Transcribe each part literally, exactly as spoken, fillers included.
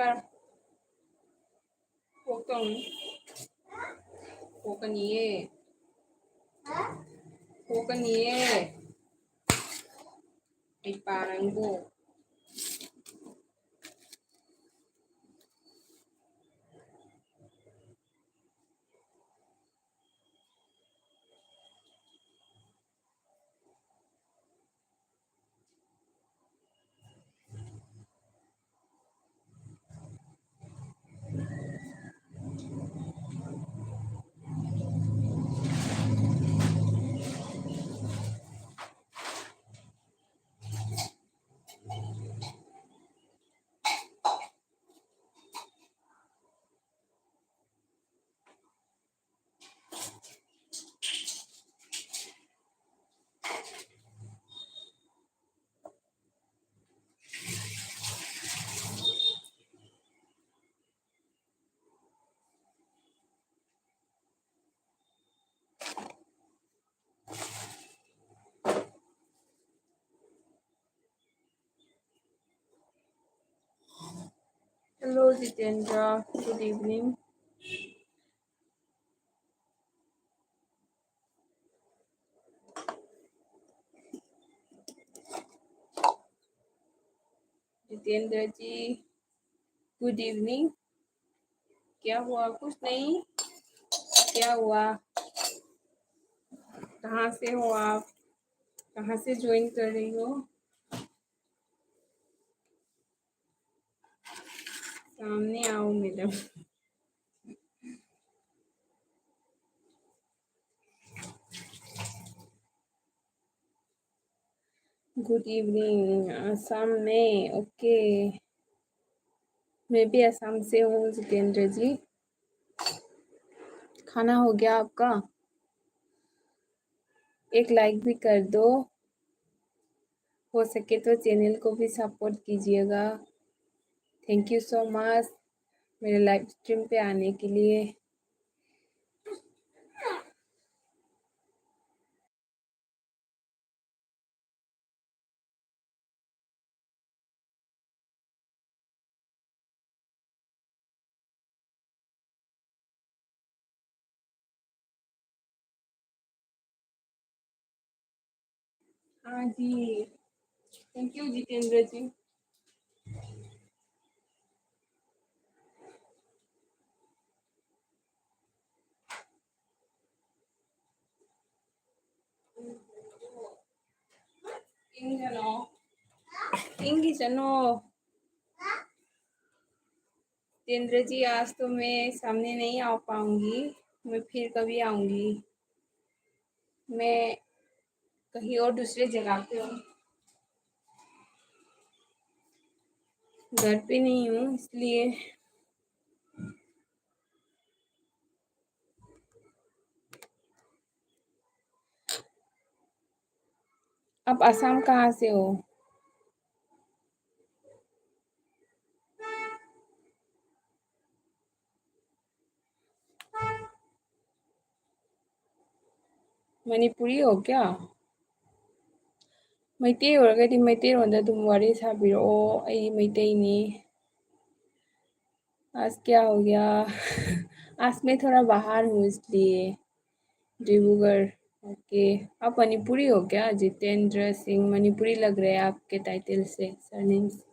ꯄꯥꯔꯣ꯫ ꯀꯣꯛ ꯇꯧꯅꯤ꯫ ꯀꯣꯛꯀꯅꯤꯌꯦ꯫ ꯀꯣꯛꯀꯅꯤꯌꯦ꯫ ꯑꯩ ꯄꯥꯔꯪꯒꯣ꯫ Hello, Jitendra. Good evening. Jitendra ji, good evening. क्या हुआ? कुछ नहीं। क्या हुआ? कहाँ से हो आप? कहाँ से ज्वाइन कर रही हो? सामने आओ मैडम। Good evening. आसाम में, ओके। मैं भी आसाम से हूँ जितेंद्र जी। खाना हो गया आपका? एक लाइक भी कर दो। हो सके तो चैनल को भी सपोर्ट कीजिएगा। थैंक यू सो मच मेरे लाइव स्ट्रीम पे आने के लिए। हाँ जी, thank you जितेंद्र जी। ꯏꯪꯒꯅꯣ, ꯏꯪꯒꯤꯁꯅꯣ꯫ जितेंद्र जी, आज तो मैं सामने नहीं आ पाऊंगी, मैं फिर कभी आऊंगी। मैं कहीं और दूसरे जगह पे हूँ, घर पे नहीं हूँ, इसलिए। आप आसाम कहाँ से हो? मणिपुरी हो क्या? ꯃꯩꯇꯩ ꯑꯣꯏꯔꯒꯗꯤ ꯃꯩꯇꯩꯔꯣꯟꯗ ꯑꯗꯨꯝ ꯋꯥꯔꯤ ꯁꯥꯕꯤꯔꯛꯑꯣ꯫ ꯑꯩ ꯃꯩꯇꯩꯅꯤ꯫ आज क्या हो गया? आज मैं थोड़ा बाहर हूँ, इसलिए। डिब्रूगढ़। ओके। आप मणिपुरी हो क्या? जितेंद्र सिंह, मणिपुरी लग रहे हैं आपके टाइटल से, सरनेम से।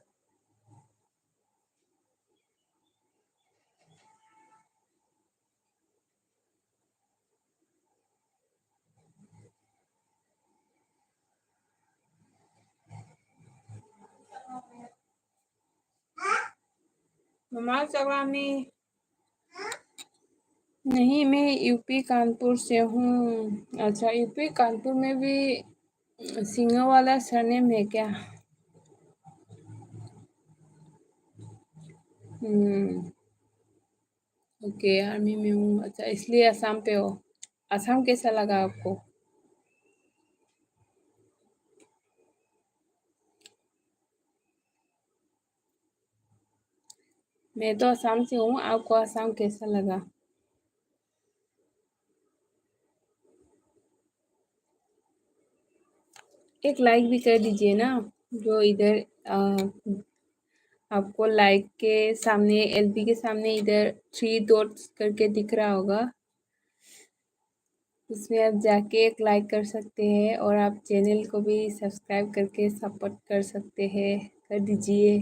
ममा चवा में। नहीं, मैं यूपी कानपुर से हूँ। अच्छा, यूपी कानपुर में भी सिंह वाला सरनेम है क्या? हम्म। ओके, आर्मी में हूँ। अच्छा, इसलिए असम पे हो। असम कैसा लगा आपको? मैं तो असम से हूँ, आपको असम कैसा लगा? एक लाइक भी कर दीजिए ना, जो इधर, अ, आपको लाइक के सामने, एलबी के सामने इधर थ्री डॉट्स करके दिख रहा होगा। उसमें आप जाके एक लाइक कर सकते हैं और आप चैनल को भी सब्सक्राइब करके सपोर्ट कर सकते हैं, कर दीजिए।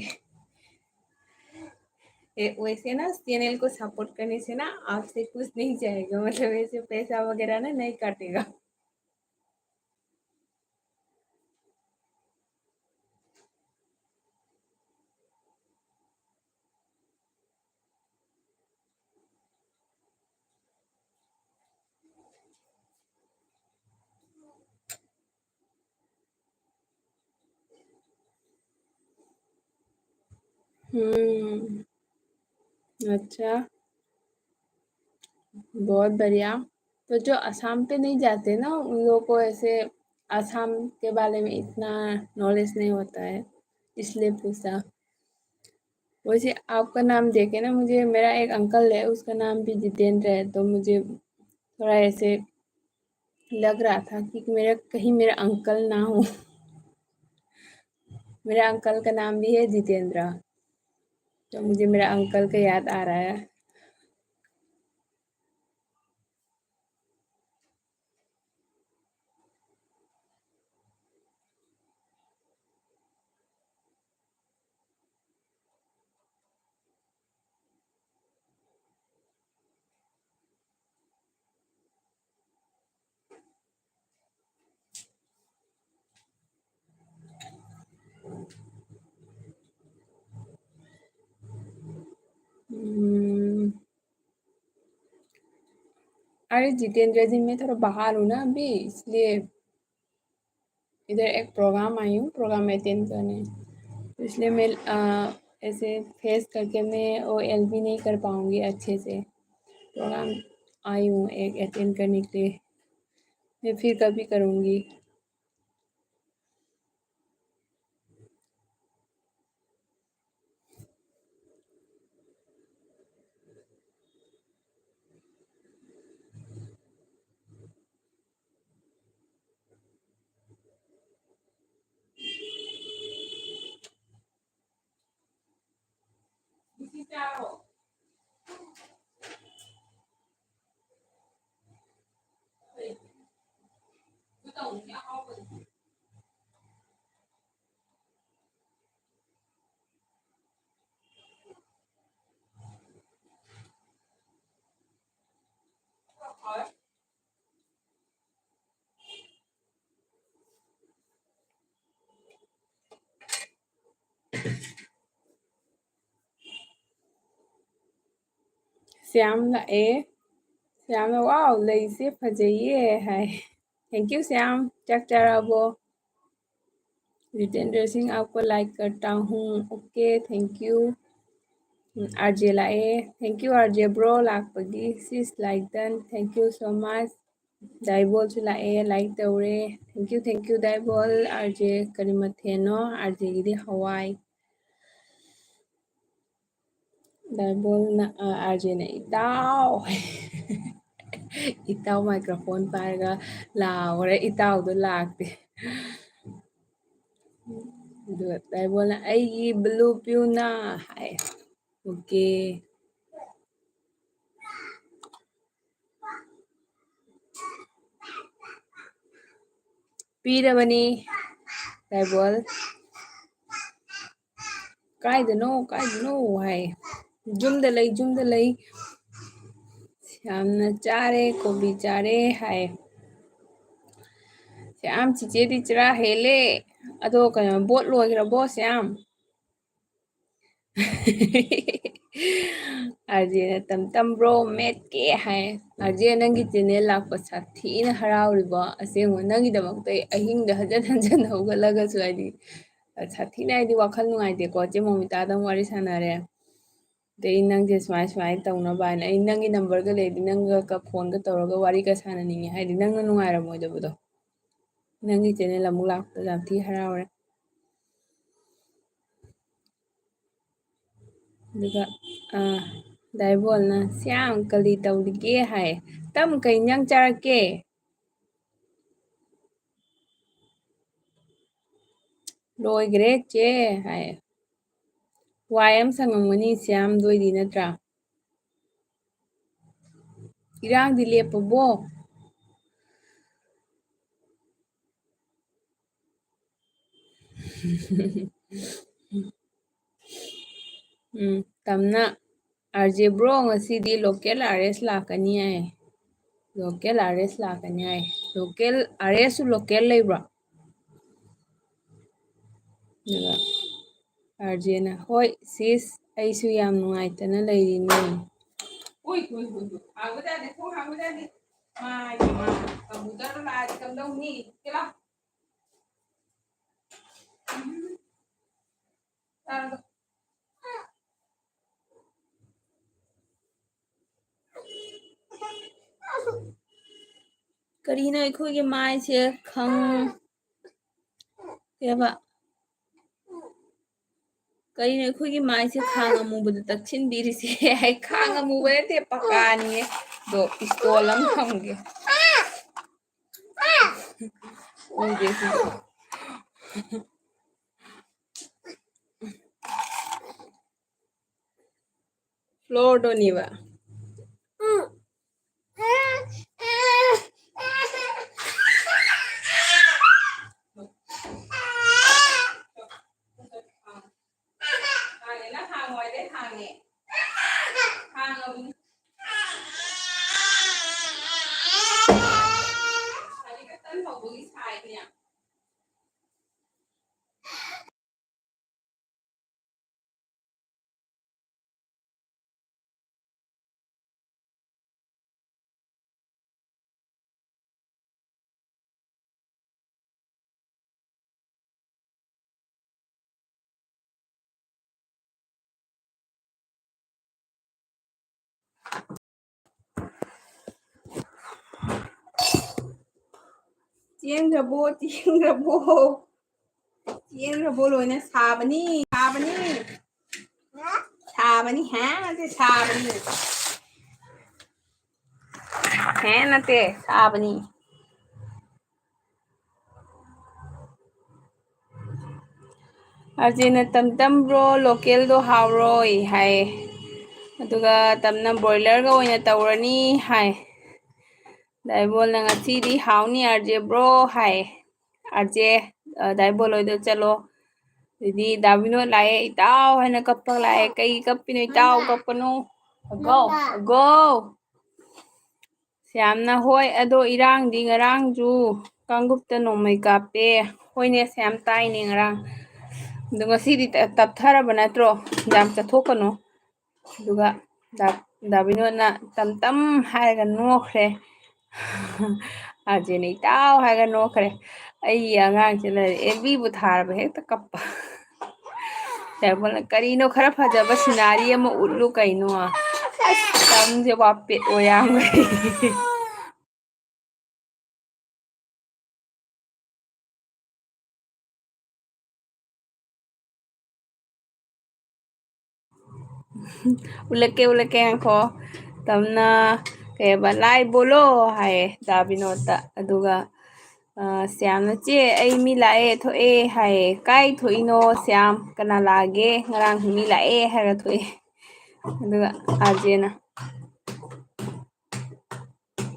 ए, वैसे ना चैनल को सपोर्ट करने से ना आपसे कुछ नहीं जाएगा, मतलब ऐसे पैसा वगैरह ना नहीं काटेगा। हम्म। अच्छा, बहुत बढ़िया। तो जो आसाम पे नहीं जाते ना, उन लोगों को ऐसे आसाम के बारे में इतना नॉलेज नहीं होता है, इसलिए पूछा। वैसे आपका नाम देखे ना, मुझे, मेरा एक अंकल है, उसका नाम भी जितेंद्र है, तो मुझे थोड़ा ऐसे लग रहा था कि मेरा, कहीं मेरा अंकल ना हो। मेरा अंकल का नाम भी है जितेंद्र, तो मुझे मेरा अंकल का याद आ रहा है। हम्म। अरे जितेंद्र जी, मैं थोड़ा बाहर हूँ ना अभी, इसलिए इधर एक प्रोग्राम आई हूँ, प्रोग्राम अटेंड करने, तो इसलिए मैं अ, ऐसे फेस करके मैं वो एल भी नहीं कर पाऊँगी अच्छे से। प्रोग्राम आई हूँ एक अटेंड करने के लिए, मैं फिर कभी करूँगी। ꯁ꯭ꯌꯥꯝ ꯂꯥꯛꯑꯦ꯫ ꯁ꯭ꯌꯥꯝꯅ, "Wow, ꯂꯩꯁꯦ ꯐꯖꯩꯌꯦ" ꯍꯥꯏ꯫ Thank you Shyam. ꯆꯥꯛ ꯆꯥꯔꯕꯣ? जितेंद्र सिंह, आपको like करता हूँ। OK, thank you। Um, RJ ꯂꯥꯛꯑꯦ꯫ Thank you RJ bro ꯂꯥꯛꯄꯒꯤ꯫ Sis like done, thank you so much꯫ ꯗꯥꯏꯕꯣꯜꯁꯨ ꯂꯥꯛꯑꯦ, like ꯇꯧꯔꯦ꯫ Thank you, thank you ꯗꯥꯏꯕꯣꯜ꯫ RJ ꯀꯔꯤ ꯃꯊꯦꯜꯅꯣ? RJꯒꯤꯗꯤ ꯍꯋꯥꯏ꯫ ꯗꯥꯏꯕꯣꯜꯅ, ꯑ, RJꯅ "ꯏꯇꯥꯎ!" ꯏꯇꯥꯎ microphone ꯄꯥꯏꯔꯒ ꯂꯥꯎꯈ꯭ꯔꯦ, ꯏꯇꯥꯎꯗꯣ ꯂꯥꯛꯇꯦ꯫ ꯑꯗꯨꯒ ꯗꯥꯏꯕꯣꯜꯅ "ꯑꯩꯒꯤ blue ꯄꯤꯌꯨꯅ" ꯍꯥꯏ꯫ OK꯫ ꯄꯤꯔꯕꯅꯤ ꯗꯥꯏꯕꯣꯜ꯫ "ꯀꯥꯏꯗꯅꯣ, ꯀꯥꯏꯗꯅꯣ?" ꯍꯥꯏ꯫ "ꯌꯨꯝꯗ ꯂꯩ, ꯌꯨꯝꯗ ꯂꯩ꯫" ꯁ꯭ꯌꯥꯝꯅ "ꯆꯥꯔꯦ, ꯀꯣꯕꯤ ꯆꯥꯔꯦ" ꯍꯥꯏ꯫ ꯁ꯭ꯌꯥꯝ, ꯆꯤꯆꯦꯗꯤ ꯆꯔꯥ ꯍꯦꯜꯂꯦ꯫ ꯑꯗꯣ ꯀꯩꯅꯣ, ꯕꯣꯠ ꯂꯣꯏꯈ꯭ꯔꯕꯣ ꯁ꯭ꯌꯥꯝ? RJꯅ "ꯇꯝ ꯇꯝ bro, ꯃꯦꯠꯀꯦ" ꯍꯥꯏ꯫ RJ, ꯅꯪꯒꯤ channel ꯂꯥꯛꯄ ꯁꯥꯊꯤꯅ ꯍꯔꯥꯎꯔꯤꯕꯣ? ꯑꯁꯦꯡꯕ, ꯅꯪꯒꯤꯗꯃꯛꯇ ꯑꯩ ꯑꯍꯤꯡꯗ ꯍꯟꯖꯟ ꯍꯟꯖꯟ ꯍꯧꯒꯠꯂꯒꯁꯨ, ꯍꯥꯏꯗꯤ, ꯁꯥꯊꯤꯅ, ꯍꯥꯏꯗꯤ, ꯋꯥꯈꯜ ꯅꯨꯡꯉꯥꯏꯇꯦꯀꯣ꯫ ꯆꯦ ꯃꯣꯃꯤꯇꯥꯗꯪ ꯋꯥꯔꯤ ꯁꯥꯟꯅꯔꯦ꯫ ꯑꯗꯩ ꯅꯪꯁꯦ ꯁꯨꯃꯥꯏ ꯁꯨꯃꯥꯏꯅ ꯇꯧꯅꯕ ꯍꯥꯏꯅ ꯑꯩ ꯅꯪꯒꯤ numberꯒ ꯂꯩꯔꯗꯤ ꯅꯪꯒ ꯀ-, phoneꯒ ꯇꯧꯔꯒ ꯋꯥꯔꯤꯒ ꯁꯥꯟꯅꯅꯤꯡꯉꯦ, ꯍꯥꯏꯗꯤ ꯅꯪꯅ ꯅꯨꯡꯉꯥꯏꯔꯝꯃꯣꯏꯗꯕꯗꯣ꯫ ꯅꯪꯒꯤ channel ꯑꯃꯨꯛ ꯂꯥꯛꯄꯗ ꯌꯥꯝ ꯊꯤ ꯍꯔꯥꯎꯔꯦ꯫ ꯑꯗꯨꯒ, ꯑ, ꯗꯥꯏꯕꯣꯜꯅ "ꯁ꯭ꯌꯥꯝ ꯀꯔꯤ ꯇꯧꯔꯤꯒꯦ?" ꯍꯥꯏ꯫ "ꯇꯝ, ꯀꯩ ꯏꯟꯖꯥꯡ ꯆꯥꯔꯛꯀꯦ?" "ꯂꯣꯏꯈ꯭ꯔꯦ ꯆꯦ" ꯍꯥꯏ꯫ ꯋꯥꯏ ꯑꯃ ꯁꯪꯉꯝꯒꯅꯤ ꯁ꯭ꯌꯥꯝꯗꯣꯏꯗꯤ, ꯅꯠꯇ꯭ꯔꯥ? ꯏꯔꯥꯡꯗꯤ ꯂꯦꯞꯄꯕꯣ? ꯎꯝ, ꯇꯝꯅ, "RJ bro, ꯉꯁꯤꯗꯤ local artist ꯂꯥꯛꯀꯅꯤ" ꯍꯥꯏ꯫ Local artist ꯂꯥꯛꯀꯅꯤ ꯍꯥꯏ꯫ Local artistꯁꯨ local ꯂꯩꯕ꯭ꯔꯣ? ꯑꯗꯨꯒ RJꯅ, "ꯍꯣꯏ sis, ꯑꯩꯁꯨ ꯌꯥꯝ ꯅꯨꯡꯉꯥꯏꯇꯅ ꯂꯩꯔꯤꯅꯦ"꯫ ꯎꯏ, ꯎꯏ, ꯎꯏ, ꯎꯏ꯫ ꯍꯥꯡꯕ ꯌꯥꯗꯦ, ꯊꯣꯡ ꯍꯥꯡꯕ ꯌꯥꯗꯦ꯫ ꯃꯥꯏ, ꯃꯥꯏ꯫ ꯀꯝꯄ꯭ꯌꯨꯇꯔꯗꯣ ꯂꯥꯛꯑꯗꯤ ꯀꯝꯗꯧꯅꯤ? ꯀꯦꯂꯥ꯫ ꯆꯥꯔꯒ꯫ ꯀꯔꯤꯅꯣ ꯑꯩꯈꯣꯏꯒꯤ ꯃꯥꯏꯁꯦ ꯈꯪ-, ꯀꯩꯕ? ꯀꯔꯤꯅꯣ ꯑꯩꯈꯣꯏꯒꯤ ꯃꯥꯏꯁꯦ ꯈꯥꯡ ꯑꯃꯨꯕꯗ ꯇꯛꯁꯤꯟꯕꯤꯔꯤꯁꯦ? ꯑꯩ ꯈꯥꯡ ꯑꯃꯨꯕ ꯅꯠꯇꯦ, ꯄꯀꯥꯅꯤꯌꯦ꯫ ꯑꯗꯣ ꯄꯤꯁꯇꯣꯜ ꯑꯃ ꯊꯝꯒꯦ꯫ ꯎꯗꯦ ꯁꯤꯗꯤ꯫ ꯐ꯭ꯂꯣꯔꯗꯣꯅꯦꯕ꯫ ꯍꯥꯡꯉꯦ, ꯅꯪ ꯍꯥꯡꯉꯣ ꯍꯥꯏꯗꯤ ꯍꯥꯡꯉꯦ꯫ ꯍꯥꯡꯉꯕꯅꯤ꯫ ꯍꯧꯖꯤꯛ ꯈꯛꯇꯪ ꯍꯧꯕꯒꯤ ꯁꯥꯏꯅꯦ꯫ ꯆꯦꯟꯈ꯭ꯔꯕꯣ, ꯆꯦꯟꯈ꯭ꯔꯕꯣ? ꯆꯦꯟꯈ꯭ꯔꯕꯣ? ꯂꯣꯏꯅ ꯁꯥꯕꯅꯤ, ꯁꯥꯕꯅꯤ꯫ ꯁꯥꯕꯅꯤ, ꯍꯦ ꯅꯠꯇꯦ, ꯁꯥꯕꯅꯤ꯫ ꯍꯦ ꯅꯠꯇꯦ, ꯁꯥꯕꯅꯤ꯫ ꯑꯥꯔꯖꯦꯅ ꯇꯝ ꯇꯝ ꯕ꯭ꯔꯣ, ꯂꯣꯀꯦꯜꯗꯣ ꯍꯥꯎꯔꯣꯏ ꯍꯥꯏ꯫ ꯑꯗꯨꯒ ꯇꯝꯅ ꯕ꯭ꯔꯣꯏꯂꯔꯒ ꯑꯣꯏꯅ ꯇꯧꯔꯅꯤ ꯍꯥꯏ꯫ ꯗꯥꯏꯕꯣꯜꯅ ꯉꯁꯤꯗꯤ ꯍꯥꯎꯅꯤ ꯑꯥꯔꯖꯦ ꯕ꯭ꯔꯣ ꯍꯥꯏ꯫ ꯑꯥꯔꯖꯦ, ꯑ, ꯗꯥꯏꯕꯣꯜ ꯍꯣꯏꯗ ꯆꯠꯂꯣ꯫ ꯑꯗꯩꯗꯤ ꯗꯥ ꯕꯤꯅꯣꯗ ꯂꯥꯛꯑꯦ, ꯏꯇꯥꯎ ꯍꯥꯏꯅ ꯀꯞꯄꯒ ꯂꯥꯛꯑꯦ꯫ ꯀꯩꯒꯤ ꯀꯞꯄꯤꯅꯣ ꯏꯇꯥꯎ? ꯀꯞꯀꯅꯨ꯫ ꯑꯒꯣ, ꯑꯒꯣ꯫ ꯁ꯭ꯌꯥꯝꯅ, ꯍꯣꯏ, ꯑꯗꯣ ꯏꯔꯥꯡꯗꯤ ꯉꯔꯥꯡꯁꯨ ꯀꯥꯡꯂꯨꯞꯇ ꯅꯣꯡꯃꯩ ꯀꯥꯞꯄꯦ꯫ ꯍꯣꯏꯅꯦ, ꯁ꯭ꯌꯥꯝ, ꯇꯥꯏꯅꯦ ꯉꯔꯥꯡ꯫ ꯑꯗꯣ ꯉꯁꯤꯗꯤ ꯇ-, ꯇꯞꯊꯔꯕ ꯅꯠꯇ꯭ꯔꯣ? ꯌꯥꯝ ꯆꯠꯊꯣꯛꯀꯅꯨ꯫ ꯑꯗꯨꯒ ꯗꯥ ꯗꯥꯕꯤꯅꯣꯅ "ꯇꯝ ꯇꯝ" ꯍꯥꯏꯔꯒ ꯅꯣꯛꯈ꯭ꯔꯦ꯫ ꯑꯥꯔꯖꯦꯅ "ꯏꯇꯥꯎ" ꯍꯥꯏꯔꯒ ꯅꯣꯛꯈ꯭ꯔꯦ꯫ ꯑꯩꯒꯤ ꯑꯉꯥꯡꯁꯤꯅ ꯑꯦꯜꯕꯤꯕꯨ ꯊꯥꯔꯕ ꯍꯦꯛꯇ ꯀꯞꯄ꯫ ꯗꯥꯏꯕꯣꯜꯅ "ꯀꯔꯤꯅꯣ, ꯈꯔ ꯐꯖꯕ ꯁꯤꯅꯥꯔꯤ ꯑꯃ ꯎꯠꯂꯨ ꯀꯩꯅꯣ?" ꯑꯁ, ꯇꯝꯁꯦ ꯋꯥꯄꯦꯠ ꯑꯣꯏ ꯌꯥꯝꯈ꯭ꯔꯦ꯫ ꯎꯠꯂꯛꯀꯦ, ꯎꯠꯂꯛꯀꯦ, ꯉꯥꯏꯈꯣ꯫ ꯇꯝꯅ ꯀꯩ ꯍꯥꯏꯕ, "ꯂꯥꯏ ꯕꯣꯂꯣ" ꯍꯥꯏꯌꯦ ꯗꯥ ꯕꯤꯅꯣꯠꯇ꯫ ꯑꯗꯨꯒ, ꯑ, ꯁ꯭ꯌꯥꯝꯅ, "ꯆꯦ, ꯑꯩ ꯃꯤ ꯂꯥꯛꯑꯦ, ꯊꯣꯛꯑꯦ" ꯍꯥꯏꯌꯦ꯫ "ꯀꯥꯏ ꯊꯣꯛꯏꯅꯣ ꯁ꯭ꯌꯥꯝ? ꯀꯅꯥ ꯂꯥꯛꯑꯒꯦ? ꯉꯔꯥꯡꯁꯨ ꯃꯤ ꯂꯥꯛꯑꯦ" ꯍꯥꯏꯔꯒ ꯊꯣꯛꯑꯦ꯫ ꯑꯗꯨꯒ ꯑꯥꯔꯖꯦꯅ,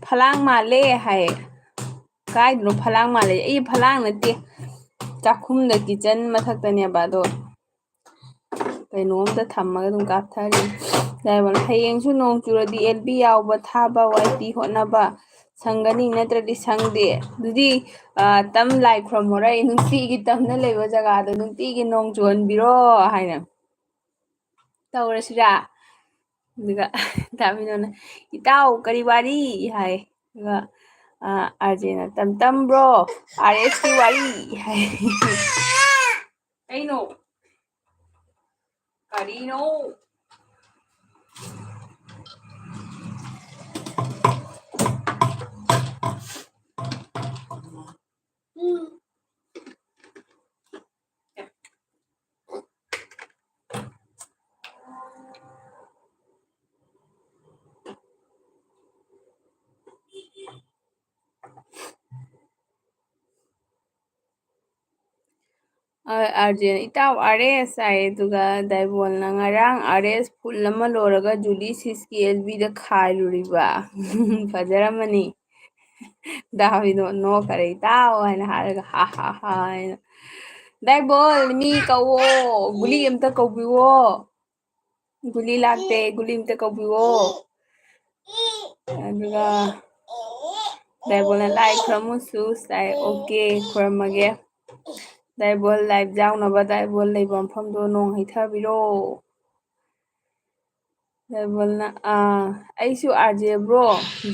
"ꯐꯂꯥꯡ ꯃꯥꯜꯂꯦ" ꯍꯥꯏꯌꯦ꯫ "ꯀꯥꯏꯗꯅꯣ ꯐꯂꯥꯡ ꯃꯥꯜꯂꯦ?" "ꯑꯩ ꯐꯂꯥꯡ ꯅꯠꯇꯦ, ꯆꯥꯛꯈꯨꯝꯗ, ꯀꯤꯠꯆꯟ ꯃꯊꯛꯇꯅꯦꯕ, ꯑꯗꯣ ꯀꯩꯅꯣꯝꯇ ꯊꯝꯃꯒ ꯑꯗꯨꯝ ꯀꯥꯞꯊꯔꯤ"꯫ ꯗꯥꯏꯕꯣꯜ, "ꯍꯌꯦꯡꯁꯨ ꯅꯣꯡ ꯆꯨꯔꯗꯤ ꯑꯦꯜꯕꯤ ꯌꯥꯎꯕ, ꯊꯥꯕ, ꯋꯥꯏ ꯇꯤ ꯍꯣꯠꯅꯕ ꯁꯪꯒꯅꯤ, ꯅꯠꯇ꯭ꯔꯗꯤ ꯁꯪꯗꯦ꯫ ꯑꯗꯨꯗꯤ, ꯑ, ꯇꯝ ꯂꯥꯏ ꯈꯨꯔꯝꯃꯣꯔ, ꯑꯩ ꯅꯨꯡꯇꯤꯒꯤ ꯇꯝꯅ ꯂꯩꯕ ꯖꯒꯥꯗꯣ ꯅꯨꯡꯇꯤꯒꯤ ꯅꯣꯡ ꯆꯨꯍꯟꯕꯤꯔꯣ" ꯍꯥꯏꯅ꯫ ꯇꯧꯔꯁꯤꯔꯥ? ꯑꯗꯨꯒ ꯗꯥ ꯕꯤꯅꯣꯠꯅ, "ꯏꯇꯥꯎ, ꯀꯔꯤ ꯋꯥꯔꯤ?" ꯍꯥꯏ꯫ ꯑꯗꯨꯒ, ꯑ, ꯑꯥꯔꯖꯦꯅ, "ꯇꯝ ꯇꯝ ꯕ꯭ꯔꯣ, ꯑꯥꯔ ꯑꯦꯁꯀꯤ ꯋꯥꯔꯤ" ꯍꯥꯏ꯫ ꯀꯩꯅꯣ? ꯀꯔꯤꯅꯣ? ꯑ, ꯑꯥꯔꯖꯦꯟ, "ꯏꯇꯥꯎ ꯑꯥꯔ ꯑꯦꯁ" ꯍꯥꯏ, ꯑꯗꯨꯒ ꯗꯥꯏꯕꯣꯜꯅ, "ꯉꯔꯥꯡ ꯑꯥꯔ ꯑꯦꯁ ꯐꯨꯜ ꯑꯃ ꯂꯣꯏꯔꯒ ꯖꯨꯂꯤ ꯁꯤꯁꯀꯤ ꯑꯦꯜ ꯕꯤꯗ ꯈꯥꯏꯔꯨꯔꯤꯕ꯫ ꯐꯖꯔꯝꯃꯅꯤ"꯫ ꯗꯥꯕꯤꯗꯣ ꯅꯣꯛꯈꯔꯦ, "ꯏꯇꯥꯎ" ꯍꯥꯏꯅ ꯍꯥꯏꯔꯒ, "ꯍꯥ ꯍꯥ ꯍꯥ" ꯍꯥꯏꯅ꯫ "ꯗꯥꯏꯕꯣꯜ, ꯃꯤ ꯀꯧꯋꯣ, ꯒꯨꯂꯤ ꯑꯝꯇ ꯀꯧꯕꯤꯋꯣ꯫ ꯒꯨꯂꯤ ꯂꯥꯛꯇꯦ, ꯒꯨꯂꯤ ꯑꯝꯇ ꯀꯧꯕꯤꯋꯣ"꯫ ꯑꯗꯨꯒ ꯗꯥꯏꯕꯣꯜꯅ, "ꯂꯥꯏ ꯈꯨꯔꯝꯃꯨꯁꯨ" ꯁꯥꯏ꯫ "ꯑꯣꯀꯦ, ꯈꯨꯔꯝꯃꯒꯦ꯫ ꯗꯥꯏꯕꯣꯜ, ꯂꯥꯏꯠ ꯌꯥꯎꯅꯕ ꯗꯥꯏꯕꯣꯜ ꯂꯩꯕ ꯃꯐꯝꯗꯣ ꯅꯣꯡ ꯍꯩꯊꯕꯤꯔꯣ"꯫ ꯗꯥꯏꯕꯣꯜꯅ, ꯑꯥ, "ꯑꯩꯁꯨ ꯑꯥꯔ ꯖꯦ ꯕ꯭ꯔꯣ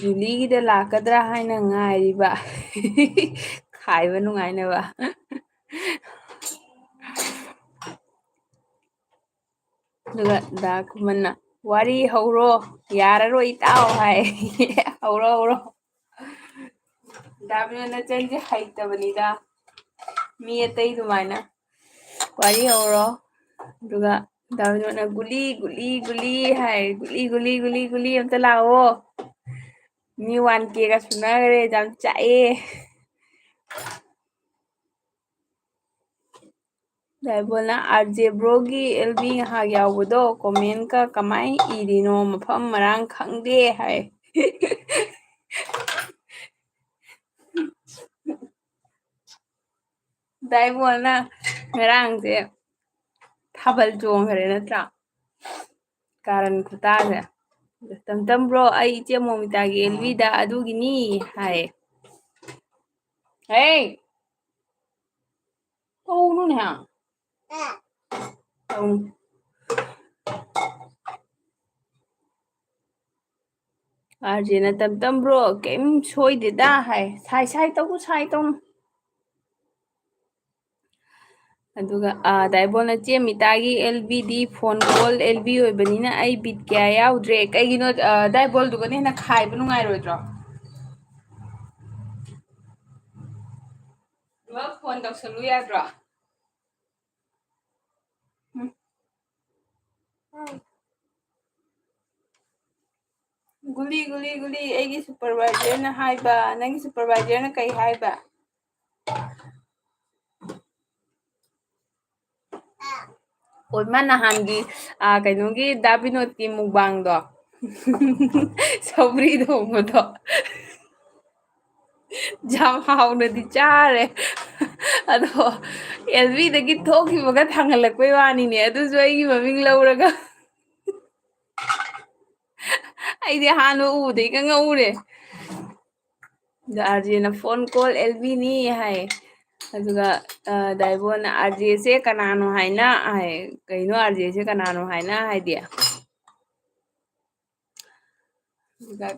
ꯖꯨꯂꯤꯒꯤꯗ ꯂꯥꯛꯀꯗ꯭ꯔꯥ ꯍꯥꯏꯅ ꯉꯥꯏꯔꯤꯕ꯫" ꯈꯥꯏꯕ ꯅꯨꯡꯉꯥꯏꯅꯕ꯫ ꯑꯗꯨꯒ ꯗꯥ ꯈꯨꯃꯟꯅ, "ꯋꯥꯔꯤ ꯍꯧꯔꯣ, ꯌꯥꯔꯔꯣꯏ ꯏꯇꯥꯎ" ꯍꯥꯏ꯫ ꯍꯧꯔꯣ, ꯍꯧꯔꯣ꯫ ꯗꯥ ꯕꯤꯅꯣꯗ ꯆꯦꯟꯁꯦ ꯍꯩꯇꯕꯅꯤꯗ꯫ ꯃꯤ ꯑꯇꯩ ꯑꯗꯨꯃꯥꯏꯅ ꯋꯥꯔꯤ ꯍꯧꯔꯣ꯫ ꯑꯗꯨꯒ ꯗꯥ ꯕꯤꯅꯣꯗꯅ "ꯒꯨꯂꯤ, ꯒꯨꯂꯤ, ꯒꯨꯂꯤ" ꯍꯥꯏ꯫ "ꯒꯨꯂꯤ, ꯒꯨꯂꯤ, ꯒꯨꯂꯤ, ꯒꯨꯂꯤ ꯑꯝꯇ ꯂꯥꯛꯑꯣ꯫ ꯃꯤ ꯋꯥꯟ ꯀꯦꯒ ꯁꯨꯅꯈ꯭ꯔꯦ, ꯌꯥꯝ ꯆꯥꯛꯑꯦ꯫" ꯗꯥꯏꯕꯣꯜꯅ, "ꯑꯥꯔ ꯖꯦ ꯕ꯭ꯔꯣꯒꯤ ꯑꯦꯜ ꯕꯤ ꯉꯥꯏꯍꯥꯛ ꯌꯥꯎꯕꯗꯣ ꯀꯣꯃꯦꯟꯀ ꯀꯃꯥꯏ ꯏꯔꯤꯅꯣ, ꯃꯐꯝ ꯃꯔꯥꯡ ꯈꯪꯗꯦ" ꯍꯥꯏ꯫ ꯗꯥꯏꯕꯣꯜꯅ ꯉꯔꯥꯡꯁꯦ ꯊꯥꯕꯜ ꯆꯣꯡꯈ꯭ꯔꯦ ꯅꯠꯇ꯭ꯔꯥ? ꯀꯥꯔꯟ ꯈꯨꯇꯥꯁꯦ꯫ "ꯇꯝꯇꯝ ꯕ꯭ꯔꯣ, ꯑꯩ ꯏꯆꯦ ꯃꯣꯃꯤꯇꯥꯒꯤ ꯑꯦꯜ ꯕꯤꯗ ꯑꯗꯨꯒꯤꯅꯤ" ꯍꯥꯏ꯫ ꯍꯦ! ꯀꯧꯅꯨꯅꯦ ꯍꯥ꯫ ꯀꯧꯅꯨ꯫ ꯑꯥꯔ ꯖꯦꯅ, "ꯇꯝꯇꯝ ꯕ꯭ꯔꯣ, ꯀꯩꯝ ꯁꯣꯏꯗꯦꯗ" ꯍꯥꯏ꯫ "ꯁꯥꯏ ꯁꯥꯏ ꯇꯧꯅꯨ, ꯁꯥꯏ ꯇꯧꯅꯨ꯫" ꯑꯗꯨꯒ, ꯑꯥ, ꯗꯥꯏꯕꯣꯜꯅ, "ꯆꯦ ꯃꯤꯇꯥꯒꯤ ꯑꯦꯜ ꯕꯤꯗꯤ ꯐꯣꯟ ꯀꯣꯜ ꯑꯦꯜ ꯕꯤ ꯑꯣꯏꯕꯅꯤꯅ ꯑꯩ ꯕꯤꯠ ꯀꯌꯥ ꯌꯥꯎꯗ꯭ꯔꯦ꯫" ꯀꯩꯒꯤꯅꯣ, ꯑꯥ, ꯗꯥꯏꯕꯣꯜꯗꯨꯒꯅ ꯍꯦꯟꯅ ꯈꯥꯏꯕ ꯅꯨꯡꯉꯥꯏꯔꯣꯏꯗ꯭ꯔꯣ? ꯄꯨꯂꯞ ꯐꯣꯟ ꯇꯧꯁꯜꯂꯨ ꯌꯥꯗ꯭ꯔꯣ? ꯎꯝ꯫ ꯒꯨꯂꯤ, ꯒꯨꯂꯤ, ꯒꯨꯂꯤ, ꯑꯩꯒꯤ ꯁꯨꯄꯔꯚꯥꯏꯖꯔꯅ ꯍꯥꯏꯕ, ꯅꯪꯒꯤ ꯁꯨꯄꯔꯚꯥꯏꯖꯔꯅ ꯀꯩ ꯍꯥꯏꯕ? ꯑꯣ, ꯃꯥ ꯅꯍꯥꯟꯒꯤ, ꯑꯥ, ꯀꯩꯅꯣꯒꯤ ꯗꯥ ꯕꯤꯅꯣꯗꯀꯤ ꯃꯨꯛꯕꯥꯡꯗꯣ꯫ ꯁꯧꯒ꯭ꯔꯤ ꯊꯣꯡꯕꯗꯣ꯫ ꯌꯥꯝ ꯍꯥꯎꯅꯗꯤ ꯆꯥꯔꯦ꯫ ꯑꯗꯣ ꯑꯦꯜ ꯕꯤꯗꯒꯤ ꯊꯣꯛꯈꯤꯕꯒ ꯊꯥꯡꯒꯠꯂꯛꯄꯩ ꯋꯥꯅꯤꯅꯦ꯫ ꯑꯗꯨꯁꯨ ꯑꯩꯒꯤ ꯃꯃꯤꯡ ꯂꯧꯔꯒ꯫ ꯑꯩꯗꯤ ꯑꯍꯥꯟꯕ ꯎꯕꯗ ꯏꯉꯛ ꯉꯛꯎꯔꯦ꯫ ꯑꯗ ꯑꯥꯔ ꯖꯦꯅ "ꯐꯣꯟ ꯀꯣꯜ ꯑꯦꯜ ꯕꯤꯅꯤ" ꯍꯥꯏ꯫ ꯑꯗꯨꯒ, ꯑ, ꯗꯥꯏꯕꯣꯟꯅ "ꯑꯥꯔ ꯖꯦꯁꯦ ꯀꯅꯥꯅꯣ ꯍꯥꯏꯅ" ꯍꯥꯏ꯫ "ꯀꯩꯅꯣ ꯑꯥꯔ ꯖꯦꯁꯦ ꯀꯅꯥꯅꯣ ꯍꯥꯏꯅ" ꯍꯥꯏꯗꯤ? ꯑꯗꯨꯒ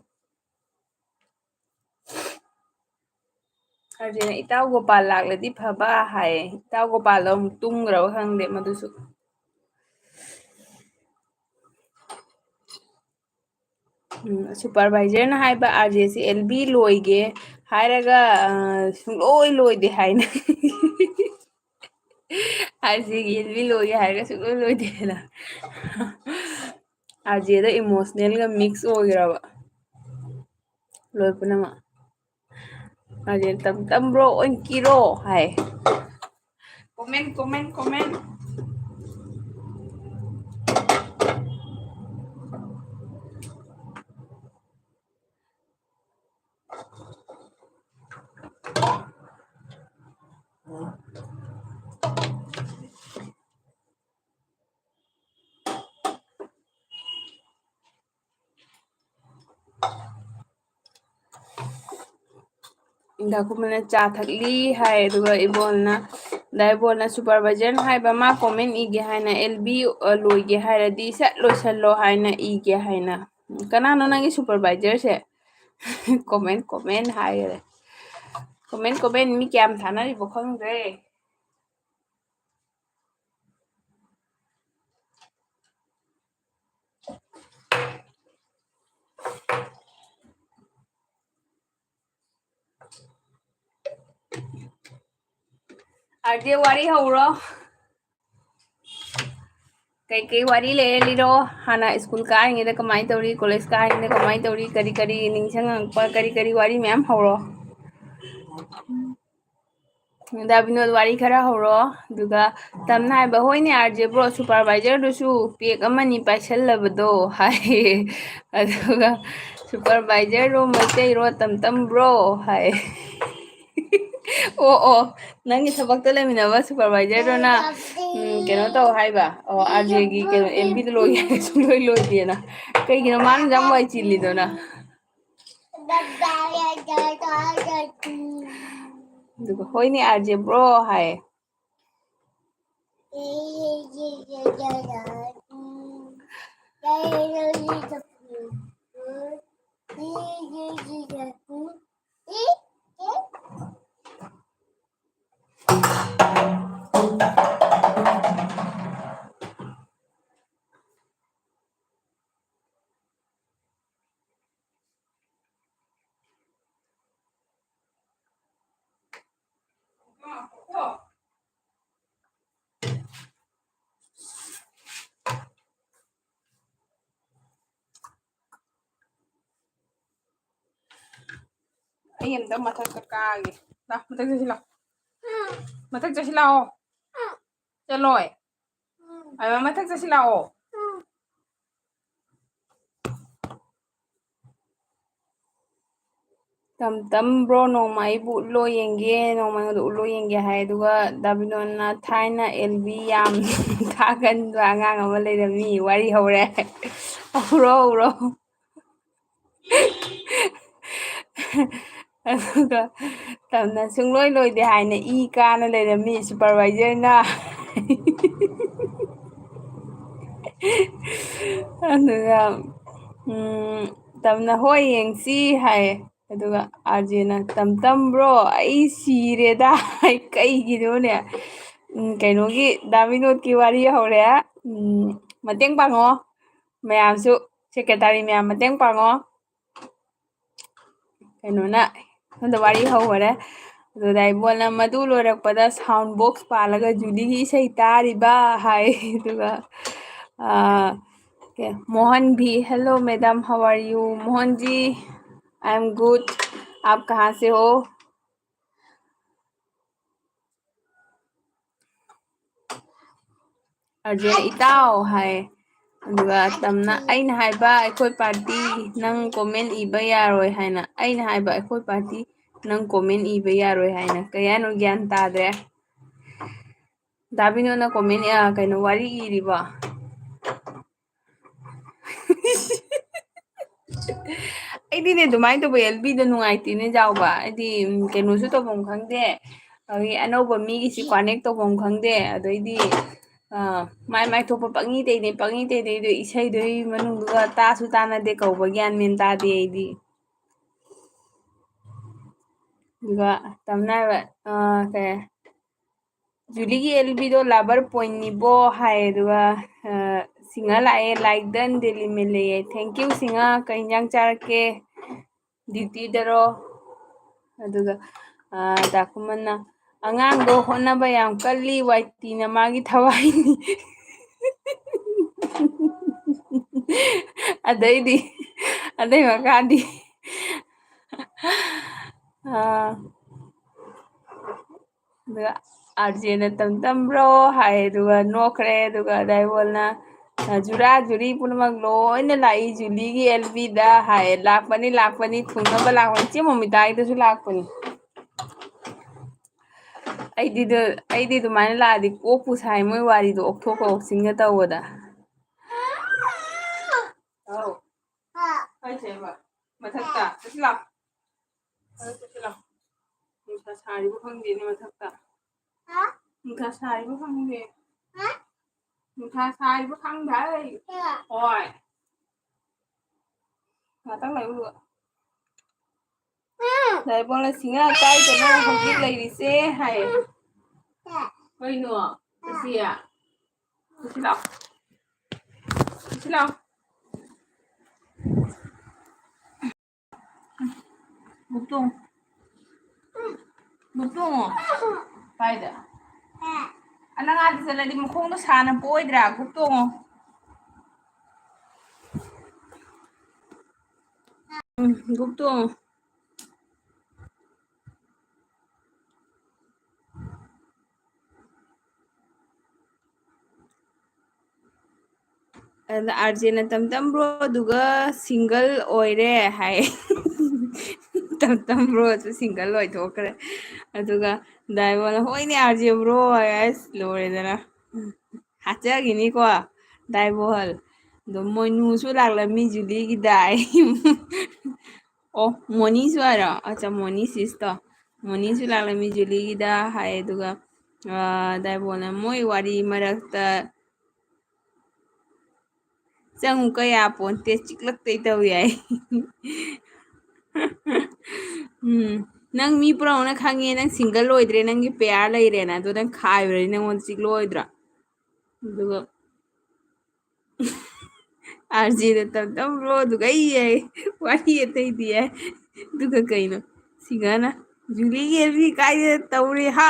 ꯑꯗꯨꯅ ꯏꯇꯥꯎ ꯒꯣꯄꯥꯜ ꯂꯥꯛꯂꯗꯤ ꯐꯕ ꯍꯥꯏꯌꯦ꯫ ꯏꯇꯥꯎ ꯒꯣꯄꯥꯜꯗꯣ ꯑꯃꯨꯛ ꯇꯨꯝꯈ꯭ꯔꯕ ꯈꯪꯗꯦ ꯃꯗꯨꯁꯨ꯫ ꯎꯝ, supervisorꯅ ꯍꯥꯏꯕ, "RJꯁꯦ LB ꯂꯣꯏꯒꯦ ꯍꯥꯏꯔꯒ, ꯑ, ꯁꯨꯡꯂꯣꯏ ꯂꯣꯏꯗꯦ" ꯍꯥꯏꯅ꯫ RJꯒꯤ LB ꯂꯣꯏꯒꯦ ꯍꯥꯏꯔꯒ ꯁꯨꯡꯂꯣꯏ ꯂꯣꯏꯗꯦꯅ꯫ RJꯗ emotionalꯒ mix ꯑꯣꯏꯈ꯭ꯔꯕ ꯂꯣꯏ ꯄꯨꯝꯅꯃꯛ꯫ RJ "ꯇꯝ ꯇꯝ bro ꯑꯣꯏꯅ ꯀꯤꯔꯣ" ꯍꯥꯏ꯫ Comment, comment, comment. ꯏꯟꯗꯥꯈꯨꯃꯟꯅ "ꯆꯥ ꯊꯛꯂꯤ" ꯍꯥꯏ, ꯑꯗꯨꯒ ꯏꯕꯣꯜꯅ, ꯗꯥ ꯏꯕꯣꯜꯅ "supervisorꯅ ꯍꯥꯏꯕ ꯃꯥ comment ꯏꯒꯦ ꯍꯥꯏꯅ, LB, ꯑ, ꯂꯣꯏꯒꯦ ꯍꯥꯏꯔꯗꯤ ꯁꯠ ꯂꯣꯏꯁꯜꯂꯣ ꯍꯥꯏꯅ ꯏꯒꯦ ꯍꯥꯏꯅ"꯫ ꯀꯅꯥꯅꯣ ꯅꯪꯒꯤ supervisorꯁꯦ? Comment, comment ꯍꯥꯏꯈꯔꯦ꯫ Comment, comment ꯃꯤ ꯀꯌꯥꯝ ꯊꯥꯅꯔꯤꯕꯣ ꯈꯪꯗ꯭ꯔꯦ꯫ RJ ꯋꯥꯔꯤ ꯍꯧꯔꯣ꯫ ꯀꯩꯀꯩ ꯋꯥꯔꯤ ꯂꯩꯔꯦ ꯂꯤꯔꯣ꯫ ꯍꯥꯟꯅ school ꯀꯥꯔꯤꯉꯩꯗ ꯀꯃꯥꯏꯅ ꯇꯧꯔꯤ, college ꯀꯥꯔꯤꯉꯩꯗ ꯀꯃꯥꯏꯅ ꯇꯧꯔꯤ, ꯀꯔꯤ ꯀꯔꯤ ꯅꯤꯡꯁꯤꯡꯉꯛꯄ, ꯀꯔꯤ ꯀꯔꯤ ꯋꯥꯔꯤ ꯃꯌꯥꯝ ꯍꯧꯔꯣ꯫ ꯗꯥ ꯕꯤꯅꯣꯗ ꯋꯥꯔꯤ ꯈꯔ ꯍꯧꯔꯣ꯫ ꯑꯗꯨꯒ ꯇꯝꯅ ꯍꯥꯏꯕ, "ꯍꯣꯏꯅꯦ RJ bro, supervisorꯗꯨꯁꯨ pack ꯑꯃꯅꯤ ꯄꯥꯏꯁꯜꯂꯕꯗꯣ" ꯍꯥꯏ꯫ ꯑꯗꯨꯒ "supervisorꯔꯣ ꯃꯩꯇꯩꯔꯣ ꯇꯝ ꯇꯝ bro" ꯍꯥꯏ꯫ ꯑꯣ, ꯑꯣ, ꯅꯪꯒꯤ ꯊꯕꯛꯇ ꯂꯩꯃꯤꯟꯅꯕ supervisorꯗꯨꯅ, ꯎꯝ, ꯀꯩꯅꯣ ꯇꯧ ꯍꯥꯏꯕ꯫ ꯑꯣ, RJꯒꯤ ꯀꯩꯅꯣ, LBꯗ ꯂꯣꯏꯒꯦ ꯍꯥꯏꯔꯒ ꯁꯨꯡꯂꯣꯏ ꯂꯣꯏꯗꯦꯅ꯫ ꯀꯩꯒꯤꯅꯣ ꯃꯥꯅ ꯌꯥꯝ ꯋꯥꯏ ꯆꯤꯜꯂꯤꯗꯨꯅ? ꯑꯗꯨꯒ "ꯍꯣꯏꯅꯦ RJ bro" ꯍꯥꯏ꯫ ꯑꯩ ꯑꯝꯇ ꯃꯊꯛꯇ ꯀꯥꯒꯦ꯫ ꯂꯥꯎ, ꯃꯊꯛ ꯆꯠꯁꯤ ꯂꯥꯎ꯫ ꯃꯊꯛ ꯆꯠꯁꯤ ꯂꯥꯛꯑꯣ꯫ ꯆꯠꯂꯣꯏ꯫ ꯑꯩꯃ, ꯃꯊꯛ ꯆꯠꯁꯤ ꯂꯥꯛꯑꯣ꯫ ꯇꯝ ꯇꯝ bro, ꯅꯣꯡꯃ ꯑꯩꯕꯨ ꯎꯠꯂꯣ ꯌꯦꯡꯒꯦ, ꯅꯣꯡꯃ ꯑꯩꯉꯣꯟꯗ ꯎꯠꯂꯣ ꯌꯦꯡꯒꯦ ꯍꯥꯏ꯫ ꯑꯗꯨꯒ ꯗꯥꯕꯤꯅꯣꯟꯅ ꯊꯥꯏꯅ ꯑꯦꯜ ꯕꯤ ꯌꯥꯝ ꯊꯥꯒꯟꯕ ꯑꯉꯥꯡ ꯑꯃ ꯂꯩꯔꯝꯃꯤ, ꯋꯥꯔꯤ ꯍꯧꯔꯦ꯫ ꯍꯧꯔꯣ, ꯍꯧꯔꯣ꯫ ꯑꯗꯨꯒ ꯇꯝꯅ ꯁꯨꯡꯂꯣꯏ ꯂꯣꯏꯗꯦ ꯍꯥꯏꯅ ꯏ ꯀꯥꯅ ꯂꯩꯔꯝꯃꯤ supervisorꯅ꯫ ꯑꯗꯨꯒ, ꯎꯝ, ꯇꯝꯅ "ꯍꯣꯏ, ꯌꯦꯡꯁꯤ" ꯍꯥꯏ꯫ ꯑꯗꯨꯒ ꯑꯥꯔꯖꯦꯅ "ꯇꯝ ꯇꯝ bro, ꯑꯩ ꯁꯤꯔꯦꯗ" ꯍꯥꯏ꯫ ꯀꯩꯒꯤꯅꯣꯅꯦ? ꯎꯝ, ꯀꯩꯅꯣꯒꯤ ꯗꯥ ꯕꯤꯅꯣꯗꯀꯤ ꯋꯥꯔꯤ ꯍꯧꯔꯦ꯫ ꯎꯝ, ꯃꯇꯦꯡ ꯄꯥꯡꯉꯣ ꯃꯌꯥꯝꯁꯨ, secretary ꯃꯌꯥꯝ ꯃꯇꯦꯡ ꯄꯥꯡꯉꯣ꯫ ꯀꯩꯅꯣꯅ ꯑꯩꯉꯣꯟꯗ ꯋꯥꯔꯤ ꯍꯧꯈꯔꯦ꯫ ꯑꯗꯨꯗ ꯏꯕꯣꯟꯅ ꯃꯗꯨ ꯂꯣꯏꯔꯛꯄꯗ sound box ꯄꯥꯜꯂꯒ "ꯖꯨꯂꯤꯒꯤ ꯏꯁꯩ ꯇꯥꯔꯤꯕ" ꯍꯥꯏ꯫ ꯑꯗꯨꯒ, ꯑꯥ, okay, Mohan V, "Hello madam, how are you?" Mohan G, "I am good, आप कहाँ से हो?" ꯑꯥꯔꯖꯦꯅ "ꯏꯇꯥꯎ" ꯍꯥꯏ꯫ ꯑꯗꯨꯒ ꯇꯝꯅ "ꯑꯩꯅ ꯍꯥꯏꯕ ꯑꯩꯈꯣꯏ party ꯅꯪ comment ꯏꯕ ꯌꯥꯔꯣꯏ" ꯍꯥꯏꯅ꯫ "ꯑꯩꯅ ꯍꯥꯏꯕ ꯑꯩꯈꯣꯏ party ꯅꯪ comment ꯏꯕ ꯌꯥꯔꯣꯏ" ꯍꯥꯏꯅ꯫ ꯀꯩ ꯍꯥꯏꯅꯣ ꯒ꯭ꯌꯥꯟ ꯇꯥꯗ꯭ꯔꯦ꯫ ꯗꯥ ꯕꯤꯅꯣꯅ comment, ꯑ, ꯀꯩꯅꯣ, ꯋꯥꯔꯤ ꯏꯔꯤꯕꯣ? ꯑꯩꯗꯤꯅꯦ, ꯑꯗꯨꯃꯥꯏꯅ ꯇꯧꯕ ꯑꯦꯜ ꯕꯤꯗ ꯅꯨꯡꯉꯥꯏꯇꯦꯅꯦ, ꯆꯥꯎꯕ꯫ ꯍꯥꯏꯗꯤ, ꯎꯝ, ꯀꯩꯅꯣꯁꯨ ꯇꯧꯐꯝ ꯈꯪꯗꯦ, ꯑꯗꯒꯤ ꯑꯅꯧꯕ ꯃꯤꯒꯤꯁꯤ connect ꯇꯧꯐꯝ ꯈꯪꯗꯦ, ꯑꯗꯩꯗꯤ ꯑꯥ, ꯃꯥꯏ ꯃꯥꯏ ꯊꯣꯛꯄ ꯄꯪꯏ ꯇꯩꯅꯩ, ꯄꯪꯏ ꯇꯩꯅꯩꯗꯣ ꯏꯁꯩꯗꯨꯒꯤ ꯃꯅꯨꯡꯗꯨꯒ ꯇꯥꯁꯨ ꯇꯥꯅꯗꯦ, ꯀꯧꯕ ꯒ꯭ꯌꯥꯟ ꯃꯦꯟ ꯇꯥꯗꯦ ꯑꯩꯗꯤ꯫ ꯑꯗꯨꯒ ꯇꯝꯅ ꯍꯥꯏꯕ, ꯑꯥ, ꯀꯩ, "ꯖꯨꯂꯤꯒꯤ ꯑꯦꯜ ꯕꯤꯗꯣ lover pointꯅꯤꯕꯣ" ꯍꯥꯏ, ꯑꯗꯨꯒ, ꯑꯥ, ꯁꯤꯡꯉ ꯂꯥꯛꯑꯦ, "Like done, Delhi ꯃꯦ ꯂꯩꯌꯦ"꯫ Thank you ꯁꯤꯡꯉ, ꯀꯩ ꯏꯟꯖꯥꯡ ꯆꯥꯔꯛꯀꯦ? ꯗ꯭ꯌꯨꯇꯤꯗꯔꯣ? ꯑꯗꯨꯒ, ꯑꯥ, ꯗꯥ ꯀꯨꯃꯟꯅ, "ꯑꯉꯥꯡꯗꯣ ꯍꯣꯠꯅꯕ ꯌꯥꯝ ꯀꯜꯂꯤ, ꯋꯥꯏꯇꯤꯅ ꯃꯥꯒꯤ ꯊꯋꯥꯏꯅꯤ"꯫ ꯑꯗꯩꯗꯤ, ꯑꯗꯩ ꯃꯈꯥꯗꯤ, ꯑꯥ, ꯑꯗꯨꯒ ꯑꯥꯔ ꯖꯦꯅ "ꯇꯝ ꯇꯝꯕ꯭ꯔꯣ?" ꯍꯥꯏ, ꯑꯗꯨꯒ ꯅꯣꯛꯈ꯭ꯔꯦ꯫ ꯑꯗꯨꯒ ꯗꯥꯏꯕꯣꯜꯅ, "ꯖꯨꯔꯥ ꯖꯨꯔꯤ ꯄꯨꯝꯅꯃꯛ ꯂꯣꯏꯅ ꯂꯥꯛꯏ, ꯖꯨꯂꯤꯒꯤ ꯑꯦꯜ ꯕꯤꯗ" ꯍꯥꯏ꯫ "ꯂꯥꯛꯄꯅꯤ, ꯂꯥꯛꯄꯅꯤ, ꯊꯨꯡꯅꯕ ꯂꯥꯛꯄꯅꯤ"꯫ ꯆꯦ ꯃꯣꯃꯤꯇꯥꯒꯤꯗꯁꯨ ꯂꯥꯛꯄꯅꯤ꯫ ꯑꯩꯗꯤ ꯑꯗꯨ-, ꯑꯩꯗꯤ ꯑꯗꯨꯃꯥꯏꯅ ꯂꯥꯛꯑꯗꯤ ꯀꯣꯛꯄꯨ ꯁꯥꯏ, ꯃꯣꯏ ꯋꯥꯔꯤꯗꯣ ꯑꯣꯛꯊꯣꯛꯀ ꯑꯣꯛꯆꯤꯟꯒ ꯇꯧꯕꯗ꯫ ꯑꯧ꯫ ꯀꯥꯏ ꯆꯠꯂꯤꯕ? ꯃꯊꯛꯇ꯫ ꯆꯠꯁꯤ ꯂꯥꯎ꯫ ꯃꯊꯛꯇ ꯆꯠꯁꯤ ꯂꯥꯎ꯫ ꯅꯨꯡꯁꯥ ꯁꯥꯔꯤꯕ ꯈꯪꯗꯦꯅꯦ ꯃꯊꯛꯇ꯫ ꯍꯥ? ꯅꯨꯡꯁꯥ ꯁꯥꯔꯤꯕ ꯈꯪꯗꯦ꯫ ꯍꯥ? ꯅꯨꯡꯁꯥ ꯁꯥꯔꯤꯕ ꯈꯪꯗꯦ꯫ ꯍꯥ? ꯍꯣꯏ꯫ ꯉꯥꯛꯇꯪ ꯂꯩꯌꯨ꯫ ꯗꯥꯏꯕꯣꯜꯅ "ꯁꯤꯡꯉ ꯀꯥꯏꯗꯅꯣ ꯍꯧꯖꯤꯛ ꯂꯩꯔꯤꯁꯦ?" ꯍꯥꯏ꯫ ꯀꯩꯅꯣ? ꯆꯠꯁꯤ꯫ ꯆꯠꯁꯤ ꯂꯥꯎ꯫ ꯆꯠꯁꯤ ꯂꯥꯎ꯫ ꯕꯨꯛꯇꯣꯡ꯫ ꯕꯨꯛꯇꯣꯡꯉꯣ꯫ ꯀꯥꯏꯗ? ꯑ, ꯅꯪ ꯑꯥꯗ ꯆꯠꯂꯗꯤ ꯃꯈꯣꯡꯗꯣ ꯁꯥꯅ ꯄꯣꯛꯑꯣꯏꯗ꯭ꯔꯥ? ꯕꯨꯛꯇꯣꯡꯉꯣ꯫ ꯎꯝ, ꯕꯨꯛꯇꯣꯡꯉꯣ꯫ ꯑꯗ ꯑꯥꯔ ꯖꯦꯅ "ꯇꯝ ꯇꯝ ꯕ꯭ꯔꯣ ꯑꯗꯨꯒ ꯁꯤꯡꯒꯜ ꯑꯣꯏꯔꯦ" ꯍꯥꯏ꯫ ꯇꯝ ꯇꯝ ꯕ꯭ꯔꯣꯁꯨ ꯁꯤꯡꯒꯜ ꯑꯣꯏꯊꯣꯛꯈ꯭ꯔꯦ꯫ ꯑꯗꯨꯒ ꯗꯥꯏꯕꯣꯜꯅ "ꯍꯣꯏꯅꯦ ꯑꯥꯔ ꯖꯦ ꯕ꯭ꯔꯣ" ꯍꯥꯏ꯫ ꯑꯁ, ꯂꯣꯏꯔꯦꯗꯅ꯫ ꯍꯥꯠꯆꯈꯤꯅꯤꯀꯣ ꯗꯥꯏꯕꯣꯜ꯫ ꯑꯗꯣ ꯃꯣꯏꯅꯨꯁꯨ ꯂꯥꯛꯂꯝꯃꯤ ꯖꯨꯂꯤꯒꯤꯗ꯫ ꯑꯣ, ꯃꯣꯅꯤꯁꯨ ꯍꯥꯏꯔꯣ? ꯑꯠꯆꯥ, ꯃꯣꯅꯤ ꯁꯤꯁꯇꯣ꯫ ꯃꯣꯅꯤꯁꯨ ꯂꯥꯛꯂꯝꯃꯤ ꯖꯨꯂꯤꯒꯤꯗ ꯍꯥꯏ, ꯑꯗꯨꯒ ꯑ, ꯗꯥꯏꯕꯣꯅ ꯃꯣꯏ ꯋꯥꯔꯤ ꯃꯔꯛꯇ ꯆꯪꯉꯨ ꯀꯌꯥ ꯄꯣꯟꯇꯦ, ꯆꯤꯛꯂꯛꯇꯩ ꯇꯧ ꯌꯥꯏ꯫ ꯎꯝ, ꯅꯪ ꯃꯤ ꯄꯨꯝꯅꯃꯛꯅ ꯈꯪꯉꯦ, ꯅꯪ single ꯑꯣꯏꯗ꯭ꯔꯦ, ꯅꯪꯒꯤ pair ꯂꯩꯔꯦꯅ, ꯑꯗꯣ ꯅꯪ ꯈꯥꯏꯕꯗꯗꯤ ꯅꯪꯉꯣꯟꯗ ꯆꯤꯛꯂꯛꯑꯣꯏꯗ꯭ꯔꯣ? ꯑꯗꯨꯒ RJꯗ ꯇꯞ ꯇꯞ ꯂꯣ, ꯑꯗꯨꯒ ꯑꯩ ꯌꯥꯏ, ꯋꯥꯔꯤ ꯑꯇꯩꯗꯤ ꯌꯥꯏ꯫ ꯑꯗꯨꯒ ꯀꯩꯅꯣ, ꯁꯤꯡꯒꯅ, "ꯖꯨꯂꯤꯒꯤ ꯑꯦꯜꯕꯤ ꯀꯥꯏꯗ ꯇꯧꯔꯦ ꯍꯥ?"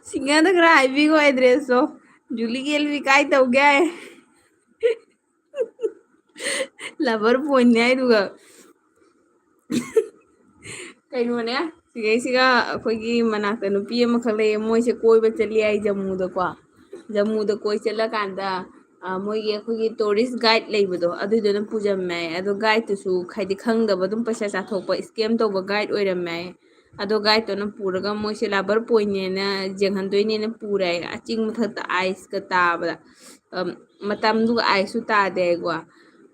ꯁꯤꯡꯒꯅ ꯈꯔ ꯍꯥꯏꯕꯤꯈꯣ addressꯇꯣ, "ꯖꯨꯂꯤꯒꯤ ꯑꯦꯜꯕꯤ ꯀꯥꯏ ꯇꯧꯒꯦ?" Lover pointꯅꯦ ꯍꯥꯏꯗꯨꯒ꯫ ꯀꯩꯅꯣꯅꯦ, ꯁꯤꯒꯩꯁꯤꯒ ꯑꯩꯈꯣꯏꯒꯤ ꯃꯅꯥꯛꯇ ꯅꯨꯄꯤ ꯑꯃꯈꯛ ꯂꯩꯌꯦ, ꯃꯣꯏꯁꯦ ꯀꯣꯏꯕ ꯆꯠꯂꯤ ꯍꯥꯏ ꯖꯝꯃꯨꯗꯀꯣ꯫ ꯖꯝꯃꯨꯗ ꯀꯣꯏ ꯆꯠꯂꯀꯥꯟꯗ, ꯑ, ꯃꯣꯏꯒꯤ ꯑꯩꯈꯣꯏꯒꯤ tourist guide ꯂꯩꯕꯗꯣ, ꯑꯗꯨꯏꯗꯨꯅ ꯄꯨꯖꯝꯃꯦ ꯍꯥꯏ꯫ ꯑꯗꯣ guideꯇꯨꯁꯨ ꯍꯥꯏꯗꯤ ꯈꯪꯗꯕ, ꯑꯗꯨꯝ ꯄꯩꯁꯥ ꯆꯥꯊꯣꯛꯄ, scam ꯇꯧꯕ guide ꯑꯣꯏꯔꯝꯃꯦ ꯍꯥꯏ꯫ ꯑꯗꯣ guideꯇꯨꯅ ꯄꯨꯔꯒ ꯃꯣꯏꯁꯦ lover pointꯅꯦꯅ ꯌꯦꯡꯍꯟꯗꯣꯏꯅꯦꯅ ꯄꯨꯔꯦ ꯍꯥꯏ꯫ ꯆꯤꯡ ꯃꯊꯛꯇ iceꯀ ꯇꯥꯕꯗ, ꯑꯝ, ꯃꯇꯝꯗꯨꯒ iceꯁꯨ ꯇꯥꯗꯦ ꯍꯥꯏꯀꯣ꯫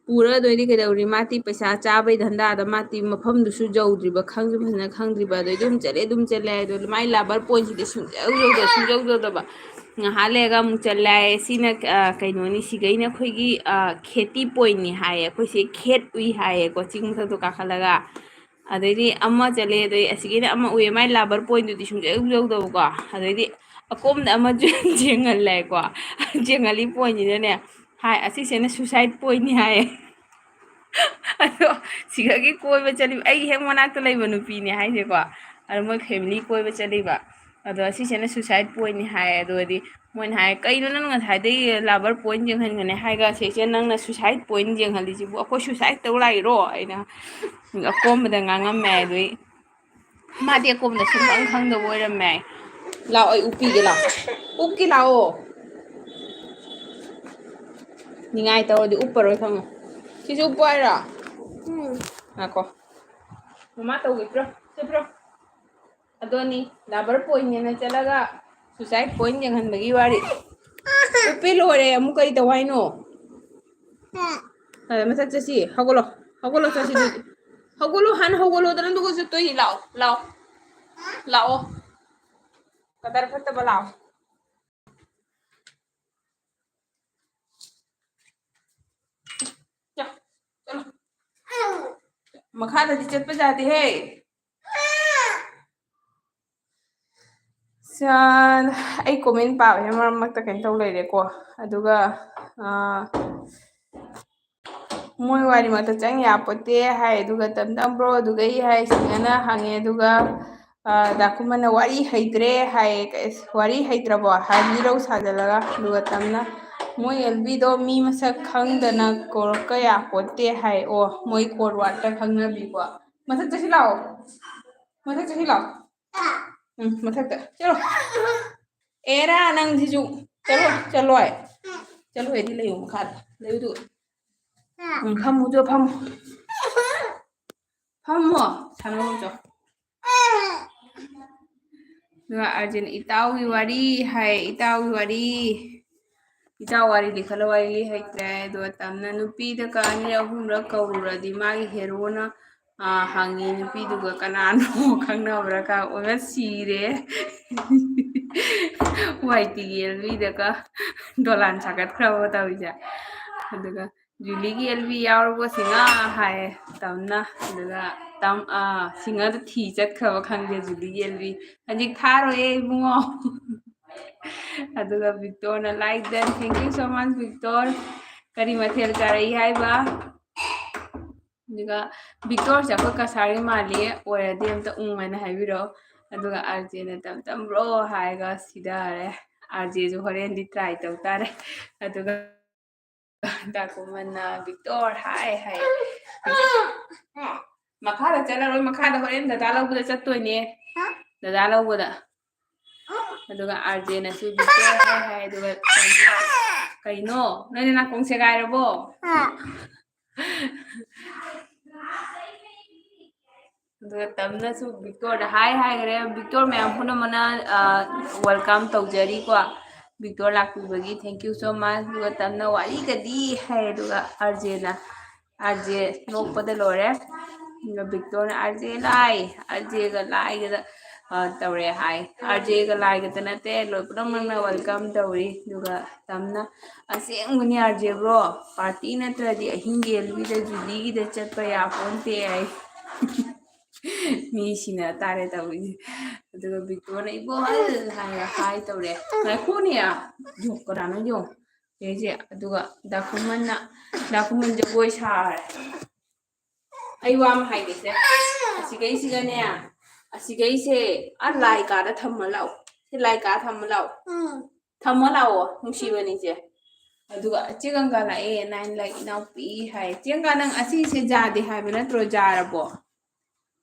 ꯄꯨꯔꯒ ꯑꯗꯩꯗꯤ ꯀꯩꯗꯧꯔꯤ? ꯃꯥꯗꯤ ꯄꯩꯁꯥ ꯆꯥꯕꯩ ꯙꯟꯗꯥꯗ ꯃꯥꯗꯤ ꯃꯐꯝꯗꯨꯁꯨ ꯌꯧꯗ꯭ꯔꯤꯕ, ꯈꯪꯁꯨ ꯐꯖꯅ ꯈꯪꯗ꯭ꯔꯤꯕ, ꯑꯗꯩ ꯑꯗꯨꯝ ꯆꯠꯂꯦ, ꯑꯗꯨꯝ ꯆꯠꯂꯦ, ꯑꯗꯣ ꯃꯥꯏ lover pointꯁꯤꯗꯤ ꯁꯨꯡꯌꯧ ꯌꯧꯗ-, ꯁꯨꯡꯌꯧ ꯌꯧꯗꯕ꯫ ꯉꯥꯏꯍꯥꯛ ꯂꯩꯔꯒ ꯑꯃꯨꯛ ꯆꯠꯂꯦ ꯍꯥꯏꯌꯦ꯫ ꯁꯤꯅ, ꯑ, ꯀꯩꯅꯣꯅꯤ, ꯁꯤꯒꯩꯅ ꯑꯩꯈꯣꯏꯒꯤ, ꯑ, ꯈꯦꯇꯤ pointꯅꯤ ꯍꯥꯏꯌꯦ꯫ ꯑꯩꯈꯣꯏꯁꯦ ꯈꯦꯠ ꯎꯏ ꯍꯥꯏꯌꯦꯀꯣ, ꯆꯤꯡ ꯃꯊꯛꯇꯣ ꯀꯥꯈꯠꯂꯒ꯫ ꯑꯗꯩꯗꯤ ꯑꯃ ꯆꯠꯂꯦ, ꯑꯗꯩ ꯑꯁꯤꯒꯤꯅ ꯑꯃ ꯎꯏꯌꯦ, ꯃꯥꯏ lover pointꯗꯨꯗꯤ ꯁꯨꯡꯌꯧ ꯌꯧꯗꯕꯀꯣ꯫ ꯑꯗꯩꯗꯤ ꯑꯀꯣꯝꯗ ꯑꯃ ꯌꯦꯡꯍꯜꯂꯦꯀꯣ, ꯌꯦꯡꯍꯜꯂꯤ pointꯁꯤꯅꯅꯦ, ꯍꯥꯏ, "ꯑꯁꯤꯁꯤꯅ suicide pointꯅꯤ" ꯍꯥꯏꯌꯦ꯫ ꯑꯗꯣ ꯁꯤꯒꯒꯤ ꯀꯣꯏꯕ ꯆꯠꯂꯤꯕ, ꯑꯩꯒꯤ ꯍꯦꯛ ꯃꯅꯥꯛꯇ ꯂꯩꯕ ꯅꯨꯄꯤꯅꯦ ꯍꯥꯏꯁꯦꯀꯣ, ꯑꯗꯣ ꯃꯣꯏ family ꯀꯣꯏꯕ ꯆꯠꯂꯤꯕ꯫ ꯑꯗꯣ ꯑꯁꯤꯁꯤꯅ suicide pointꯅꯤ ꯍꯥꯏꯌꯦ꯫ ꯑꯗꯨꯒꯗꯤ ꯃꯣꯏꯅ ꯍꯥꯏ, "ꯀꯩꯅꯣ ꯅꯪꯅ ꯉꯁꯥꯏꯗꯩ lover point ꯌꯦꯡꯍꯟꯒꯅꯤ ꯍꯥꯏꯒ ꯁꯤꯁꯦ ꯅꯪꯅ suicide point ꯌꯦꯡꯍꯜꯂꯤꯁꯤꯕꯨ? ꯑꯩꯈꯣꯏ suicide ꯇꯧ ꯂꯥꯛꯏꯔꯣ?" ꯑꯩꯅ ꯑꯀꯣꯝꯕꯗ ꯉꯥꯡꯉꯝꯃꯦ꯫ ꯑꯗꯨꯏ ꯃꯥꯗꯤ ꯑꯀꯣꯝꯕꯗ ꯁꯨꯡꯈꯪ ꯈꯪꯗꯕ ꯑꯣꯏꯔꯝꯃꯦ꯫ ꯂꯥꯛꯑꯣ, ꯑꯩ ꯎꯞꯄꯤꯒꯦ, ꯂꯥꯛꯑꯣ꯫ ꯎꯞꯀꯦ, ꯂꯥꯛꯑꯣ꯫ ꯅꯤꯡꯉꯥꯏ ꯇꯧꯔꯗꯤ ꯎꯞꯄꯔꯣꯏ ꯈꯪꯉꯣ꯫ ꯁꯤꯁꯨ ꯎꯞꯄꯨ ꯍꯥꯏꯔꯣ? ꯎꯝ꯫ ꯉꯥꯏꯈꯣ꯫ ꯃꯃꯥ ꯇꯧꯒꯦ, ꯄꯤꯔꯣ꯫ ꯁꯤ ꯄꯤꯔꯣ꯫ ꯑꯗꯣꯅꯤ, lover pointꯅꯦꯅ ꯆꯠꯂꯒ suicide point ꯌꯦꯡꯍꯟꯕꯒꯤ ꯋꯥꯔꯤ꯫ ꯎꯞꯄꯦ, ꯂꯣꯏꯔꯦ, ꯑꯃꯨꯛ ꯀꯔꯤ ꯇꯧ ꯍꯥꯏꯅꯣ? ꯑ, ꯃꯊꯛ ꯆꯠꯁꯤ, ꯍꯧꯒꯠꯂꯣ, ꯍꯧꯒꯠꯂꯣ, ꯆꯠꯁꯤ ꯑꯗꯨꯗꯤ꯫ ꯍꯧꯒꯠꯂꯣ, ꯍꯥꯟꯅ ꯍꯧꯒꯠꯂꯣꯗꯅ, ꯑꯗꯨꯒ ꯆꯠꯇꯣꯏꯅꯤ, ꯂꯥꯛꯑꯣ, ꯂꯥꯛꯑꯣ꯫ ꯂꯥꯛꯑꯣ꯫ ꯀꯗꯔ ꯐꯠꯇꯕ ꯂꯥꯛꯑꯣ꯫ ꯆꯣ, ꯆꯠꯂꯣ꯫ ꯃꯈꯥꯗꯗꯤ ꯆꯠꯄ ꯌꯥꯗꯦꯍꯦ꯫ ꯁꯥ-, ꯑꯩ comment ꯄꯥꯕꯁꯦ ꯃꯔꯛ ꯃꯔꯛꯇ ꯀꯩꯅꯣ ꯇꯧ ꯂꯩꯔꯦꯀꯣ꯫ ꯑꯗꯨꯒ, ꯑꯥ, ꯃꯣꯏ ꯋꯥꯔꯤ ꯃꯔꯛꯇ ꯆꯪ ꯌꯥꯄꯣꯠꯇꯦ ꯍꯥꯏ꯫ ꯑꯗꯨꯒ ꯇꯝ ꯇꯝ bro ꯑꯗꯨꯒ ꯑꯩ ꯍꯥꯏ ꯁꯤꯡꯒꯅ ꯍꯪꯉꯦ꯫ ꯑꯗꯨꯒ, ꯑꯥ, ꯗꯥꯀꯨꯃꯟꯅ "ꯋꯥꯔꯤ ꯍꯩꯇ꯭ꯔꯦ" ꯍꯥꯏ꯫ "ꯋꯥꯔꯤ ꯍꯩꯇ꯭ꯔꯕꯣ?" ꯍꯥꯏ ꯃꯤꯔꯧ ꯁꯥꯖꯜꯂꯒ꯫ ꯑꯗꯨꯒ ꯇꯝꯅ "ꯃꯣꯏ ꯑꯦꯜꯕꯤꯗꯣ ꯃꯤ ꯃꯁꯛ ꯈꯪꯗꯅ ꯀꯧꯔꯛꯄ ꯌꯥꯄꯣꯠꯇꯦ" ꯍꯥꯏ꯫ ꯑꯣ, ꯃꯣꯏ code wordꯇ ꯈꯪꯅꯕꯤꯀꯣ꯫ ꯃꯊꯛ ꯆꯠꯁꯤ ꯂꯥꯛꯑꯣ꯫ ꯃꯊꯛ ꯆꯠꯁꯤ ꯂꯥꯛꯑꯣ꯫ ꯎꯝ, ꯃꯊꯛꯇ꯫ ꯆꯠꯂꯣ꯫ ꯑꯦꯔꯥ, ꯅꯪꯁꯤꯁꯨ꯫ ꯆꯠꯂꯣ, ꯆꯠꯂꯣꯏ꯫ ꯆꯠꯂꯣꯏꯗꯤ ꯂꯩꯌꯣ ꯃꯈꯥꯗ꯫ ꯂꯩꯌꯨ ꯑꯗꯨꯒ꯫ ꯎꯝ, ꯐꯝꯃꯨ, ꯆꯣ, ꯐꯝꯃꯨ꯫ ꯐꯝꯃꯣ꯫ ꯁꯥꯟꯅꯧꯔꯣ, ꯆꯣ꯫ ꯑꯗꯨꯒ ꯑꯥꯔꯖꯦꯟ ꯏꯇꯥꯎꯒꯤ ꯋꯥꯔꯤ ꯍꯥꯏ, ꯏꯇꯥꯎꯒꯤ ꯋꯥꯔꯤ꯫ ꯏꯇꯥꯎ ꯋꯥꯔꯤ ꯂꯤꯈꯠꯂꯣ, ꯋꯥꯔꯤ ꯂꯤ ꯍꯩꯇ꯭ꯔꯦ꯫ ꯑꯗꯨꯒ ꯇꯝꯅ ꯅꯨꯄꯤꯗ ꯀ-, ꯑꯅꯤꯔꯛ ꯑꯍꯨꯝꯔꯛ ꯀꯧꯔꯨꯔꯗꯤ ꯃꯥꯒꯤ ꯍꯦꯔꯣꯅ, ꯑꯥ, ꯍꯪꯉꯤ ꯅꯨꯄꯤꯗꯨꯒ ꯀꯅꯥꯅꯣ ꯈꯪꯅꯕ꯭ꯔꯥ ꯀ-, ꯑꯣꯏꯕ ꯁꯤꯔꯦ꯫ ꯋꯥꯏ ꯇꯤꯒꯤ ꯑꯦꯜꯕꯤꯗꯒ ꯗꯣꯂꯥꯟ ꯁꯥꯒꯠꯈ꯭ꯔꯕ ꯇꯧꯔꯤꯁꯦ꯫ ꯑꯗꯨꯒ "ꯖꯨꯂꯤꯒꯤ ꯑꯦꯜꯕꯤ ꯌꯥꯎꯔꯕꯣ ꯁꯤꯡꯉ?" ꯍꯥꯏꯌꯦ ꯇꯝꯅ꯫ ꯑꯗꯨꯒ ꯇꯝ-, ꯑꯥ, ꯁꯤꯡꯉꯗ ꯊꯤ ꯆꯠꯈ꯭ꯔꯕ ꯈꯪꯗꯦ ꯖꯨꯂꯤꯒꯤ ꯑꯦꯜꯕꯤ꯫ "ꯍꯧꯖꯤꯛ ꯊꯥꯔꯣꯏꯌꯦ ꯏꯕꯨꯡꯉꯣ꯫" ꯑꯗꯨꯒ ꯕꯤꯛꯇꯣꯔꯅ "Like done, thank you so much ꯕꯤꯛꯇꯣꯔ꯫ ꯀꯔꯤ ꯃꯊꯦꯜ ꯆꯥꯔꯛꯏ ꯍꯥꯏꯕ?" ꯑꯗꯨꯒ ꯕꯤꯛꯇꯣꯔꯁꯦ ꯑꯩꯈꯣꯏ ꯀꯁꯥꯔꯒꯤ ꯃꯥꯜꯂꯤ, ꯑꯣꯏꯔꯗꯤ ꯑꯝꯇ ꯎꯪ ꯍꯥꯏꯅ ꯍꯥꯏꯕꯤꯔꯛꯑꯣ꯫ ꯑꯗꯨꯒ ꯑꯥꯔꯖꯦꯅ "ꯇꯝ ꯇꯝ bro" ꯍꯥꯏꯔꯒ ꯁꯤꯗꯔꯦ꯫ ꯑꯥꯔꯖꯦꯁꯨ ꯍꯣꯔꯦꯟꯗꯤ try ꯇꯧ ꯇꯥꯔꯦ꯫ ꯑꯗꯨꯒ ꯗꯥꯀꯨꯃꯟꯅ "ꯕꯤꯛꯇꯣꯔ ꯍꯥꯏ" ꯍꯥꯏ꯫ ꯃꯈꯥꯗ ꯆꯠꯂꯔꯣꯏ, ꯃꯈꯥꯗ ꯍꯣꯔꯦꯟ ꯗꯗꯥ ꯂꯧꯕꯗ ꯆꯠꯇꯣꯏꯅꯦ꯫ ꯗꯗꯥ ꯂꯧꯕꯗ꯫ ꯑꯗꯨꯒ ꯑꯥꯔꯖꯦꯅꯁꯨ "ꯕꯤꯛꯇꯣꯔ ꯍꯥꯏ" ꯍꯥꯏ꯫ ꯑꯗꯨꯒ ꯀꯩꯅꯣ, ꯅꯣꯏꯅ ꯅꯥꯀꯣꯡ ꯁꯦꯒꯥꯏꯔꯕꯣ? ꯑꯗꯨꯒ ꯇꯝꯅꯁꯨ ꯕꯤꯛꯇꯣꯔꯗ ꯍꯥꯏ ꯍꯥꯏꯈ꯭ꯔꯦ꯫ ꯕꯤꯛꯇꯣꯔ ꯃꯌꯥꯝ ꯄꯨꯝꯅꯃꯛꯅ, ꯑ, welcome ꯇꯧꯖꯔꯤꯀꯣ꯫ ꯕꯤꯛꯇꯣꯔ ꯂꯥꯛꯄꯤꯕꯒꯤ thank you so much꯫ ꯑꯗꯨꯒ ꯇꯝꯅ "ꯋꯥꯔꯤꯒꯗꯤ" ꯍꯥꯏ꯫ ꯑꯗꯨꯒ ꯑꯥꯔꯖꯦꯅ, ꯑꯥꯔꯖꯦ ꯅꯣꯛꯄꯗ ꯂꯣꯏꯔꯦ꯫ ꯑꯗꯨꯒ ꯕꯤꯛꯇꯣꯔꯅ ꯑꯥꯔ ꯖꯦ ꯂꯥꯏ, ꯑꯥꯔ ꯖꯦꯒ ꯂꯥꯏꯒꯗ, ꯑ, ꯇꯧꯔꯦ ꯍꯥꯏ꯫ ꯑꯥꯔ ꯖꯦꯒ ꯂꯥꯏꯒꯗ ꯅꯠꯇꯦ, ꯂꯣꯏ ꯄꯨꯝꯅꯃꯛꯅ welcome ꯇꯧꯔꯤ꯫ ꯑꯗꯨꯒ ꯇꯝꯅ "ꯑꯁꯦꯡꯕꯅꯤ ꯑꯥꯔ ꯖꯦ ꯕ꯭ꯔꯣ, ꯄꯥꯔꯇꯤ ꯅꯠꯇ꯭ꯔꯗꯤ ꯑꯍꯤꯡ ꯌꯦꯜꯕꯤꯗ ꯖꯨꯗꯤꯒꯤꯗ ꯆꯠꯄ ꯌꯥꯄꯣꯟꯇꯦ" ꯍꯥꯏ꯫ ꯃꯤ ꯁꯤꯅ ꯇꯥꯔꯦ ꯇꯧꯔꯤꯁꯦ꯫ ꯑꯗꯨꯒ ꯕꯤꯛꯇꯣꯔꯅ "ꯏꯕꯣꯍꯜ" ꯍꯥꯏꯔꯒ ꯍꯥꯏ ꯇꯧꯔꯦ꯫ ꯉꯥꯏꯈꯣꯅꯦ, ꯌꯣ, ꯀꯅꯥꯅꯣ ꯌꯣ? ꯁꯤꯁꯦ꯫ ꯑꯗꯨꯒ ꯗꯥꯀꯨꯃꯟꯅ, ꯗꯥꯀꯨꯃꯟ ꯖꯒꯣꯏ ꯁꯥꯔꯦ꯫ ꯑꯩ ꯋꯥ ꯑꯃ ꯍꯥꯏꯒꯦꯁꯦ꯫ ꯑꯁꯤꯒꯩꯁꯤꯒꯅꯦ, ꯑꯁꯤꯒꯩꯁꯦ ꯑꯥ ꯂꯥꯏ ꯀꯥꯗ ꯊꯝꯃ ꯂꯥꯛꯑꯣ꯫ ꯁꯤ ꯂꯥꯏ ꯀꯥꯗ ꯊꯝꯃ ꯂꯥꯛꯑꯣ꯫ ꯎꯝ꯫ ꯊꯝꯃ ꯂꯥꯛꯑꯣ, ꯅꯨꯡꯁꯤꯕꯅꯤꯁꯦ꯫ ꯑꯗꯨꯒ ꯆꯦ ꯒꯪꯒꯥ ꯂꯥꯛꯑꯦ, ꯅꯥꯏꯟ ꯂꯥꯏꯛ ꯏꯅꯥꯎꯄꯤ ꯍꯥꯏ꯫ ꯆꯦ ꯒꯪꯒꯥ, ꯅꯪ ꯑꯁꯤꯁꯦ ꯖꯥꯗꯦ ꯍꯥꯏꯕ ꯅꯠꯇ꯭ꯔꯣ? ꯖꯥꯔꯕꯣ?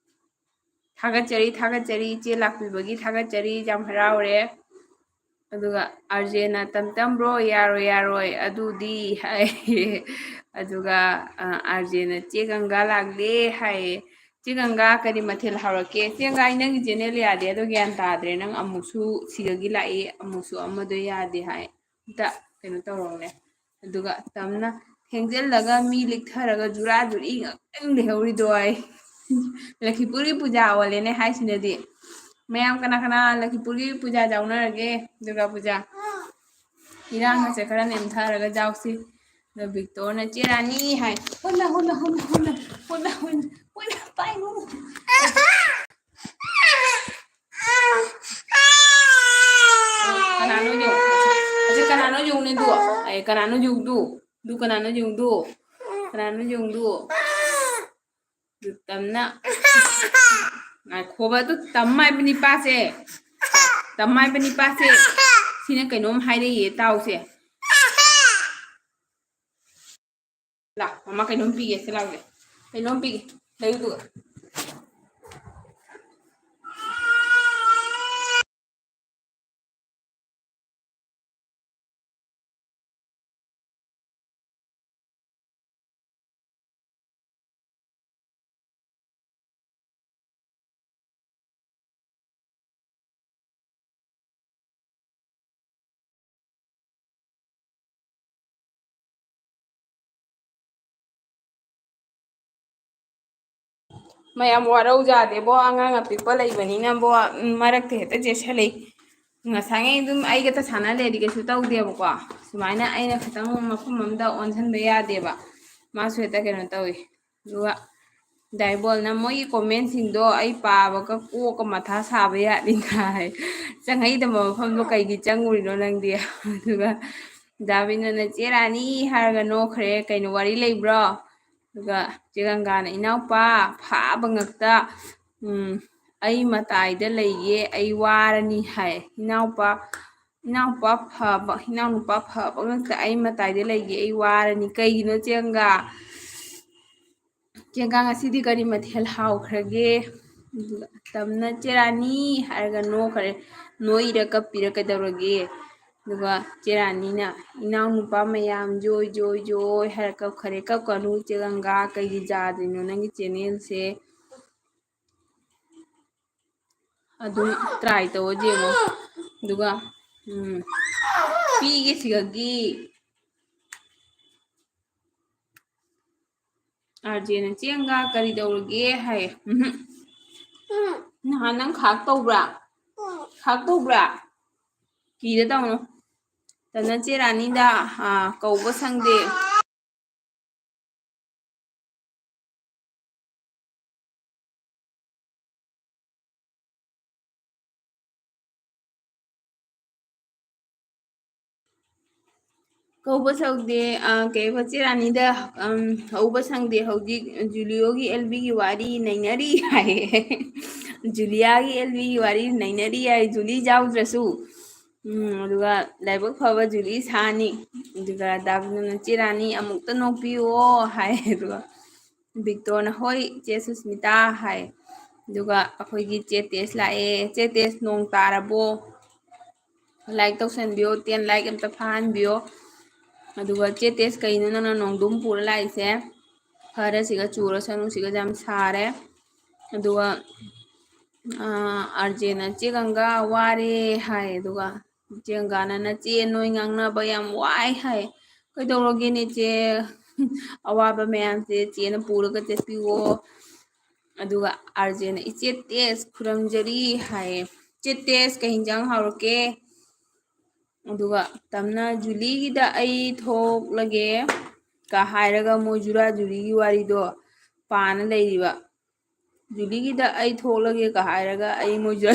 ꯊꯥꯒꯠꯆꯔꯤ, ꯊꯥꯒꯠꯆꯔꯤ, ꯏꯆꯦ ꯂꯥꯛꯄꯤꯕꯒꯤ ꯊꯥꯒꯠꯆꯔꯤ, ꯌꯥꯝ ꯍꯔꯥꯎꯔꯦ꯫ ꯑꯗꯨꯒ ꯑꯥꯔ ꯖꯦꯅ "ꯇꯝ ꯇꯝ ꯕ꯭ꯔꯣ, ꯌꯥꯔꯣꯏ, ꯌꯥꯔꯣꯏ, ꯑꯗꯨꯗꯤ" ꯍꯥꯏ꯫ ꯑꯗꯨꯒ, ꯑ, ꯑꯥꯔ ꯖꯦꯅ "ꯆꯦ ꯒꯪꯒꯥ ꯂꯥꯛꯂꯦ" ꯍꯥꯏꯌꯦ꯫ "ꯆꯦ ꯒꯪꯒꯥ, ꯀꯔꯤ ꯃꯊꯦꯜ ꯍꯧꯔꯛꯀꯦ?" ꯆꯦ ꯒꯪꯒꯥ, ꯑꯩ ꯅꯪꯒꯤ ꯆꯦꯅꯦꯜ ꯌꯥꯗꯦ, ꯑꯗꯣ ꯒ꯭ꯌꯥꯟ ꯇꯥꯗ꯭ꯔꯦ꯫ ꯅꯪ ꯑꯃꯨꯛꯁꯨ ꯁꯤꯗꯒꯤ ꯂꯥꯛꯏ, ꯑꯃꯨꯛꯁꯨ ꯑꯃꯗꯣ ꯌꯥꯗꯦ ꯍꯥꯏ꯫ ꯑꯝꯇ ꯀꯩꯅꯣ ꯇꯧꯔꯣꯅꯦ꯫ ꯑꯗꯨꯒ ꯇꯝꯅ "ꯊꯦꯡꯖꯤꯜꯂꯒ ꯃꯤ ꯂꯤꯛꯊꯔꯒ ꯖꯨꯔꯥ ꯖꯨꯔꯤ ꯉꯥꯛꯇꯪ ꯂꯩꯍꯧꯔꯤꯗꯣ" ꯍꯥꯏ꯫ ꯂꯈꯤꯄꯨꯔꯒꯤ ꯄꯨꯖꯥ ꯑꯣꯜꯂꯦꯅꯦ ꯍꯥꯏꯁꯤꯅꯗꯤ꯫ ꯃꯌꯥꯝ ꯀꯅꯥ ꯀꯅꯥ ꯂꯈꯤꯄꯨꯔꯒꯤ ꯄꯨꯖꯥ ꯌꯥꯎꯅꯔꯒꯦ? ꯗꯨꯔꯒꯥ ꯄꯨꯖꯥ꯫ ꯏꯔꯥꯡ ꯑꯁꯦ ꯈꯔ ꯅꯦꯝꯊꯔꯒ ꯌꯥꯎꯁꯤ꯫ ꯑꯗꯣ ꯕꯤꯛꯇꯣꯔꯅ "ꯆꯦ ꯔꯥꯅꯤ" ꯍꯥꯏ꯫ ꯍꯨꯟꯅ, ꯍꯨꯟꯅ, ꯍꯨꯟꯅ, ꯍꯨꯟꯅ, ꯍꯨꯟꯅ, ꯍꯨꯟꯅ, ꯍꯨꯟꯅ, ꯄꯥꯏꯅꯨ꯫ ꯀꯅꯥꯅꯣ ꯌꯦꯡꯉꯨ? ꯑꯁꯤ ꯀꯅꯥꯅꯣ ꯌꯦꯡꯉꯨꯅꯦ ꯑꯗꯨ? ꯑꯦ, ꯀꯅꯥꯅꯣ ꯌꯦꯡꯉꯨꯗꯨ? ꯑꯗꯨ ꯀꯅꯥꯅꯣ ꯌꯦꯡꯉꯨꯗꯨ? ꯀꯅꯥꯅꯣ ꯌꯦꯡꯉꯨꯗꯨ? ꯑꯗꯨ ꯇꯝꯅ꯫ ꯉꯥꯏꯈꯣꯕ, ꯑꯗꯨ ꯇꯝ ꯍꯥꯏꯕ ꯅꯤꯄꯥꯁꯦ꯫ ꯇꯝ ꯍꯥꯏꯕ ꯅꯤꯄꯥꯁꯦ꯫ ꯁꯤꯅ ꯀꯩꯅꯣꯝ ꯍꯥꯏꯔꯛꯏꯌꯦ, ꯇꯥꯎꯁꯦ꯫ ꯂꯥ, ꯃꯃꯥ ꯀꯩꯅꯣꯝ ꯄꯤꯒꯦ, ꯁꯤ ꯂꯥꯎꯁꯦ꯫ ꯀꯩꯅꯣꯝ ꯄꯤꯒꯦ꯫ ꯂꯩꯌꯨ ꯑꯗꯨꯒ꯫ ꯃꯌꯥꯝ ꯋꯥꯔꯧ ꯌꯥꯗꯦꯕꯣ, ꯑꯉꯥꯡ ꯑꯄꯤꯛꯄ ꯂꯩꯕꯅꯤꯅꯕꯣ, ꯎꯝ, ꯃꯔꯛꯇ ꯍꯦꯛꯇ ꯆꯦꯠꯁꯜꯂꯤ꯫ ꯉꯁꯥꯏꯉꯩ ꯑꯗꯨꯝ ꯑꯩꯒꯇ ꯁꯥꯟꯅ ꯂꯩꯔꯗꯤ ꯀꯩꯁꯨ ꯇꯧꯗꯦꯕꯀꯣ, ꯁꯨꯃꯥꯏꯅ ꯑꯩꯅ ꯈꯤꯇꯪ ꯃꯐꯝ ꯑꯃꯗ ꯑꯣꯟꯁꯤꯟꯕ ꯌꯥꯗꯦꯕ, ꯃꯥꯁꯨ ꯍꯦꯛꯇ ꯀꯩꯅꯣ ꯇꯧꯏ꯫ ꯑꯗꯨꯒ ꯗꯥꯏꯕꯣꯜꯅ ꯃꯣꯏꯒꯤ ꯀꯣꯃꯦꯟꯁꯤꯡꯗꯣ ꯑꯩ ꯄꯥꯕꯒ ꯀꯣꯛꯀ ꯃꯊꯥ ꯁꯥꯕ ꯌꯥꯠꯂꯤꯗ ꯍꯥꯏ꯫ ꯆꯪꯉꯛꯏꯗꯕ ꯃꯐꯝꯗꯣ ꯀꯩꯒꯤ ꯆꯪꯉꯨꯔꯤꯅꯣ ꯅꯪꯗꯤ? ꯑꯗꯨꯒ ꯗꯥꯕꯤꯅꯅ "ꯆꯦ ꯔꯥꯅꯤ" ꯍꯥꯏꯔꯒ ꯅꯣꯛꯈ꯭ꯔꯦ꯫ "ꯀꯩꯅꯣ, ꯋꯥꯔꯤ ꯂꯩꯕ꯭ꯔꯣ?" ꯑꯗꯨꯒ ꯆꯦ ꯒꯪꯒꯥꯅ "ꯏꯅꯥꯎꯄꯥ ꯐꯥꯕ ꯉꯛꯇ, ꯎꯝ, ꯑꯩ ꯃꯇꯥꯏꯗ ꯂꯩꯌꯦ, ꯑꯩ ꯋꯥꯔꯅꯤ" ꯍꯥꯏ꯫ "ꯏꯅꯥꯎꯄꯥ, ꯏꯅꯥꯎꯄꯥ ꯐꯕ, ꯏꯅꯥꯎꯅꯨꯄꯥ ꯐꯕ ꯉꯛꯇ ꯑꯩ ꯃꯇꯥꯏꯗ ꯂꯩꯒꯦ, ꯑꯩ ꯋꯥꯔꯅꯤ"꯫ ꯀꯩꯒꯤꯅꯣ ꯆꯦ ꯒꯪꯒꯥ? ꯆꯦ ꯒꯪꯒꯥ, ꯉꯁꯤꯗꯤ ꯀꯔꯤ ꯃꯊꯦꯜ ꯍꯥꯎꯈ꯭ꯔꯒꯦ? ꯑꯗꯨꯒ ꯇꯝꯅ "ꯆꯦ ꯔꯥꯅꯤ" ꯍꯥꯏꯔꯒ ꯅꯣꯛꯈ꯭ꯔꯦ꯫ ꯅꯣꯛꯏꯔ ꯀꯞꯄꯤꯔ ꯀꯩꯗꯧꯔꯒꯦ? ꯑꯗꯨꯒ ꯆꯦ ꯔꯥꯅꯤꯅ "ꯏꯅꯥꯎꯅꯨꯄꯥ ꯃꯌꯥꯝ ꯖꯣꯏ, ꯖꯣꯏ, ꯖꯣꯏ" ꯍꯥꯏꯔ ꯀꯞꯈ꯭ꯔꯦ꯫ "ꯀꯞꯀꯅꯨ ꯆꯦ ꯒꯪꯒꯥ, ꯀꯩꯒꯤ ꯌꯥꯗ꯭ꯔꯤꯅꯣ ꯅꯪꯒꯤ ꯆꯦꯅꯦꯜꯁꯦ?" ꯑꯗꯨꯝ try ꯇꯧꯔ ꯌꯦꯡꯉꯣ꯫ ꯑꯗꯨꯒ, ꯎꯝ, ꯄꯤꯒꯦ ꯁꯤꯒꯒꯤ꯫ ꯑꯥꯔꯖꯦꯅ "ꯆꯦ ꯒꯪꯒꯥ ꯀꯔꯤ ꯇꯧꯔꯒꯦ?" ꯍꯥꯏꯌꯦ꯫ ꯎꯝꯍꯨꯝ꯫ ꯅꯍꯥꯟ ꯅꯪ ꯈꯥꯛ ꯇꯧꯕ꯭ꯔꯥ? ꯈꯥꯛ ꯇꯧꯕ꯭ꯔꯥ? ꯀꯤꯗ ꯇꯧꯅꯨ꯫ ꯇꯅ ꯆꯦ ꯔꯥꯅꯤꯗ, ꯑꯥ, ꯀꯧꯕ ꯁꯪꯗꯦ꯫ ꯀꯧꯕ ꯁꯪꯗꯦ, ꯑ, ꯀꯩꯕ, ꯆꯦ ꯔꯥꯅꯤꯗ, ꯎꯝ, ꯀꯧꯕ ꯁꯪꯗꯦ ꯍꯧꯖꯤꯛ ꯖꯨꯂꯤꯌꯣꯒꯤ ꯑꯦꯜ ꯕꯤꯒꯤ ꯋꯥꯔꯤ ꯅꯩꯅꯔꯤ ꯍꯥꯏꯌꯦ꯫ ꯖꯨꯂꯤꯌꯥꯒꯤ ꯑꯦꯜ ꯕꯤꯒꯤ ꯋꯥꯔꯤ ꯅꯩꯅꯔꯤ ꯍꯥꯏ, ꯖꯨꯂꯤ ꯌꯥꯎꯗ꯭ꯔꯁꯨ꯫ ꯎꯝ, ꯑꯗꯨꯒ ꯂꯥꯏꯕꯛ ꯐꯕ ꯖꯨꯂꯤ ꯁꯥꯅꯤ꯫ ꯑꯗꯨꯒ ꯗꯥꯕꯤꯅꯅ "ꯆꯦ ꯔꯥꯅꯤ ꯑꯃꯨꯛꯇ ꯅꯣꯛꯄꯤꯌꯣ" ꯍꯥꯏ꯫ ꯑꯗꯨꯒ ꯕꯤꯛꯇꯣꯔꯅ "ꯍꯣꯏ ꯆꯦ ꯁꯨꯁꯃꯤꯇꯥ" ꯍꯥꯏ꯫ ꯑꯗꯨꯒ ꯑꯩꯈꯣꯏꯒꯤ ꯆꯦ ꯇꯦꯁ ꯂꯥꯛꯑꯦ꯫ "ꯆꯦ ꯇꯦꯁ, ꯅꯣꯡ ꯇꯥꯔꯕꯣ? Like ꯇꯧꯁꯟꯕꯤꯌꯣ, ten like ꯑꯝꯇ ꯐꯥꯍꯟꯕꯤꯌꯣ"꯫ ꯑꯗꯨꯒ "ꯆꯦ ꯇꯦꯁ, ꯀꯩꯅꯣ ꯅꯪꯅ ꯅꯣꯡꯗꯝ ꯄꯨꯔ ꯂꯥꯛꯏꯁꯦ? ꯈꯔꯁꯤꯒ ꯆꯨꯔꯁꯅꯨ, ꯁꯤꯒ ꯌꯥꯝ ꯁꯥꯔꯦ"꯫ ꯑꯗꯨꯒ, ꯑ, ꯑꯥꯔꯖꯦꯅ "ꯆꯦ ꯒꯪꯒꯥ ꯋꯥꯔꯦ" ꯍꯥꯏ꯫ ꯑꯗꯨꯒ ꯆꯦ ꯒꯪꯒꯥꯅ "ꯅꯆꯦ ꯅꯣꯏ ꯉꯥꯡꯅꯕ ꯌꯥꯝ ꯋꯥꯏ" ꯍꯥꯏ꯫ "ꯀꯩꯗꯧꯔꯒꯦꯅꯦ ꯆꯦ? ꯑꯋꯥꯕ ꯃꯌꯥꯝꯁꯦ ꯆꯦꯅ ꯄꯨꯔꯒ ꯆꯠꯄꯤꯌꯣ"꯫ ꯑꯗꯨꯒ ꯑꯥꯔꯖꯦꯅ "ꯏꯆꯦ ꯇꯦꯁ ꯈꯨꯔꯨꯝꯖꯔꯤ" ꯍꯥꯏꯌꯦ꯫ "ꯏꯆꯦ ꯇꯦꯁ, ꯀꯩ ꯍꯤꯟꯖꯥꯡ ꯍꯥꯎꯔꯛꯀꯦ?" ꯑꯗꯨꯒ ꯇꯝꯅ "ꯖꯨꯂꯤꯒꯤꯗ ꯑꯩ ꯊꯣꯛꯂꯒꯦ" ꯀ ꯍꯥꯏꯔꯒ ꯃꯣꯏ ꯖꯨꯔꯥ ꯖꯨꯔꯤꯒꯤ ꯋꯥꯔꯤꯗꯣ ꯄꯥꯅ ꯂꯩꯔꯤꯕ꯫ "ꯖꯨꯂꯤꯒꯤꯗ ꯑꯩ ꯊꯣꯛꯂꯒꯦ" ꯀ ꯍꯥꯏꯔꯒ ꯑꯩ ꯃꯣꯏ ꯖꯨꯔꯥ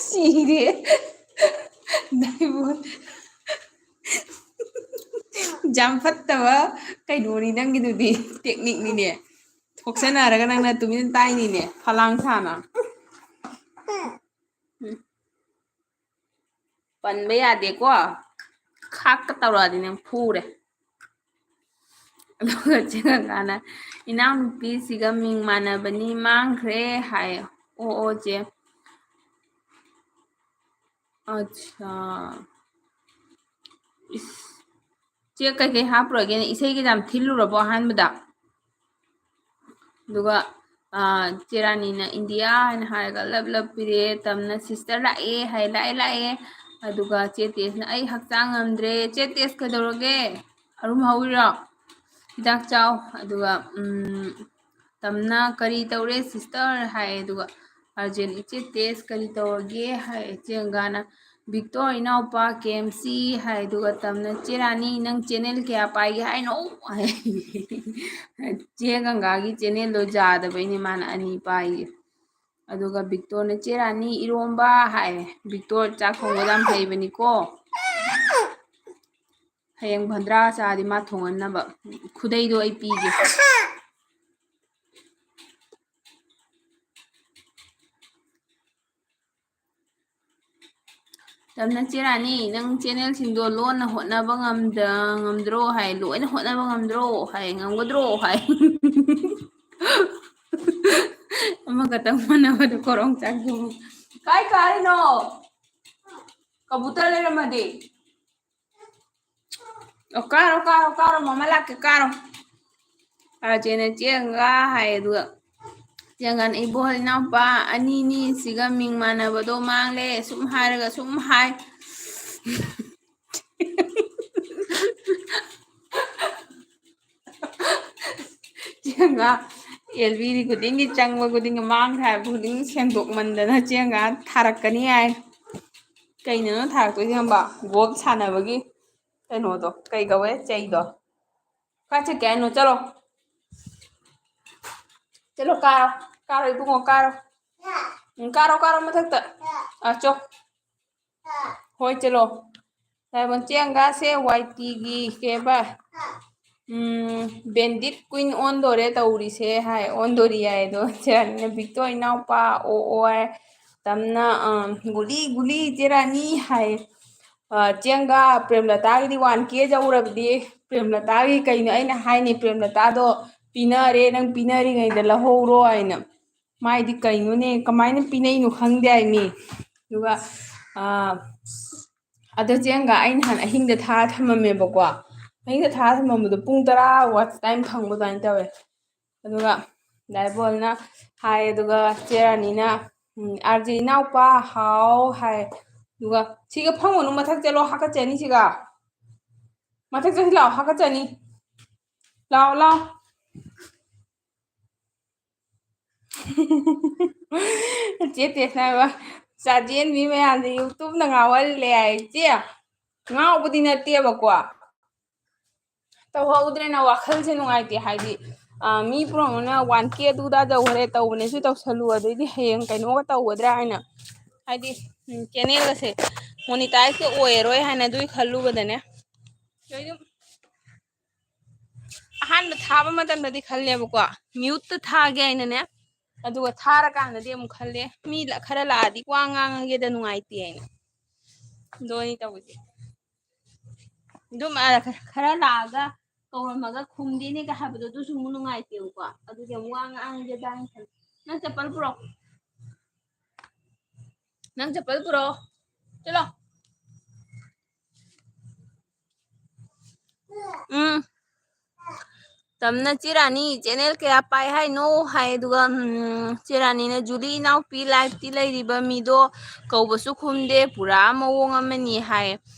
ꯁꯤꯔꯦ꯫ ꯗꯥꯏꯕꯣꯟ꯫ ꯌꯥꯝ ꯐꯠꯇꯕ ꯀꯩꯅꯣꯅꯤ ꯅꯪꯒꯤꯗꯨꯗꯤ, ꯇꯦꯛꯅꯤꯛꯅꯤꯅꯦ꯫ ꯊꯣꯛꯁꯟꯅꯔꯒ ꯅꯪꯅ ꯇꯨꯃꯤꯟꯅ ꯇꯥꯏꯅꯤꯅꯦ, ꯐꯂꯥꯡ ꯁꯥꯅ꯫ ꯎꯝ꯫ ꯄꯟꯕ ꯌꯥꯗꯦꯀꯣ꯫ ꯈꯥꯛꯀ ꯇꯧꯔꯛꯑꯗꯤ ꯅꯪ ꯐꯨꯔꯦ꯫ ꯑꯗꯨꯒ ꯆꯦ ꯒꯪꯒꯥꯅ, "ꯏꯅꯥꯎꯅꯨꯄꯤꯁꯤꯒ ꯃꯤꯡ ꯃꯥꯟꯅꯕꯅꯤ, ꯃꯥꯡꯈ꯭ꯔꯦ" ꯍꯥꯏ꯫ "ꯑꯣ, ꯑꯣ, ꯆꯦ꯫ ꯑꯠꯁꯥ꯫ ꯏꯁ, ꯆꯦ, ꯀꯩꯀꯩ ꯍꯥꯞꯄꯨꯔꯒꯦꯅꯦ? ꯏꯁꯩꯒ ꯌꯥꯝ ꯊꯤꯜꯂꯨꯔꯕꯣ ꯑꯍꯥꯟꯕꯗ?" ꯑꯗꯨꯒ, ꯑꯥ, ꯆꯦ ꯔꯥꯅꯤꯅ "ꯏꯟꯗꯤꯌꯥ" ꯍꯥꯏꯅ ꯍꯥꯏꯔꯒ ꯂꯞ ꯂꯞ ꯄꯤꯔꯛꯑꯦ꯫ ꯇꯝꯅ "ꯁꯤꯁꯇꯔ ꯂꯥꯛꯑꯦ" ꯍꯥꯏ, "ꯂꯥꯛꯑꯦ, ꯂꯥꯛꯑꯦ"꯫ ꯑꯗꯨꯒ ꯆꯦ ꯇꯦꯁꯅ "ꯑꯩ ꯍꯛꯆꯥꯡ ꯉꯝꯗ꯭ꯔꯦ"꯫ "ꯆꯦ ꯇꯦꯁ ꯀꯩꯗꯧꯔꯒꯦ? ꯑꯔꯨꯝ ꯍꯧꯔꯤꯔꯣ? ꯍꯤꯗꯥꯛ ꯆꯥꯎ"꯫ ꯑꯗꯨꯒ, ꯎꯝ, ꯇꯝꯅ "ꯀꯔꯤ ꯇꯧꯔꯦ ꯁꯤꯁꯇꯔ?" ꯍꯥꯏ꯫ ꯑꯗꯨꯒ ꯑꯥꯔꯖꯦꯟ "ꯏꯆꯦ ꯇꯦꯁ ꯀꯔꯤ ꯇꯧꯔꯒꯦ?" ꯍꯥꯏ꯫ ꯆꯦ ꯒꯪꯒꯥꯅ "ꯕꯤꯛꯇꯣꯔ ꯏꯅꯥꯎꯄꯥ ꯀꯦ ꯑꯦꯝ ꯁꯤ" ꯍꯥꯏ꯫ ꯑꯗꯨꯒ ꯇꯝꯅ "ꯆꯦ ꯔꯥꯅꯤ, ꯅꯪ ꯆꯦꯅꯦꯜ ꯀꯌꯥ ꯄꯥꯏꯒꯦ ꯍꯥꯏꯅꯣ?" ꯍꯥꯏ꯫ ꯆꯦ ꯒꯪꯒꯥꯒꯤ ꯆꯦꯅꯦꯜꯗꯣ ꯌꯥꯗꯕꯩꯅꯦ ꯃꯥꯅ ꯑꯅꯤ ꯄꯥꯏꯁꯦ꯫ ꯑꯗꯨꯒ ꯕꯤꯛꯇꯣꯔꯅ "ꯆꯦ ꯔꯥꯅꯤ, ꯏꯔꯣꯝꯕ" ꯍꯥꯏ꯫ ꯕꯤꯛꯇꯣꯔ ꯆꯥꯛ ꯊꯣꯡꯕ ꯌꯥꯝ ꯍꯩꯕꯅꯤꯀꯣ꯫ ꯍꯌꯦꯡ ꯚꯟꯗ꯭ꯔꯥ ꯆꯥꯗꯤ ꯃꯥ ꯊꯣꯡꯍꯟꯅꯕ ꯈꯨꯗꯩꯗꯣ ꯑꯩ ꯄꯤꯒꯦ꯫ ꯇꯝꯅ "ꯆꯦ ꯔꯥꯅꯤ, ꯅꯪ ꯆꯦꯅꯦꯜꯁꯤꯡꯗꯣ ꯂꯣꯟꯅ ꯍꯣꯠꯅꯕ ꯉꯝꯗ-, ꯉꯝꯗ꯭ꯔꯣ?" ꯍꯥꯏ꯫ "ꯂꯣꯏꯅ ꯍꯣꯠꯅꯕ ꯉꯝꯗ꯭ꯔꯣ?" ꯍꯥꯏ꯫ "ꯉꯝꯒꯗ꯭ꯔꯣ?" ꯍꯥꯏ꯫ ꯑꯃꯈꯛꯇꯪ ꯍꯣꯠꯅꯕꯗ ꯀꯣꯔꯣꯡ ꯆꯥꯛꯈꯤꯕ꯫ ꯀꯥꯏ ꯀꯥꯔꯤꯅꯣ? ꯀꯕꯨꯇꯔ ꯂꯩꯔꯝꯃꯗꯤ꯫ ꯑꯣ, ꯀꯥꯔꯣ, ꯀꯥꯔꯣ, ꯀꯥꯔꯣ, ꯃꯃꯥ ꯂꯥꯛꯀꯦ, ꯀꯥꯔꯣ꯫ ꯑꯥꯔꯖꯦꯅ ꯆꯦ ꯒꯪꯒꯥ ꯍꯥꯏ, ꯑꯗꯨꯒ ꯆꯦ ꯒꯪꯒꯥꯅ "ꯏꯕꯣꯍꯜ ꯏꯅꯥꯎꯄꯥ ꯑꯅꯤꯅꯤ ꯁꯤꯒ ꯃꯤꯡ ꯃꯥꯟꯅꯕꯗꯣ ꯃꯥꯡꯂꯦ", ꯁꯨꯝ ꯍꯥꯏꯔꯒ ꯁꯨꯝ ꯍꯥꯏ꯫ ꯆꯦ ꯆꯦꯡꯒ ꯑꯦꯜ ꯕꯤꯗꯤ ꯈꯨꯗꯤꯡꯒꯤ, ꯆꯪꯕ ꯈꯨꯗꯤꯡꯒꯤ, ꯃꯥꯡꯈ꯭ꯔꯦ ꯍꯥꯏꯕ ꯈꯨꯗꯤꯡꯒꯤ ꯁꯦꯡꯗꯣꯛꯃꯟꯗꯅ ꯆꯦꯡꯒ ꯊꯥꯔꯛꯀꯅꯤ ꯍꯥꯏ꯫ ꯀꯩꯅꯣꯅ ꯊꯥꯔꯛꯇꯣꯏꯁꯦ ꯈꯪꯕ? ꯒꯣꯜꯐ ꯁꯥꯟꯅꯕꯒꯤ ꯀꯩꯅꯣꯗꯣ, ꯀꯩ ꯀꯧꯋꯦ? ꯆꯩꯗꯣ꯫ ꯀꯥꯏ ꯆꯠꯀꯦ ꯍꯥꯏꯅꯣ? ꯆꯠꯂꯣ꯫ ꯆꯠꯂꯣ, ꯀꯥꯔꯣ꯫ ꯀꯥꯔꯣ, ꯏꯕꯨꯡꯉꯣ, ꯀꯥꯔꯣ꯫ ꯎꯝ, ꯀꯥꯔꯣ, ꯀꯥꯔꯣ, ꯃꯊꯛꯇ꯫ ꯑꯥ, ꯆꯣ꯫ ꯍꯣꯏ, ꯆꯠꯂꯣ꯫ ꯗꯥꯏꯃꯟ, ꯆꯦꯡꯒꯥꯁꯦ ꯋꯥꯏ ꯇꯤꯒꯤ ꯀꯩꯕ? ꯎꯝ, ꯕꯦꯟꯗꯤꯠ ꯀ꯭ꯋꯤꯟ ꯑꯣꯟꯗꯣꯔꯦ ꯇꯧꯔꯤꯁꯦ ꯍꯥꯏ꯫ ꯑꯣꯟꯗꯣꯔꯤ ꯍꯥꯏ ꯑꯗꯣ꯫ ꯆꯦꯔꯥꯅꯤꯅ ꯕꯤꯛꯇꯣ ꯏꯅꯥꯎꯄꯥ ꯑꯣ ꯑꯣ ꯍꯥꯏ꯫ ꯇꯝꯅ, ꯑ, "ꯒꯨꯂꯤ, ꯒꯨꯂꯤ, ꯆꯦꯔꯥꯅꯤ" ꯍꯥꯏ꯫ ꯑ, ꯆꯦꯡꯒꯥ ꯄ꯭ꯔꯦꯝꯂꯇꯥꯒꯤꯗꯤ ꯋꯥꯟ ꯀꯦ ꯌꯧꯔꯕꯗꯤ, ꯄ꯭ꯔꯦꯝꯂꯇꯥꯒꯤ ꯀꯩꯅꯣ ꯑꯩꯅ ꯍꯥꯏꯅꯤ, "ꯄ꯭ꯔꯦꯝꯂꯇꯥꯗꯣ ꯄꯤꯅꯔꯦ, ꯅꯪ ꯄꯤꯅꯔꯤꯉꯩꯗ ꯂꯧꯍꯧꯔꯣ" ꯍꯥꯏꯅ꯫ ꯃꯥꯏꯗꯤ ꯀꯩꯅꯣꯅꯦ, ꯀꯃꯥꯏꯅ ꯄꯤꯅꯩꯅꯣ ꯈꯪꯗꯦ ꯍꯥꯏꯃꯤ꯫ ꯑꯗꯨꯒ, ꯑ, ꯑꯗꯣ ꯆꯦꯡꯒ ꯑꯩ ꯅꯍꯥꯟ ꯑꯍꯤꯡꯗ ꯊꯥ ꯊꯝꯃꯝꯃꯦꯕꯀꯣ꯫ ꯑꯍꯤꯡꯗ ꯊꯥ ꯊꯝꯃꯝꯕꯗꯣ ꯄꯨꯡ ꯇꯔꯥ ꯋꯥꯠꯆ ꯇꯥꯏꯝ ꯐꯪꯕ ꯑꯗꯨꯃꯥꯏꯅ ꯇꯧꯋꯦ꯫ ꯑꯗꯨꯒ ꯗꯥꯏꯕꯣꯜꯅ ꯍꯥꯏ, ꯑꯗꯨꯒ ꯆꯦ ꯔꯥꯅꯤꯅ, "ꯎꯝ, ꯑꯥꯔ ꯖꯦ ꯏꯅꯥꯎꯄꯥ ꯍꯥꯎ" ꯍꯥꯏ꯫ ꯑꯗꯨꯒ, "ꯁꯤꯒ ꯐꯝꯃꯨꯅꯨ, ꯃꯊꯛ ꯆꯠꯂꯣ, ꯍꯥꯀꯠꯆꯅꯤ ꯁꯤꯒ꯫ ꯃꯊꯛ ꯆꯠꯁꯤ ꯂꯥꯛꯑꯣ, ꯍꯥꯀꯠꯆꯅꯤ꯫ ꯂꯥꯛꯑꯣ, ꯂꯥꯛꯑꯣ"꯫ ꯆꯦ ꯇꯦꯁꯅ ꯍꯥꯏꯕ, "ꯆꯥꯖꯦꯟꯕꯤ ꯃꯌꯥꯝꯁꯦ YouTubeꯅ ꯉꯥꯎꯍꯜꯂꯦ" ꯍꯥꯏ꯫ ꯏꯆꯦ, ꯉꯥꯎꯕꯗꯤ ꯅꯠꯇꯦꯕꯀꯣ꯫ ꯇꯧꯍꯧꯗ꯭ꯔꯦꯅ ꯋꯥꯈꯜꯁꯦ ꯅꯨꯡꯉꯥꯏꯇꯦ꯫ ꯍꯥꯏꯗꯤ, ꯑ, ꯃꯤ ꯄꯨꯝꯅꯃꯛꯅ ꯋꯥꯟ ꯀꯦ ꯑꯗꯨꯗ ꯌꯧꯈ꯭ꯔꯦ, ꯇꯧꯕꯅꯦꯁꯨ ꯇꯧꯁꯜꯂꯨ, ꯑꯗꯩꯗꯤ ꯍꯌꯦꯡ ꯀꯩꯅꯣꯒ ꯇꯧꯒꯗ꯭ꯔꯥ ꯍꯥꯏꯅ, ꯍꯥꯏꯗꯤ, ꯎꯝ, ꯆꯦꯅꯦꯜꯒꯁꯦ ꯃꯣꯅꯤꯇꯥꯏꯖꯀ ꯑꯣꯏꯔꯔꯣꯏ ꯍꯥꯏꯅ ꯑꯗꯨꯒꯤ ꯈꯜꯂꯨꯕꯗꯅꯦ꯫ ꯑꯩ ꯑꯗꯨꯝ ꯑꯍꯥꯟꯕ ꯊꯥꯕ ꯃꯇꯝꯗꯗꯤ ꯈꯜꯂꯦꯕꯀꯣ, ꯃ꯭ꯌꯨꯠꯇ ꯊꯥꯒꯦ ꯍꯥꯏꯅꯅꯦ꯫ ꯑꯗꯨꯒ ꯊꯥꯔꯀꯥꯟꯗꯗꯤ ꯑꯃꯨꯛ ꯈꯜꯂꯦ, ꯃꯤ ꯂ-, ꯈꯔ ꯂꯥꯛꯑꯗꯤ ꯋꯥ ꯉꯥꯡꯉꯒꯦꯗ ꯅꯨꯡꯉꯥꯏꯇꯦ ꯍꯥꯏꯅ꯫ ꯑꯗꯣ ꯑꯩ ꯇꯧꯕꯁꯦ꯫ ꯑꯗꯨꯝ, ꯑ, ꯈ-, ꯈꯔ ꯂꯥꯛꯑꯒ ꯀꯧꯔꯝꯃꯒ ꯈꯨꯝꯗꯦꯅꯦꯒ ꯍꯥꯏꯕꯗꯣ, ꯑꯗꯨꯁꯨ ꯑꯃꯨꯛ ꯅꯨꯡꯉꯥꯏꯇꯦꯕꯀꯣ꯫ ꯑꯗꯨꯗꯤ ꯑꯃꯨꯛ ꯋꯥ ꯉꯥꯡꯉꯒꯦꯗ ꯍꯥꯏꯅ ꯈꯜꯂꯦ꯫ ꯅꯪ ꯆꯄꯜ ꯄꯨꯔꯛꯑꯣ꯫ ꯅꯪ ꯆꯄꯜ ꯄꯨꯔꯛꯑꯣ꯫ ꯆꯠꯂꯣ꯫ ꯎꯝ꯫ ꯇꯝꯅ ꯆꯦ ꯔꯥꯅꯤ ꯆꯦꯅꯦꯜ ꯀꯌꯥ ꯄꯥꯏ ꯍꯥꯏꯅꯣ ꯍꯥꯏ, ꯑꯗꯨꯒ, ꯎꯝ, ꯆꯦ ꯔꯥꯅꯤꯅ ꯖꯨꯂꯤ ꯏꯅꯥꯎꯄꯤ ꯂꯥꯏꯐꯇꯤ ꯂꯩꯔꯤꯕ ꯃꯤꯗꯣ ꯀꯧꯕꯁꯨ ꯈꯨꯝꯗꯦ, ꯄꯨꯔꯥ ꯃꯑꯣꯡ ꯑꯃꯅꯤ ꯍꯥꯏ꯫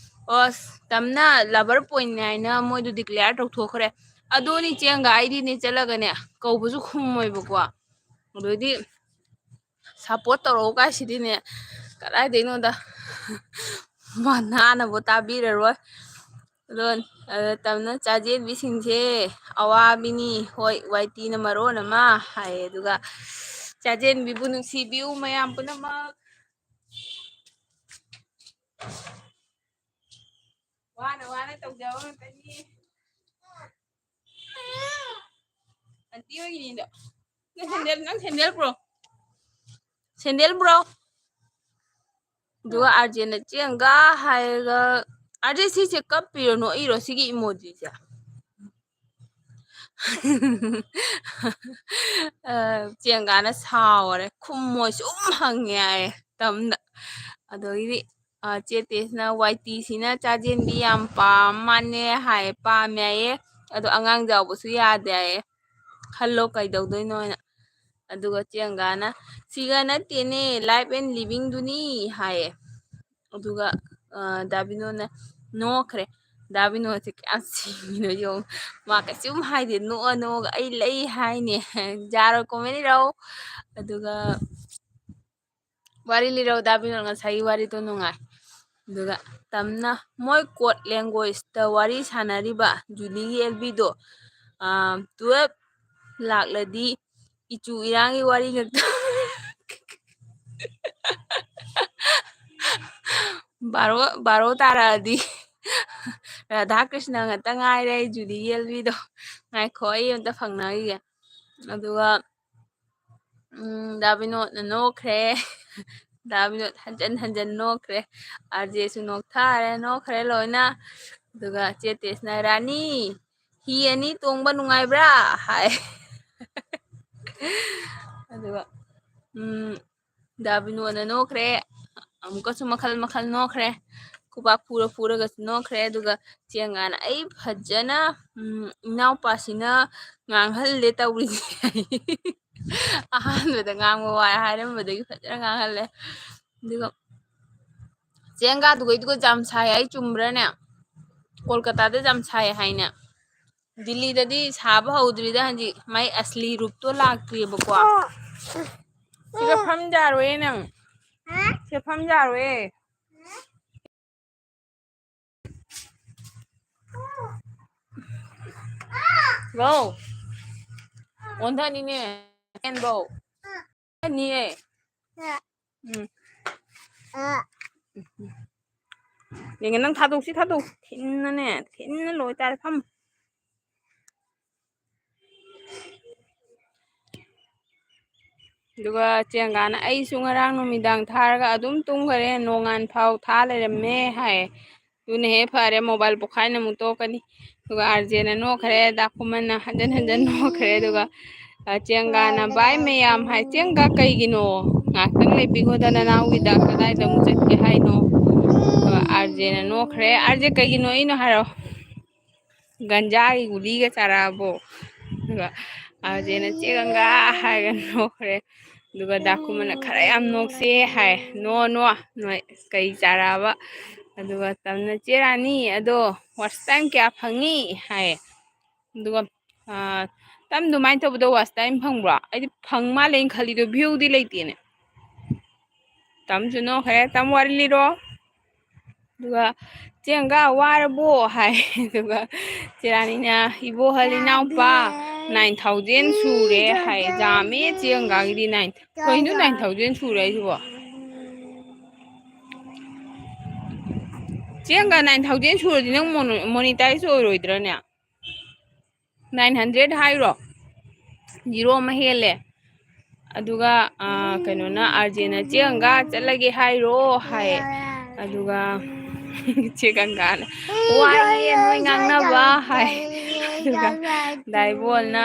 ꯑꯁ, ꯇꯝꯅ ꯂꯚꯔ ꯄꯣꯏꯟꯅꯤ ꯍꯥꯏꯅ ꯃꯣꯏꯗꯣ ꯗꯤꯀ꯭ꯂꯦꯌꯔ ꯇꯧꯊꯣꯛꯈ꯭ꯔꯦ꯫ ꯑꯗꯨꯅꯤ ꯆꯦꯡꯒ ꯑꯩꯗꯤꯅꯦ ꯆꯠꯂꯒꯅꯦ ꯀꯧꯕꯁꯨ ꯈꯨꯝꯃꯣꯏꯕꯀꯣ꯫ ꯑꯗꯩꯗꯤ support ꯇꯧꯔꯛꯑꯣ ꯀꯥꯏꯁꯤꯗꯤꯅꯦ ꯀꯗꯥꯏꯗꯩꯅꯣꯗ꯫ ꯃꯅꯥꯅꯕꯨ ꯇꯥꯕꯤꯔꯔꯣꯏ꯫ ꯑꯗꯣ, ꯑꯗ ꯇꯝꯅ ꯆꯥꯖꯦꯟꯕꯤꯁꯤꯡꯁꯦ ꯑꯋꯥꯕꯤꯅꯤ꯫ ꯍꯣꯏ, ꯋꯥꯏ ꯇꯤꯅ ꯃꯔꯣꯟ ꯑꯃ ꯍꯥꯏꯌꯦ꯫ ꯑꯗꯨꯒ ꯆꯥꯖꯦꯟꯕꯤꯕꯨ ꯅꯨꯡꯁꯤꯕꯤꯌꯨ ꯃꯌꯥꯝ ꯄꯨꯝꯅꯃꯛ꯫ ꯋꯥꯅ ꯋꯥꯅ ꯇꯧꯖꯕ ꯉꯥꯛꯇꯅꯤ꯫ ꯑꯟꯇꯤ ꯍꯣꯏꯒꯤꯅꯤꯗꯣ꯫ ꯅꯪ ꯁꯦꯟꯗꯦꯜ, ꯅꯪ ꯁꯦꯟꯗꯦꯜ ꯄꯨꯔꯛꯑꯣ꯫ ꯁꯦꯟꯗꯦꯜ ꯄꯨꯔꯛꯑꯣ꯫ ꯑꯗꯨꯒ ꯑꯥꯔꯖꯦꯅ ꯆꯦꯡꯒ ꯍꯥꯏꯔꯒ, ꯑꯥꯔꯖꯦ ꯁꯤꯁꯦ ꯀꯞꯄꯤꯔꯣ ꯅꯣꯛꯏꯔꯣ ꯁꯤꯒꯤ emojiꯁꯦ? ꯑ, ꯆꯦꯡꯒꯥꯅ ꯁꯥꯎꯔꯦ꯫ "ꯈꯨꯝꯃꯣ ꯁꯨꯝ ꯍꯪꯉꯦ" ꯍꯥꯏꯌꯦ ꯇꯝꯅ꯫ ꯑꯗꯒꯤꯗꯤ, ꯑ, ꯆꯦ ꯇꯦꯁꯅ "ꯋꯥꯏ ꯇꯤꯁꯤꯅ ꯆꯥꯖꯦꯟꯕꯤ ꯌꯥꯝ ꯄꯥꯝ ꯃꯥꯅꯦ" ꯍꯥꯏꯌꯦ꯫ ꯄꯥꯝꯃꯦ ꯍꯥꯏꯌꯦ꯫ ꯑꯗꯣ ꯑꯉꯥꯡ ꯌꯥꯎꯕꯁꯨ ꯌꯥꯗꯦ ꯍꯥꯏꯌꯦ꯫ ꯈꯜꯂꯣ ꯀꯩꯗꯧꯗꯣꯏꯅꯣ ꯍꯥꯏꯅ꯫ ꯑꯗꯨꯒ ꯆꯦꯡꯒꯥꯅ "ꯁꯤꯒ ꯅꯠꯇꯦꯅꯦ, Life and Livingꯗꯨꯅꯤ" ꯍꯥꯏꯌꯦ꯫ ꯑꯗꯨꯒ, ꯑ, ꯗꯥꯕꯤꯅꯣꯅ ꯅꯣꯛꯈ꯭ꯔꯦ꯫ ꯗꯥꯕꯤꯅꯣꯁꯦ ꯀꯌꯥꯝ ꯁꯤꯡꯉꯤꯅꯣ ꯌꯦꯡꯉꯨ꯫ ꯃꯥ ꯀꯩꯁꯨꯝ ꯍꯥꯏꯗꯦ, ꯅꯣꯛꯑ ꯅꯣꯛꯑꯒ "ꯑꯩ ꯂꯩ" ꯍꯥꯏꯅꯦ꯫ ꯌꯥꯔꯣꯏ, comment ꯏꯔꯛꯎ꯫ ꯑꯗꯨꯒ ꯋꯥꯔꯤ ꯂꯤꯔꯛꯎ, ꯗꯥꯕꯤꯅꯣ, ꯉꯁꯥꯏꯒꯤ ꯋꯥꯔꯤꯗꯣ ꯅꯨꯡꯉꯥꯏ꯫ ꯑꯗꯨꯒ ꯇꯝꯅ "ꯃꯣꯏ code languageꯇ ꯋꯥꯔꯤ ꯁꯥꯟꯅꯔꯤꯕ ꯖꯨꯂꯤꯒꯤ ꯑꯦꯜꯕꯤꯗꯣ, ꯑꯥ, twelve ꯂꯥꯛꯂꯗꯤ ꯏꯆꯨ ꯏꯔꯥꯡꯒꯤ ꯋꯥꯔꯤ ꯉꯥꯛꯇ꯫ ꯕꯥꯔꯣ, ꯕꯥꯔꯣ ꯇꯥꯔꯛꯑꯗꯤ ꯔꯥꯙꯥ ꯀ꯭ꯔꯤꯁꯅ ꯉꯥꯛꯇ ꯉꯥꯏꯔꯦ ꯑꯩ ꯖꯨꯂꯤꯒꯤ ꯑꯦꯜꯕꯤꯗꯣ꯫ ꯉꯥꯏꯈꯣ, ꯑꯩ ꯑꯝꯇ ꯐꯪꯅꯈꯤꯒꯦ꯫ ꯑꯗꯨꯒ ꯎꯝ, ꯗꯥ ꯕꯤꯅꯣꯗꯅ ꯅꯣꯛꯈ꯭ꯔꯦ꯫ ꯗꯥ ꯕꯤꯅꯣꯗ ꯍꯟꯖꯟ ꯍꯟꯖꯟ ꯅꯣꯛꯈ꯭ꯔꯦ꯫ ꯑꯥꯔꯖꯦꯁꯨ ꯅꯣꯛꯊꯔꯦ, ꯅꯣꯛꯈ꯭ꯔꯦ ꯂꯣꯏꯅ꯫ ꯑꯗꯨꯒ ꯆꯦ ꯇꯦꯁꯅ "ꯔꯥꯅꯤ, ꯍꯤ ꯑꯅꯤ ꯇꯣꯡꯕ ꯅꯨꯡꯉꯥꯏꯕ꯭ꯔꯥ?" ꯍꯥꯏ꯫ ꯑꯗꯨꯒ, ꯎꯝ, ꯗꯥ ꯕꯤꯅꯣꯗꯅ ꯅꯣꯛꯈ꯭ꯔꯦ꯫ ꯑꯃꯨꯛꯀꯁꯨ ꯃꯈꯜ ꯃꯈꯜ ꯅꯣꯛꯈ꯭ꯔꯦ꯫ ꯈꯨꯕꯥꯛ ꯐꯨꯔ ꯐꯨꯔꯒꯁꯨ ꯅꯣꯛꯈ꯭ꯔꯦ꯫ ꯑꯗꯨꯒ ꯆꯦꯡꯒꯥꯅ "ꯑꯩ ꯐꯖꯅ, ꯎꯝ, ꯏꯅꯥꯎꯄꯥꯁꯤꯅ ꯉꯥꯡꯍꯜꯂꯦ ꯇꯧꯔꯤꯁꯦ" ꯍꯥꯏ꯫ ꯑꯍꯥꯟꯕꯗ ꯉꯥꯡꯕ ꯋꯥꯏ ꯍꯥꯏꯔꯝꯕꯗꯒꯤ ꯐꯖꯅ ꯉꯥꯡꯍꯜꯂꯦ꯫ ꯑꯗꯨꯒ ꯆꯦꯡꯒꯥꯗꯨꯒꯩꯗꯨꯒ ꯌꯥꯝ ꯁꯥꯏ ꯍꯥꯏ ꯆꯨꯝꯕ꯭ꯔꯥꯅꯦ? ꯀꯣꯜꯀꯇꯥꯗ ꯌꯥꯝ ꯁꯥꯏ ꯍꯥꯏꯅꯦ꯫ ꯗꯤꯜꯂꯤꯗꯗꯤ ꯁꯥꯕ ꯍꯧꯗ꯭ꯔꯤꯗ, ꯍꯧꯖꯤꯛ ꯃꯥꯏ ꯑꯁꯂꯤ ꯔꯨꯞꯇꯣ ꯂꯥꯛꯇ꯭ꯔꯤꯕꯀꯣ꯫ ꯁꯤꯗ ꯐꯝ ꯌꯥꯔꯣꯏꯌꯦ ꯅꯪ꯫ ꯁꯤꯗ ꯐꯝ ꯌꯥꯔꯣꯏꯌꯦ꯫ ꯋꯥꯎ꯫ ꯑꯣꯟꯊꯅꯤꯅꯦ꯫ ꯐꯦꯟꯕꯧ꯫ ꯑꯅꯤꯌꯦ꯫ ꯎꯝ꯫ ꯌꯦꯡꯒꯦ, ꯅꯪ ꯊꯥꯗꯣꯛꯁꯤ, ꯊꯥꯗꯣꯛ꯫ ꯊꯤꯟꯅꯅꯦ, ꯊꯤꯟꯅ ꯂꯣꯏꯇꯥꯔꯦ꯫ ꯐꯝ꯫ ꯑꯗꯨꯒ ꯆꯦꯡꯒꯥꯅ, "ꯑꯩꯁꯨ ꯉꯔꯥꯡ ꯅꯨꯃꯤꯗꯥꯡ ꯊꯥꯔꯒ ꯑꯗꯨꯝ ꯇꯨꯝꯈꯔꯦ, ꯅꯣꯡꯉꯥꯟ ꯐꯥꯎ ꯊꯥ ꯂꯩꯔꯝꯃꯦ" ꯍꯥꯏ꯫ ꯑꯗꯨꯅ ꯍꯦꯛ ꯐꯔꯦ, ꯃꯣꯕꯥꯏꯜ ꯄꯣꯛꯈꯥꯏꯅ ꯑꯃꯨꯛ ꯇꯣꯛꯀꯅꯤ꯫ ꯑꯗꯨꯒ ꯑꯥꯔꯖꯦꯅ ꯅꯣꯛꯈ꯭ꯔꯦ, ꯗꯥꯀꯨꯃꯟꯅ ꯍꯟꯖꯟ ꯍꯟꯖꯟ ꯅꯣꯛꯈ꯭ꯔꯦ꯫ ꯑꯗꯨꯒ, ꯑ, ꯆꯦꯡꯒꯥꯅ, "ꯚꯥꯏ ꯃꯌꯥꯝ" ꯍꯥꯏ꯫ "ꯆꯦꯡꯒꯥ, ꯀꯩꯒꯤꯅꯣ? ꯉꯥꯛꯇꯪ ꯂꯩꯕꯤꯈꯣꯗ, ꯅꯅꯥꯎꯒꯤꯗ ꯀꯗꯥꯏꯗ ꯑꯃꯨꯛ ꯆꯠꯀꯦ ꯍꯥꯏꯅꯣ?" ꯑꯗꯨꯒ ꯑꯥꯔꯖꯦꯅ ꯅꯣꯛꯈ꯭ꯔꯦ꯫ "ꯑꯥꯔꯖꯦ, ꯀꯩꯒꯤꯅꯣ ꯏꯅꯣ ꯍꯥꯏꯔꯣ?" "ꯒꯟꯖꯥꯒꯤ ꯒꯨꯂꯤꯒ ꯆꯥꯔꯛꯑꯕꯣ?" ꯑꯗꯨꯒ ꯑꯥꯔꯖꯦꯅ, "ꯆꯦ ꯒꯪꯒꯥ" ꯍꯥꯏꯔꯒ ꯅꯣꯛꯈ꯭ꯔꯦ꯫ ꯑꯗꯨꯒ ꯗꯥꯀꯨꯃꯟꯅ, "ꯈꯔ ꯌꯥꯝ ꯅꯣꯛꯁꯦ" ꯍꯥꯏ꯫ "ꯅꯣ, ꯅꯣ, ꯅꯣꯏ ꯀꯩ ꯆꯥꯔꯛꯑꯕ?" ꯑꯗꯨꯒ ꯇꯝꯅ, "ꯆꯦ ꯔꯥꯅꯤ, ꯑꯗꯣ watch time ꯀꯌꯥ ꯐꯪꯉꯤ?" ꯍꯥꯏ꯫ ꯑꯗꯨꯒ, ꯑꯥ, ꯇꯝ, ꯑꯗꯨꯃꯥꯏꯅ ꯇꯧꯕꯗꯣ watch time ꯐꯪꯕ꯭ꯔꯣ? ꯑꯩꯗꯤ ꯐꯪ ꯃꯥꯜꯂꯦ ꯑꯩꯅ ꯈꯜꯂꯤꯗꯣ, view ꯗꯤ ꯂꯩꯇꯦꯅꯦ꯫ ꯇꯝꯁꯨ ꯅꯣꯛꯈ꯭ꯔꯦ꯫ "ꯇꯝ, ꯋꯥꯔꯤ ꯂꯤꯔꯣ?" ꯑꯗꯨꯒ, "ꯆꯦꯡꯒꯥ, ꯋꯥꯔꯕꯣ?" ꯍꯥꯏ꯫ ꯑꯗꯨꯒ ꯆꯦꯔꯥꯅꯤꯅ, "ꯏꯕꯣꯍꯜ ꯏꯅꯥꯎꯄꯥ nine thousand ꯁꯨꯔꯦ" ꯍꯥꯏ꯫ ꯌꯥꯝꯃꯦ ꯆꯦꯡꯒꯥꯒꯤꯗꯤ nine꯫ ꯀꯩꯅꯣ nine thousand ꯁꯨꯔꯦ ꯍꯥꯏꯁꯤꯕꯣ? ꯆꯦꯡꯒꯥ, nine thousand ꯁꯨꯔꯗꯤ ꯅꯪ ꯃꯣꯅꯣ-, monetize ꯑꯣꯏꯔꯣꯏꯗ꯭ꯔꯅꯦ? Nine hundred ꯍꯥꯏꯔꯣ? Zero ꯑꯃ ꯍꯦꯜꯂꯦ꯫ ꯑꯗꯨꯒ, ꯑ, ꯀꯩꯅꯣꯅ, ꯑꯥꯔꯖꯦꯅ, "ꯆꯦ ꯒꯪꯒꯥ, ꯆꯠꯂꯒꯦ ꯍꯥꯏꯔꯣ?" ꯍꯥꯏ꯫ ꯑꯗꯨꯒ ꯆꯦ ꯒꯪꯒꯥꯅ, "ꯋꯥꯏꯌꯦ ꯅꯣꯏ ꯉꯥꯡꯅꯕ" ꯍꯥꯏ꯫ ꯑꯗꯨꯒ ꯗꯥꯏꯕꯣꯜꯅ,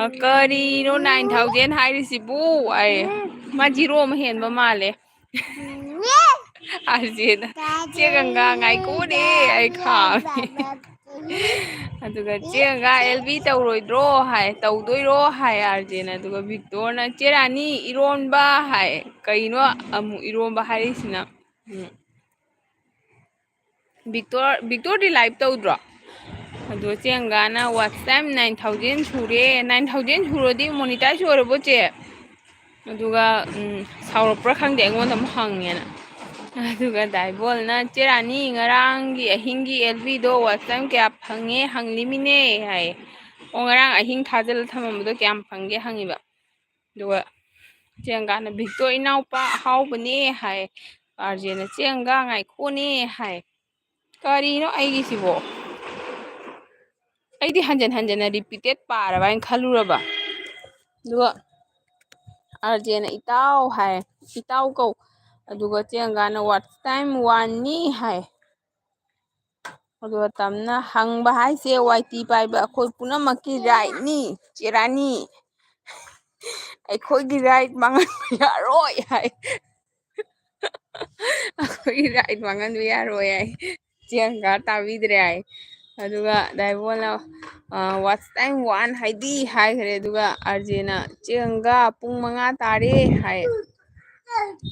"ꯑ, ꯀꯔꯤꯅꯣ nine thousand ꯍꯥꯏꯔꯤꯁꯤꯕꯨ?" ꯍꯥꯏ꯫ ꯃꯥ zero ꯑꯃ ꯍꯦꯟꯕ ꯃꯥꯜꯂꯦ꯫ ꯑꯥꯔꯖꯦꯅ, "ꯆꯦ ꯒꯪꯒꯥ, ꯉꯥꯏꯈꯣꯅꯦ, ꯑꯩ ꯈꯥꯝꯃꯤ"꯫ ꯑꯗꯨꯒ ꯆꯦ ꯒꯪꯒꯥ, "ꯑꯦꯜ ꯕꯤ ꯇꯧꯔꯣꯏꯗ꯭ꯔꯣ?" ꯍꯥꯏ꯫ "ꯇꯧꯗꯣꯏꯔꯣ?" ꯍꯥꯏ ꯑꯥꯔꯖꯦꯅ꯫ ꯑꯗꯨꯒ ꯚꯤꯛꯇꯣꯔꯅ, "ꯆꯦ ꯔꯥꯅꯤ, ꯏꯔꯣꯟꯕ" ꯍꯥꯏ꯫ ꯀꯩꯅꯣ ꯑꯃꯨꯛ ꯏꯔꯣꯟꯕ ꯍꯥꯏꯔꯛꯏꯁꯤꯅ? ꯎꯝ꯫ ꯚꯤꯛꯇꯣꯔ, ꯚꯤꯛꯇꯣꯔꯗꯤ live ꯇꯧꯗ꯭ꯔꯣ? ꯑꯗꯣ ꯆꯦꯡꯒꯥꯅ watch time nine thousand ꯁꯨꯔꯦ꯫ Nine thousand ꯁꯨꯔꯗꯤ monetize ꯑꯣꯏꯔꯕꯣ, ꯆꯦ? ꯑꯗꯨꯒ, ꯎꯝ, ꯁꯥꯎꯔꯛꯄ꯭ꯔꯥ ꯈꯪꯗꯦ, ꯑꯩꯉꯣꯟꯗ ꯑꯃꯨꯛ ꯍꯪꯉꯦꯅ꯫ ꯑꯗꯨꯒ ꯗꯥꯏꯕꯣꯜꯅ, "ꯆꯦ ꯔꯥꯅꯤ, ꯉꯔꯥꯡꯒꯤ ꯑꯍꯤꯡꯒꯤ L Bꯗꯣ watch time ꯀꯌꯥ ꯐꯪꯉꯦ ꯍꯪꯂꯤꯃꯤꯅꯦ" ꯍꯥꯏꯌꯦ꯫ ꯑꯣ, ꯉꯔꯥꯡ ꯑꯍꯤꯡ ꯊꯥꯖꯤꯜꯂ ꯊꯝꯃꯝꯕꯗꯣ ꯀꯌꯥꯝ ꯐꯪꯒꯦ ꯍꯪꯉꯤꯕ꯫ ꯑꯗꯨꯒ ꯆꯦꯡꯒꯥꯅ, "ꯕꯤꯛꯇꯣ ꯏꯅꯥꯎꯄꯥ ꯑꯍꯥꯎꯕꯅꯦ" ꯍꯥꯏ꯫ ꯑꯥꯔꯖꯦꯅ, "ꯆꯦꯡꯒꯥ ꯉꯥꯏꯈꯣꯅꯦ" ꯍꯥꯏ꯫ ꯀꯔꯤꯅꯣ ꯑꯩꯒꯤꯁꯤꯕꯣ? ꯑꯩꯗꯤ ꯍꯟꯖꯟ ꯍꯟꯖꯟꯅ repeated ꯄꯥꯔꯕ ꯍꯥꯏꯅ ꯈꯜꯂꯨꯔꯕ꯫ ꯑꯗꯨꯒ ꯑꯥꯔꯖꯦꯅ "ꯏꯇꯥꯎ" ꯍꯥꯏ, "ꯏꯇꯥꯎ ꯀꯧ"꯫ ꯑꯗꯨꯒ ꯆꯦꯡꯒꯥꯅ "watch time oneꯅꯤ" ꯍꯥꯏ꯫ ꯑꯗꯨꯒ ꯇꯝꯅ, "ꯍꯪꯕ ꯍꯥꯏꯁꯦ ꯋꯥꯏ ꯇꯤ ꯄꯥꯏꯕ ꯑꯩꯈꯣꯏ ꯄꯨꯝꯅꯃꯛꯀꯤ rightꯅꯤ, ꯆꯦ ꯔꯥꯅꯤ꯫ ꯑꯩꯈꯣꯏꯒꯤ right ꯃꯥꯡꯍꯟꯕ ꯌꯥꯔꯣꯏ" ꯍꯥꯏ꯫ "ꯑꯩꯈꯣꯏꯒꯤ right ꯃꯥꯡꯍꯟꯕ ꯌꯥꯔꯣꯏ" ꯍꯥꯏ꯫ ꯆꯦꯡꯒꯥ ꯇꯥꯕꯤꯗ꯭ꯔꯦ ꯍꯥꯏ꯫ ꯑꯗꯨꯒ ꯗꯥꯏꯕꯣꯜꯅ, "ꯑ, watch time one ꯍꯥꯏꯗꯤ?" ꯍꯥꯏꯈ꯭ꯔꯦ꯫ ꯑꯗꯨꯒ ꯑꯥꯔꯖꯦꯅ, "ꯆꯦꯡꯒꯥ ꯄꯨꯡ ꯃꯉꯥ ꯇꯥꯔꯦ" ꯍꯥꯏ꯫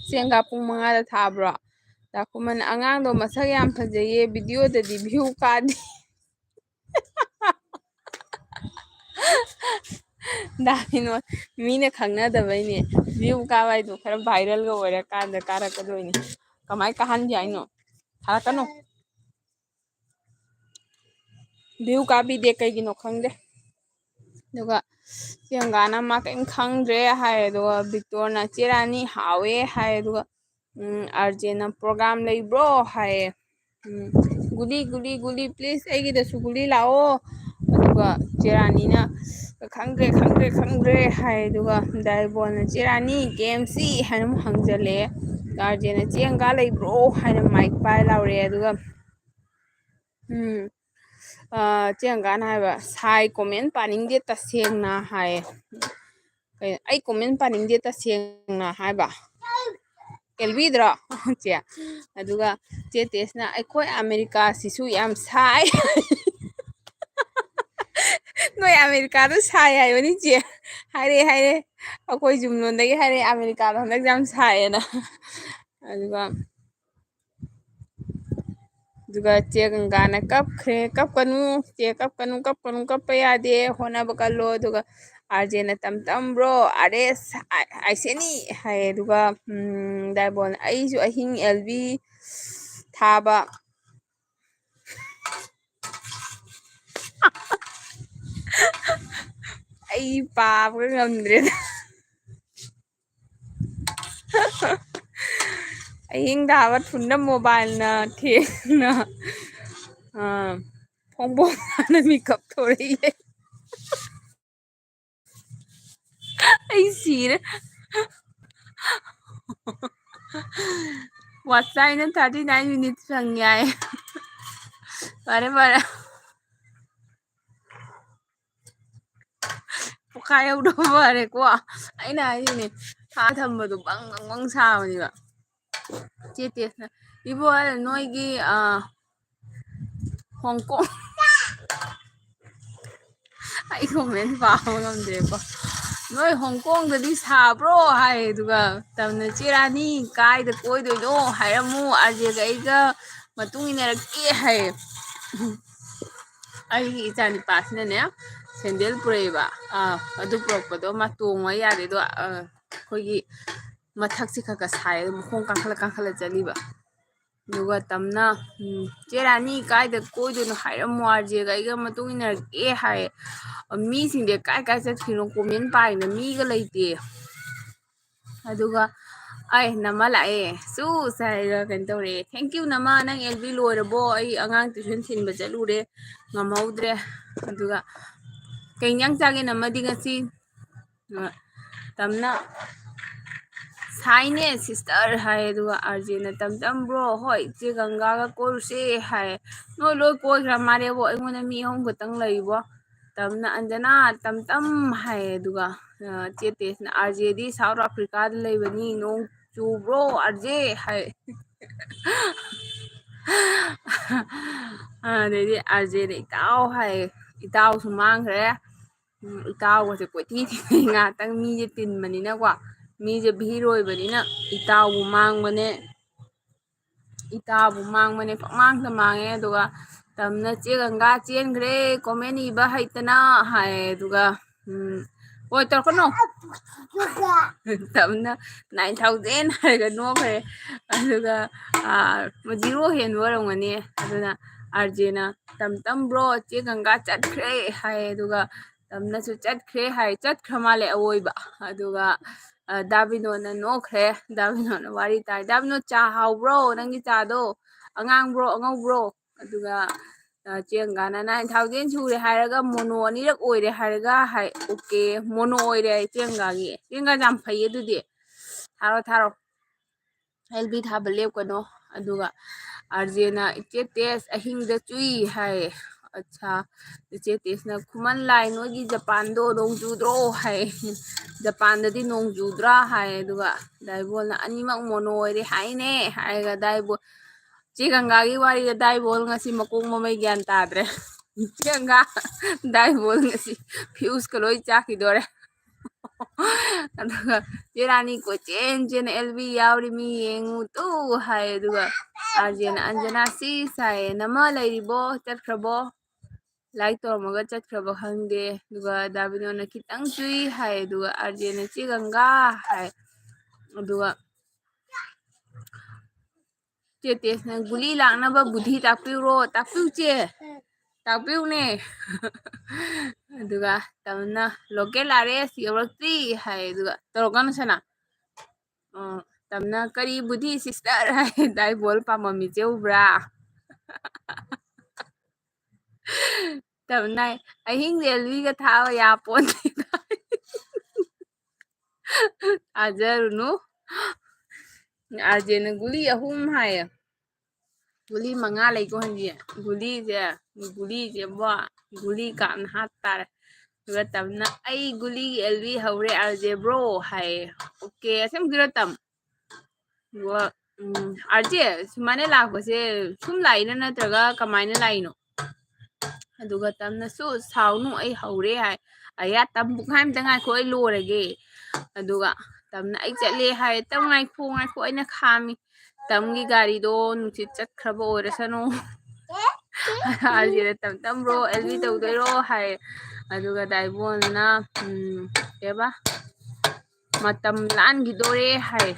"ꯆꯦꯡꯒꯥ ꯄꯨꯡ ꯃꯉꯥꯗ ꯊꯥꯕ꯭ꯔꯣ?" ꯗꯥꯀꯨꯃꯟ, "ꯑꯉꯥꯡꯗꯣ ꯃꯁꯛ ꯌꯥꯝ ꯐꯖꯩꯌꯦ, videoꯗꯗꯤ view ꯀꯥꯗꯦ"꯫ ꯗꯥꯃꯤꯅꯣ, ꯃꯤꯅ ꯈꯪꯅꯗꯕꯩꯅꯦ꯫ View ꯀꯥꯕ ꯍꯥꯏꯗꯣ ꯈꯔ viralꯒ ꯑꯣꯏꯔꯀꯥꯟꯗ ꯀꯥꯔꯛꯀꯗꯣꯏꯅꯦ꯫ ꯀꯃꯥꯏ ꯀꯥꯍꯟꯒꯦ ꯍꯥꯏꯅꯣ? ꯊꯥꯔꯛꯀꯅꯨ꯫ View ꯀꯥꯕꯤꯗꯦ, ꯀꯩꯒꯤꯅꯣ ꯈꯪꯗꯦ꯫ ꯑꯗꯨꯒ ꯆꯦꯡꯒꯥꯅ ꯃꯥ ꯀꯔꯤꯝ ꯈꯪꯗ꯭ꯔꯦ ꯍꯥꯏ꯫ ꯑꯗꯨꯒ ꯕꯤꯛꯇꯣꯔꯅ, "ꯆꯦ ꯔꯥꯅꯤ, ꯍꯥꯎꯋꯦ" ꯍꯥꯏ꯫ ꯑꯗꯨꯒ, ꯎꯝ, ꯑꯥꯔꯖꯦꯅ, "program ꯂꯩꯕ꯭ꯔꯣ?" ꯍꯥꯏꯌꯦ꯫ ꯎꯝ, "ꯒꯨꯂꯤ, ꯒꯨꯂꯤ, ꯒꯨꯂꯤ, please, ꯑꯩꯒꯤꯗꯁꯨ ꯒꯨꯂꯤ ꯂꯥꯛꯑꯣ"꯫ ꯑꯗꯨꯒ ꯆꯦ ꯔꯥꯅꯤꯅ, "ꯈꯪꯗ꯭ꯔꯦ, ꯈꯪꯗ꯭ꯔꯦ, ꯈꯪꯗ꯭ꯔꯦ" ꯍꯥꯏ꯫ ꯑꯗꯨꯒ ꯗꯥꯏꯕꯣꯜꯅ, "ꯆꯦ ꯔꯥꯅꯤ, K M C?" ꯍꯥꯏꯅ ꯑꯃꯨꯛ ꯍꯪꯖꯜꯂꯛꯑꯦ꯫ ꯑꯥꯔꯖꯦꯅ, "ꯆꯦꯡꯒꯥ ꯂꯩꯕ꯭ꯔꯣ?" ꯍꯥꯏꯅ mic ꯄꯥꯏ ꯂꯥꯎꯔꯛꯑꯦ꯫ ꯑꯗꯨꯒ, ꯎꯝ, ꯑ, ꯆꯦꯡꯒꯥꯅ ꯍꯥꯏꯕ, "ꯁꯥꯏ comment ꯄꯥꯅꯤꯡꯗꯦ ꯇꯁꯦꯡꯅ" ꯍꯥꯏꯌꯦ꯫ ꯀꯩꯅꯣ, "ꯑꯩ comment ꯄꯥꯅꯤꯡꯗꯦ ꯇꯁꯦꯡꯅ" ꯍꯥꯏꯕ? ꯑꯦꯜꯕꯤꯗ꯭ꯔꯣ? ꯆꯦ꯫ ꯑꯗꯨꯒ ꯆꯦ ꯇꯦꯁꯅ, "ꯑꯩꯈꯣꯏ ꯑꯃꯦꯔꯤꯀꯥꯁꯤꯁꯨ ꯌꯥꯝ ꯁꯥꯏ"꯫ "ꯅꯣꯏ ꯑꯃꯦꯔꯤꯀꯥꯗꯣ ꯁꯥꯏ ꯍꯥꯏꯕꯅꯤ, ꯆꯦ"꯫ ꯍꯥꯏꯔꯦ, ꯍꯥꯏꯔꯦ꯫ ꯑꯩꯈꯣꯏ ꯖꯨꯝꯂꯣꯟꯗꯒꯤ ꯍꯥꯏꯔꯦ, "ꯑꯃꯦꯔꯤꯀꯥꯗꯣ ꯍꯟꯗꯛ ꯌꯥꯝ ꯁꯥꯏꯌꯦꯅ"꯫ ꯑꯗꯨꯒ ꯑꯗꯨꯒ ꯆꯦ ꯒꯪꯒꯥꯅ ꯀꯞꯈ꯭ꯔꯦ꯫ "ꯀꯞꯀꯅꯨ ꯆꯦ, ꯀꯞꯀꯅꯨ, ꯀꯞꯀꯅꯨ, ꯀꯞꯄ ꯌꯥꯗꯦ, ꯍꯣꯠꯅꯕ ꯀꯜꯂꯣ"꯫ ꯑꯗꯨꯒ ꯑꯥꯔꯖꯦꯅ "ꯇꯝ ꯇꯝ ꯕ꯭ꯔꯣ, ꯑꯥꯔ ꯑꯦꯁ, ꯑꯥꯏ-, ꯑꯥꯏꯁꯦꯅꯤ" ꯍꯥꯏꯌꯦ꯫ ꯑꯗꯨꯒ, ꯎꯝ, ꯗꯥꯏꯕꯣꯟ "ꯑꯩꯁꯨ ꯑꯍꯤꯡ ꯑꯦꯜ ꯕꯤ ꯊꯥꯕ"꯫ ꯑꯩ ꯄꯥꯕꯒ ꯉꯝꯗ꯭ꯔꯦꯗ꯫ "ꯑꯍꯤꯡ ꯊꯥꯕ ꯊꯨꯅ ꯃꯣꯕꯥꯏꯜꯅ ꯊꯦꯡꯅ, ꯑ, ꯐꯣꯡ ꯐꯣꯡ ꯁꯥꯅ ꯃꯤꯀꯞ ꯊꯣꯔꯛꯏ"꯫ ꯑꯩ ꯁꯤꯔꯦ꯫ ꯋꯥꯆꯥꯏꯅ thirty nine minutes ꯐꯪꯉꯦ ꯍꯥꯏ꯫ ꯐꯔꯦ, ꯐꯔꯦ꯫ ꯄꯣꯛꯈꯥꯏ ꯍꯧꯗꯕ ꯐꯔꯦꯀꯣ꯫ ꯑꯩꯅ ꯍꯥꯏꯁꯤꯅꯦ, ꯊꯥ ꯊꯝꯕꯗꯣ ꯕꯪ ꯕꯪ ꯕꯪ ꯁꯥꯕꯅꯦꯕ꯫ ꯆꯦ ꯇꯦꯁꯅ, "ꯏꯕꯣ, ꯅꯣꯏꯒꯤ, ꯑ, ꯍꯣꯡꯀꯣꯡ"꯫ ꯑꯩ comment ꯄꯥꯕ ꯉꯝꯗ꯭ꯔꯦꯀꯣ꯫ "ꯅꯣꯏ ꯍꯣꯡꯀꯣꯡꯗꯗꯤ ꯁꯥꯕ꯭ꯔꯣ?" ꯍꯥꯏ, ꯑꯗꯨꯒ ꯇꯝꯅ, "ꯆꯦ ꯔꯥꯅꯤ, ꯀꯥꯏꯗ ꯀꯣꯏꯗꯣꯏꯅꯣ ꯍꯥꯏꯔꯝꯃꯨ, ꯑꯥꯔꯖꯦꯒ ꯑꯩꯒ ꯃꯇꯨꯡ ꯏꯟꯅꯔꯛꯀꯦ" ꯍꯥꯏꯌꯦ꯫ ꯑꯩꯒꯤ ꯏꯆꯥ ꯅꯨꯄꯥꯁꯤꯅꯅꯦ, ꯁꯦꯟꯗꯦꯜ ꯄꯨꯔꯛꯑꯦꯕ꯫ ꯑꯥ, ꯑꯗꯨ ꯄꯨꯔꯛꯄꯗꯣ ꯃꯥ ꯇꯣꯡꯉ ꯌꯥꯗꯦ꯫ ꯑꯗꯣ, ꯑ, ꯑꯩꯈꯣꯏꯒꯤ ꯃꯊꯛꯁꯦ ꯈꯔ ꯈꯔ ꯁꯥꯏ, ꯑꯗꯣ ꯃꯈꯣꯡ ꯀꯥꯡꯈꯠꯂ ꯀꯥꯡꯈꯠꯂ ꯆꯠꯂꯤꯕ꯫ ꯑꯗꯨꯒ ꯇꯝꯅ, ꯎꯝ, "ꯆꯦ ꯔꯥꯅꯤ, ꯀꯥꯏꯗ ꯀꯣꯏꯗꯣꯏꯅꯣ ꯍꯥꯏꯔꯝꯃꯣ, ꯑꯥꯔꯖꯦꯒ ꯑꯩꯒ ꯃꯇꯨꯡ ꯏꯟꯅꯔꯛꯀꯦ" ꯍꯥꯏ꯫ ꯃꯤꯁꯤꯡꯗꯤ ꯀꯥꯏ ꯀꯥꯏ ꯆꯠꯈ꯭ꯔꯤꯅꯣ comment ꯄꯥꯏꯅ ꯃꯤꯒ ꯂꯩꯇꯦ꯫ ꯑꯗꯨꯒ ꯑꯩ ꯅꯃ ꯂꯥꯛꯑꯦ, ꯆꯨꯁ ꯍꯥꯏꯔꯒ ꯀꯩꯅꯣ ꯇꯧꯔꯦ꯫ "Thank you ꯅꯃ, ꯅꯪ ꯑꯦꯜ ꯕꯤ ꯂꯣꯏꯔꯕꯣ? ꯑꯩ ꯑꯉꯥꯡ tuition ꯊꯤꯟꯕ ꯆꯠꯂꯨꯔꯦ, ꯉꯝꯍꯧꯗ꯭ꯔꯦ"꯫ ꯑꯗꯨꯒ "ꯀꯩ ꯏꯟꯖꯥꯡ ꯆꯥꯒꯦ ꯅꯃꯗꯤ ꯉꯁꯤ?" ꯑ, ꯇꯝꯅ, "ꯁꯥꯏꯅꯦ sister" ꯍꯥꯏ꯫ ꯑꯗꯨꯒ ꯑꯥꯔꯖꯦꯅ, "ꯇꯝ ꯇꯝ ꯕ꯭ꯔꯣ, ꯍꯣꯏ, ꯏꯆꯦ ꯒꯪꯒꯥꯒ ꯀꯣꯏꯔꯨꯁꯦ" ꯍꯥꯏ꯫ ꯅꯣꯏ ꯂꯣꯏ ꯀꯣꯏꯈ꯭ꯔ ꯃꯥꯜꯂꯦꯕꯣ, ꯑꯩꯉꯣꯟꯗ ꯃꯤ ꯑꯍꯨꯝ ꯈꯛꯇꯪ ꯂꯩꯕꯣ꯫ ꯇꯝꯅ, "ꯑꯟꯖꯅꯥ, ꯇꯝ ꯇꯝ" ꯍꯥꯏ꯫ ꯑꯗꯨꯒ, ꯑ, ꯆꯦ ꯇꯦꯁꯅ, "ꯑꯥꯔꯖꯦꯗꯤ ꯁꯥꯎꯠ ꯑꯐ꯭ꯔꯤꯀꯥꯗ ꯂꯩꯕꯅꯤ, ꯅꯣꯡ ꯆꯨꯕ꯭ꯔꯣ ꯑꯥꯔꯖꯦ?" ꯍꯥꯏ꯫ ꯑꯗꯩꯗꯤ ꯑꯥꯔꯖꯦꯅ, "ꯏꯇꯥꯎ" ꯍꯥꯏ꯫ ꯏꯇꯥꯎꯁꯨ ꯃꯥꯡꯈ꯭ꯔꯦ꯫ ꯎꯝ, ꯏꯇꯥꯎꯒꯁꯦ ꯀꯣꯏꯊꯤ ꯊꯤꯅꯩ ꯉꯥꯛꯇꯪ, ꯃꯤꯁꯦ ꯇꯤꯟꯕꯅꯤꯅꯀꯣ, ꯃꯤꯁꯦ ꯚꯤꯔ ꯑꯣꯏꯕꯅꯤꯅ ꯏꯇꯥꯎꯕꯨ ꯃꯥꯡꯕꯅꯦ꯫ ꯏꯇꯥꯕꯨ ꯃꯥꯡꯕꯅꯦ, ꯄꯛꯃꯥꯡꯗ ꯃꯥꯡꯉꯦ꯫ ꯑꯗꯨꯒ ꯇꯝꯅ "ꯆꯦ ꯒꯪꯒꯥ ꯆꯦꯟꯈ꯭ꯔꯦ, ꯀꯣꯃꯦꯟ ꯏꯕ ꯍꯩꯇꯅ" ꯍꯥꯏ꯫ ꯑꯗꯨꯒ ꯎꯝ, ꯍꯣꯏ, ꯇꯧꯔꯛꯀꯅꯣ꯫ ꯇꯝꯅ "ꯅꯥꯏꯟ ꯊꯥꯎꯖꯟ" ꯍꯥꯏꯔꯒ ꯅꯣꯛꯈ꯭ꯔꯦ꯫ ꯑꯗꯨꯒ ꯖꯤꯔꯣ ꯍꯦꯟꯕ ꯑꯣꯏꯔꯝꯒꯅꯤ꯫ ꯑꯗꯨꯅ ꯑꯥꯔꯖꯦꯅ "ꯇꯝ ꯇꯝ ꯕ꯭ꯔꯣ, ꯆꯦ ꯒꯪꯒꯥ ꯆꯠꯈ꯭ꯔꯦ" ꯍꯥꯏ꯫ ꯑꯗꯨꯒ ꯇꯝꯅꯁꯨ "ꯆꯠꯈ꯭ꯔꯦ" ꯍꯥꯏ꯫ ꯆꯠꯈ꯭ꯔ ꯃꯥꯜꯂꯦ ꯑꯋꯣꯏꯕ꯫ ꯑꯗꯨꯒ ꯗꯥꯕꯤꯅꯣꯅ ꯅꯣꯛꯈ꯭ꯔꯦ꯫ ꯗꯥꯕꯤꯅꯣꯅ ꯋꯥꯔꯤ ꯇꯥꯏ꯫ "ꯗꯥꯕꯤꯅꯣ, ꯆꯥ ꯍꯥꯎꯕ꯭ꯔꯣ, ꯅꯪꯒꯤ ꯆꯥꯗꯣ? ꯑꯉꯥꯡꯕ꯭ꯔꯣ, ꯑꯉꯧꯕ꯭ꯔꯣ?" ꯑꯗꯨꯒ ꯆꯦꯡꯒꯥꯅ "ꯅꯥꯏꯟ ꯊꯥꯎꯖꯟ ꯁꯨꯔꯦ" ꯍꯥꯏꯔꯒ "ꯃꯣꯅꯣ ꯑꯅꯤꯔꯛ ꯑꯣꯏꯔꯦ" ꯍꯥꯏꯔꯒ ꯍꯥꯏ꯫ ꯑꯣꯀꯦ, ꯃꯣꯅꯣ ꯑꯣꯏꯔꯦ ꯍꯥꯏ ꯆꯦꯡꯒꯥꯒꯤ꯫ ꯆꯦꯡꯒꯥ ꯌꯥꯝ ꯐꯩꯌꯦ ꯑꯗꯨꯗꯤ꯫ ꯊꯥꯔꯣ, ꯊꯥꯔꯣ꯫ ꯑꯦꯜ ꯕꯤ ꯊꯥꯕ ꯂꯦꯞꯀꯅꯣ꯫ ꯑꯗꯨꯒ ꯑꯥꯔꯖꯦꯅ "ꯏꯆꯦ ꯇꯦꯁ ꯑꯍꯤꯡꯗ ꯆꯨꯏ" ꯍꯥꯏ꯫ ꯑꯠꯁꯥ, ꯏꯆꯦ ꯇꯦꯁꯅ "ꯈꯨꯃꯟ ꯂꯥꯏ, ꯅꯣꯏꯒꯤ ꯖꯄꯥꯟꯗꯣ ꯅꯣꯡ ꯆꯨꯗ꯭ꯔꯣ?" ꯍꯥꯏ꯫ "ꯖꯄꯥꯟꯗꯗꯤ ꯅꯣꯡ ꯆꯨꯗ꯭ꯔꯥ?" ꯍꯥꯏ꯫ ꯑꯗꯨꯒ ꯗꯥꯏꯕꯣꯜꯅ "ꯑꯅꯤꯃꯛ ꯃꯣꯅꯣ ꯑꯣꯏꯔꯦ ꯍꯥꯏꯅꯦ" ꯍꯥꯏꯔꯒ ꯗꯥꯏꯕꯣꯜ ꯆꯦ ꯒꯪꯒꯥꯒꯤ ꯋꯥꯔꯤꯗ ꯗꯥꯏꯕꯣꯜ ꯉꯁꯤ ꯃꯀꯣꯛ ꯃꯃꯩ ꯒ꯭ꯌꯥꯟ ꯇꯥꯗ꯭ꯔꯦ꯫ ꯆꯦ ꯒꯪꯒꯥ, ꯗꯥꯏꯕꯣꯜ ꯉꯁꯤ ꯐ꯭ꯌꯨꯁꯀ ꯂꯣꯏ ꯆꯥꯈꯤꯗꯣꯔꯦ꯫ ꯑꯗꯨꯒ ꯆꯦ ꯔꯥꯅꯤ ꯀꯣꯏꯆꯦꯟ ꯆꯦꯟꯅ "ꯑꯦꯜ ꯕꯤ ꯌꯥꯎꯔꯤ ꯃꯤ ꯌꯦꯡꯉꯨ ꯇꯨ" ꯍꯥꯏ꯫ ꯑꯗꯨꯒ ꯑꯥꯔꯖꯦꯅ "ꯑꯟꯖꯅꯥ ꯁꯤ" ꯁꯥꯏꯌꯦ꯫ "ꯅꯃ ꯂꯩꯔꯤꯕꯣ? ꯆꯠꯈ꯭ꯔꯕꯣ? ꯂꯥꯏꯛ ꯇꯧꯔꯝꯃꯒ ꯆꯠꯈ꯭ꯔꯕ ꯈꯪꯗꯦ"꯫ ꯑꯗꯨꯒ ꯗꯥꯕꯤꯅꯣꯅ "ꯈꯤꯇꯪ ꯆꯨꯏ" ꯍꯥꯏ꯫ ꯑꯗꯨꯒ ꯑꯥꯔꯖꯦꯅ "ꯆꯦ ꯒꯪꯒꯥ" ꯍꯥꯏ꯫ ꯑꯗꯨꯒ ꯆꯦ ꯇꯦꯁꯅ "ꯒꯨꯂꯤ ꯂꯥꯛꯅꯕ ꯕꯨꯙꯤ ꯇꯥꯛꯄꯤꯔꯣ, ꯇꯥꯛꯄꯤꯌꯨ ꯆꯦ, ꯇꯥꯛꯄꯤꯌꯨꯅꯦ"꯫ ꯑꯗꯨꯒ ꯇꯝꯅ "ꯂꯣꯀꯦꯜ ꯑꯥꯔ ꯑꯦꯁ ꯌꯧꯔꯛꯇ꯭ꯔꯤ" ꯍꯥꯏ꯫ ꯑꯗꯨꯒ "ꯇꯧꯔꯛꯀꯅꯨ ꯁꯅꯥ"꯫ ꯑ, ꯇꯝꯅ "ꯀꯔꯤ ꯕꯨꯙꯤ ꯁꯤꯁꯇꯔ?" ꯍꯥꯏ꯫ ꯗꯥꯏꯕꯣꯜ ꯄꯥꯝꯃꯝꯃꯤꯁꯦ ꯎꯕ꯭ꯔꯥ? ꯇꯝꯅ "ꯑꯍꯤꯡ ꯔꯦꯜꯋꯤꯒ ꯊꯥꯕ ꯌꯥꯄꯣꯟꯇꯦ" ꯍꯥꯏ꯫ ꯊꯥꯖꯔꯨꯅꯨ꯫ ꯑꯥꯔꯖꯦꯅ "ꯒꯨꯂꯤ ꯑꯍꯨꯝ" ꯍꯥꯏꯌꯦ꯫ "ꯒꯨꯂꯤ ꯃꯉꯥ ꯂꯩꯀꯣ" ꯍꯟꯖꯤ꯫ ꯒꯨꯂꯤꯁꯦ, ꯒꯨꯂꯤꯁꯦ ꯕꯣ, ꯒꯨꯂꯤ ꯀꯥꯞꯅ ꯍꯥꯞꯇꯥꯔꯦ꯫ ꯑꯗꯨꯒ ꯇꯝꯅ "ꯑꯩ ꯒꯨꯂꯤꯒꯤ ꯑꯦꯜ ꯕꯤ ꯍꯧꯔꯦ ꯑꯥꯔꯖꯦ ꯕ꯭ꯔꯣ" ꯍꯥꯏꯌꯦ꯫ ꯑꯣꯀꯦ, ꯑꯁꯦꯡꯕꯒꯤꯔꯣ ꯇꯝ? ꯑꯗꯨꯒ, ꯎꯝ, "ꯑꯥꯔꯖꯦ, ꯁꯨꯃꯥꯏꯅ ꯂꯥꯛꯄꯁꯦ ꯁꯨꯝ ꯂꯥꯛꯏꯔꯥ ꯅꯠꯇ꯭ꯔꯒ ꯀꯃꯥꯏꯅ ꯂꯥꯛꯏꯅꯣ?" ꯑꯗꯨꯒ ꯇꯝꯅꯁꯨ "ꯁꯥꯎꯅꯨ, ꯑꯩ ꯍꯧꯔꯦ" ꯍꯥꯏ꯫ "ꯑꯌꯥ ꯇꯝ, ꯄꯨꯡꯈꯥꯏ ꯑꯝꯇ ꯉꯥꯏꯈꯣ, ꯑꯩ ꯂꯣꯏꯔꯒꯦ"꯫ ꯑꯗꯨꯒ ꯇꯝꯅ "ꯑꯩ ꯆꯠꯂꯦ" ꯍꯥꯏ꯫ "ꯇꯝ ꯉꯥꯏꯈꯣ, ꯉꯥꯏꯈꯣ, ꯑꯩꯅ ꯈꯥꯝꯃꯤ"꯫ ꯇꯝꯒꯤ ꯒꯥꯔꯤꯗꯣ ꯅꯨꯡꯁꯤꯠ ꯆꯠꯈ꯭ꯔꯕ ꯑꯣꯏꯔꯁꯅꯨ꯫ ꯑꯥꯔꯖꯦꯅ "ꯇꯝ ꯇꯝ ꯕ꯭ꯔꯣ, ꯑꯦꯜꯕꯤ ꯇꯧꯗꯣꯏꯔꯣ?" ꯍꯥꯏ꯫ ꯑꯗꯨꯒ ꯗꯥꯏꯕꯣꯟꯅ, ꯎꯝ, ꯀꯩꯕ, "ꯃꯇꯝ ꯂꯥꯟꯈꯤꯗꯣꯔꯦ" ꯍꯥꯏ꯫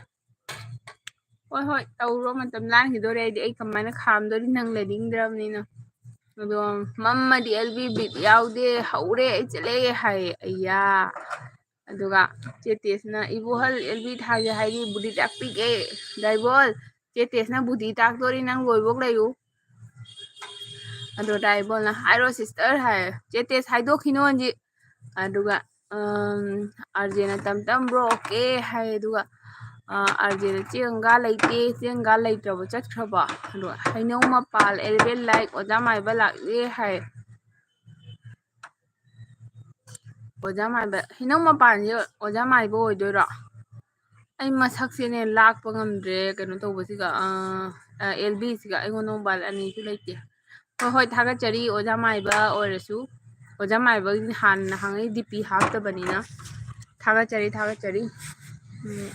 "ꯍꯣꯏ, ꯍꯣꯏ, ꯇꯧꯔꯣ, ꯃꯇꯝ ꯂꯥꯟꯈꯤꯗꯣꯔꯦ꯫ ꯑꯩꯗꯤ ꯑꯩ ꯀꯃꯥꯏꯅ ꯈꯥꯝꯗꯣꯔꯤ, ꯅꯪ ꯂꯩꯅꯤꯡꯗ꯭ꯔꯕꯅꯤꯅ?" ꯑꯗꯣ ꯃꯝꯃꯗꯤ ꯑꯦꯜꯕꯤ ꯕꯤꯠ ꯌꯥꯎꯗꯦ, "ꯍꯧꯔꯦ, ꯑꯩ ꯆꯠꯂꯦ" ꯍꯥꯏ꯫ ꯑꯩꯌꯥ꯫ ꯑꯗꯨꯒ ꯆꯦ ꯇꯦꯁꯅ, "ꯏꯕꯣꯍꯜ, ꯑꯦꯜꯕꯤ ꯊꯥꯒꯦ ꯍꯥꯏꯗꯤ ꯕꯨꯗꯤ ꯇꯥꯛꯄꯤꯒꯦ, ꯗꯥꯏꯕꯣꯜ꯫ ꯆꯦ ꯇꯦꯁꯅ ꯕꯨꯗꯤ ꯇꯥꯛꯇꯣꯔꯤ, ꯅꯪ ꯂꯣꯏꯕꯧ ꯂꯩꯌꯨ꯫" ꯑꯗꯣ ꯗꯥꯏꯕꯣꯜꯅ, "ꯍꯥꯏꯔꯣ ꯁꯤꯁꯇꯔ" ꯍꯥꯏ꯫ ꯆꯦ ꯇꯦꯁ ꯍꯥꯏꯗꯣꯛꯈꯤꯅꯣ ꯍꯧꯖꯤꯛ꯫ ꯑꯗꯨꯒ, ꯑꯝ, ꯑꯥꯔꯖꯦꯅ "ꯇꯝ ꯇꯝ ꯕ꯭ꯔꯣ, ꯑꯣꯀꯦ" ꯍꯥꯏ꯫ ꯑꯗꯨꯒ, ꯑ, ꯑꯥꯔꯖꯦꯅ "ꯆꯦꯡꯒꯥ ꯂꯩꯇꯦ, ꯆꯦꯡꯒꯥ ꯂꯩꯇ꯭ꯔꯕꯣ, ꯆꯠꯈ꯭ꯔꯕꯣ?" ꯑꯗꯣ "ꯍꯩꯅꯧ ꯃꯄꯥꯜ ꯑꯦꯂꯚꯦꯟ ꯂꯥꯏꯛ ꯑꯣꯖꯥ ꯃꯥꯏꯕ ꯂꯥꯛꯂꯦ" ꯍꯥꯏ꯫ ꯑꯣꯖꯥ ꯃꯥꯏꯕ, ꯍꯩꯅꯧ ꯃꯄꯥꯟꯁꯦ ꯑꯣꯖꯥ ꯃꯥꯏꯕ ꯑꯣꯏꯗꯣꯏꯔꯣ? ꯑꯩ ꯃꯁꯛꯁꯦꯅꯦ ꯂꯥꯛꯄ ꯉꯝꯗ꯭ꯔꯦ, ꯀꯩꯅꯣ ꯇꯧꯕꯁꯤꯒ, ꯑ, ꯑ, ꯑꯦꯜꯕꯤꯁꯤꯒ꯫ ꯑꯩꯉꯣꯟꯗ ꯃꯣꯕꯥꯏꯜ ꯑꯅꯤꯁꯨ ꯂꯩꯇꯦ꯫ ꯍꯣꯏ, ꯍꯣꯏ, ꯊꯥꯒꯠꯆꯔꯤ ꯑꯣꯖꯥ ꯃꯥꯏꯕ ꯑꯣꯏꯔꯁꯨ꯫ ꯑꯣꯖꯥ ꯃꯥꯏꯕꯒꯤ ꯍꯥꯟꯅ ꯍꯥꯡꯉꯛꯏ ꯗꯤ ꯄꯤ ꯍꯥꯞꯇꯕꯅꯤꯅ꯫ ꯊꯥꯒꯠꯆꯔꯤ, ꯊꯥꯒꯠꯆꯔꯤ꯫ ꯎꯝ,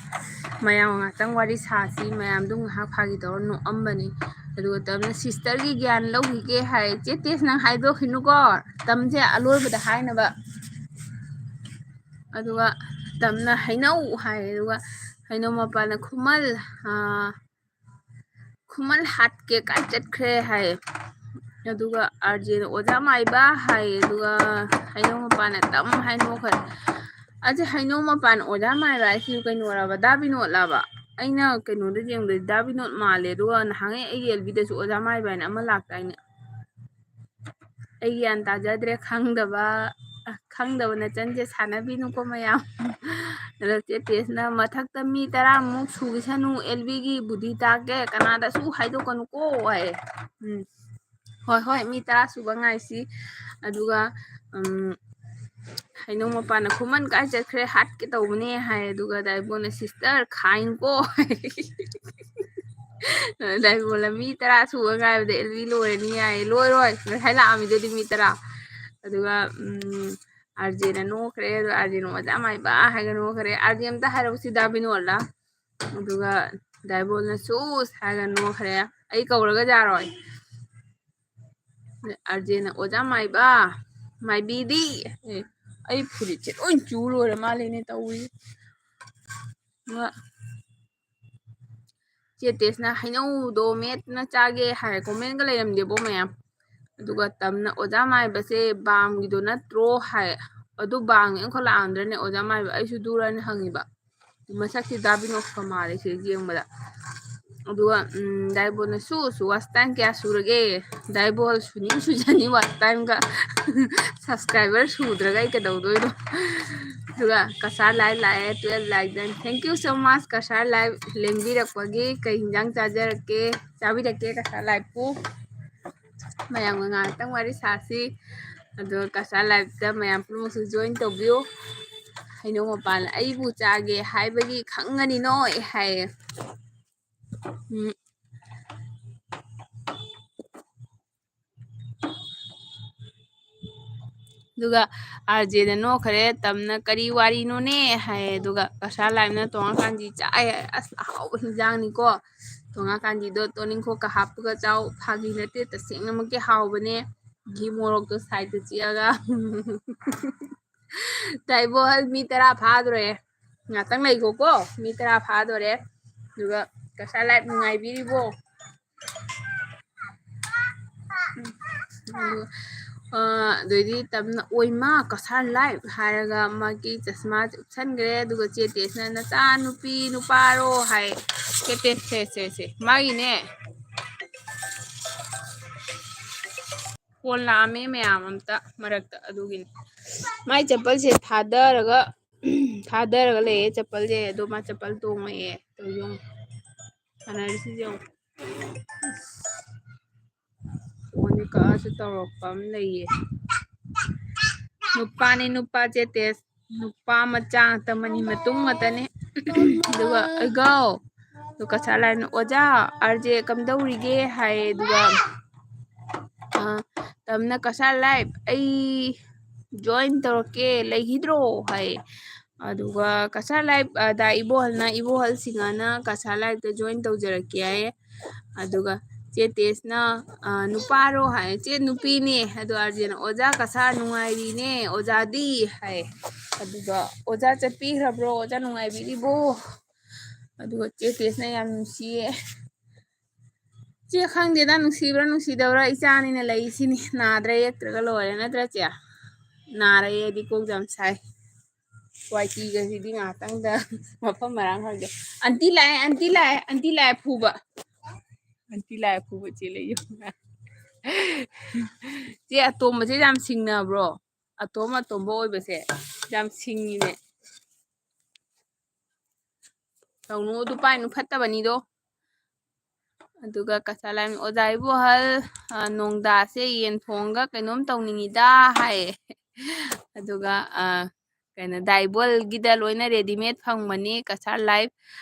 ꯃꯌꯥꯝ ꯉꯥꯛꯇꯪ ꯋꯥꯔꯤ ꯁꯥꯁꯤ, ꯃꯌꯥꯝꯗꯨ ꯉꯥꯏꯍꯥꯛ ꯐꯥꯒꯤ ꯇꯧꯔ ꯅꯣꯛꯑꯝꯕꯅꯤ꯫ ꯑꯗꯨꯒ ꯇꯝꯅ "ꯁꯤꯁꯇꯔꯒꯤ ꯒ꯭ꯌꯥꯟ ꯂꯧꯈꯤꯒꯦ" ꯍꯥꯏ꯫ "ꯆꯦ ꯇꯦꯁ, ꯅꯪ ꯍꯥꯏꯗꯣꯛꯈꯤꯅꯨꯀꯣ, ꯇꯝꯁꯦ ꯑꯂꯣꯏꯕꯗ ꯍꯥꯏꯅꯕ꯫" ꯑꯗꯨꯒ ꯇꯝꯅ "ꯍꯩꯅꯧ" ꯍꯥꯏ꯫ ꯑꯗꯨꯒ ꯍꯩꯅꯧ ꯃꯄꯥꯟꯅ "ꯈꯨꯃꯜ, ꯑꯥ, ꯈꯨꯃꯜ ꯍꯥꯠꯀꯦ ꯀꯥꯏ ꯆꯠꯈ꯭ꯔꯦ" ꯍꯥꯏ꯫ ꯑꯗꯨꯒ ꯑꯥꯔꯖꯦꯅ "ꯑꯣꯖꯥ ꯃꯥꯏꯕ" ꯍꯥꯏ꯫ ꯑꯗꯨꯒ ꯍꯩꯅꯧ ꯃꯄꯥꯟꯅ "ꯇꯝ" ꯍꯥꯏ ꯅꯣꯛꯈ꯭ꯔꯦ꯫ ꯑꯁꯤ ꯍꯩꯅꯧ ꯃꯄꯥꯟ ꯑꯣꯖꯥ ꯃꯥꯏꯕ ꯍꯥꯏꯁꯤ ꯀꯩꯅꯣꯔꯕ, ꯗꯥ ꯕꯤꯅꯣꯠꯂꯕ? ꯑꯩꯅ ꯀꯩꯅꯣꯗ ꯌꯦꯡꯕꯗꯗꯤ ꯗꯥ ꯕꯤꯅꯣꯠ ꯃꯥꯜꯂꯦ꯫ ꯑꯗꯨꯒ ꯅꯍꯥꯟꯉꯩ ꯑꯩꯒꯤ ꯑꯦꯜꯕꯤꯗꯁꯨ ꯑꯣꯖꯥ ꯃꯥꯏꯕ ꯍꯥꯏꯅ ꯑꯃ ꯂꯥꯛꯇꯥꯏꯅꯦ꯫ ꯑꯩ ꯒ꯭ꯌꯥꯟ ꯇꯥꯖꯗ꯭ꯔꯦ, ꯈꯪꯗꯕ, ꯈꯪꯗꯕ ꯅꯆꯟꯁꯦ ꯁꯥꯟꯅꯕꯤꯅꯨꯀꯣ ꯃꯌꯥꯝ꯫ ꯑꯗꯣ ꯆꯦ ꯇꯦꯁꯅ "ꯃꯊꯛꯇ ꯃꯤ ꯇꯔꯥꯃꯨꯛ ꯁꯨꯈꯤꯁꯅꯨ, ꯑꯦꯜꯕꯤꯒꯤ ꯕꯨꯙꯤ ꯇꯥꯛꯀꯦ, ꯀꯅꯥꯗꯁꯨ ꯍꯥꯏꯗꯣꯛꯀꯅꯨꯀꯣ" ꯍꯥꯏꯌꯦ꯫ ꯎꯝ꯫ ꯍꯣꯏ, ꯍꯣꯏ, ꯃꯤ ꯇꯔꯥ ꯁꯨꯕ ꯉꯥꯏꯁꯤ꯫ ꯑꯗꯨꯒ, ꯎꯝ, ꯍꯩꯅꯧ ꯃꯄꯥꯟꯅ "ꯈꯨꯃꯟ ꯀꯥꯏ ꯆꯠꯈ꯭ꯔꯦ? ꯍꯥꯠꯀꯦ ꯇꯧꯕꯅꯦ" ꯍꯥꯏ꯫ ꯑꯗꯨꯒ ꯗꯥꯏꯕꯣꯟꯅ "ꯁꯤꯁꯇꯔ, ꯈꯥꯏꯟꯀꯣ" ꯍꯥꯏ꯫ ꯗꯥꯏꯕꯣꯟꯅ "ꯃꯤ ꯇꯔꯥ ꯁꯨꯕ ꯉꯥꯏꯕꯗ ꯑꯦꯜꯕꯤ ꯂꯣꯏꯔꯅꯤ" ꯍꯥꯏ꯫ "ꯂꯣꯏꯔꯣꯏ, ꯉꯁꯥꯏ ꯂꯥꯛꯑꯝꯃꯤꯗꯨꯗꯤ ꯃꯤ ꯇꯔꯥ꯫" ꯑꯗꯨꯒ, ꯎꯝ, ꯑꯥꯔꯖꯦꯅ ꯅꯣꯛꯈ꯭ꯔꯦ꯫ ꯑꯗꯣ ꯑꯥꯔꯖꯦꯅ "ꯑꯣꯖꯥ ꯃꯥꯏꯕ" ꯍꯥꯏꯒ ꯅꯣꯛꯈ꯭ꯔꯦ꯫ "ꯑꯥꯔꯖꯦ, ꯑꯝꯇ ꯍꯥꯏꯔꯛꯎꯁꯤ ꯗꯥ ꯕꯤꯅꯣꯜꯗ꯫" ꯑꯗꯨꯒ ꯗꯥꯏꯕꯣꯜꯅ ꯁꯨꯁ ꯍꯥꯏꯔꯒ ꯅꯣꯛꯈ꯭ꯔꯦ꯫ ꯑꯩ ꯀꯧꯔꯒ ꯌꯥꯔꯣꯏ꯫ ꯑꯥꯔꯖꯦꯅ ꯑꯣꯖꯥ ꯃꯥꯏꯕ, ꯃꯥꯏꯕꯤꯗꯤ꯫ ꯑꯦ, ꯑꯩ ꯐꯨꯔꯤꯠꯁꯦ ꯂꯣꯏ ꯆꯨ ꯂꯣꯏꯔ ꯃꯥꯜꯂꯦꯅꯦ ꯇꯧꯔꯤ꯫ ꯑꯗꯨꯒ ꯆꯦ ꯇꯦꯁꯅ ꯍꯩꯅꯧꯗꯣ ꯃꯦꯠꯅ ꯆꯥꯒꯦ ꯍꯥꯏ꯫ ꯀꯣꯃꯦꯟꯒ ꯂꯩꯔꯝꯗꯦꯕꯣ ꯃꯌꯥꯝ꯫ ꯑꯗꯨꯒ ꯇꯝꯅ ꯑꯣꯖꯥ ꯃꯥꯏꯕꯁꯦ ꯕꯥꯝꯒꯤꯗꯣ ꯅꯠꯇ꯭ꯔꯣ ꯍꯥꯏ꯫ ꯑꯗꯨ ꯕꯥꯝꯒꯤ ꯑꯃꯈꯛ ꯂꯥꯛꯑꯝꯗ꯭ꯔꯅꯦ ꯑꯣꯖꯥ ꯃꯥꯏꯕ? ꯑꯩꯁꯨ ꯗꯨꯔꯅ ꯍꯪꯉꯤꯕ꯫ ꯃꯁꯛꯁꯤ ꯗꯥꯕꯤꯅꯣꯐꯀ ꯃꯥꯜꯂꯦ ꯁꯤ ꯌꯦꯡꯕꯗ꯫ ꯑꯗꯨꯒ, ꯎꯝ, ꯗꯥꯏꯕꯣꯜꯅ ꯁꯨ, ꯁꯨ, watch time ꯀꯌꯥ ꯁꯨꯔꯒꯦ? ꯗꯥꯏꯕꯣꯜ ꯁꯨꯅꯤꯡ ꯁꯨꯖꯅꯤ watch timeꯒ꯫ Subscriber ꯁꯨꯗ꯭ꯔꯒ ꯑꯩ ꯀꯩꯗꯧꯗꯣꯏꯅꯣ? ꯑꯗꯨꯒ ꯀꯁꯥꯔ ꯂꯥꯏꯚ ꯂꯥꯛꯑꯦ, twelve like done꯫ Thank you so much ꯀꯁꯥꯔ ꯂꯥꯏꯚ ꯂꯦꯡꯕꯤꯔꯛꯄꯒꯤ꯫ ꯀꯩ ꯍꯤꯟꯖꯥꯡ ꯆꯥꯖꯔꯛꯀꯦ, ꯆꯥꯕꯤꯔꯛꯀꯦ ꯀꯁꯥꯔ ꯂꯥꯏꯚꯄꯨ? ꯃꯌꯥꯝꯒ ꯉꯥꯏꯍꯥꯛꯇꯪ ꯋꯥꯔꯤ ꯁꯥꯁꯤ꯫ ꯑꯗꯣ ꯀꯁꯥꯔ ꯂꯥꯏꯚꯇ ꯃꯌꯥꯝ ꯄꯨꯝꯅꯃꯛꯁꯨ join ꯇꯧꯕꯤꯌꯨ꯫ ꯍꯩꯅꯧ ꯃꯄꯥꯟ ꯑꯩꯕꯨ ꯆꯥꯒꯦ ꯍꯥꯏꯕꯒꯤ ꯈꯪꯒꯅꯤ ꯅꯣꯏ ꯍꯥꯏꯌꯦ꯫ ꯎꯝ꯫ ꯑꯗꯨꯒ ꯑꯥꯔꯖꯦꯅ ꯅꯣꯛꯈ꯭ꯔꯦ, ꯇꯝꯅ "ꯀꯔꯤ ꯋꯥꯔꯤꯅꯣꯅꯦ?" ꯍꯥꯏꯌꯦ꯫ ꯑꯗꯨꯒ ꯀꯁꯥꯔ ꯂꯥꯏꯚꯅ ꯇꯣꯡꯉꯀꯥꯟꯗꯤ ꯆꯥꯏ ꯍꯥꯏ꯫ ꯑꯁ, ꯑꯍꯥꯎꯕ ꯍꯤꯟꯖꯥꯡꯅꯤꯀꯣ꯫ ꯇꯣꯡꯉꯀꯥꯟꯗꯤꯗꯣ ꯇꯣꯅꯤꯡꯈꯣꯛꯀ ꯍꯥꯞꯄꯒ ꯆꯥꯎ꯫ ꯐꯥꯒꯤ ꯅꯠꯇꯦ, ꯇꯁꯦꯡꯅꯃꯛꯀꯤ ꯍꯥꯎꯕꯅꯦ꯫ ꯘꯤ ꯃꯣꯔꯣꯛꯇꯣ sideꯇ ꯆꯤꯛꯑꯒ꯫ ꯗꯥꯏꯕꯣꯜ, ꯃꯤ ꯇꯔꯥ ꯐꯥꯗꯣꯔꯦ꯫ ꯉꯥꯛꯇꯪ ꯂꯩꯈꯣꯀꯣ, ꯃꯤ ꯇꯔꯥ ꯐꯥꯗꯣꯔꯦ꯫ ꯑꯗꯨꯒ ꯀꯁꯥꯔ ꯂꯥꯏꯚ ꯅꯨꯡꯉꯥꯏꯕꯤꯔꯤꯕꯣ? ꯎꯝ, ꯑꯗꯨ, ꯑ, ꯑꯗꯩꯗꯤ ꯇꯝꯅ "ꯑꯣꯏꯃꯥ, ꯀꯁꯥꯔ ꯂꯥꯏꯚ" ꯍꯥꯏꯔꯒ ꯃꯥꯒꯤ ꯆꯁꯃꯥꯁꯦ ꯎꯞꯁꯟꯈ꯭ꯔꯦ꯫ ꯑꯗꯨꯒ ꯆꯦ ꯇꯦꯁꯅ "ꯅꯆꯥ ꯅꯨꯄꯤ ꯅꯨꯄꯥꯔꯣ?" ꯍꯥꯏ꯫ ꯁꯦ, ꯁꯦ, ꯁꯦ, ꯁꯦ, ꯁꯦ꯫ ꯃꯥꯒꯤꯅꯦ꯫ ꯐꯣꯟ ꯂꯥꯛꯑꯝꯃꯦ ꯃꯌꯥꯝ ꯑꯝꯇ ꯃꯔꯛꯇ ꯑꯗꯨꯒꯤꯅꯤ꯫ ꯃꯥꯏ ꯆꯄꯜꯁꯦ ꯊꯥꯗꯔꯒ, ꯊꯥꯗꯔꯒ ꯂꯩꯌꯦ ꯆꯄꯜꯁꯦ꯫ ꯑꯗꯣ ꯃꯥ ꯆꯄꯜ ꯇꯣꯡꯉꯛꯑꯦ꯫ ꯇꯧꯔꯤꯁꯦ ꯌꯦꯡꯉꯣ꯫ ꯁꯥꯟꯅꯔꯤꯁꯤꯁꯦ ꯌꯦꯡꯉꯣ꯫ ꯑꯁ꯫ ꯐꯣꯟꯁꯦ ꯀꯛꯑꯁꯨ ꯇꯧꯔꯛꯄ ꯑꯃ ꯂꯩꯌꯦ꯫ ꯅꯨꯄꯥꯅꯤ ꯅꯨꯄꯥ ꯆꯦ ꯇꯦꯁ꯫ ꯅꯨꯄꯥ ꯃꯆꯥ ꯉꯥꯛꯇ, ꯃꯅꯤ ꯃꯇꯨꯝ ꯉꯥꯛꯇꯅꯦ꯫ ꯑꯗꯨꯒ ꯑꯩꯒꯥꯎ꯫ ꯑꯗꯨ ꯀꯁꯥꯔ ꯂꯥꯏꯚꯅ "ꯑꯣꯖꯥ, ꯑꯥꯔꯖꯦ ꯀꯝꯗꯧꯔꯤꯒꯦ?" ꯍꯥꯏꯌꯦ꯫ ꯑꯗꯨꯒ, ꯑ, ꯇꯝꯅ "ꯀꯁꯥꯔ ꯂꯥꯏꯚ ꯑꯩ join ꯇꯧꯔꯛꯀꯦ, ꯂꯩꯈꯤꯗ꯭ꯔꯣ?" ꯍꯥꯏꯌꯦ꯫ ꯑꯗꯨꯒ ꯀꯁꯥꯔ ꯂꯥꯏꯐ, ꯑꯗ ꯏꯕꯣꯍꯜꯅ, ꯏꯕꯣꯍꯜ ꯁꯤꯡꯍꯅ ꯀꯁꯥꯔ ꯂꯥꯏꯐꯇ join ꯇꯧꯖꯔꯛꯀꯦ ꯍꯥꯏꯌꯦ꯫ ꯑꯗꯨꯒ ꯆꯦ ꯇꯦꯁꯅ, "ꯑ, ꯅꯨꯄꯥꯔꯣ?" ꯍꯥꯏ꯫ "ꯆꯦ, ꯅꯨꯄꯤꯅꯦ꯫" ꯑꯗꯣ ꯑꯥꯔꯖꯦꯅ, "ꯑꯣꯖꯥ ꯀꯁꯥꯔ ꯅꯨꯡꯉꯥꯏꯔꯤꯅꯦ, ꯑꯣꯖꯥꯗꯤ?" ꯍꯥꯏ꯫ ꯑꯗꯨꯒ, "ꯑꯣꯖꯥ ꯆꯠꯄꯤꯈ꯭ꯔꯕ꯭ꯔꯣ? ꯑꯣꯖꯥ ꯅꯨꯡꯉꯥꯏꯕꯤꯔꯤꯕꯣ?" ꯑꯗꯨꯒ ꯆꯦ ꯇꯦꯁꯅ ꯌꯥꯝ ꯅꯨꯡꯁꯤꯌꯦ꯫ "ꯆꯦ, ꯈꯪꯗꯦꯗ, ꯅꯨꯡꯁꯤꯕ꯭ꯔꯥ ꯅꯨꯡꯁꯤꯗꯕ꯭ꯔꯥ, ꯏꯆꯥꯅꯤꯅ ꯂꯩꯁꯤꯅꯤ, ꯅꯥꯗ꯭ꯔ ꯌꯦꯛꯇ꯭ꯔꯒ ꯂꯣꯏꯔꯦ, ꯅꯠꯇ꯭ꯔꯥ ꯆꯦ? ꯅꯥꯔ ꯌꯦꯛꯑꯗꯤ ꯀꯣꯛ ꯌꯥꯝ ꯁꯥꯏ꯫ ꯋꯥꯏꯇꯤꯒꯁꯤꯗꯤ ꯉꯥꯛꯇꯪꯗ ꯃꯐꯝ ꯃꯔꯥꯡ ꯈꯪꯗꯦ꯫" "ꯑꯟꯇꯤ ꯂꯥꯛꯑꯦ, ꯑꯟꯇꯤ ꯂꯥꯛꯑꯦ, ꯑꯟꯇꯤ ꯂꯥꯛꯑꯦ ꯐꯨꯕ꯫ ꯑꯟꯇꯤ ꯂꯥꯛꯑꯦ ꯐꯨꯕ ꯆꯦ ꯂꯩꯌꯨ꯫" ꯆꯦ ꯑꯇꯣꯝꯕꯁꯦ ꯌꯥꯝ ꯁꯤꯡꯅꯕ꯭ꯔꯣ? ꯑꯇꯣꯝ ꯑꯇꯣꯝꯕ ꯑꯣꯏꯕꯁꯦ ꯌꯥꯝ ꯁꯤꯡꯉꯤꯅꯦ꯫ ꯇꯧꯅꯨ ꯑꯗꯨ ꯄꯥꯏꯅꯨ, ꯐꯠꯇꯕꯅꯤꯗꯣ꯫ ꯑꯗꯨꯒ ꯀꯁꯥꯔ ꯂꯥꯏꯐꯅ, "ꯑꯣꯖꯥ ꯏꯕꯣꯍꯜ, ꯑ, ꯅꯣꯡꯗꯥꯁꯦ ꯌꯦꯟ ꯊꯣꯡꯉꯒ ꯀꯩꯅꯣꯝ ꯇꯧꯅꯤꯡꯉꯤꯗ" ꯍꯥꯏꯌꯦ꯫ ꯑꯗꯨꯒ, ꯑ, ꯀꯩꯅꯣ, ꯗꯥ ꯏꯕꯣꯍꯜꯒꯤꯗ ꯂꯣꯏꯅ readymade ꯐꯪꯕꯅꯤ ꯀꯁꯥꯔ ꯂꯥꯏꯐ꯫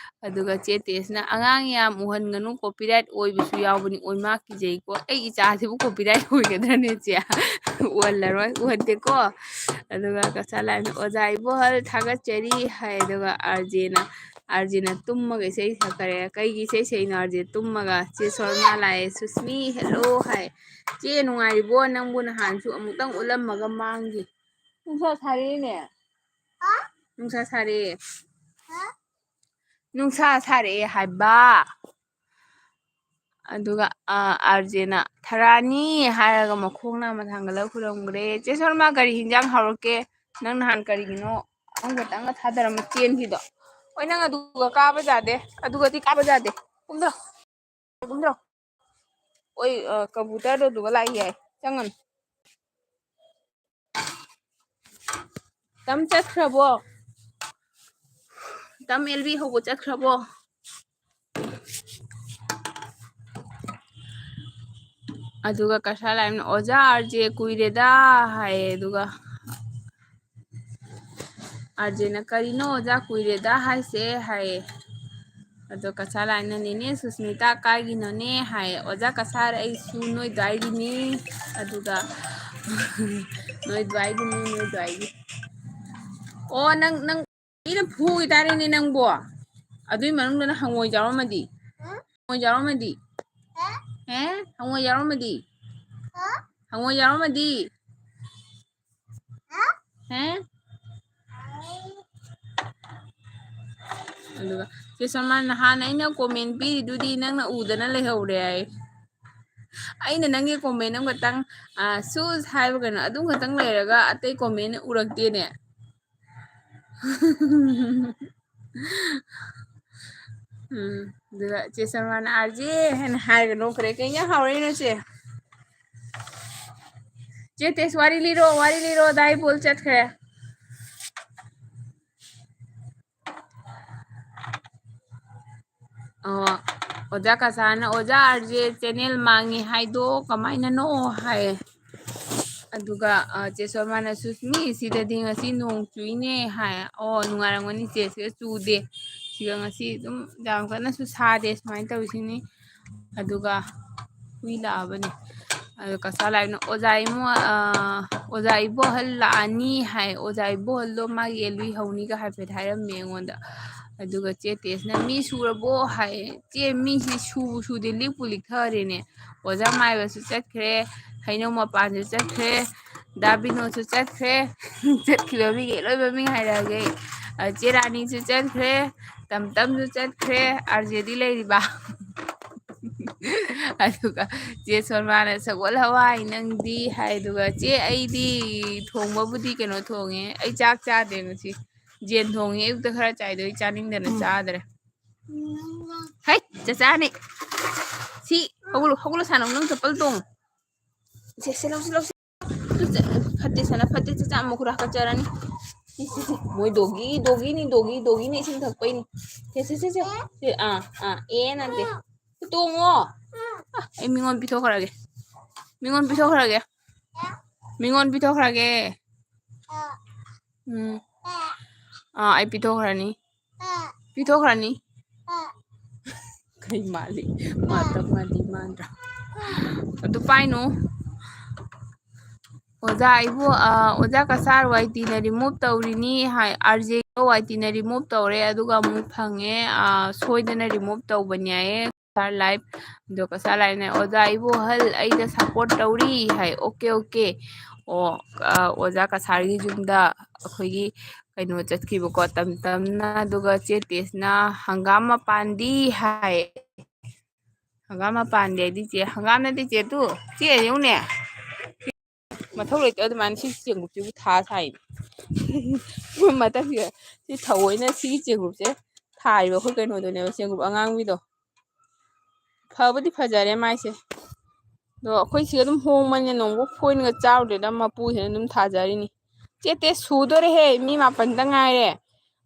ꯑꯗꯨꯒ ꯆꯦ ꯇꯦꯁꯅ, "ꯑꯉꯥꯡ ꯌꯥꯝ ꯎꯍꯟꯒꯅꯨ, copyright ꯑꯣꯏꯕꯁꯨ ꯌꯥꯎꯕꯅꯤ꯫ ꯑꯣꯏꯃꯥ, ꯀꯤꯖꯩꯀꯣ꯫ ꯑꯩ ꯏꯆꯥꯁꯤꯕꯨ copyright ꯑꯣꯏꯒꯗ꯭ꯔꯅꯦ ꯆꯦ?" ꯎꯍꯜꯂꯔꯣꯏ, ꯎꯍꯟꯗꯦꯀꯣ꯫ ꯑꯗꯨꯒ ꯀꯁꯥꯔ ꯂꯥꯏꯐꯅ, "ꯑꯣꯖꯥ ꯏꯕꯣꯍꯜ ꯊꯥꯒꯠꯆꯔꯤ" ꯍꯥꯏ꯫ ꯑꯗꯨꯒ ꯑꯥꯔꯖꯦꯅ, ꯑꯥꯔꯖꯦꯅ ꯇꯨꯝꯃꯒ ꯏꯁꯩ ꯁꯛꯈꯔꯦ꯫ ꯀꯩꯒꯤ ꯏꯁꯩ ꯁꯛꯏꯅꯣ ꯑꯥꯔꯖꯦ ꯇꯨꯝꯃꯒ? ꯆꯦ ꯁꯣꯔꯃꯥ ꯂꯥꯛꯑꯦ꯫ "ꯁꯨꯁꯃꯤ, hello" ꯍꯥꯏ꯫ "ꯆꯦ, ꯅꯨꯡꯉꯥꯏꯔꯤꯕꯣ? ꯅꯪꯕꯨ ꯅꯍꯥꯟꯁꯨ ꯑꯃꯨꯛꯇꯪ ꯎꯠꯂꯝꯃꯒ ꯃꯥꯡꯈꯤ꯫" ꯅꯨꯡꯁꯥ ꯁꯥꯔꯛꯑꯦꯅꯦ꯫ ꯅꯨꯡꯁꯥ ꯁꯥꯔꯛꯑꯦ꯫ ꯅꯨꯡꯁꯥ ꯁꯥꯔꯛꯑꯦ ꯍꯥꯏꯕ꯫ ꯑꯗꯨꯒ, ꯑ, ꯑꯥꯔꯖꯦꯅ, "ꯊꯔꯥꯅꯤ" ꯍꯥꯏꯔꯒ ꯃꯈꯣꯡ ꯅꯥꯝꯃ ꯊꯥꯡꯒꯠꯂꯒ ꯈꯨꯔꯨꯝꯈ꯭ꯔꯦ꯫ "ꯆꯦ ꯁꯣꯔꯃꯥ, ꯀꯔꯤ ꯍꯤꯟꯖꯥꯡ ꯍꯥꯎꯔꯛꯀꯦ? ꯅꯪ ꯅꯍꯥꯟ ꯀꯔꯤꯒꯤꯅꯣ ꯑꯍꯨꯝ ꯈꯛꯇꯪꯒ ꯊꯥꯗꯔꯝꯃ ꯆꯦꯟꯈꯤꯗꯣ?" "ꯍꯣꯏ, ꯅꯪ ꯑꯗꯨꯒ ꯀꯥꯕ ꯌꯥꯗꯦ, ꯑꯗꯨꯒꯗꯤ ꯀꯥꯕ ꯌꯥꯗꯦ꯫ ꯀꯨꯝꯊꯔꯣ, ꯀꯨꯝꯊꯔꯣ꯫ ꯑꯣꯏ, ꯑ, ꯀꯕꯨꯇꯔꯗꯣ ꯑꯗꯨꯒ ꯂꯥꯛꯏ ꯍꯥꯏ, ꯆꯪꯉꯅꯨ꯫" ꯇꯝ ꯆꯠꯈ꯭ꯔꯕꯣ? ꯇꯝ ꯑꯦꯜ ꯕꯤ ꯍꯧꯕ ꯆꯠꯈ꯭ꯔꯕꯣ? ꯑꯗꯨꯒ ꯀꯁꯥꯔ ꯂꯥꯏꯐꯅ, "ꯑꯣꯖꯥ ꯑꯥꯔꯖꯦ ꯀꯨꯏꯔꯦꯗ" ꯍꯥꯏꯌꯦ꯫ ꯑꯗꯨꯒ ꯑꯥꯔꯖꯦꯅ, "ꯀꯔꯤꯅꯣ ꯑꯣꯖꯥ ꯀꯨꯏꯔꯦꯗ ꯍꯥꯏꯁꯦ?" ꯍꯥꯏꯌꯦ꯫ ꯑꯗꯣ ꯀꯁꯥꯔ ꯂꯥꯏꯐꯅ, "ꯅꯦꯅꯦ ꯁꯨꯁꯃꯤꯇꯥ ꯀꯥꯏꯒꯤꯅꯣꯅꯦ?" ꯍꯥꯏꯌꯦ꯫ "ꯑꯣꯖꯥ ꯀꯁꯥꯔ, ꯑꯩꯁꯨ ꯅꯣꯏ ꯑꯗꯨꯋꯥꯏꯒꯤꯅꯤ꯫" ꯑꯗꯨꯒ, "ꯅꯣꯏ ꯑꯗꯨꯋꯥꯏꯒꯤꯅꯤ, ꯅꯣꯏ ꯑꯗꯨꯋꯥꯏꯒꯤ꯫" ꯑꯣ, ꯅꯪ, ꯅꯪ, ꯃꯤꯅ ꯐꯨꯒꯤ ꯇꯥꯔꯦꯅꯦ ꯅꯪꯕꯣ꯫ ꯑꯗꯨꯏ ꯃꯅꯨꯡꯗ ꯅꯪ ꯍꯪꯉꯣꯏ ꯌꯥꯎꯔꯝꯃꯗꯤ? ꯍꯪꯉꯣꯏ ꯌꯥꯎꯔꯝꯃꯗꯤ? ꯍꯦ? ꯍꯪꯉꯣꯏ ꯌꯥꯎꯔꯝꯃꯗꯤ? ꯍꯪꯉꯣꯏ ꯌꯥꯎꯔꯝꯃꯗꯤ? ꯍꯦ? ꯑꯗꯨꯒ ꯆꯦ ꯁꯣꯃꯥ, ꯅꯍꯥꯟ ꯑꯩꯅ comment ꯄꯤꯔꯤꯗꯨꯗꯤ ꯅꯪꯅ ꯎꯗꯅ ꯂꯩꯍꯧꯔꯦ ꯍꯥꯏ꯫ ꯑꯩꯅ ꯅꯪꯒꯤ comment ꯑꯃꯈꯛꯇꯪ, ꯑ, shoes ꯍꯥꯏꯕ ꯀꯩꯅꯣ, ꯑꯗꯨꯝ ꯈꯛꯇꯪ ꯂꯩꯔꯒ ꯑꯇꯩ comment ꯎꯔꯛꯇꯦꯅꯦ꯫ ꯎꯝ, ꯑꯗꯨꯒ ꯆꯦ ꯁꯜꯃꯥꯟ, "ꯑꯥꯔ ꯖꯦ" ꯍꯥꯏꯅ ꯍꯥꯏꯔꯒ ꯅꯣꯛꯈ꯭ꯔꯦ꯫ "ꯀꯩ ꯏꯟꯖꯥꯡ ꯍꯥꯎꯔꯛꯏꯅꯣ ꯆꯦ?" ꯆꯦ ꯇꯦꯁ, ꯋꯥꯔꯤ ꯂꯤꯔꯣ, ꯋꯥꯔꯤ ꯂꯤꯔꯣ, ꯗꯥꯏ ꯕꯣꯜ ꯆꯠꯈ꯭ꯔꯦ꯫ ꯑꯣ, ꯑꯣꯖꯥ ꯀꯁꯥꯅ, "ꯑꯣꯖꯥ, ꯑꯥꯔ ꯖꯦ channel ꯃꯥꯡꯉꯤ ꯍꯥꯏꯗꯣ ꯀꯃꯥꯏꯅꯅꯣ?" ꯍꯥꯏ꯫ ꯑꯗꯨꯒ, ꯑ, ꯆꯦ ꯁꯣꯃꯥꯅꯁꯨ, "ꯃꯤ ꯁꯤꯗꯗꯤ ꯉꯁꯤ ꯅꯣꯡ ꯆꯨꯏꯅꯦ" ꯍꯥꯏ꯫ ꯑꯣ, ꯅꯨꯡꯉꯥꯏꯔꯝꯒꯅꯤ ꯆꯦ, ꯁꯤꯗ ꯆꯨꯗꯦ꯫ ꯁꯤꯒ ꯉꯁꯤ ꯑꯗꯨꯝ ꯌꯥꯝ ꯀꯟꯅꯁꯨ ꯁꯥꯗꯦ, ꯁꯨꯃꯥꯏꯅ ꯇꯧꯔꯤꯁꯤꯅꯤ꯫ ꯑꯗꯨꯒ ꯍꯨꯏ ꯂꯥꯛꯑꯕꯅꯦ꯫ ꯑꯗꯣ ꯀꯁꯥ ꯂꯥꯏꯕꯅ, "ꯑꯣꯖꯥ ꯏꯃꯣ-, ꯑ, ꯑꯣꯖꯥ ꯏꯕꯣꯍꯜ ꯂꯥꯛꯑꯅꯤ" ꯍꯥꯏ꯫ "ꯑꯣꯖꯥ ꯏꯕꯣꯍꯜꯗꯣ ꯃꯥꯒꯤ ꯑꯦꯜ ꯍꯧꯅꯤꯒ ꯍꯥꯏꯐꯦꯠ ꯍꯥꯏꯔꯝꯃꯦ ꯑꯩꯉꯣꯟꯗ"꯫ ꯑꯗꯨꯒ ꯆꯦ ꯇꯦꯁꯅ, "ꯃꯤ ꯁꯨꯔꯕꯣ?" ꯍꯥꯏ꯫ "ꯆꯦ, ꯃꯤꯁꯤ ꯁꯨꯕꯨ ꯁꯨꯗꯦ, ꯂꯤꯛꯄꯨ ꯂꯤꯛꯊꯔꯦꯅꯦ꯫ ꯑꯣꯖꯥ ꯃꯥꯏꯕꯁꯨ ꯆꯠꯈ꯭ꯔꯦ, ꯍꯩꯅꯧ ꯃꯄꯥꯟꯁꯨ ꯆꯠꯈ꯭ꯔꯦ, ꯗꯥ ꯕꯤꯅꯣꯗꯁꯨ ꯆꯠꯈ꯭ꯔꯦ"꯫ ꯆꯠꯈꯤꯕ ꯃꯤꯒꯩ ꯂꯣꯏ ꯃꯃꯤꯡ ꯍꯥꯏꯔꯛꯑꯒꯦ ꯑꯩ꯫ ꯑ, ꯆꯦ ꯔꯥꯅꯤꯁꯨ ꯆꯠꯈ꯭ꯔꯦ, ꯇꯝꯇꯝꯁꯨ ꯆꯠꯈ꯭ꯔꯦ, ꯑꯥꯔ ꯖꯦꯗꯤ ꯂꯩꯔꯤꯕ꯫ ꯑꯗꯨꯒ ꯆꯦ ꯁꯣꯃꯥꯅ, "ꯁꯒꯣꯜ ꯍꯋꯥꯏ ꯅꯪꯗꯤ?" ꯍꯥꯏ꯫ ꯑꯗꯨꯒ, "ꯆꯦ, ꯑꯩꯗꯤ ꯊꯣꯡꯕꯕꯨꯗꯤ ꯀꯩꯅꯣ ꯊꯣꯡꯉꯦ, ꯑꯩ ꯆꯥꯛ ꯆꯥꯗꯦ ꯉꯁꯤ꯫ ꯌꯦꯟ ꯊꯣꯡꯉꯦ ꯑꯌꯨꯛꯇ ꯈꯔ ꯆꯥꯏꯗꯣ, ꯑꯩ ꯆꯥꯅꯤꯡꯗꯅ ꯆꯥꯗ꯭ꯔꯦ"꯫ ꯍꯩ, ꯆꯆꯥꯅꯤ꯫ ꯁꯤ, ꯍꯧꯒꯠꯂꯣ, ꯍꯧꯒꯠꯂꯣ, ꯁꯥꯟꯅꯧ, ꯅꯪ ꯆꯄꯜ ꯇꯣꯡꯉꯨ꯫ ꯁꯦ, ꯁꯦ, ꯂꯧꯁꯤ, ꯂꯧꯁꯤ꯫ ꯇꯨ ꯆ-, ꯐꯠꯇꯦ, ꯁꯅꯥ, ꯐꯠꯇꯦ, ꯆꯆꯥ ꯑꯃꯨꯛ ꯈꯨꯔꯥ ꯍꯥꯀꯠꯆꯔꯅꯤ꯫ ꯁꯤ, ꯁꯤ, ꯁꯤ, ꯃꯣꯏ ꯗꯣꯒꯤ, ꯗꯣꯒꯤꯅꯤ, ꯗꯣꯒꯤ, ꯗꯣꯒꯤꯅꯤ, ꯏꯁꯤꯡ ꯊꯛꯄꯩꯅꯤ꯫ ꯁꯦ, ꯁꯦ, ꯁꯦ, ꯁꯦ꯫ ꯁꯦ, ꯑꯥ, ꯑꯥ, ꯑꯦ ꯅꯠꯇꯦ꯫ ꯇꯣꯡꯉꯣ꯫ ꯑ, ꯑꯩ ꯃꯤꯉꯣꯟ ꯄꯤꯊꯣꯛꯈ꯭ꯔꯒꯦ꯫ ꯃꯤꯉꯣꯟ ꯄꯤꯊꯣꯛꯈ꯭ꯔꯒꯦ꯫ ꯃꯤꯉꯣꯟ ꯄꯤꯊꯣꯛꯈ꯭ꯔꯒꯦ꯫ ꯎꯝ꯫ ꯑꯥ, ꯑꯩ ꯄꯤꯊꯣꯛꯈ꯭ꯔꯅꯤ꯫ ꯄꯤꯊꯣꯛꯈ꯭ꯔꯅꯤ꯫ ꯀꯩ ꯃꯥꯜꯂꯤ? ꯃꯥꯇꯞ ꯃꯥꯜꯂꯤ ꯃꯥꯟꯗ꯭ꯔꯥ? ꯑꯗꯨ ꯄꯥꯏꯅꯨ꯫ ꯑꯣꯖꯥ, ꯑꯩꯕꯨ, ꯑ, ꯑꯣꯖꯥ ꯀꯁꯥꯔ ꯋꯥꯏ ꯇꯤꯅ remove ꯇꯧꯔꯤꯅꯤ ꯍꯥꯏ, ꯑꯥꯔ ꯖꯦ ꯋꯥꯏ ꯇꯤꯅ remove ꯇꯧꯔꯦ, ꯑꯗꯨꯒ ꯑꯃꯨꯛ ꯐꯪꯉꯦ, ꯑ, ꯁꯣꯏꯗꯅ remove ꯇꯧꯕꯅꯤ ꯍꯥꯏꯌꯦ ꯀꯁꯥꯔ ꯂꯥꯏꯐ꯫ ꯑꯗꯣ ꯀꯁꯥꯔ ꯂꯥꯏꯐꯅ, "ꯑꯣꯖꯥ, ꯏꯕꯣꯍꯜ ꯑꯩꯗ support ꯇꯧꯔꯤ" ꯍꯥꯏ꯫ "Okay, okay. ꯑꯣ, ꯑ, ꯑꯣꯖꯥ ꯀꯁꯥꯔꯒꯤ ꯌꯨꯝꯗ ꯑꯩꯈꯣꯏꯒꯤ ꯀꯩꯅꯣ ꯆꯠꯈꯤꯕꯀꯣ, ꯇꯝ ꯇꯝꯅ, ꯑꯗꯨꯒ ꯆꯦ ꯇꯦꯁꯅ ꯍꯪꯒꯥꯝ ꯃꯄꯥꯟꯗꯤ" ꯍꯥꯏ꯫ "ꯍꯪꯒꯥꯝ ꯃꯄꯥꯟꯗꯤ" ꯍꯥꯏꯗꯤ ꯆꯦ, ꯍꯪꯒꯥꯝ ꯅꯠꯇꯦ ꯆꯦ, ꯇꯨ, ꯆꯦ ꯌꯦꯡꯉꯨꯅꯦ꯫ ꯃꯊꯧ ꯂꯩꯇꯦ ꯑꯗꯨꯃꯥꯏꯅ ꯁꯤ ꯆꯦꯡꯀꯨꯞꯁꯤꯕꯨ ꯊꯥ ꯁꯥꯏꯅꯤ꯫ ꯃꯊꯛꯁꯤꯗ ꯁꯤ ꯊꯑꯣꯏꯅ ꯁꯤꯒꯤ ꯆꯦꯡꯀꯨꯞꯁꯦ ꯊꯥꯔꯤꯕ ꯑꯩꯈꯣꯏ ꯀꯩꯅꯣꯗꯨꯅꯦꯕ, ꯆꯦꯡꯀꯨꯞ ꯑꯉꯥꯡꯕꯤꯗꯣ꯫ ꯐꯕꯨꯗꯤ ꯐꯖꯔꯦ ꯃꯥꯏꯁꯦ꯫ ꯑꯗꯣ ꯑꯩꯈꯣꯏ ꯁꯤꯒ ꯑꯗꯨꯝ ꯍꯣꯡꯕꯅꯤꯅ ꯅꯣꯡꯕꯨ ꯈꯣꯏꯅꯒ ꯆꯥꯔꯨꯗꯦꯗ, ꯃꯄꯨꯁꯤꯅ ꯑꯗꯨꯝ ꯊꯥꯖꯔꯤꯅꯤ꯫ ꯆꯦ ꯇꯦꯁ ꯁꯨꯗꯣꯔꯦꯍꯦ, ꯃꯤ ꯃꯥꯄꯟꯇ ꯉꯥꯏꯔꯦ꯫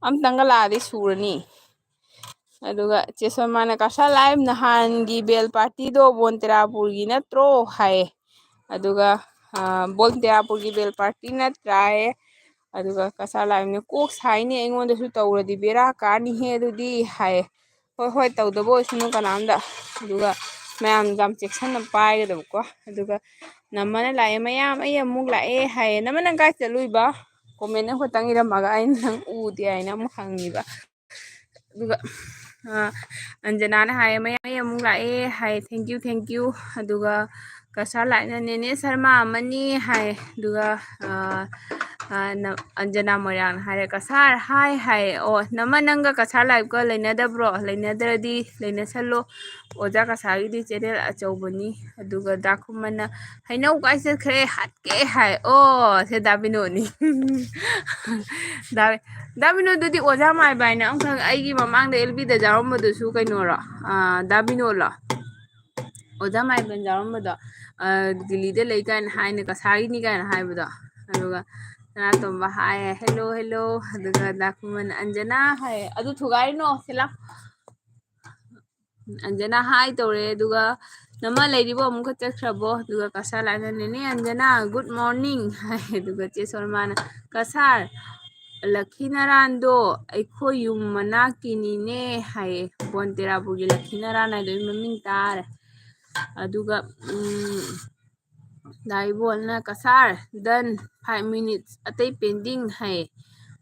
ꯑꯝꯇꯪꯒ ꯂꯥꯛꯑꯗꯤ ꯁꯨꯔꯅꯤ꯫ ꯑꯗꯨꯒ ꯆꯦ ꯁꯣꯃꯥꯅ, "ꯀꯁꯥꯔ ꯂꯥꯏꯐ ꯅꯍꯥꯟꯒꯤ ꯕꯦꯜ ꯄꯥꯔꯇꯤꯗꯣ ꯕꯣꯟꯇꯦꯔꯥꯄꯨꯔꯒꯤ ꯅꯠꯇ꯭ꯔꯣ?" ꯍꯥꯏꯌꯦ꯫ ꯑꯗꯨꯒ, ꯑ, "ꯕꯣꯟꯇꯦꯔꯥꯄꯨꯔꯒꯤ ꯕꯦꯜ ꯄꯥꯔꯇꯤ ꯅꯠꯇ꯭ꯔꯥ?" ꯍꯥꯏꯌꯦ꯫ ꯑꯗꯨꯒ ꯀꯁꯥꯔ ꯂꯥꯏꯐꯅ, "ꯀꯣꯛ ꯁꯥꯏꯅꯦ, ꯑꯩꯉꯣꯟꯗꯁꯨ ꯇꯧꯔꯗꯤ ꯕꯦꯔꯥ ꯀꯥꯅꯤꯍꯦ ꯑꯗꯨꯗꯤ" ꯍꯥꯏꯌꯦ꯫ ꯍꯣꯏ, ꯍꯣꯏ, ꯇꯧꯗꯕ ꯑꯣꯏꯁꯅꯨ ꯀꯅꯥꯝꯇ꯫ ꯑꯗꯨꯒ ꯃꯌꯥꯝ ꯌꯥꯝ ꯆꯦꯛꯁꯟꯅ ꯄꯥꯏꯒꯗꯕꯀꯣ꯫ ꯑꯗꯨꯒ ꯅꯝꯃꯅ ꯂꯥꯛꯑꯦ, "ꯃꯌꯥꯝ ꯑꯩ ꯑꯃꯨꯛ ꯂꯥꯛꯑꯦ" ꯍꯥꯏꯌꯦ꯫ "ꯅꯝꯃ ꯅꯪ ꯀꯥꯏ ꯆꯠꯂꯨꯏꯕ? ꯀꯣꯃꯦꯟ ꯑꯃꯈꯛꯇꯪ ꯏꯔꯝꯃꯒ ꯑꯩꯅ ꯅꯪ ꯎꯗꯦ" ꯍꯥꯏꯅ ꯑꯃꯨꯛ ꯍꯪꯉꯤꯕ꯫ ꯑꯗꯨꯒ, ꯑ, ꯑꯟꯖꯅꯥꯅ ꯍꯥꯏꯌꯦ, "ꯃꯌꯥꯝ ꯑꯩ ꯑꯃꯨꯛ ꯂꯥꯛꯑꯦ" ꯍꯥꯏ, "Thank you, thank you"꯫ ꯑꯗꯨꯒ ꯀꯁꯥꯔ ꯂꯥꯏꯐꯅ, "ꯅꯦꯅꯦ ꯁꯔꯃ ꯑꯃꯅꯤ" ꯍꯥꯏ꯫ ꯑꯗꯨꯒ, ꯑ, ꯑ, ꯅ-, ꯑꯟꯖꯅꯥ ꯃꯣꯏꯔꯥꯡꯅ ꯍꯥꯏꯔꯦ, "ꯀꯁꯥꯔ ꯍꯥꯏ" ꯍꯥꯏ꯫ ꯑꯣ, ꯅꯃ ꯅꯪꯒ ꯀꯁꯥꯔ ꯂꯥꯏꯐꯀ ꯂꯩꯅꯗꯕ꯭ꯔꯣ? ꯂꯩꯅꯗ꯭ꯔꯗꯤ ꯂꯩꯅꯁꯜꯂꯣ꯫ ꯑꯣꯖꯥ ꯀꯁꯥꯔꯒꯤꯗꯤ ꯆꯦꯅꯦꯜ ꯑꯆꯧꯕꯅꯤ꯫ ꯑꯗꯨꯒ ꯗꯥ ꯈꯨꯃꯟꯅ, "ꯍꯩꯅꯧ ꯀꯥꯏ ꯆꯠꯈ꯭ꯔꯦ? ꯍꯥꯠꯀꯦ" ꯍꯥꯏ꯫ ꯑꯣ, ꯁꯦ ꯗꯥ ꯕꯤꯅꯣꯅꯤ꯫ ꯗꯥ, ꯗꯥ ꯕꯤꯅꯣꯗꯨꯗꯤ ꯑꯣꯖꯥ ꯃꯥꯏꯕ ꯍꯥꯏꯅ ꯑꯃꯈꯛ ꯑꯩꯒꯤ ꯃꯃꯥꯡꯗ ꯑꯦꯜ ꯕꯤꯗ ꯌꯥꯎꯔꯝꯕꯗꯨꯁꯨ ꯀꯩꯅꯣꯔꯣ? ꯑ, ꯗꯥ ꯕꯤꯅꯣꯂꯣ? ꯑꯣꯖꯥ ꯃꯥꯏꯕꯟ ꯌꯥꯎꯔꯝꯕꯗꯣ, ꯑ, ꯗꯤꯜꯂꯤꯗ ꯂꯩ ꯀꯥꯏꯅ ꯍꯥꯏꯅ, ꯀꯁꯥꯔꯒꯤꯅꯤ ꯀꯥꯏꯅ ꯍꯥꯏꯕꯗꯣ꯫ ꯑꯗꯨꯒ ꯁꯅꯥꯇꯣꯝꯕ ꯍꯥꯏ, "Hello, hello"꯫ ꯑꯗꯨꯒ ꯗꯥ ꯈꯨꯃꯟ, "ꯑꯟꯖꯅꯥ" ꯍꯥꯏ, "ꯑꯗꯨ ꯊꯨꯒꯥꯏꯔꯤꯅꯣ, ꯁꯤꯂꯥ"꯫ ꯑꯟꯖꯅꯥ ꯍꯥꯏ ꯇꯧꯔꯦ, ꯑꯗꯨꯒ "ꯅꯃ ꯂꯩꯔꯤꯕꯣ, ꯑꯃꯨꯛꯀ ꯆꯠꯈ꯭ꯔꯕꯣ?" ꯑꯗꯨꯒ ꯀꯁꯥꯔ ꯂꯥꯏꯐꯅ, "ꯅꯦꯅꯦ ꯑꯟꯖꯅꯥ, good morning" ꯍꯥꯏ꯫ ꯑꯗꯨꯒ ꯆꯦ ꯁꯣꯔꯃꯥꯅ, "ꯀꯁꯥꯔ, ꯂꯛꯈꯤ ꯅꯥꯔꯥꯟꯗꯣ ꯑꯩꯈꯣꯏ ꯌꯨꯝ ꯃꯅꯥꯛꯀꯤꯅꯤꯅꯦ" ꯍꯥꯏꯌꯦ꯫ ꯕꯣꯟꯇꯦꯔꯥꯄꯨꯔꯒꯤ ꯂꯛꯈꯤ ꯅꯥꯔꯥꯟ ꯍꯥꯏꯗꯣ ꯑꯩ ꯃꯃꯤꯡ ꯇꯥꯔꯦ꯫ ꯑꯗꯨꯒ, ꯎꯝ, ꯗꯥꯏꯕꯣꯜꯅ ꯀꯁꯥꯔ, done, five minutes ꯑꯇꯩ pending ꯍꯥꯏ꯫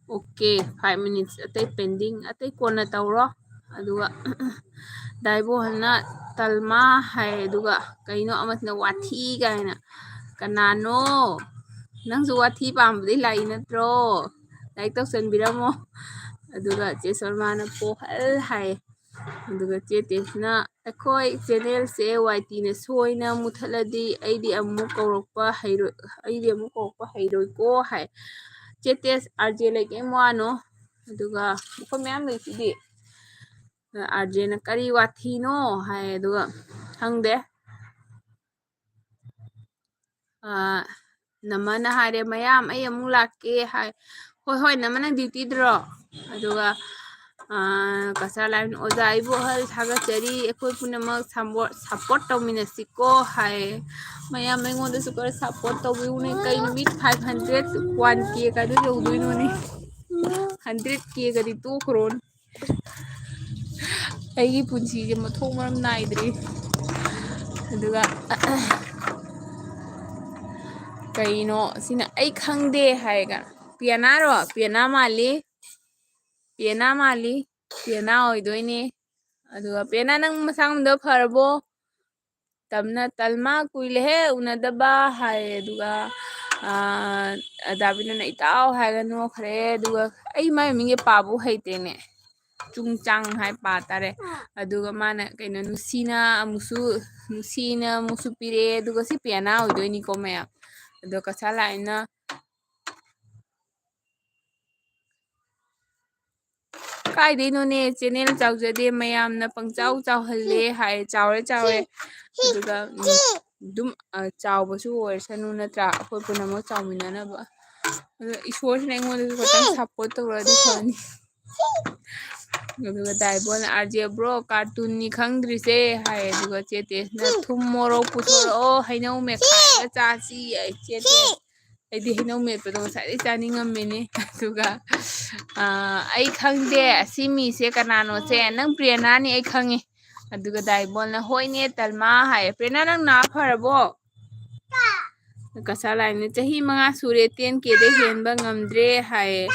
Okay, five minutes ꯑꯇꯩ pending, ꯑꯇꯩ ꯀꯣꯟꯅ ꯇꯧꯔꯣ꯫ ꯑꯗꯨꯒ ꯗꯥꯏꯕꯣꯜꯅ ꯇꯜꯃꯥ ꯍꯥꯏ꯫ ꯑꯗꯨꯒ ꯀꯩꯅꯣ ꯑꯃꯁꯤꯅ ꯋꯥꯊꯤ ꯀꯥꯏꯅ꯫ ꯀꯅꯥꯅꯣ? ꯅꯪꯁꯨ ꯋꯥꯊꯤ ꯄꯥꯝꯕꯗꯩ ꯂꯥꯛꯏ ꯅꯠꯇ꯭ꯔꯣ? Like ꯇꯧꯁꯟꯕꯤꯔꯝꯃꯣ꯫ ꯑꯗꯨꯒ ꯆꯦ ꯁꯣꯔꯃꯥꯅ ꯄꯣꯍꯜ ꯍꯥꯏ꯫ ꯑꯗꯨꯒ ꯆꯦ ꯇꯦꯁꯅ, "ꯑꯩꯈꯣꯏ channelꯁꯦ ꯋꯥꯏ ꯇꯤꯅ ꯁꯣꯏꯅ ꯃꯨꯊꯠꯂꯗꯤ ꯑꯩꯗꯤ ꯑꯃꯨꯛ ꯀꯧꯔꯛꯄ ꯍꯩꯔꯣꯏ, ꯑꯩꯗꯤ ꯑꯃꯨꯛ ꯀꯧꯔꯛꯄ ꯍꯩꯔꯣꯏꯀꯣ" ꯍꯥꯏ꯫ ꯆꯦ ꯇꯦꯁ, RJ ꯂꯩ, ꯀꯩꯝ ꯋꯥꯅꯣ꯫ ꯑꯗꯨꯒ ꯑꯩꯈꯣꯏ ꯃꯌꯥꯝ ꯂꯩꯁꯤꯗꯤ꯫ RJꯅ "ꯀꯔꯤ ꯋꯥꯊꯤꯅꯣ?" ꯍꯥꯏ꯫ ꯑꯗꯨꯒ ꯈꯪꯗꯦ꯫ ꯑ, ꯅꯃꯅ ꯍꯥꯏꯔꯦ, "ꯃꯌꯥꯝ, ꯑꯩ ꯑꯃꯨꯛ ꯂꯥꯛꯀꯦ" ꯍꯥꯏ꯫ "ꯍꯣꯏ, ꯍꯣꯏ, ꯅꯃ ꯅꯪ dutyꯗ꯭ꯔꯣ?" ꯑꯗꯨꯒ, ꯑ, ꯀꯁꯥꯔ ꯂꯥꯏꯝ, "ꯑꯣꯖꯥ ꯏꯕꯣꯍꯜ ꯊꯥꯒꯠꯆꯔꯤ, ꯑꯩꯈꯣꯏ ꯄꯨꯝꯅꯃꯛ ꯁꯝꯕꯣ-, support ꯇꯧꯃꯤꯟꯅꯁꯤꯀꯣ" ꯍꯥꯏ꯫ ꯃꯌꯥꯝ ꯑꯩꯉꯣꯟꯗꯁꯨ ꯈꯔ support ꯇꯧꯕꯤꯌꯨꯅꯦ꯫ ꯀꯩ ꯅꯨꯃꯤꯠ five hundred, one K ꯀꯥꯏꯗꯨ ꯌꯧꯗꯣꯏꯅꯣꯅꯦ? Hundred K ꯒꯗꯤ ꯇꯣꯛꯈ꯭ꯔꯣꯅꯦ꯫ ꯑꯩꯒꯤ ꯄꯨꯟꯁꯤꯁꯦ ꯃꯊꯣꯡ ꯃꯔꯝ ꯅꯥꯏꯗ꯭ꯔꯤ꯫ ꯑꯗꯨꯒ ꯀꯩꯅꯣ ꯁꯤꯅ "ꯑꯩ ꯈꯪꯗꯦ" ꯍꯥꯏꯔꯒ, ꯄꯤꯌꯥꯅꯥꯔꯣ? ꯄꯤꯌꯥꯅꯥ ꯃꯥꯜꯂꯤ, ꯄꯤꯌꯥꯅꯥ ꯃꯥꯜꯂꯤ, ꯄꯤꯌꯥꯅꯥ ꯑꯣꯏꯗꯣꯏꯅꯦ꯫ ꯑꯗꯨꯒ ꯄꯤꯌꯥꯅꯥ, ꯅꯪ ꯃꯁꯥ ꯉꯝꯗꯕ ꯐꯔꯕꯣ? ꯇꯝꯅ ꯇꯜꯃꯥ, ꯀꯨꯏꯂꯦꯍꯦ ꯎꯅꯗꯕ ꯍꯥꯏ꯫ ꯑꯗꯨꯒ, ꯑ, ꯗꯥꯕꯤꯅꯅ "ꯏꯇꯥꯎ" ꯍꯥꯏꯔꯒ ꯅꯣꯛꯈ꯭ꯔꯦ꯫ ꯑꯗꯨꯒ ꯑꯩ ꯃꯥꯏ ꯃꯃꯤꯡꯁꯦ ꯄꯥꯕꯨ ꯍꯩꯇꯦꯅꯦ꯫ ꯆꯨꯡꯆꯥꯡ ꯍꯥꯏ ꯄꯥ ꯇꯥꯔꯦ꯫ ꯑꯗꯨꯒ ꯃꯥꯅ ꯀꯩꯅꯣ, "ꯅꯨꯡꯁꯤꯅ ꯑꯃꯨꯛꯁꯨ, ꯅꯨꯡꯁꯤꯅ ꯑꯃꯨꯛꯁꯨ ꯄꯤꯔꯛꯑꯦ"꯫ ꯑꯗꯨꯒ ꯁꯤ ꯄꯤꯌꯥꯅꯥ ꯑꯣꯏꯗꯣꯏꯅꯤꯀꯣ ꯃꯌꯥꯝ꯫ ꯑꯗꯣ ꯀꯁꯥ ꯂꯥꯏꯅ ꯀꯥꯏꯗꯩꯅꯣꯅꯦ, channel ꯆꯥꯎꯖꯗꯦ, ꯃꯌꯥꯝꯅ ꯄꯪꯆꯥꯎ ꯆꯥꯎꯍꯜꯂꯦ ꯍꯥꯏ꯫ ꯆꯥꯎꯔꯦ, ꯆꯥꯎꯔꯦ꯫ ꯑꯗꯨꯒ, ꯎꯝ, ꯑꯗꯨꯝ, ꯑ, ꯆꯥꯎꯕꯁꯨ ꯑꯣꯏꯔꯁꯅꯨ ꯅꯠꯇ꯭ꯔꯥ? ꯑꯩꯈꯣꯏ ꯄꯨꯝꯅꯃꯛ ꯆꯥꯎꯃꯤꯟꯅꯅꯕ꯫ ꯑꯗꯣ ꯏꯁꯣꯔꯁꯤꯅ ꯑꯩꯉꯣꯟꯗꯁꯨ ꯈꯤꯇꯪ support ꯇꯧꯔꯛꯑꯗꯤ ꯐꯅꯤ꯫ ꯑꯗꯨꯒ ꯗꯥꯏꯕꯣꯟꯅ, "RJ bro, cartoonꯅꯤ ꯈꯪꯗ꯭ꯔꯤꯁꯦ" ꯍꯥꯏ꯫ ꯑꯗꯨꯒ ꯆꯦ ꯇꯦꯁꯅ, "ꯊꯨꯝ ꯃꯣꯔꯣꯛ ꯄꯨꯊꯣꯔꯛꯑꯣ, ꯍꯩꯅꯧ ꯃꯦꯠꯈꯥꯏꯔꯒ ꯆꯥꯁꯤ" ꯍꯥꯏ꯫ ꯆꯦ ꯇꯦꯁ, ꯑꯩꯗꯤ ꯍꯩꯅꯧ ꯃꯦꯠꯄꯗꯣ ꯉꯁꯥꯏꯗꯩ ꯆꯥꯅꯤꯡꯉꯝꯃꯤꯅꯦ꯫ ꯑꯗꯨꯒ, ꯑ, "ꯑꯩ ꯈꯪꯗꯦ, ꯑꯁꯤ ꯃꯤꯁꯦ ꯀꯅꯥꯅꯣꯁꯦ?" "ꯅꯪ ꯄ꯭ꯔꯦꯔꯅꯥꯅꯤ, ꯑꯩ ꯈꯪꯉꯤ"꯫ ꯑꯗꯨꯒ ꯗꯥꯏꯕꯣꯟꯅ, "ꯍꯣꯏꯅꯦ, ꯇꯜꯃꯥ" ꯍꯥꯏ꯫ "ꯄ꯭ꯔꯦꯔꯅꯥ, ꯅꯪ ꯅꯥ ꯐꯔꯕꯣ?" ꯀꯁꯥ ꯂꯥꯏꯝꯅ ꯆꯍꯤ ꯃꯉꯥ ꯁꯨꯔꯦ, ten K ꯗ ꯍꯦꯟꯕ ꯉꯝꯗ꯭ꯔꯦ ꯍꯥꯏꯌꯦ꯫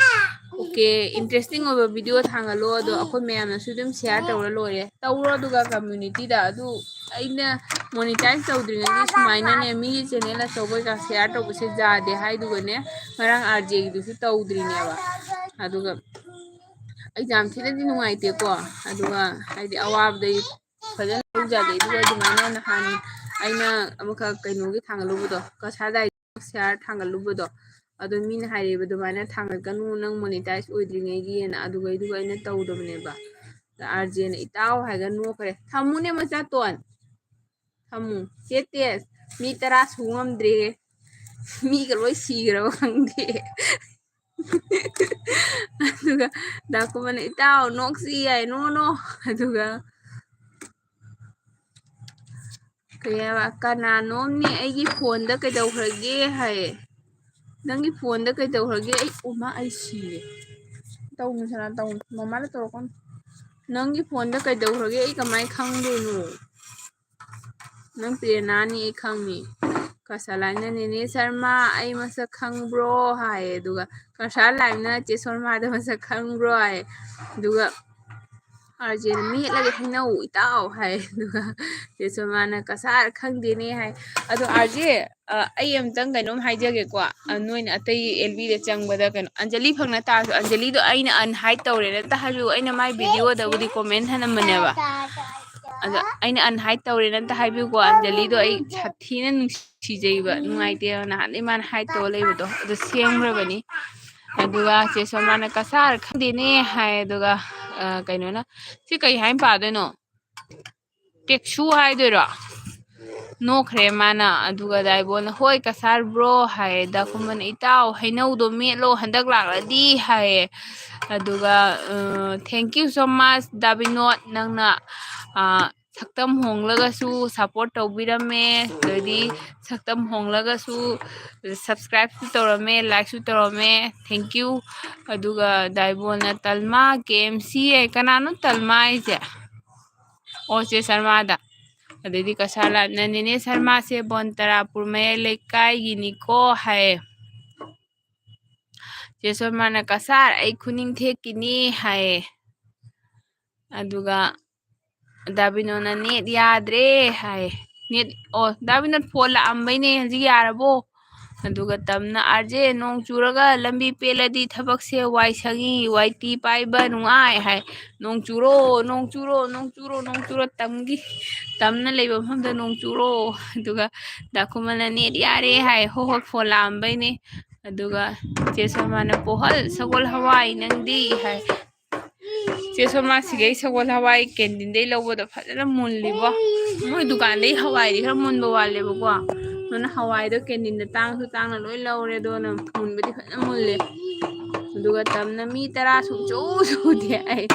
ꯑꯣꯀꯦ, interesting ꯑꯣꯏꯕ video ꯊꯥꯡꯒꯠꯂꯣ, ꯑꯗꯣ ꯑꯩꯈꯣꯏ ꯃꯌꯥꯝꯅꯁꯨ ꯑꯗꯨꯝ share ꯇꯧꯔ ꯂꯣꯏꯔꯦ꯫ ꯇꯧꯔꯣ, ꯑꯗꯨꯒ community ꯗ ꯑꯗꯨ ꯑꯩꯅ monetize ꯇꯧꯗ꯭ꯔꯤꯉꯩꯗ ꯁꯨꯃꯥꯏꯅꯅꯦ, ꯃꯤꯒꯤ channel ꯑꯆꯧꯕ ꯀꯩꯀꯥ share ꯇꯧꯕꯁꯦ ꯌꯥꯗꯦ ꯍꯥꯏꯗꯨꯒꯅꯦ, ꯉꯔꯥꯡ RJ ꯒꯤꯗꯨꯁꯨ ꯇꯧꯗ꯭ꯔꯤꯅꯦꯕ꯫ ꯑꯗꯨꯒ ꯑꯩ ꯌꯥꯝ ꯊꯤꯅꯗꯤ ꯅꯨꯡꯉꯥꯏꯇꯦꯀꯣ꯫ ꯑꯗꯨꯒ ꯍꯥꯏꯗꯤ ꯑꯋꯥꯕꯗꯩ ꯐꯖꯅ ꯂꯧꯖꯒꯦ꯫ ꯑꯗꯨꯒ ꯑꯗꯨꯃꯥꯏꯅ ꯅꯍꯥꯟ ꯑꯩꯅ ꯑꯃꯈꯛ ꯀꯩꯅꯣꯒꯤ ꯊꯥꯡꯒꯠꯂꯨꯕꯗꯣ, ꯀꯁꯥ ꯗꯥꯏ share ꯊꯥꯡꯒꯠꯂꯨꯕꯗꯣ, ꯑꯗꯣ ꯃꯤꯅ ꯍꯥꯏꯔꯛꯑꯦꯕ, "ꯑꯗꯨꯃꯥꯏꯅ ꯊꯥꯡꯒꯠꯀꯅꯨ, ꯅꯪ monetize ꯑꯣꯏꯗ꯭ꯔꯤꯉꯩꯒꯤꯅ", ꯑꯗꯨꯒꯩꯗꯨꯒ ꯑꯩꯅ ꯇꯧꯗꯕꯅꯦꯕ꯫ ꯑꯗ RJ ꯅ "ꯏꯇꯥꯎ" ꯍꯥꯏꯔꯒ ꯅꯣꯛꯈ꯭ꯔꯦ꯫ ꯊꯝꯃꯨꯅꯦ ꯃꯆꯥꯇꯣꯟ, ꯊꯝꯃꯨ꯫ ꯆꯦ ꯇꯦꯖ, ꯃꯤ ꯇꯔꯥ ꯁꯨ ꯉꯝꯗ꯭ꯔꯦ, ꯃꯤꯒ ꯂꯣꯏ ꯁꯤꯈ꯭ꯔꯕ ꯈꯪꯗꯦ꯫ ꯑꯗꯨꯒ ꯗꯥꯀꯨꯃꯅ "ꯏꯇꯥꯎ ꯅꯣꯛꯁꯤ ꯌꯥꯏ, ꯅꯣ ꯅꯣ", ꯑꯗꯨꯒ ꯀꯩ ꯍꯥꯏꯕ, ꯀꯅꯥꯅꯣꯝꯅꯦ ꯑꯩꯒꯤ phone ꯗ ꯀꯩꯗꯧꯈ꯭ꯔꯒꯦ ꯍꯥꯏꯌꯦ꯫ "ꯅꯪꯒꯤ phone ꯗ ꯀꯩꯗꯧꯈ꯭ꯔꯒꯦ?" ꯑꯩ, ꯎꯃ, ꯑꯩ ꯁꯤꯔꯦ꯫ ꯇꯧꯅꯨ ꯁꯅꯥ, ꯇꯧꯅꯨ, ꯃꯃꯥꯅ ꯇꯧꯔꯛꯀꯅꯨ꯫ "ꯅꯪꯒꯤ phone ꯗ ꯀꯩꯗꯧꯈ꯭ꯔꯒꯦ ꯑꯩ ꯀꯃꯥꯏꯅ ꯈꯪꯗꯣꯏꯅꯣ? ꯅꯪ ꯄ꯭ꯔꯦꯔꯅꯥꯅꯤ ꯑꯩ ꯈꯪꯉꯤ꯫" ꯀꯁꯥ ꯂꯥꯏꯝꯅ "ꯅꯦꯅꯦ ꯁꯔꯃ ꯑꯩ ꯃꯁꯛ ꯈꯪꯕ꯭ꯔꯣ?" ꯍꯥꯏꯌꯦ꯫ ꯑꯗꯨꯒ ꯀꯁꯥ ꯂꯥꯏꯝꯅ "ꯆꯦ ꯁꯣꯔꯃꯥꯗ ꯃꯁꯛ ꯈꯪꯕ꯭ꯔꯣ?" ꯍꯥꯏꯌꯦ꯫ ꯑꯗꯨꯒ RJ ꯅ "ꯃꯦꯠꯂꯒ ꯍꯩꯅꯧ ꯏꯇꯥꯎ" ꯍꯥꯏ꯫ ꯑꯗꯨꯒ ꯆꯦ ꯁꯣꯔꯃꯥꯅ "ꯀꯁꯥꯔ ꯈꯪꯗꯦꯅꯦ" ꯍꯥꯏ꯫ ꯑꯗꯣ RJ, ꯑ, ꯑꯩ ꯑꯝꯇꯪ ꯀꯩꯅꯣꯝ ꯍꯥꯏꯖꯒꯦꯀꯣ꯫ ꯑ, ꯅꯣꯏꯅ ꯑꯇꯩ L B ꯗ ꯆꯪꯕꯗ ꯀꯩꯅꯣ, ꯑꯟꯖꯂꯤ ꯐꯪꯅ ꯇꯥꯔꯁꯨ, ꯑꯟꯖꯂꯤꯗꯣ ꯑꯩꯅ unhide ꯇꯧꯔꯦꯅ ꯑꯝꯇ ꯍꯥꯏꯕꯤꯌꯨ꯫ ꯑꯩꯅ ꯃꯥꯏ video ꯗꯕꯨꯗꯤ comment ꯊꯅꯝꯕꯅꯦꯕ꯫ ꯑꯗꯣ ꯑꯩꯅ unhide ꯇꯧꯔꯦꯅ ꯑꯝꯇ ꯍꯥꯏꯕꯤꯌꯨꯀꯣ꯫ ꯑꯟꯖꯂꯤꯗꯣ ꯑꯩ ꯁꯥꯊꯤꯅ ꯅꯨꯡꯁꯤꯖꯩꯕ, ꯅꯨꯡꯉꯥꯏꯇꯦꯕ꯫ ꯅꯍꯥꯟꯗꯩ ꯃꯥꯅ hide ꯇꯧꯔ ꯂꯩꯕꯗꯣ, ꯑꯗꯣ ꯁꯦꯝꯈ꯭ꯔꯕꯅꯤ꯫ ꯑꯗꯨꯒ ꯆꯦ ꯁꯣꯃꯥꯅ "ꯀꯁꯥꯔ ꯈꯪꯗꯦꯅꯦ" ꯍꯥꯏ꯫ ꯑꯗꯨꯒ, ꯑ, ꯀꯩꯅꯣꯅ, ꯁꯤ ꯀꯩ ꯍꯥꯏꯅ ꯄꯥꯗꯣꯏꯅꯣ? ꯇꯦꯛꯁꯨ ꯍꯥꯏꯗꯣꯏꯔꯣ? ꯅꯣꯛꯈ꯭ꯔꯦ ꯃꯥꯅ꯫ ꯑꯗꯨꯒ ꯗꯥꯏꯕꯣꯟꯅ, "ꯍꯣꯏ ꯀꯁꯥꯔ bro" ꯍꯥꯏꯌꯦ꯫ ꯗꯥꯀꯨꯃꯟꯅ, "ꯏꯇꯥꯎ ꯍꯩꯅꯧꯗꯣ ꯃꯦꯠꯂꯣ ꯍꯟꯗꯛ ꯂꯥꯛꯂꯗꯤ" ꯍꯥꯏꯌꯦ꯫ ꯑꯗꯨꯒ, ꯑ, "Thank you so much ꯗꯥꯕꯤꯅꯣꯠ, ꯅꯪꯅ, ꯑ, ꯁꯛꯇꯝ ꯍꯣꯡꯂꯒꯁꯨ support ꯇꯧꯕꯤꯔꯝꯃꯦ, ꯑꯗꯩꯗꯤ ꯁꯛꯇꯝ ꯍꯣꯡꯂꯒꯁꯨ subscribe ꯁꯨ ꯇꯧꯔꯝꯃꯦ, like ꯁꯨ ꯇꯧꯔꯝꯃꯦ, thank you꯫" ꯑꯗꯨꯒ ꯗꯥꯏꯕꯣꯟꯅ, "ꯇꯜꯃꯥ, K M C" ꯍꯥꯏ꯫ ꯀꯅꯥꯅꯣ ꯇꯜꯃꯥ ꯍꯥꯏꯁꯦ? ꯑꯣ, ꯆꯦ ꯁꯔꯃꯥꯗ꯫ ꯑꯗꯩꯗꯤ ꯀꯁꯥꯔ ꯂꯥꯏꯝꯅ, "ꯅꯦꯅꯦ ꯁꯔꯃꯥꯁꯦ ꯕꯣꯟ ꯇꯔꯥꯄꯨꯔ ꯃꯌꯥꯏ ꯂꯩꯀꯥꯏꯒꯤꯅꯤꯀꯣ" ꯍꯥꯏ꯫ ꯆꯦ ꯁꯣꯔꯃꯥꯅ, "ꯀꯁꯥꯔ, ꯑꯩ ꯈꯨꯅꯤꯡ ꯊꯦꯛꯀꯤꯅꯤ" ꯍꯥꯏ꯫ ꯑꯗꯨꯒ ꯗꯥꯕꯤꯅꯣꯅ, "ꯅꯦꯠ ꯌꯥꯗ꯭ꯔꯦ" ꯍꯥꯏ꯫ ꯅꯦꯠ, ꯑꯣ, ꯗꯥꯕꯤꯅꯣ ꯐꯣꯟ ꯂꯥꯛꯑꯝꯕꯩꯅꯦ, ꯍꯧꯖꯤꯛ ꯌꯥꯔꯕꯣ? ꯑꯗꯨꯒ ꯇꯝꯅ, "ꯑꯥꯔꯖꯦ, ꯅꯣꯡ ꯆꯨꯔꯒ ꯂꯝꯕꯤ ꯄꯦꯜꯂꯗꯤ ꯊꯕꯛꯁꯦ ꯋꯥꯏ ꯁꯪꯉꯤ, ꯋꯥꯏ ꯇꯤ ꯄꯥꯏꯕ ꯅꯨꯡꯉꯥꯏ" ꯍꯥꯏ꯫ "ꯅꯣꯡ ꯆꯨꯔꯣ, ꯅꯣꯡ ꯆꯨꯔꯣ, ꯅꯣꯡ ꯆꯨꯔꯣ, ꯅꯣꯡ ꯆꯨꯔꯣ", ꯇꯝꯒꯤ, ꯇꯝꯅ ꯂꯩꯕ ꯃꯐꯝꯗ ꯅꯣꯡ ꯆꯨꯔꯣ꯫ ꯑꯗꯨꯒ ꯗꯥꯀꯨꯃꯅ, "ꯅꯦꯠ ꯌꯥꯔꯦ" ꯍꯥꯏ, "ꯍꯣ ꯍꯣ, ꯐꯣꯟ ꯂꯥꯛꯑꯝꯕꯩꯅꯦ"꯫ ꯑꯗꯨꯒ ꯆꯦ ꯁꯣꯃꯥꯅ, "ꯄꯣꯍꯜ, ꯁꯒꯣꯜ ꯍꯋꯥꯏ ꯅꯪꯗꯤ" ꯍꯥꯏ꯫ ꯆꯦ ꯁꯣꯃꯥ, ꯁꯤꯒꯩ ꯁꯒꯣꯜ ꯍꯋꯥꯏ ꯀꯦꯟꯇꯤꯟꯗꯩ ꯂꯧꯕꯗꯣ ꯐꯖꯅ ꯃꯨꯜꯂꯤꯕꯣ꯫ ꯃꯣꯏ ꯗꯨꯀꯥꯟꯗꯩ ꯍꯋꯥꯏꯗꯤ ꯈꯔ ꯃꯨꯟꯕ ꯋꯥꯠꯂꯦꯕꯀꯣ, ꯑꯗꯨꯅ ꯍꯋꯥꯏꯗꯣ ꯀꯦꯟꯇꯤꯟꯗ ꯇꯥꯡꯁꯨ ꯇꯥꯡꯅ ꯂꯣꯏ ꯂꯧꯔꯦ, ꯑꯗꯨꯅ ꯃꯨꯟꯕꯗꯤ ꯐꯖꯅ ꯃꯨꯜꯂꯦ꯫ ꯑꯗꯨꯒ ꯇꯝꯅ, "ꯃꯤ ꯇꯔꯥ ꯁꯨꯡꯁꯨ ꯁꯨꯗꯦ, ꯑꯩ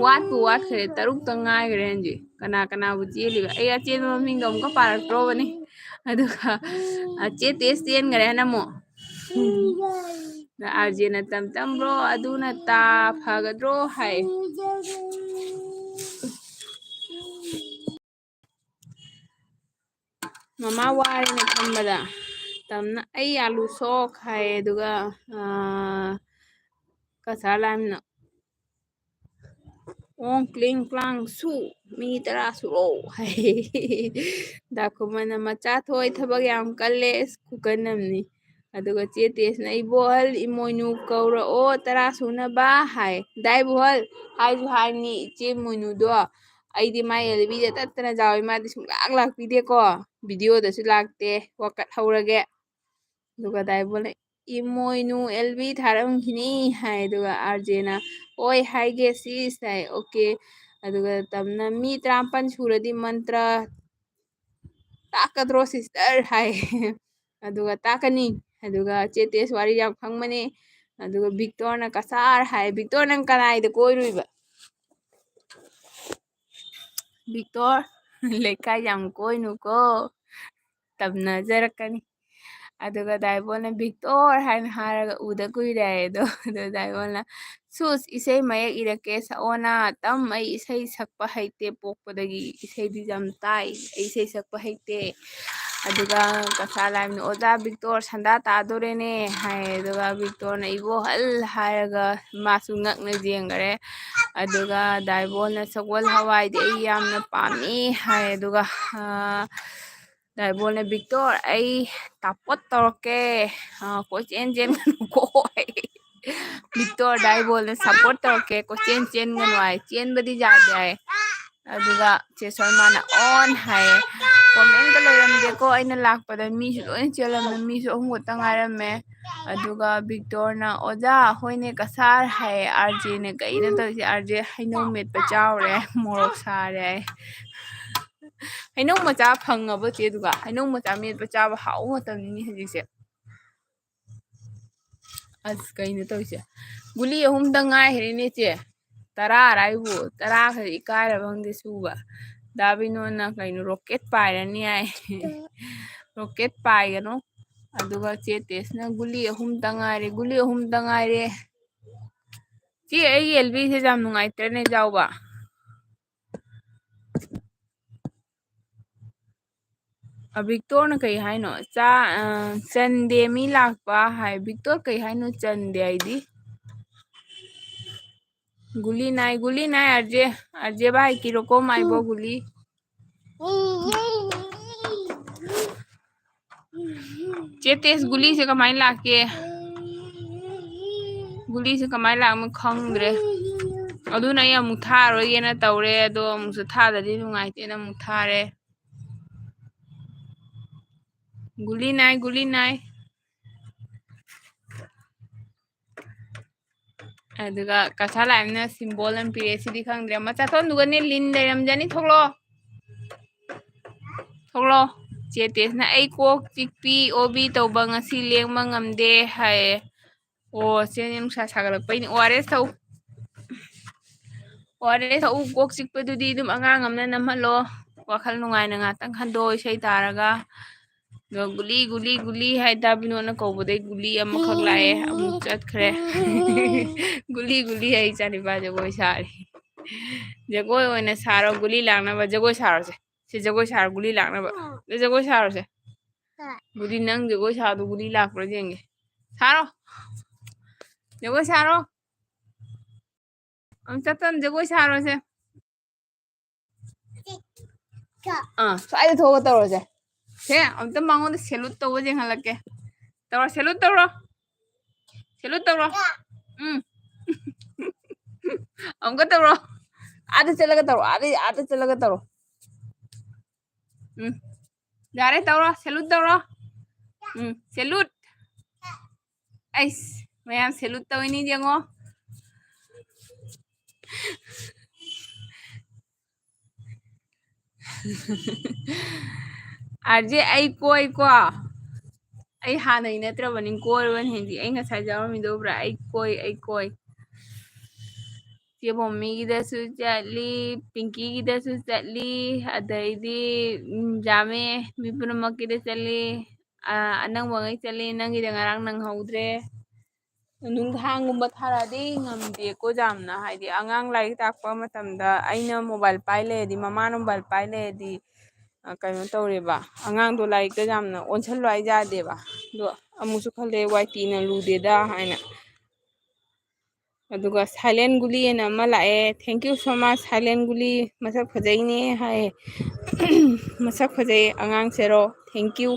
ꯋꯥꯠꯄꯨ ꯋꯥꯠꯈ꯭ꯔꯦ, ꯇꯔꯨꯛꯇ ꯉꯥꯏꯈ꯭ꯔꯦ ꯍꯧꯖꯤꯛ, ꯀꯅꯥ ꯀꯅꯥꯕꯨ ꯆꯦꯜꯂꯤꯕ?" ꯑꯩ ꯑꯆꯦꯟꯕ ꯃꯃꯤꯡꯗꯣ ꯑꯃꯨꯛꯀ ꯄꯥꯔꯛꯇ꯭ꯔꯣꯕꯅꯤ꯫ ꯑꯗꯨꯒ, ꯑ, ꯆꯦ ꯇꯦꯁ ꯆꯦꯟꯈ꯭ꯔꯦ ꯍꯥꯏꯅ ꯑꯃꯨꯛ꯫ ꯑꯥꯔꯖꯦꯅ, "ꯇꯝ ꯇꯝ ꯕ꯭ꯔꯣ, ꯑꯗꯨꯅ ꯇꯥ ꯐꯒꯗ꯭ꯔꯣ?" ꯍꯥꯏ꯫ ꯃꯃꯥ ꯋꯥꯔꯦꯅ ꯈꯟꯕꯗ ꯇꯝꯅ, "ꯑꯩ ꯑꯥꯂꯨ ꯁꯣꯛ" ꯍꯥꯏ꯫ ꯑꯗꯨꯒ, ꯑ, ꯀꯁꯥꯔ ꯂꯥꯏꯝꯅ, "ꯑꯣꯡ ꯀ꯭ꯂꯤꯡ ꯀ꯭ꯂꯥꯡ ꯁꯨ, ꯃꯤ ꯇꯔꯥ ꯁꯨꯔꯣ" ꯍꯥꯏ꯫ ꯗꯥꯀꯨꯃꯅ, "ꯃꯆꯥ ꯊꯣꯏ ꯊꯕꯛ ꯌꯥꯝ ꯀꯜꯂꯦ", ꯑꯁ, ꯈꯨꯀꯟ ꯑꯃꯅꯤ꯫ ꯑꯗꯨꯒ ꯆꯦ ꯇꯦꯁꯅ, "ꯏꯕꯣꯍꯜ, ꯏꯃꯣꯏꯅꯨ ꯀꯧꯔꯛꯑꯣ ꯇꯔꯥ ꯁꯨꯅꯕ" ꯍꯥꯏ꯫ "ꯗꯥꯏ ꯕꯣꯍꯜ, ꯍꯥꯏꯁꯨ ꯍꯥꯏꯅꯤ, ꯏꯆꯦ ꯃꯣꯏꯅꯨꯗꯣ, ꯑꯩꯗꯤ ꯃꯥꯏ ꯑꯦꯜꯕꯤꯗ ꯇꯠꯇꯅ ꯌꯥꯎꯏ, ꯃꯥꯗꯤ ꯁꯨꯡꯂꯥꯛ ꯂꯥꯛꯄꯤꯗꯦꯀꯣ, ꯚꯤꯗꯤꯑꯣꯗꯁꯨ ꯂꯥꯛꯇꯦ, ꯋꯥꯀꯠ ꯍꯧꯔꯒꯦ"꯫ ꯑꯗꯨꯒ ꯗꯥꯏꯕꯣꯅ, "ꯏꯃꯣꯏꯅꯨ ꯑꯦꯜꯕꯤ ꯊꯥꯔꯝꯈꯤꯅꯤ" ꯍꯥꯏ꯫ ꯑꯗꯨꯒ ꯑꯥꯔꯖꯦꯅ, "ꯍꯣꯏ ꯍꯥꯏꯒꯦ ꯁꯤꯁ" ꯍꯥꯏ꯫ "ꯑꯣꯀꯦ"꯫ ꯑꯗꯨꯒ ꯇꯝꯅ, "ꯃꯤ ꯇꯔꯥꯃꯥꯄꯟ ꯁꯨꯔꯗꯤ ꯃꯟꯇ꯭ꯔ ꯇꯥꯛꯀꯗ꯭ꯔꯣ ꯁꯤꯁꯇꯔ" ꯍꯥꯏ꯫ ꯑꯗꯨꯒ, "ꯇꯥꯛꯀꯅꯤ"꯫ ꯑꯗꯨꯒ ꯆꯦ ꯇꯦꯁ ꯋꯥꯔꯤ ꯌꯥꯝ ꯈꯪꯕꯅꯦ꯫ ꯑꯗꯨꯒ ꯕꯤꯛꯇꯣꯔꯅ, "ꯀꯁꯥꯔ" ꯍꯥꯏ꯫ "ꯕꯤꯛꯇꯣꯔ, ꯅꯪ ꯀꯅꯥꯏꯗ ꯀꯣꯏꯔꯨꯏꯕ?" ꯕꯤꯛꯇꯣꯔ, "ꯂꯩꯀꯥꯏ ꯌꯥꯝ ꯀꯣꯏꯅꯨꯀꯣ, ꯇꯝꯅꯖꯔꯛꯀꯅꯤ"꯫ ꯑꯗꯨꯒ ꯗꯥꯏꯕꯣꯟꯅ "ꯕꯤꯛꯇꯣꯔ" ꯍꯥꯏꯅ ꯍꯥꯏꯔꯒ ꯎꯗ ꯀꯨꯏꯔꯦ ꯍꯥꯏ꯫ ꯑꯗꯣ, ꯑꯗꯣ ꯗꯥꯏꯕꯣꯟꯅ "ꯁꯨꯁ, ꯏꯁꯩ ꯃꯌꯦꯛ ꯏꯔꯛꯀꯦ, ꯁꯛꯑꯣꯅ꯫ ꯇꯝ, ꯑꯩ ꯏꯁꯩ ꯁꯛꯄ ꯍꯩꯇꯦ, ꯄꯣꯛꯄꯗꯒꯤ ꯏꯁꯩꯗꯤ ꯌꯥꯝ ꯇꯥꯏ, ꯑꯩ ꯏꯁꯩ ꯁꯛꯄ ꯍꯩꯇꯦ"꯫ ꯑꯗꯨꯒ ꯀꯁꯥ ꯂꯥꯏꯝꯅ "ꯑꯣꯖꯥ ꯕꯤꯛꯇꯣꯔ, ꯁꯟꯗꯥ ꯇꯥꯗꯣꯔꯦꯅꯦ" ꯍꯥꯏ꯫ ꯑꯗꯨꯒ ꯕꯤꯛꯇꯣꯔꯅ "ꯏꯕꯣꯍꯜ" ꯍꯥꯏꯔꯒ ꯃꯥꯁꯨ ꯉꯛꯅ ꯌꯦꯡꯈꯔꯦ꯫ ꯑꯗꯨꯒ ꯗꯥꯏꯕꯣꯟꯅ "ꯁꯒꯣꯜ ꯍꯋꯥꯏꯗꯤ ꯑꯩ ꯌꯥꯝꯅ ꯄꯥꯝꯃꯤ" ꯍꯥꯏ꯫ ꯑꯗꯨꯒ, ꯑ, ꯗꯥꯏꯕꯣꯟꯅ "ꯕꯤꯛꯇꯣꯔ, ꯑꯩ ꯇꯥꯄꯣꯠ ꯇꯧꯔꯛꯀꯦ, ꯑ, ꯀꯣꯏꯆꯦꯟ ꯆꯦꯟꯒꯅꯨꯀꯣ" ꯍꯥꯏ꯫ "ꯕꯤꯛꯇꯣꯔ, ꯗꯥꯏꯕꯣꯟꯅ ꯁꯞꯄꯣꯔꯠ ꯇꯧꯔꯛꯀꯦ, ꯀꯣꯏꯆꯦꯟ ꯆꯦꯟꯒꯅꯨ" ꯍꯥꯏ꯫ ꯆꯦꯟꯕꯗꯤ ꯌꯥꯗꯦ ꯍꯥꯏ꯫ ꯑꯗꯨꯒ ꯆꯦ ꯁꯣꯃꯥꯅ "ꯑꯣꯟ" ꯍꯥꯏꯌꯦ꯫ ꯀꯣꯃꯦꯟꯒ ꯂꯩꯔꯝꯗꯦꯀꯣ, ꯑꯩꯅ ꯂꯥꯛꯄꯗ ꯃꯤꯁꯨ ꯂꯣꯏ ꯆꯦꯜꯂꯝꯃꯦ, ꯃꯤꯁꯨ ꯑꯍꯨꯝ ꯈꯛꯇ ꯉꯥꯏꯔꯝꯃꯦ꯫ ꯑꯗꯨꯒ ꯕꯤꯛꯇꯣꯔꯅ "ꯑꯣꯖꯥ, ꯍꯣꯏꯅꯦ ꯀꯁꯥꯔ" ꯍꯥꯏꯌꯦ꯫ "ꯑꯥꯔ ꯖꯦꯅ ꯀꯩꯅꯣ ꯇꯧꯔꯤꯁꯦ? ꯑꯥꯔ ꯖꯦ ꯍꯩꯅꯧ ꯃꯦꯠꯄ ꯆꯥꯎꯔꯦ, ꯃꯣꯔꯣꯛ ꯁꯥꯔꯦ" ꯍꯥꯏꯌꯦ꯫ ꯍꯩꯅꯧ ꯃꯆꯥ ꯐꯪꯉꯕꯣ ꯆꯦ? ꯑꯗꯨꯒ ꯍꯩꯅꯧ ꯃꯆꯥ ꯃꯦꯠꯄ ꯆꯥꯕ ꯍꯥꯎꯕ ꯃꯇꯝꯅꯤꯅꯦ ꯍꯧꯖꯤꯛꯁꯦ꯫ ꯑꯁ, ꯀꯩꯅꯣ ꯇꯧꯔꯤꯁꯦ? ꯒꯨꯂꯤ ꯑꯍꯨꯝꯗꯪ ꯉꯥꯏꯈ꯭ꯔꯦꯅꯦ ꯆꯦ꯫ ꯇꯔꯥ ꯑꯔꯥꯏꯕꯨ, ꯇꯔꯥ ꯈꯔ ꯏꯀꯥꯏꯔꯕ ꯈꯪꯗꯦ ꯁꯨꯕ꯫ ꯗꯥ ꯕꯤꯅꯣꯟꯅ ꯀꯩꯅꯣ rocket ꯄꯥꯏꯔꯅꯤ ꯍꯥꯏ꯫ Rocket ꯄꯥꯏꯒꯅꯨ꯫ ꯑꯗꯨꯒ ꯆꯦ ꯇꯦꯁꯅ "ꯒꯨꯂꯤ ꯑꯍꯨꯝꯇ ꯉꯥꯏꯔꯦ, ꯒꯨꯂꯤ ꯑꯍꯨꯝꯇ ꯉꯥꯏꯔꯦ"꯫ ꯆꯦ, ꯑꯩꯒꯤ ꯑꯦꯜ ꯕꯤꯁꯦ ꯌꯥꯝ ꯅꯨꯡꯉꯥꯏꯇ꯭ꯔꯦꯅꯦ ꯆꯥꯎꯕ꯫ ꯑ, ꯕꯤꯛꯇꯣꯔꯅ ꯀꯩ ꯍꯥꯏꯅꯣ? ꯆꯥ-, ꯑ, "ꯆꯟꯗꯦ ꯃꯤ ꯂꯥꯛꯄ" ꯍꯥꯏ꯫ ꯕꯤꯛꯇꯣꯔ ꯀꯩ ꯍꯥꯏꯅꯣ ꯆꯟꯗꯦ ꯍꯥꯏꯗꯤ? "ꯒꯨꯂꯤ ꯅꯥꯏ, ꯒꯨꯂꯤ ꯅꯥꯏ ꯑꯥꯔ ꯖꯦ, ꯑꯥꯔ ꯖꯦ ꯚꯥꯏ ꯀꯤꯔꯣꯀꯣ ꯃꯥꯏꯕꯣ ꯒꯨꯂꯤ"꯫ ꯆꯦ ꯇꯦꯁ, ꯒꯨꯂꯤꯁꯦ ꯀꯃꯥꯏꯅ ꯂꯥꯛꯀꯦ? ꯒꯨꯂꯤꯁꯦ ꯀꯃꯥꯏꯅ ꯂꯥꯛꯅꯣ ꯈꯪꯗ꯭ꯔꯦ꯫ ꯑꯗꯨꯅ ꯑꯩ ꯑꯃꯨꯛ ꯊꯥꯔꯣꯏꯒꯦꯅ ꯇꯧꯔꯦ, ꯑꯗꯣ ꯑꯃꯨꯛꯁꯨ ꯊꯥꯗꯗꯤ ꯅꯨꯡꯉꯥꯏꯇꯦꯅ ꯑꯃꯨꯛ ꯊꯥꯔꯦ꯫ ꯒꯨꯂꯤ ꯅꯥꯏ, ꯒꯨꯂꯤ ꯅꯥꯏ꯫ ꯑꯗꯨꯒ ꯀꯁꯥ ꯂꯥꯏꯝꯅ symbol ꯑꯃ ꯄꯤꯔꯛꯑꯦ, ꯁꯤꯗꯤ ꯈꯪꯗ꯭ꯔꯦ꯫ ꯃꯆꯥꯊꯣꯟꯗꯨꯒꯅꯦ ꯂꯤꯟ ꯂꯩꯔꯝꯖꯅꯤ, ꯊꯣꯛꯂꯛꯑꯣ꯫ ꯊꯣꯛꯂꯛꯑꯣ꯫ ꯆꯦ ꯇꯦꯁꯅ "ꯑꯩ ꯀꯣꯛ ꯆꯤꯛꯄꯤ, ꯑꯣꯕꯤ ꯇꯧꯕ ꯉꯁꯤ ꯂꯦꯡꯕ ꯉꯝꯗꯦ" ꯍꯥꯏꯌꯦ꯫ ꯑꯣ, ꯆꯦ ꯅꯨꯡꯁꯥ ꯁꯥꯒꯠꯂꯛꯄꯩꯅꯦ꯫ ꯑꯣ ꯑꯥꯔ ꯑꯦꯁ ꯊꯛꯎ꯫ ꯑꯣ ꯑꯥꯔ ꯑꯦꯁ ꯊꯛꯎ, ꯀꯣꯛ ꯆꯤꯛꯄꯗꯨꯗꯤ ꯑꯗꯨꯝ ꯑꯉꯥꯡ ꯑꯃꯅ ꯅꯝꯍꯜꯂꯣ꯫ ꯋꯥꯈꯜ ꯅꯨꯡꯉꯥꯏꯅ ꯉꯥꯛꯇꯪ ꯈꯟꯗꯣꯛꯑꯣ ꯏꯁꯩ ꯇꯥꯔꯒ꯫ ꯑꯗꯣ ꯒꯨꯂꯤ, ꯒꯨꯂꯤ, ꯒꯨꯂꯤ ꯍꯥꯏ ꯇꯥꯕꯤꯅꯣꯅ ꯀꯧꯕꯗꯩ ꯒꯨꯂꯤ ꯑꯃꯈꯛ ꯂꯥꯛꯑꯦ, ꯑꯃꯨꯛ ꯆꯠꯈ꯭ꯔꯦ꯫ ꯒꯨꯂꯤ, ꯒꯨꯂꯤ ꯍꯥꯏ ꯏꯆꯥꯅꯤꯄꯥ ꯖꯒꯣꯏ ꯁꯥꯔꯤ꯫ ꯖꯒꯣꯏ ꯑꯣꯏꯅ ꯁꯥꯔꯣ, ꯒꯨꯂꯤ ꯂꯥꯛꯅꯕ ꯖꯒꯣꯏ ꯁꯥꯔꯣꯁꯦ꯫ ꯁꯤ ꯖꯒꯣꯏ ꯁꯥꯔꯣ, ꯒꯨꯂꯤ ꯂꯥꯛꯅꯕ꯫ ꯁꯤ ꯖꯒꯣꯏ ꯁꯥꯔꯣꯁꯦ꯫ ꯒꯨꯂꯤ, ꯅꯪ ꯖꯒꯣꯏ ꯁꯥꯗꯣ ꯒꯨꯂꯤ ꯂꯥꯛꯄ꯭ꯔꯥ ꯌꯦꯡꯒꯦ꯫ ꯁꯥꯔꯣ꯫ ꯖꯒꯣꯏ ꯁꯥꯔꯣ꯫ ꯑꯝ, ꯆꯠꯇꯅ ꯖꯒꯣꯏ ꯁꯥꯔꯣꯁꯦ꯫ ꯑꯥ, ꯁ꯭ꯋꯥꯏꯗ ꯊꯣꯛꯑꯒ ꯇꯧꯔꯁꯦ꯫ ꯁꯦ, ꯑꯝꯇ ꯃꯉꯣꯟꯗ salute ꯇꯧꯕ ꯌꯦꯡꯍꯜꯂꯛꯀꯦ꯫ ꯇꯧꯔꯣ, salute ꯇꯧꯔꯣ꯫ Salute ꯇꯧꯔꯣ꯫ ꯎꯝ꯫ ꯑꯃꯨꯛꯀ ꯇꯧꯔꯣ꯫ ꯑꯥꯗ ꯆꯠꯂꯒ ꯇꯧꯔꯣ꯫ ꯑꯥꯗ, ꯑꯥꯗ ꯆꯠꯂꯒ ꯇꯧꯔꯣ꯫ ꯎꯝ꯫ ꯌꯥꯔꯦ, ꯇꯧꯔꯣ꯫ Salute ꯇꯧꯔꯣ꯫ ꯎꯝ, salute꯫ ꯑꯩꯁ, ꯃꯌꯥꯝ salute ꯇꯧꯏꯅꯤ ꯌꯦꯡꯉꯣ꯫ ꯑꯥꯔꯖꯦ, ꯑꯩ ꯀꯣꯏꯀꯣ꯫ ꯑꯩ ꯍꯥꯟꯅꯩ ꯅꯠꯇ꯭ꯔꯕꯅꯤ, ꯀꯣꯏꯔꯕꯅꯤ ꯍꯧꯖꯤꯛ꯫ ꯑꯩ ꯉꯁꯥꯏ ꯌꯥꯎꯔꯝꯃꯤꯗꯣ ꯎꯕ꯭ꯔꯥ? ꯑꯩ ꯀꯣꯏ, ꯑꯩ ꯀꯣꯏ꯫ ꯆꯦ ꯕꯣꯝꯃꯤꯒꯤꯗꯁꯨ ꯆꯠꯂꯤ, ꯄꯤꯡꯀꯤꯒꯤꯗꯁꯨ ꯆꯠꯂꯤ, ꯑꯗꯩꯗꯤ, ꯎꯝ, ꯌꯥꯝꯃꯦ, ꯃꯤ ꯄꯨꯝꯅꯃꯛꯀꯤꯗ ꯆꯠꯂꯤ꯫ ꯑ, ꯑꯅꯪꯕꯉꯩ ꯆꯠꯂꯤ, ꯅꯪꯒꯤꯗ ꯉꯔꯥꯡ ꯅꯪꯍꯧꯗ꯭ꯔꯦ꯫ ꯅꯨꯡꯗꯥꯡꯒꯨꯝꯕ ꯊꯥꯔꯛꯑꯗꯤ ꯉꯝꯗꯦꯀꯣ ꯌꯥꯝꯅ, ꯍꯥꯏꯗꯤ ꯑꯉꯥꯡ ꯂꯥꯏꯔꯤꯛ ꯇꯥꯛꯄ ꯃꯇꯝꯗ ꯑꯩꯅ mobile ꯄꯥꯏ ꯂꯩꯔꯗꯤ, ꯃꯃꯥꯅ mobile ꯄꯥꯏ ꯂꯩꯔꯗꯤ, ꯑ, ꯀꯩꯅꯣ ꯇꯧꯔꯦꯕ, ꯑꯉꯥꯡꯗꯣ ꯂꯥꯏꯔꯤꯛꯇ ꯌꯥꯝꯅ ꯑꯣꯟꯁꯤꯜꯂꯣ ꯍꯥꯏ ꯌꯥꯗꯦꯕ꯫ ꯑꯗꯣ ꯑꯃꯨꯛꯁꯨ ꯈꯜꯂꯦ, ꯋꯥꯏ ꯇꯤꯅ ꯂꯨꯗꯦꯗ ꯍꯥꯏꯅ꯫ ꯑꯗꯨꯒ silent ꯒꯨꯂꯤ ꯑꯅ ꯑꯃ ꯂꯥꯛꯑꯦ꯫ Thank you so much, silent ꯒꯨꯂꯤ꯫ ꯃꯁꯛ ꯐꯖꯩꯅꯦ ꯍꯥꯏꯌꯦ꯫ ꯃꯁꯛ ꯐꯖꯩ ꯑꯉꯥꯡꯁꯦꯔꯣ꯫ Thank you꯫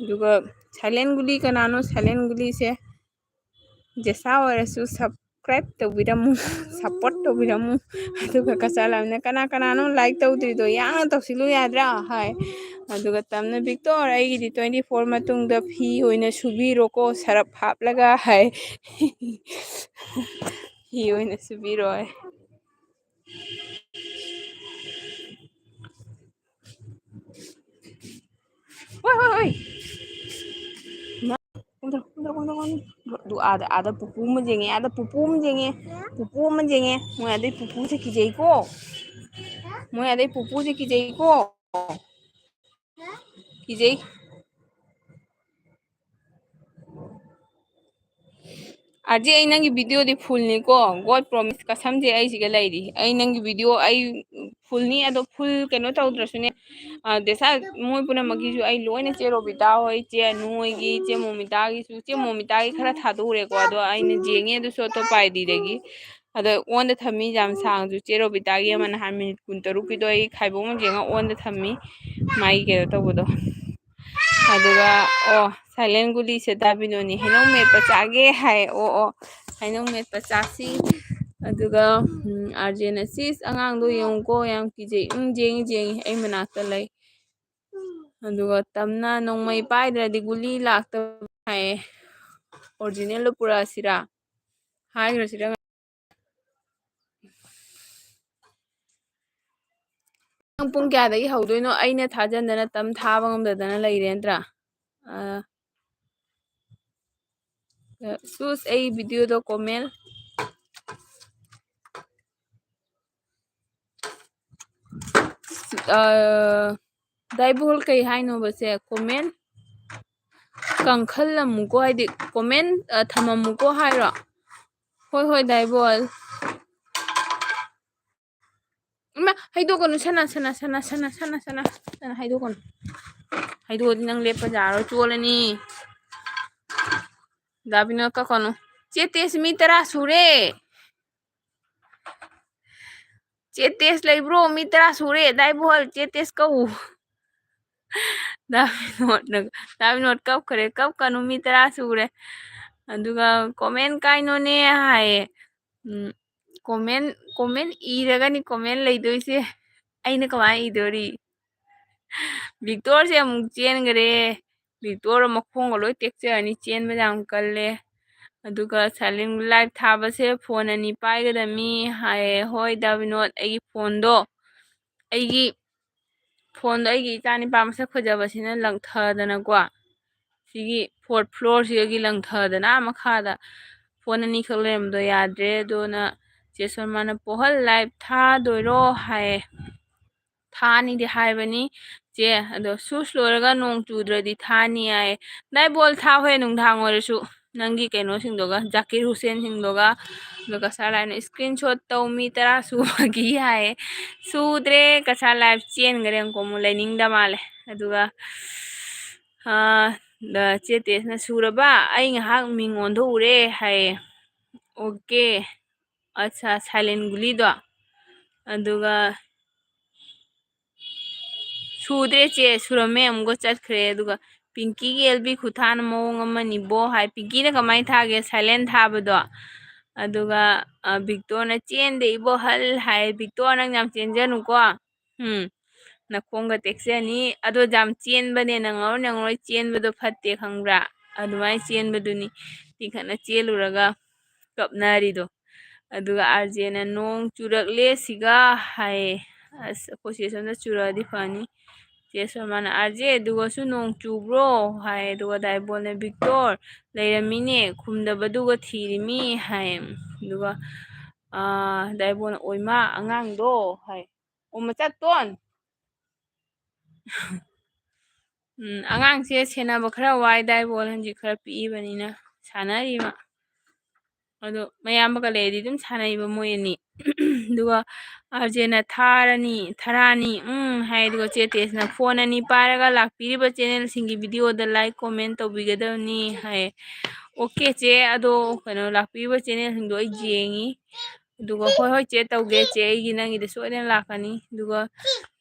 ꯑꯗꯨꯒ silent ꯒꯨꯂꯤ ꯀꯅꯥꯅꯣ? Silent ꯒꯨꯂꯤꯁꯦ ꯖꯦꯁꯥ ꯑꯣꯏꯔꯁꯨ subscribe ꯇꯧꯕꯤꯔꯝꯃꯨ, support ꯇꯧꯕꯤꯔꯝꯃꯨ꯫ ꯑꯗꯨꯒ ꯀꯆꯥ ꯂꯝꯅ, "ꯀꯅꯥ ꯀꯅꯥꯅꯣ like ꯇꯧꯗ꯭ꯔꯤꯗꯣ? ꯌꯥꯡꯅ ꯇꯧꯁꯤꯜꯂꯨ ꯌꯥꯗ꯭ꯔꯥ?" ꯍꯥꯏ꯫ ꯑꯗꯨꯒ ꯇꯝꯅ, "ꯕꯤꯛꯇꯣꯔ, ꯑꯩꯒꯤꯗꯤ twenty four ꯃꯇꯨꯡꯗ ꯐꯤ ꯑꯣꯏꯅ ꯁꯨꯕꯤꯔꯣꯀꯣ, ꯁꯔꯞ ꯍꯥꯞꯂꯒ" ꯍꯥꯏ꯫ ꯐꯤ ꯑꯣꯏꯅ ꯁꯨꯕꯤꯔꯣ ꯍꯥꯏ꯫ ꯍꯣꯏ, ꯍꯣꯏ, ꯍꯣꯏ꯫ ꯏꯃꯥ, ꯀꯨꯝꯊꯔꯣ, ꯀꯨꯝꯊꯔꯣ, ꯀꯨꯝꯊꯔꯣ, ꯀꯨꯝꯊꯔꯣ꯫ ꯑꯗꯨ ꯑꯥꯗ, ꯑꯥꯗ ꯄꯨꯄꯨ ꯑꯃ ꯌꯦꯡꯉꯦ, ꯑꯥꯗ ꯄꯨꯄꯨ ꯑꯃ ꯌꯦꯡꯉꯦ, ꯄꯨꯄꯨ ꯑꯃ ꯌꯦꯡꯉꯦ꯫ ꯃꯣꯏ ꯑꯗꯩ ꯄꯨꯄꯨꯁꯦ ꯀꯤꯖꯩꯀꯣ꯫ ꯃꯣꯏ ꯑꯗꯩ ꯄꯨꯄꯨꯁꯦ ꯀꯤꯖꯩꯀꯣ꯫ ꯀꯤꯖꯩ꯫ ꯑꯥꯔꯖꯦ, ꯑꯩ ꯅꯪꯒꯤ ꯚꯤꯗꯤꯑꯣꯗꯤ ꯐꯨꯜꯅꯤꯀꯣ, God promise, ꯀꯁꯝꯁꯦ ꯑꯩꯁꯤꯒ ꯂꯩꯔꯤ꯫ ꯑꯩ ꯅꯪꯒꯤ ꯚꯤꯗꯤꯑꯣ ꯑꯩ ꯐꯨꯜꯅꯤ, ꯑꯗꯣ ꯐꯨꯜ ꯀꯩꯅꯣ ꯇꯧꯗ꯭ꯔꯁꯨꯅꯦ, ꯑ, ꯗꯦꯁꯥ, ꯃꯣꯏ ꯄꯨꯝꯅꯃꯛꯀꯤꯁꯨ ꯑꯩ ꯂꯣꯏꯅ, ꯆꯦ ꯔꯣꯕꯤꯇꯥ ꯍꯣꯏ, ꯆꯦ ꯑꯅꯨ ꯍꯣꯏꯒꯤ, ꯆꯦ ꯃꯣꯃꯤꯇꯥꯒꯤꯁꯨ, ꯆꯦ ꯃꯣꯃꯤꯇꯥꯒꯤ ꯈꯔ ꯊꯥꯗꯣꯛꯎꯔꯦꯀꯣ, ꯑꯗꯣ ꯑꯩꯅ ꯌꯦꯡꯉꯦ ꯑꯗꯨꯁꯨ ꯑꯇꯣꯞꯄ ꯑꯥꯏ ꯗꯤꯗꯒꯤ꯫ ꯑꯗꯣ ꯑꯣꯟꯗ ꯊꯝꯃꯤ ꯌꯥꯝ ꯁꯥꯡꯁꯨ, ꯆꯦ ꯔꯣꯕꯤꯇꯥꯒꯤ ꯑꯃ ꯅꯍꯥꯟ ꯃꯤꯅꯤꯠ ꯀꯨꯟꯇꯔꯨꯛꯀꯤꯗꯣ ꯑꯩ ꯈꯥꯏꯕꯣꯛ ꯑꯃ ꯌꯦꯡꯉ ꯑꯣꯟꯗ ꯊꯝꯃꯤ, ꯃꯥꯒꯤ ꯀꯩꯅꯣ ꯇꯧꯕꯗꯣ꯫ ꯑꯗꯨꯒ, ꯑꯣ, silent ꯒꯨꯂꯤꯁꯦ ꯗꯥꯕꯤꯅꯣꯅꯤ, "ꯍꯩꯅꯧ ꯃꯦꯠꯄ ꯆꯥꯒꯦ" ꯍꯥꯏ꯫ ꯑꯣ, ꯑꯣ, ꯍꯩꯅꯧ ꯃꯦꯠꯄ ꯆꯥꯁꯤ꯫ ꯑꯗꯨꯒ, ꯎꯝ, ꯑꯥꯔꯖꯦꯅ, "ꯁꯤꯁ, ꯑꯉꯥꯡꯗꯣ ꯌꯦꯡꯉꯨꯀꯣ, ꯌꯥꯝ ꯀꯤꯖꯩ꯫" "ꯎꯝ, ꯌꯦꯡꯉꯤ, ꯌꯦꯡꯉꯤ, ꯑꯩ ꯃꯅꯥꯛꯇ ꯂꯩ꯫" ꯑꯗꯨꯒ ꯇꯝꯅ, "ꯅꯣꯡꯃꯩ ꯄꯥꯏꯗ꯭ꯔꯗꯤ ꯒꯨꯂꯤ ꯂꯥꯛꯇꯕ" ꯍꯥꯏꯌꯦ꯫ Original ꯗꯣ ꯄꯨꯔꯛꯑꯁꯤꯔꯥ? ꯍꯥꯏꯈ꯭ꯔꯁꯤꯔꯥ? ꯅꯪ ꯄꯨꯡ ꯀꯌꯥꯗꯒꯤ ꯍꯧꯗꯣꯏꯅꯣ? ꯑꯩꯅ ꯊꯥꯖꯟꯗꯅ ꯇꯝ ꯊꯥꯕ ꯉꯝꯗꯗꯅ ꯂꯩꯔꯦ ꯅꯠꯇ꯭ꯔꯥ? ꯑ, ꯁꯨꯁ, ꯑꯩ ꯚꯤꯗꯤꯑꯣꯗꯣ comment, ꯑ, ꯗꯥꯏꯕꯣꯜ ꯀꯩ ꯍꯥꯏꯅꯣꯕ ꯁꯦ? Comment ꯀꯪꯈꯜꯂꯝꯃꯨꯀꯣ, ꯍꯥꯏꯗꯤ comment, ꯑ, ꯊꯝꯃꯝꯃꯨꯀꯣ ꯍꯥꯏꯔꯣ? ꯍꯣꯏ, ꯍꯣꯏ, ꯗꯥꯏꯕꯣꯜ꯫ ꯏꯃꯥ, ꯍꯩꯗꯣꯛꯀꯅꯨ, ꯁꯅꯥ, ꯁꯅꯥ, ꯍꯩꯗꯣꯛꯀꯅꯨ꯫ ꯍꯩꯗꯣꯛꯑꯗꯤ ꯅꯪ ꯂꯦꯞꯄ ꯌꯥꯔꯣꯏ, ꯆꯣꯠꯂꯅꯤ꯫ ꯗꯥ ꯕꯤꯅꯣꯗ ꯀꯛꯀꯅꯨ꯫ ꯆꯦ ꯇꯦꯁ ꯃꯤ ꯇꯔꯥ ꯁꯨꯔꯦ꯫ ꯆꯦ ꯇꯦꯁ ꯂꯩꯕ꯭ꯔꯣ? ꯃꯤ ꯇꯔꯥ ꯁꯨꯔꯦ꯫ ꯗꯥ ꯏꯕꯣꯍꯜ, ꯆꯦ ꯇꯦꯁ ꯀꯧ꯫ ꯗꯥ ꯕꯤꯅꯣꯗꯅ, ꯗꯥ ꯕꯤꯅꯣꯗ ꯀꯞꯈ꯭ꯔꯦ꯫ "ꯀꯞꯀꯅꯨ, ꯃꯤ ꯇꯔꯥ ꯁꯨꯔꯦ꯫ ꯑꯗꯨꯒ comment ꯀꯥꯏꯅꯣꯅꯦ?" ꯍꯥꯏꯌꯦ꯫ ꯎꯝ, comment, comment ꯏꯔꯒꯅꯤ comment ꯂꯩꯗꯣꯏꯁꯦ꯫ ꯑꯩꯅ ꯀꯃꯥꯏꯅ ꯏꯗꯣꯔꯤ? ꯕꯤꯛꯇꯣꯔꯁꯦ ꯑꯃꯨꯛ ꯆꯦꯟꯈ꯭ꯔꯦ꯫ ꯕꯤꯛꯇꯣꯔ ꯃꯈꯣꯡꯒ ꯂꯣꯏ ꯇꯦꯛꯆꯔꯅꯤ, ꯆꯦꯟꯕ ꯌꯥꯝ ꯀꯜꯂꯦ꯫ ꯑꯗꯨꯒ silent live ꯊꯥꯕꯁꯦ phone ꯑꯅꯤ ꯄꯥꯏꯒꯗꯕꯅꯤ ꯍꯥꯏꯌꯦ꯫ ꯍꯣꯏ, ꯗꯥ ꯕꯤꯅꯣꯗ, ꯑꯩꯒꯤ phoneꯗꯣ, ꯑꯩꯒꯤ phoneꯗꯣ ꯑꯩꯒꯤ ꯏꯆꯥ ꯅꯤꯄꯥ ꯃꯁꯛ ꯐꯖꯕꯁꯤꯅ ꯂꯪꯊꯗꯅꯀꯣ, ꯁꯤꯒꯤ fourth floorꯁꯤꯗꯒꯤ ꯂꯪꯊꯗꯅ ꯑꯥ ꯃꯈꯥꯗ phone ꯑꯅꯤꯈꯛ ꯂꯩꯔꯝꯕꯗꯣ ꯌꯥꯗ꯭ꯔꯦ꯫ ꯑꯗꯨꯅ ꯆꯦ ꯁꯣꯃꯥꯅ, "ꯄꯣꯍꯜ live ꯊꯥꯗꯣꯏꯔꯣ?" ꯍꯥꯏꯌꯦ꯫ "ꯊꯥꯅꯤꯗꯤ ꯍꯥꯏꯕꯅꯤ ꯆꯦ, ꯑꯗꯣ ꯁꯨꯁ ꯂꯣꯏꯔꯒ ꯅꯣꯡ ꯆꯨꯗ꯭ꯔꯗꯤ ꯊꯥꯅꯤ" ꯍꯥꯏꯌꯦ꯫ ꯗꯥꯏꯕꯣꯜ ꯊꯥꯎꯍꯦ, ꯅꯨꯡꯗꯥꯡ ꯑꯣꯏꯔꯁꯨ꯫ ꯅꯪꯒꯤ ꯀꯩꯅꯣꯁꯤꯡꯗꯨꯒ, ꯖꯥꯀꯤꯔ ꯍꯨꯁꯦꯟꯁꯤꯡꯗꯨꯒ꯫ ꯑꯗꯨꯒ ꯀꯁꯥꯔ ꯂꯥꯏꯐꯅ screenshot ꯇꯧ, ꯃꯤ ꯇꯔꯥ ꯁꯨꯕꯒꯤ ꯍꯥꯏꯌꯦ꯫ ꯁꯨꯗ꯭ꯔꯦ, ꯀꯁꯥꯔ ꯂꯥꯏꯐ ꯆꯦꯟꯈ꯭ꯔꯦ, ꯑꯃꯨꯛꯀ ꯑꯃꯨꯛ ꯂꯩꯅꯤꯡꯗ ꯃꯥꯜꯂꯦ꯫ ꯑꯗꯨꯒ, ꯑꯥ, ꯆꯦ ꯇꯦꯁꯅ, "ꯁꯨꯔꯕ? ꯑꯩ ꯉꯥꯏꯍꯥꯛ ꯃꯤꯡ ꯑꯣꯟꯊꯣꯛꯎꯔꯦ" ꯍꯥꯏꯌꯦ꯫ ꯑꯣꯀꯦ꯫ ꯑꯠꯁꯥ, silent ꯒꯨꯂꯤꯗꯣ꯫ ꯑꯗꯨꯒ ꯁꯨꯗ꯭ꯔꯦ ꯆꯦ, ꯁꯨꯔꯝꯃꯦ ꯑꯃꯨꯛꯀ ꯆꯠꯈ꯭ꯔꯦ꯫ ꯑꯗꯨꯒ ꯄꯤꯡꯀꯤꯒꯤ ꯑꯦꯜ ꯕꯤ ꯈꯨꯊꯥꯅ ꯃꯑꯣꯡ ꯑꯃꯅꯤꯕꯣ ꯍꯥꯏ꯫ ꯄꯤꯡꯀꯤꯅ ꯀꯃꯥꯏꯅ ꯊꯥꯒꯦ? Silent ꯊꯥꯕꯗꯣ꯫ ꯑꯗꯨꯒ, ꯑ, ꯕꯤꯛꯇꯣꯔꯅ, "ꯆꯦꯟꯗꯦ ꯏꯕꯣꯍꯜ" ꯍꯥꯏ꯫ ꯕꯤꯛꯇꯣꯔ, ꯅꯪ ꯌꯥꯝ ꯆꯦꯟꯖꯅꯨꯀꯣ꯫ ꯎꯝ, ꯅꯈꯣꯡꯒ ꯇꯦꯛꯆꯅꯤ꯫ ꯑꯗꯣ ꯌꯥꯝ ꯆꯦꯟꯕꯅꯦ, ꯅꯪꯍꯧꯔꯣꯏ ꯅꯪꯍꯧꯔꯣꯏ, ꯆꯦꯟꯕꯗꯣ ꯐꯠꯇꯦ ꯈꯪꯕ꯭ꯔꯥ? ꯑꯗꯨꯃꯥꯏꯅ ꯆꯦꯟꯕꯗꯨꯅꯤ ꯇꯤꯡꯈꯠꯅ ꯆꯦꯜꯂꯨꯔꯒ ꯀꯞꯅꯔꯤꯗꯣ꯫ ꯑꯗꯨꯒ ꯑꯥꯔ ꯖꯦꯅ, "ꯅꯣꯡ ꯆꯨꯔꯛꯂꯦ ꯁꯤꯒ" ꯍꯥꯏꯌꯦ꯫ ꯑꯁ, ꯑꯩꯈꯣꯏ ꯆꯦ ꯁꯣꯝꯗ ꯆꯨꯔꯛꯑꯗꯤ ꯐꯅꯤ꯫ ꯆꯦ ꯁꯣꯃꯥꯅ, "ꯑꯥꯔ ꯖꯦ, ꯑꯗꯨꯒꯁꯨ ꯅꯣꯡ ꯆꯨꯕ꯭ꯔꯣ?" ꯍꯥꯏ꯫ ꯑꯗꯨꯒ ꯗꯥꯏꯕꯣꯜꯅ, "ꯕꯤꯛꯇꯣꯔ, ꯂꯩꯔꯝꯃꯤꯅꯦ, ꯈꯨꯝꯗꯕꯗꯨꯒ ꯊꯤꯔꯤꯃꯤ" ꯍꯥꯏ꯫ ꯑꯗꯨꯒ, ꯑꯥ, ꯗꯥꯏꯕꯣꯜꯅ, "ꯑꯣꯏꯃꯥ, ꯑꯉꯥꯡꯗꯣ" ꯍꯥꯏ꯫ "ꯑꯣ, ꯃꯆꯥꯇꯣꯟ!" ꯎꯝ, ꯑꯉꯥꯡꯁꯦ ꯁꯦꯟꯅꯕ ꯈꯔ ꯋꯥꯏ, ꯗꯥꯏꯕꯣꯜ ꯍꯧꯖꯤꯛ ꯈꯔ ꯄꯤꯛꯏꯕꯅꯤꯅ꯫ ꯁꯥꯟꯅꯔꯤ ꯃꯥ꯫ ꯑꯗꯣ ꯃꯌꯥꯝꯕꯒ ꯂꯩꯔꯗꯤ ꯑꯗꯨꯝ ꯁꯥꯟꯅꯩꯕ ꯃꯣꯏ ꯑꯅꯤ꯫ ꯑꯗꯨꯒ ꯑꯥꯔ ꯖꯦꯅ, "ꯊꯥꯔꯅꯤ, ꯊꯔꯥꯅꯤ, ꯎꯝ" ꯍꯥꯏ꯫ ꯑꯗꯨꯒ ꯆꯦ ꯇꯦꯁꯅ, "ꯐꯣꯟ ꯑꯅꯤ ꯄꯥꯏꯔꯒ ꯂꯥꯛꯄꯤꯔꯤꯕ ꯆꯦꯅꯦꯜꯁꯤꯡꯒꯤ ꯚꯤꯗꯤꯑꯣꯗ like, comment ꯇꯧꯕꯤꯒꯗꯕꯅꯤ" ꯍꯥꯏ꯫ "ꯑꯣꯀꯦ ꯆꯦ, ꯑꯗꯣ ꯀꯩꯅꯣ, ꯂꯥꯛꯄꯤꯔꯤꯕ ꯆꯦꯅꯦꯜꯁꯤꯡꯗꯣ ꯑꯩ ꯌꯦꯡꯉꯤ"꯫ ꯑꯗꯨꯒ, "ꯍꯣꯏ, ꯍꯣꯏ ꯆꯦ, ꯇꯧꯒꯦ ꯆꯦ, ꯑꯩꯒꯤ ꯅꯪꯒꯤꯗ ꯁꯣꯏꯗꯅ ꯂꯥꯛꯀꯅꯤ"꯫ ꯑꯗꯨꯒ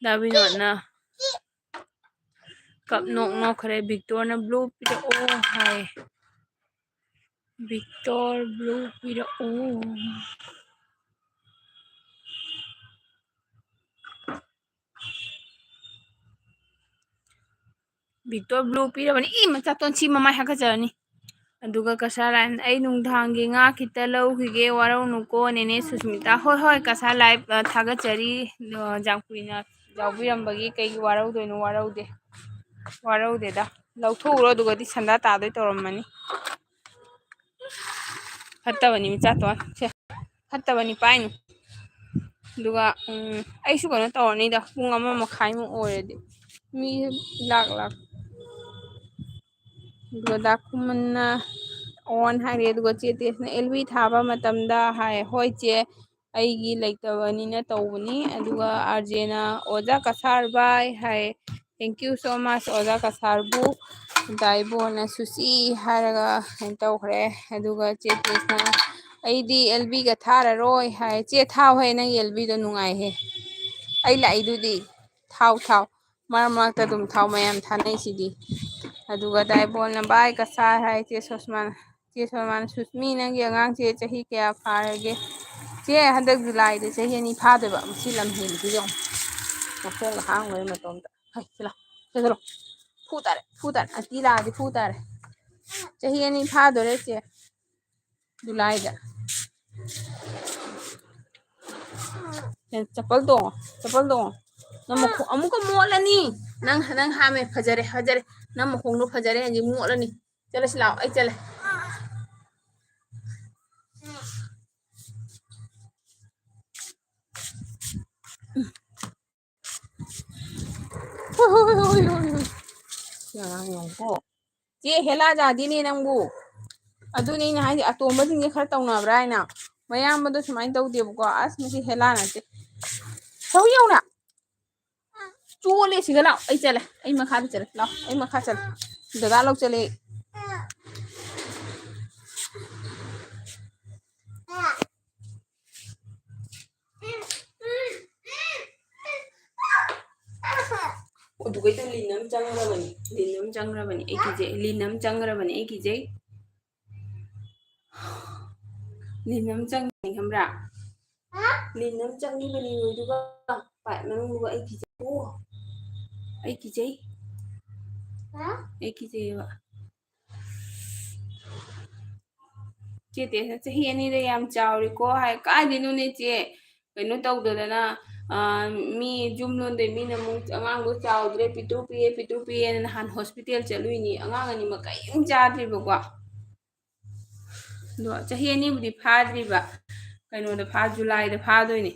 ꯗꯥ ꯕꯤꯅꯣꯗꯅ, ꯀꯞ ꯅꯣꯛ ꯅꯣꯛꯈ꯭ꯔꯦ꯫ "ꯕꯤꯛꯇꯣꯔꯅ blue ꯄꯤꯔꯛꯑꯣ" ꯍꯥꯏ꯫ "ꯕꯤꯛꯇꯣꯔ, blue ꯄꯤꯔꯛꯑꯣ"꯫ ꯕꯤꯛꯇꯣꯔ blue ꯄꯤꯔꯕꯅꯤ꯫ ꯏ, ꯃꯆꯥꯇꯣꯟ ꯁꯤ ꯃꯃꯥꯏ ꯍꯥꯀꯠꯆꯔꯅꯤ꯫ ꯑꯗꯨꯒ ꯀꯁꯥꯔ ꯂꯥꯏꯐ, "ꯑꯩ ꯅꯨꯡꯗꯥꯡꯒꯤ ꯉꯥ ꯈꯤꯇ ꯂꯧꯈꯤꯒꯦ, ꯋꯥꯔꯧꯅꯨꯀꯣ ꯅꯦꯅꯦ ꯁꯨꯁꯃꯤꯇꯥ"꯫ ꯍꯣꯏ, ꯍꯣꯏ, ꯀꯁꯥꯔ ꯂꯥꯏꯐ, ꯑ, ꯊꯥꯒꯠꯆꯔꯤ꯫ ꯑ, ꯌꯥꯝ ꯀꯨꯏꯅ ꯌꯥꯎꯕꯤꯔꯝꯕꯒꯤ꯫ ꯀꯩꯒꯤ ꯋꯥꯔꯧꯗꯣꯏꯅꯣ? ꯋꯥꯔꯧꯗꯦ, ꯋꯥꯔꯧꯗꯦꯗ꯫ ꯂꯧꯊꯣꯛꯎꯔꯣ, ꯑꯗꯨꯒꯗꯤ ꯁꯟꯗꯥ ꯇꯥꯗꯣꯏ ꯇꯧꯔꯝꯃꯅꯤ꯫ ꯐꯠꯇꯕꯅꯤ ꯃꯆꯥꯇꯣꯟ꯫ ꯁꯦ, ꯐꯠꯇꯕꯅꯤ, ꯄꯥꯏꯅꯨ꯫ ꯑꯗꯨꯒ, ꯎꯝ, ꯑꯩꯁꯨ ꯀꯩꯅꯣ ꯇꯧꯔꯅꯤꯗ, ꯄꯨꯡ ꯑꯃ ꯃꯈꯥꯏꯃꯨꯛ ꯑꯣꯏꯔꯗꯤ꯫ ꯃꯤ ꯂꯥꯛ ꯂꯥꯛ꯫ ꯑꯗꯨꯒ ꯗꯥ ꯈꯨꯃꯟꯅ, ꯑꯣꯟ ꯍꯥꯏꯔꯦ꯫ ꯑꯗꯨꯒ ꯆꯦ ꯇꯦꯁꯅ, "ꯑꯦꯜ ꯕꯤ ꯊꯥꯕ ꯃꯇꯝꯗ?" ꯍꯥꯏ꯫ "ꯍꯣꯏ ꯆꯦ, ꯑꯩꯒꯤ ꯂꯩꯇꯕꯅꯤꯅ ꯇꯧꯕꯅꯤ"꯫ ꯑꯗꯨꯒ ꯑꯥꯔꯖꯦꯅ, "ꯑꯣꯖꯥ ꯀꯁꯥꯔ ꯕꯥꯏ" ꯍꯥꯏ꯫ "Thank you so much ꯑꯣꯖꯥ ꯀꯁꯥꯔꯕꯨ"꯫ ꯗꯥꯏꯕꯣꯅ "ꯁꯨꯆꯤ" ꯍꯥꯏꯔꯒ ꯀꯩꯅꯣ ꯇꯧꯈ꯭ꯔꯦ꯫ ꯑꯗꯨꯒ ꯆꯦ ꯇꯦꯁꯅ, "ꯑꯩꯗꯤ ꯑꯦꯜ ꯕꯤꯒ ꯊꯥꯔꯔꯣꯏ" ꯍꯥꯏ꯫ "ꯆꯦ, ꯊꯥꯎꯍꯦ, ꯅꯪꯒꯤ ꯑꯦꯜ ꯕꯤꯗꯣ ꯅꯨꯡꯉꯥꯏꯍꯦ, ꯑꯩ ꯂꯥꯛꯏꯗꯨꯗꯤ꯫ ꯊꯥꯎ, ꯊꯥꯎ, ꯃꯔꯛ ꯃꯔꯛꯇ ꯑꯗꯨꯝ ꯊꯥꯎ, ꯃꯌꯥꯝ ꯊꯥꯅꯩꯁꯤꯗꯤ"꯫ ꯑꯗꯨꯒ ꯗꯥꯏꯕꯣꯟꯅ "ꯕꯥꯏ ꯀꯁꯥꯔ" ꯍꯥꯏ꯫ ꯆꯦ ꯁꯣꯁꯃꯥꯟ, ꯆꯦ ꯁꯣꯁꯃꯥꯟ, "ꯁꯨꯁꯃꯤ, ꯅꯪꯒꯤ ꯑꯉꯥꯡꯁꯦ ꯆꯍꯤ ꯀꯌꯥ ꯐꯥꯔꯒꯦ?" "ꯆꯦ, ꯍꯟꯗꯛ ꯖꯨꯂꯥꯏꯗ ꯆꯍꯤ ꯑꯅꯤ ꯐꯥꯗꯣꯏꯕ꯫ ꯃꯁꯤ ꯂꯝ ꯍꯦꯟꯕꯁꯤ ꯌꯦꯡꯉꯨ, ꯃꯈꯣꯡꯒ ꯍꯥꯡꯉꯨꯔꯦ ꯃꯇꯣꯝꯇ꯫ ꯍꯩ, ꯁꯤ ꯂꯥꯎ, ꯁꯤ ꯂꯥꯎ꯫ ꯐꯨ ꯇꯥꯔꯦ, ꯐꯨ ꯇꯥꯔꯦ꯫ ꯑꯟꯇꯤ ꯂꯥꯛꯑꯗꯤ ꯐꯨ ꯇꯥꯔꯦ꯫ ꯆꯍꯤ ꯑꯅꯤ ꯐꯥꯗꯣꯔꯦ ꯆꯦ, ꯖꯨꯂꯥꯏꯗ꯫ ꯆꯄꯜ ꯇꯣꯡꯉꯣ, ꯆꯄꯜ ꯇꯣꯡꯉꯣ꯫ ꯅꯪ ꯃꯈꯣꯡ ꯑꯃꯨꯛꯀ ꯃꯣꯠꯂꯅꯤ꯫ ꯅꯪ, ꯅꯪ ꯍꯥꯝꯃꯦ, ꯐꯖꯔꯦ, ꯐꯖꯔꯦ꯫ ꯅꯪ ꯃꯈꯣꯡꯗꯣ ꯐꯖꯔꯦ, ꯍꯧꯖꯤꯛ ꯃꯣꯠꯂꯅꯤ꯫ ꯆꯠꯂꯁꯤ ꯂꯥꯛꯑꯣ, ꯑꯩ ꯆꯠꯂꯦ꯫ ꯍꯣꯏ, ꯍꯣꯏ, ꯍꯣꯏ, ꯍꯣꯏ, ꯍꯣꯏ꯫ ꯁꯤ ꯑꯉꯥꯡ ꯌꯦꯡꯉꯨꯀꯣ꯫ ꯆꯦ, ꯍꯦꯂꯥ ꯖꯥꯗꯤꯅꯦ ꯅꯪꯕꯨ꯫ ꯑꯗꯨꯅꯦ ꯑꯩꯅ ꯍꯥꯏꯁꯦ, ꯑꯇꯣꯝꯕꯁꯤꯡꯁꯦ ꯈꯔ ꯇꯧꯅꯕ꯭ꯔꯥ ꯍꯥꯏꯅ꯫ ꯃꯌꯥꯝꯕꯗꯣ ꯁꯨꯃꯥꯏꯅ ꯇꯧꯗꯦꯕꯀꯣ꯫ ꯑꯁ, ꯃꯁꯤ ꯍꯦꯂꯥ ꯅꯠꯇꯦ꯫ ꯊꯧ ꯌꯧꯅ꯫ ꯆꯣꯜꯂꯦ ꯁꯤꯗ ꯂꯥꯛꯑꯣ꯫ ꯑꯩ ꯆꯠꯂꯦ꯫ ꯑꯩ ꯃꯈꯥꯗ ꯆꯠꯂꯦ꯫ ꯂꯥꯛꯑꯣ꯫ ꯑꯩ ꯃꯈꯥ ꯆꯠꯂꯦ꯫ ꯗꯗꯥ ꯂꯧ ꯆꯠꯂꯦ꯫ ꯑꯗꯨꯒꯩꯗꯣ ꯂꯤꯟ ꯑꯃ ꯆꯪꯈ꯭ꯔꯕꯅꯤ꯫ ꯂꯤꯟ ꯑꯃ ꯆꯪꯈ꯭ꯔꯕꯅꯤ꯫ ꯑꯩ ꯀꯤꯖꯩ꯫ ꯂꯤꯟ ꯑꯃ ꯆꯪꯈ꯭ꯔꯕꯅꯤ꯫ ꯑꯩ ꯀꯤꯖꯩ꯫ ꯂꯤꯟ ꯑꯃ ꯆꯪꯈ꯭ꯔꯕꯅꯤ ꯈꯪꯕ꯭ꯔꯥ? ꯂꯤꯟ ꯑꯃ ꯆꯪꯈꯤꯕꯅꯤ ꯑꯗꯨꯒ ꯄꯥꯏꯞ ꯃꯅꯨꯡꯗꯨꯒ꯫ ꯑꯩ ꯀꯤꯖꯩ꯫ ꯑꯣ, ꯑꯩ ꯀꯤꯖꯩ꯫ ꯑꯩ ꯀꯤꯖꯩꯌꯦꯕ꯫ ꯆꯦ ꯇꯦꯁꯅ "ꯆꯍꯤ ꯑꯅꯤꯗ ꯌꯥꯝ ꯆꯥꯎꯔꯦꯀꯣ" ꯍꯥꯏ꯫ ꯀꯥꯏꯗꯩꯅꯣꯅꯦ ꯆꯦ? ꯀꯩꯅꯣ ꯇꯧꯗꯗꯅ, ꯑ, ꯃꯤ ꯌꯨꯝ ꯂꯣꯟꯗꯩ ꯃꯤꯅ ꯑꯃꯨꯛ ꯑꯉꯥꯡꯗꯣ ꯆꯥꯎꯗ꯭ꯔꯦ, ꯄꯤꯛꯇ꯭ꯔꯨ ꯄꯤꯛꯑꯦ, ꯄꯤꯛꯇ꯭ꯔꯨ ꯄꯤꯛꯑꯦꯅ ꯅꯍꯥꯟ ꯍꯣꯁꯄꯤꯇꯥꯜ ꯆꯠꯂꯨꯏꯅꯤ꯫ ꯑꯉꯥꯡ ꯑꯅꯤꯃꯛ ꯀꯔꯤꯝ ꯆꯥꯗ꯭ꯔꯤꯕꯀꯣ꯫ ꯑꯗꯣ ꯆꯍꯤ ꯑꯅꯤꯕꯨꯗꯤ ꯐꯥꯗ꯭ꯔꯤꯕ, ꯀꯩꯅꯣꯗ ꯐꯥ-, ꯖꯨꯂꯥꯏꯗ ꯐꯥꯗꯣꯏꯅꯤ꯫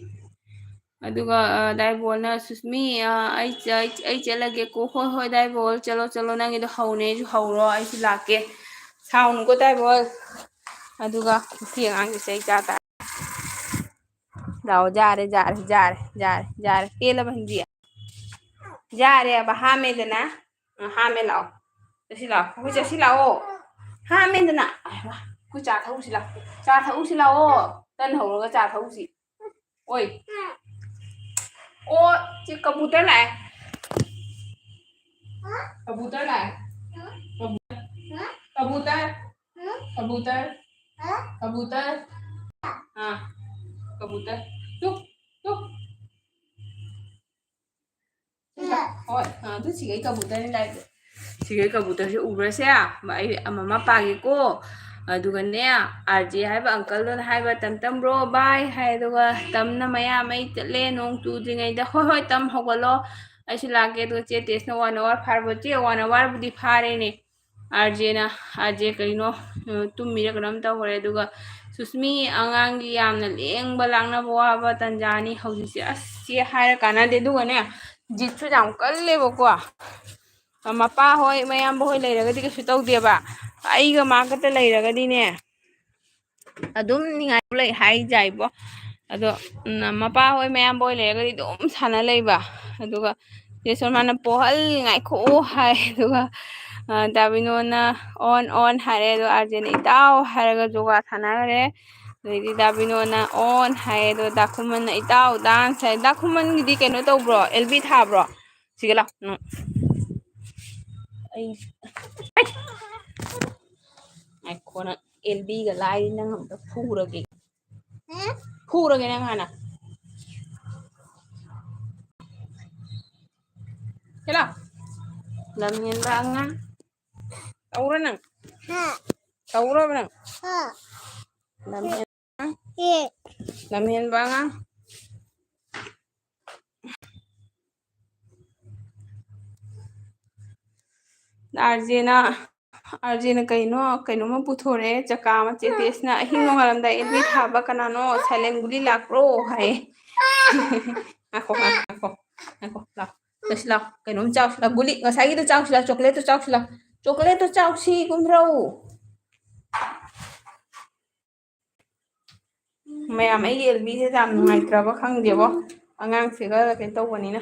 ꯑꯗꯨꯒ, ꯑ, ꯗꯥꯏꯕꯣꯜꯅ, "ꯁꯨꯁꯃꯤ, ꯑ, ꯑꯩ ꯆ-, ꯑꯩ, ꯑꯩ ꯆꯠꯂꯒꯦꯀꯣ"꯫ "ꯍꯣꯏ, ꯍꯣꯏ, ꯗꯥꯏꯕꯣꯜ, ꯆꯠꯂꯣ, ꯆꯠꯂꯣ, ꯅꯪꯒꯤꯗꯣ ꯍꯧꯅꯦꯁꯨ ꯍꯧꯔꯣ, ꯑꯩꯁꯨ ꯂꯥꯛꯀꯦ"꯫ ꯁꯥꯎꯅꯨꯀꯣ ꯇꯥꯏꯕꯣꯜ꯫ ꯑꯗꯨꯒ ꯁꯤ ꯑꯉꯥꯡꯁꯦ ꯆꯩ ꯆꯥ ꯇꯥꯔꯦ꯫ ꯂꯥꯛꯑꯣ, ꯌꯥꯔꯦ, ꯌꯥꯔꯦ, ꯌꯥꯔꯦ, ꯌꯥꯔꯦ, ꯌꯥꯔꯦ꯫ ꯄꯦꯜꯂꯕ ꯍꯤꯟꯗꯤ꯫ ꯌꯥꯔꯦꯕ, ꯍꯥꯝꯃꯦꯗꯅ꯫ ꯑ, ꯍꯥꯝꯃꯦ, ꯂꯥꯛꯑꯣ꯫ ꯆꯠꯁꯤ ꯂꯥꯛꯑꯣ꯫ ꯑꯩꯈꯣꯏ ꯆꯠꯁꯤ ꯂꯥꯛꯑꯣ꯫ ꯍꯥꯝꯃꯦꯗꯅ꯫ ꯑꯩ ꯋꯥ, ꯑꯩꯈꯣꯏ ꯆꯥ ꯊꯛꯎꯁꯤ ꯂꯥꯛꯑꯣ꯫ ꯆꯥ ꯊꯛꯎꯁꯤ ꯂꯥꯛꯑꯣ꯫ ꯇꯟ ꯍꯧꯔꯒ ꯆꯥ ꯊꯛꯎꯁꯤ꯫ ꯑꯣꯏ꯫ ꯑꯣ, ꯁꯤ ꯀꯕꯨꯇꯔ ꯂꯥꯛꯑꯦ꯫ ꯀꯕꯨꯇꯔ ꯂꯥꯛꯑꯦ꯫ ꯀꯕꯨꯇꯔ꯫ ꯀꯕꯨꯇꯔ꯫ ꯀꯕꯨꯇꯔ꯫ ꯀꯕꯨꯇꯔ꯫ ꯑꯥ, ꯀꯕꯨꯇꯔ꯫ ꯇꯨ, ꯇꯨ꯫ ꯍꯣꯏ, ꯑꯥ, ꯑꯗꯨ ꯁꯤꯈꯩ ꯀꯕꯨꯇꯔꯅꯤ ꯂꯥꯛꯏꯗꯣ꯫ ꯁꯤꯈꯩ ꯀꯕꯨꯇꯔꯁꯦ ꯎꯕ꯭ꯔꯥ ꯁꯦ? ꯑꯩ ꯃꯃꯥ ꯄꯥꯒꯦꯀꯣ꯫ ꯑꯗꯨꯒꯅꯦ, ꯑꯥꯔ ꯖꯦ ꯍꯥꯏꯕ ꯑꯪꯀꯜꯗꯨꯅ ꯍꯥꯏꯕ, "ꯇꯝ ꯇꯝ ꯕ꯭ꯔꯣ, ꯕꯥꯏ" ꯍꯥꯏ꯫ ꯑꯗꯨꯒ ꯇꯝꯅ ꯃꯌꯥ ꯃꯩ ꯆꯠꯂꯦ, ꯅꯣꯡ ꯆꯨꯗ꯭ꯔꯤꯉꯩꯗ, "ꯍꯣꯏ, ꯍꯣꯏ, ꯇꯝ ꯍꯧꯒꯠꯂꯣ, ꯑꯩꯁꯨ ꯂꯥꯛꯀꯦ"꯫ ꯑꯗꯨꯒ ꯆꯦ ꯇꯦꯁꯅ ꯋꯥꯟ ꯑꯋꯥꯔ ꯐꯥꯔꯕꯣ? ꯆꯦ, ꯋꯥꯟ ꯑꯋꯥꯔꯕꯨꯗꯤ ꯐꯥꯔꯦꯅꯦ꯫ ꯑꯥꯔ ꯖꯦꯅ, ꯑꯥꯔ ꯖꯦ ꯀꯔꯤꯅꯣ, ꯑ, ꯇꯨꯝꯃꯤꯔ ꯀꯩꯅꯣꯝ ꯇꯧꯈ꯭ꯔꯦ꯫ ꯑꯗꯨꯒ ꯁꯨꯁꯃꯤ ꯑꯉꯥꯡꯒꯤ ꯌꯥꯝꯅ ꯂꯦꯡꯕ ꯂꯥꯡꯅꯕ ꯋꯥꯕ ꯇꯟꯖꯥꯅꯤ ꯍꯧꯖꯤꯛꯁꯦ꯫ ꯑꯁ, ꯆꯦ ꯍꯥꯏꯔ ꯀꯥꯟꯅꯗꯦ꯫ ꯑꯗꯨꯒꯅꯦ, ꯖꯤꯠꯁꯨ ꯌꯥꯝ ꯀꯜꯂꯦꯕꯀꯣ꯫ ꯃꯄꯥ ꯍꯣꯏ, ꯃꯌꯥꯝꯕ ꯍꯣꯏ ꯂꯩꯔꯒꯗꯤ ꯀꯩꯁꯨ ꯇꯧꯗꯦꯕ꯫ ꯑꯩꯒ ꯃꯥ ꯈꯛꯇ ꯂꯩꯔꯒꯗꯤꯅꯦ, ꯑꯗꯨꯝ ꯅꯤꯡꯉꯥꯏ ꯂꯩ ꯍꯥꯏꯖꯥꯏꯕꯣ꯫ ꯑꯗꯣ, ꯎꯝ, ꯃꯄꯥ ꯍꯣꯏ, ꯃꯌꯥꯝꯕ ꯍꯣꯏ ꯂꯩꯔꯒꯗꯤ ꯑꯗꯨꯝ ꯁꯥꯟꯅ ꯂꯩꯕ꯫ ꯑꯗꯨꯒ ꯆꯦ ꯁꯣꯃꯥꯅ "ꯄꯣꯍꯜ ꯉꯥꯏꯈꯣꯛꯑꯣ" ꯍꯥꯏ꯫ ꯑꯗꯨꯒ, ꯑ, ꯗꯥꯕꯤꯅꯣꯅ "ꯑꯣꯟ, ꯑꯣꯟ" ꯍꯥꯏꯔꯦ꯫ ꯑꯗꯣ ꯑꯥꯔ ꯖꯦꯅ "ꯏꯇꯥꯎ" ꯍꯥꯏꯔꯒ ꯖꯣꯒꯥ ꯁꯥꯟꯅꯈ꯭ꯔꯦ꯫ ꯑꯗꯩꯗꯤ ꯗꯥꯕꯤꯅꯣꯅ "ꯑꯣꯟ" ꯍꯥꯏꯌꯦ꯫ ꯑꯗꯣ ꯗꯥꯈꯨꯃꯟꯅ "ꯏꯇꯥꯎ, ꯗꯥꯟꯁ" ꯍꯥꯏ꯫ ꯗꯥꯈꯨꯃꯟꯒꯤꯗꯤ ꯀꯩꯅꯣ ꯇꯧꯕ꯭ꯔꯣ? ꯑꯦꯜ ꯕꯤ ꯊꯥꯕ꯭ꯔꯣ? ꯁꯤꯒ ꯂꯥꯎ꯫ ꯎꯝ꯫ ꯑꯩ, ꯉꯥꯏꯈꯣ ꯅꯪ꯫ ꯑꯦꯜ ꯕꯤꯒ ꯂꯥꯏꯔꯤ ꯅꯪ ꯑꯝꯇ ꯐꯨꯔꯒꯦ꯫ ꯐꯨꯔꯒꯦ ꯅꯪ ꯍꯥꯟꯅ꯫ ꯁꯤ ꯂꯥꯎ꯫ ꯂꯝ ꯍꯦꯟꯕ ꯑꯉꯥꯡ꯫ ꯇꯧꯔ ꯅꯪ꯫ ꯇꯧꯔꯕ ꯅꯪ? ꯂꯝ ꯍꯦꯟ-, ꯂꯝ ꯍꯦꯟꯕ ꯑꯉꯥꯡ꯫ ꯑꯥꯔ ꯖꯦꯅ, ꯑꯥꯔ ꯖꯦꯅ ꯀꯩꯅꯣ, ꯀꯩꯅꯣꯝꯃ ꯄꯨꯊꯣꯔꯛꯑꯦ, ꯆꯀꯥ ꯑꯃ꯫ ꯆꯦ ꯇꯦꯁꯅ "ꯑꯍꯤꯡ ꯅꯣꯡꯉꯥꯜꯂꯝꯗꯥꯏ ꯑꯦꯜ ꯕꯤ ꯊꯥꯕ ꯀꯅꯥꯅꯣ? ꯁꯥꯏꯂꯦꯟ ꯒꯨꯂꯤ ꯂꯥꯛꯄ꯭ꯔꯣ?" ꯍꯥꯏꯌꯦ꯫ ꯉꯥꯏꯈꯣ, ꯉꯥꯏꯈꯣ, ꯉꯥꯏꯈꯣ, ꯉꯥꯏꯈꯣ, ꯂꯥꯎ꯫ ꯆꯠꯁꯤ ꯂꯥꯎ꯫ ꯀꯩꯅꯣꯝ ꯆꯥꯎꯁꯤ ꯂꯥꯎ꯫ ꯒꯨꯂꯤ, ꯉꯁꯥꯏꯒꯤꯗꯣ ꯆꯥꯎꯁꯤ ꯂꯥꯎ, ꯆꯣꯀ꯭ꯂꯦꯠꯇꯣ ꯆꯥꯎꯁꯤ ꯂꯥꯎ꯫ ꯆꯣꯀ꯭ꯂꯦꯠꯇꯣ ꯆꯥꯎꯁꯤ, ꯀꯨꯝꯊꯔꯛꯎ꯫ ꯃꯌꯥꯝ, ꯑꯩꯒꯤ ꯑꯦꯜꯕꯤꯁꯦ ꯌꯥꯝ ꯅꯨꯡꯉꯥꯏꯇ꯭ꯔꯕ ꯈꯪꯗꯦꯕꯣ, ꯑꯉꯥꯡꯁꯤꯒ ꯀꯩꯅꯣ ꯇꯧꯕꯅꯤꯅ꯫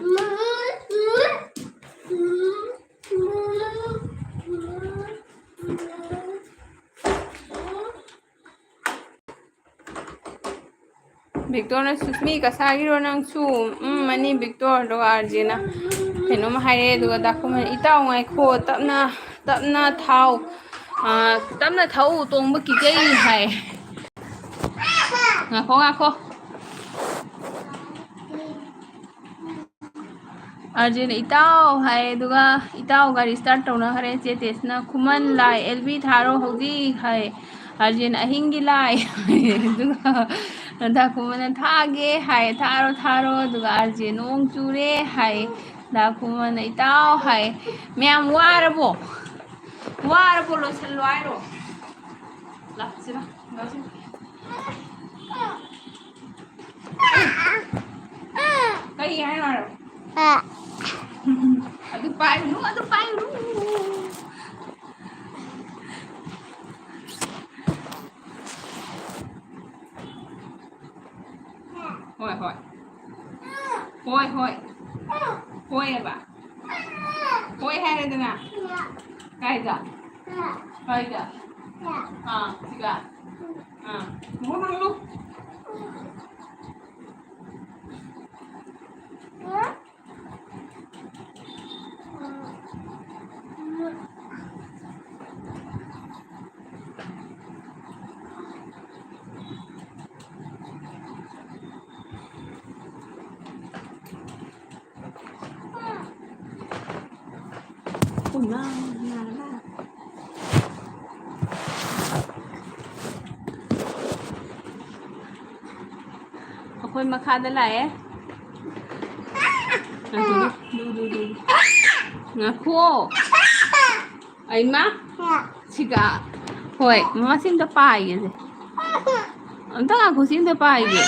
ꯕꯤꯛꯇꯣꯔꯅ, "ꯁꯨꯁꯃꯤ, ꯀꯁꯥꯒꯤꯔꯣ ꯅꯪꯁꯨ?" "ꯎꯝ, ꯃꯅꯤ ꯕꯤꯛꯇꯣꯔ꯫" ꯑꯗꯨꯒ ꯑꯥꯔꯖꯦꯅ ꯀꯩꯅꯣꯝ ꯍꯥꯏꯔꯛꯑꯦ, ꯑꯗꯨꯒ ꯗꯥꯀꯨꯃꯟ, "ꯏꯇꯥꯎ, ꯉꯥꯏꯈꯣ, ꯇꯞꯅ, ꯇꯞꯅ ꯊꯥꯎ, ꯑꯥ, ꯇꯞꯅ ꯊꯧ, ꯇꯣꯡꯕ ꯀꯤꯖꯩ" ꯍꯥꯏ꯫ ꯉꯥꯏꯈꯣ, ꯉꯥꯏꯈꯣ꯫ ꯑꯥꯔꯖꯦꯅ "ꯏꯇꯥꯎ" ꯍꯥꯏ, ꯑꯗꯨꯒ ꯏꯇꯥꯎ ꯒꯥꯔꯤ start ꯇꯧꯅꯈ꯭ꯔꯦ꯫ ꯆꯦ ꯇꯦꯁꯅ, "ꯈꯨꯃꯟ ꯂꯥꯏ ꯑꯦꯜꯕꯤ ꯊꯥꯔꯣ ꯍꯧꯖꯤꯛ" ꯍꯥꯏ꯫ ꯑꯥꯔꯖꯦꯅ "ꯑꯍꯤꯡꯒꯤ ꯂꯥꯏ" ꯍꯥꯏ, ꯑꯗꯨꯒ ꯗꯥꯀꯨꯃꯟꯅ "ꯊꯥꯒꯦ" ꯍꯥꯏ, "ꯊꯥꯔꯣ, ꯊꯥꯔꯣ"꯫ ꯑꯗꯨꯒ ꯑꯥꯔꯖꯦ "ꯅꯣꯡ ꯆꯨꯔꯦ" ꯍꯥꯏ, ꯗꯥꯀꯨꯃꯟꯅ "ꯏꯇꯥꯎ" ꯍꯥꯏ꯫ ꯃꯌꯥꯝ ꯋꯥꯔꯕꯣ? ꯋꯥꯔꯕꯣ? ꯂꯣꯏꯁꯜꯂꯣ ꯍꯥꯏꯔꯣ? ꯂꯥꯛꯁꯤꯔꯥ? ꯂꯥꯛꯁꯤꯔꯥ? ꯀꯔꯤ ꯍꯥꯏꯅꯣ ꯍꯥꯏꯔꯣ? ꯑꯗꯨ ꯄꯥꯏꯔꯨꯅꯨ, ꯑꯗꯨ ꯄꯥꯏꯔꯨꯅꯨ꯫ ꯍꯣꯏ, ꯍꯣꯏ꯫ ꯍꯣꯏ, ꯍꯣꯏ꯫ ꯍꯣꯏ ꯍꯥꯏꯕ꯫ ꯍꯣꯏ ꯍꯥꯏꯔꯦꯗꯅ꯫ ꯀꯥꯏꯗ? ꯀꯥꯏꯗ? ꯑꯥ, ꯁꯤꯗ꯫ ꯑꯥ, ꯃꯨꯛ ꯍꯥꯡꯂꯨ꯫ ꯑꯩꯈꯣꯏ ꯃꯈꯥꯗ ꯂꯥꯛꯑꯦ꯫ ꯑꯗꯨꯗꯨ, ꯗꯨ, ꯗꯨ, ꯗꯨ꯫ ꯉꯥꯏꯈꯣ꯫ ꯑꯩꯃ꯫ ꯁꯤꯒ꯫ ꯍꯣꯏ, ꯃꯃꯥ ꯁꯤ ꯑꯝꯇ ꯄꯥꯏꯒꯦꯁꯦ꯫ ꯑꯝꯇ ꯉꯥꯏꯈꯣ, ꯁꯤ ꯑꯝꯇ ꯄꯥꯏꯒꯦ꯫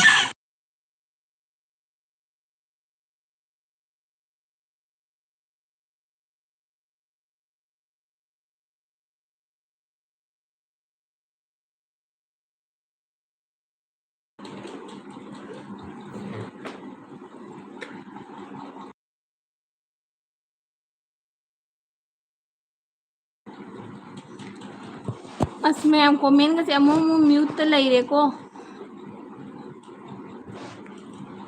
ꯑꯁ, ꯃꯌꯥꯝ comment ꯀꯁꯦ ꯑꯃꯨꯛ ꯑꯃꯨꯛ mute ꯇ ꯂꯩꯔꯦꯀꯣ꯫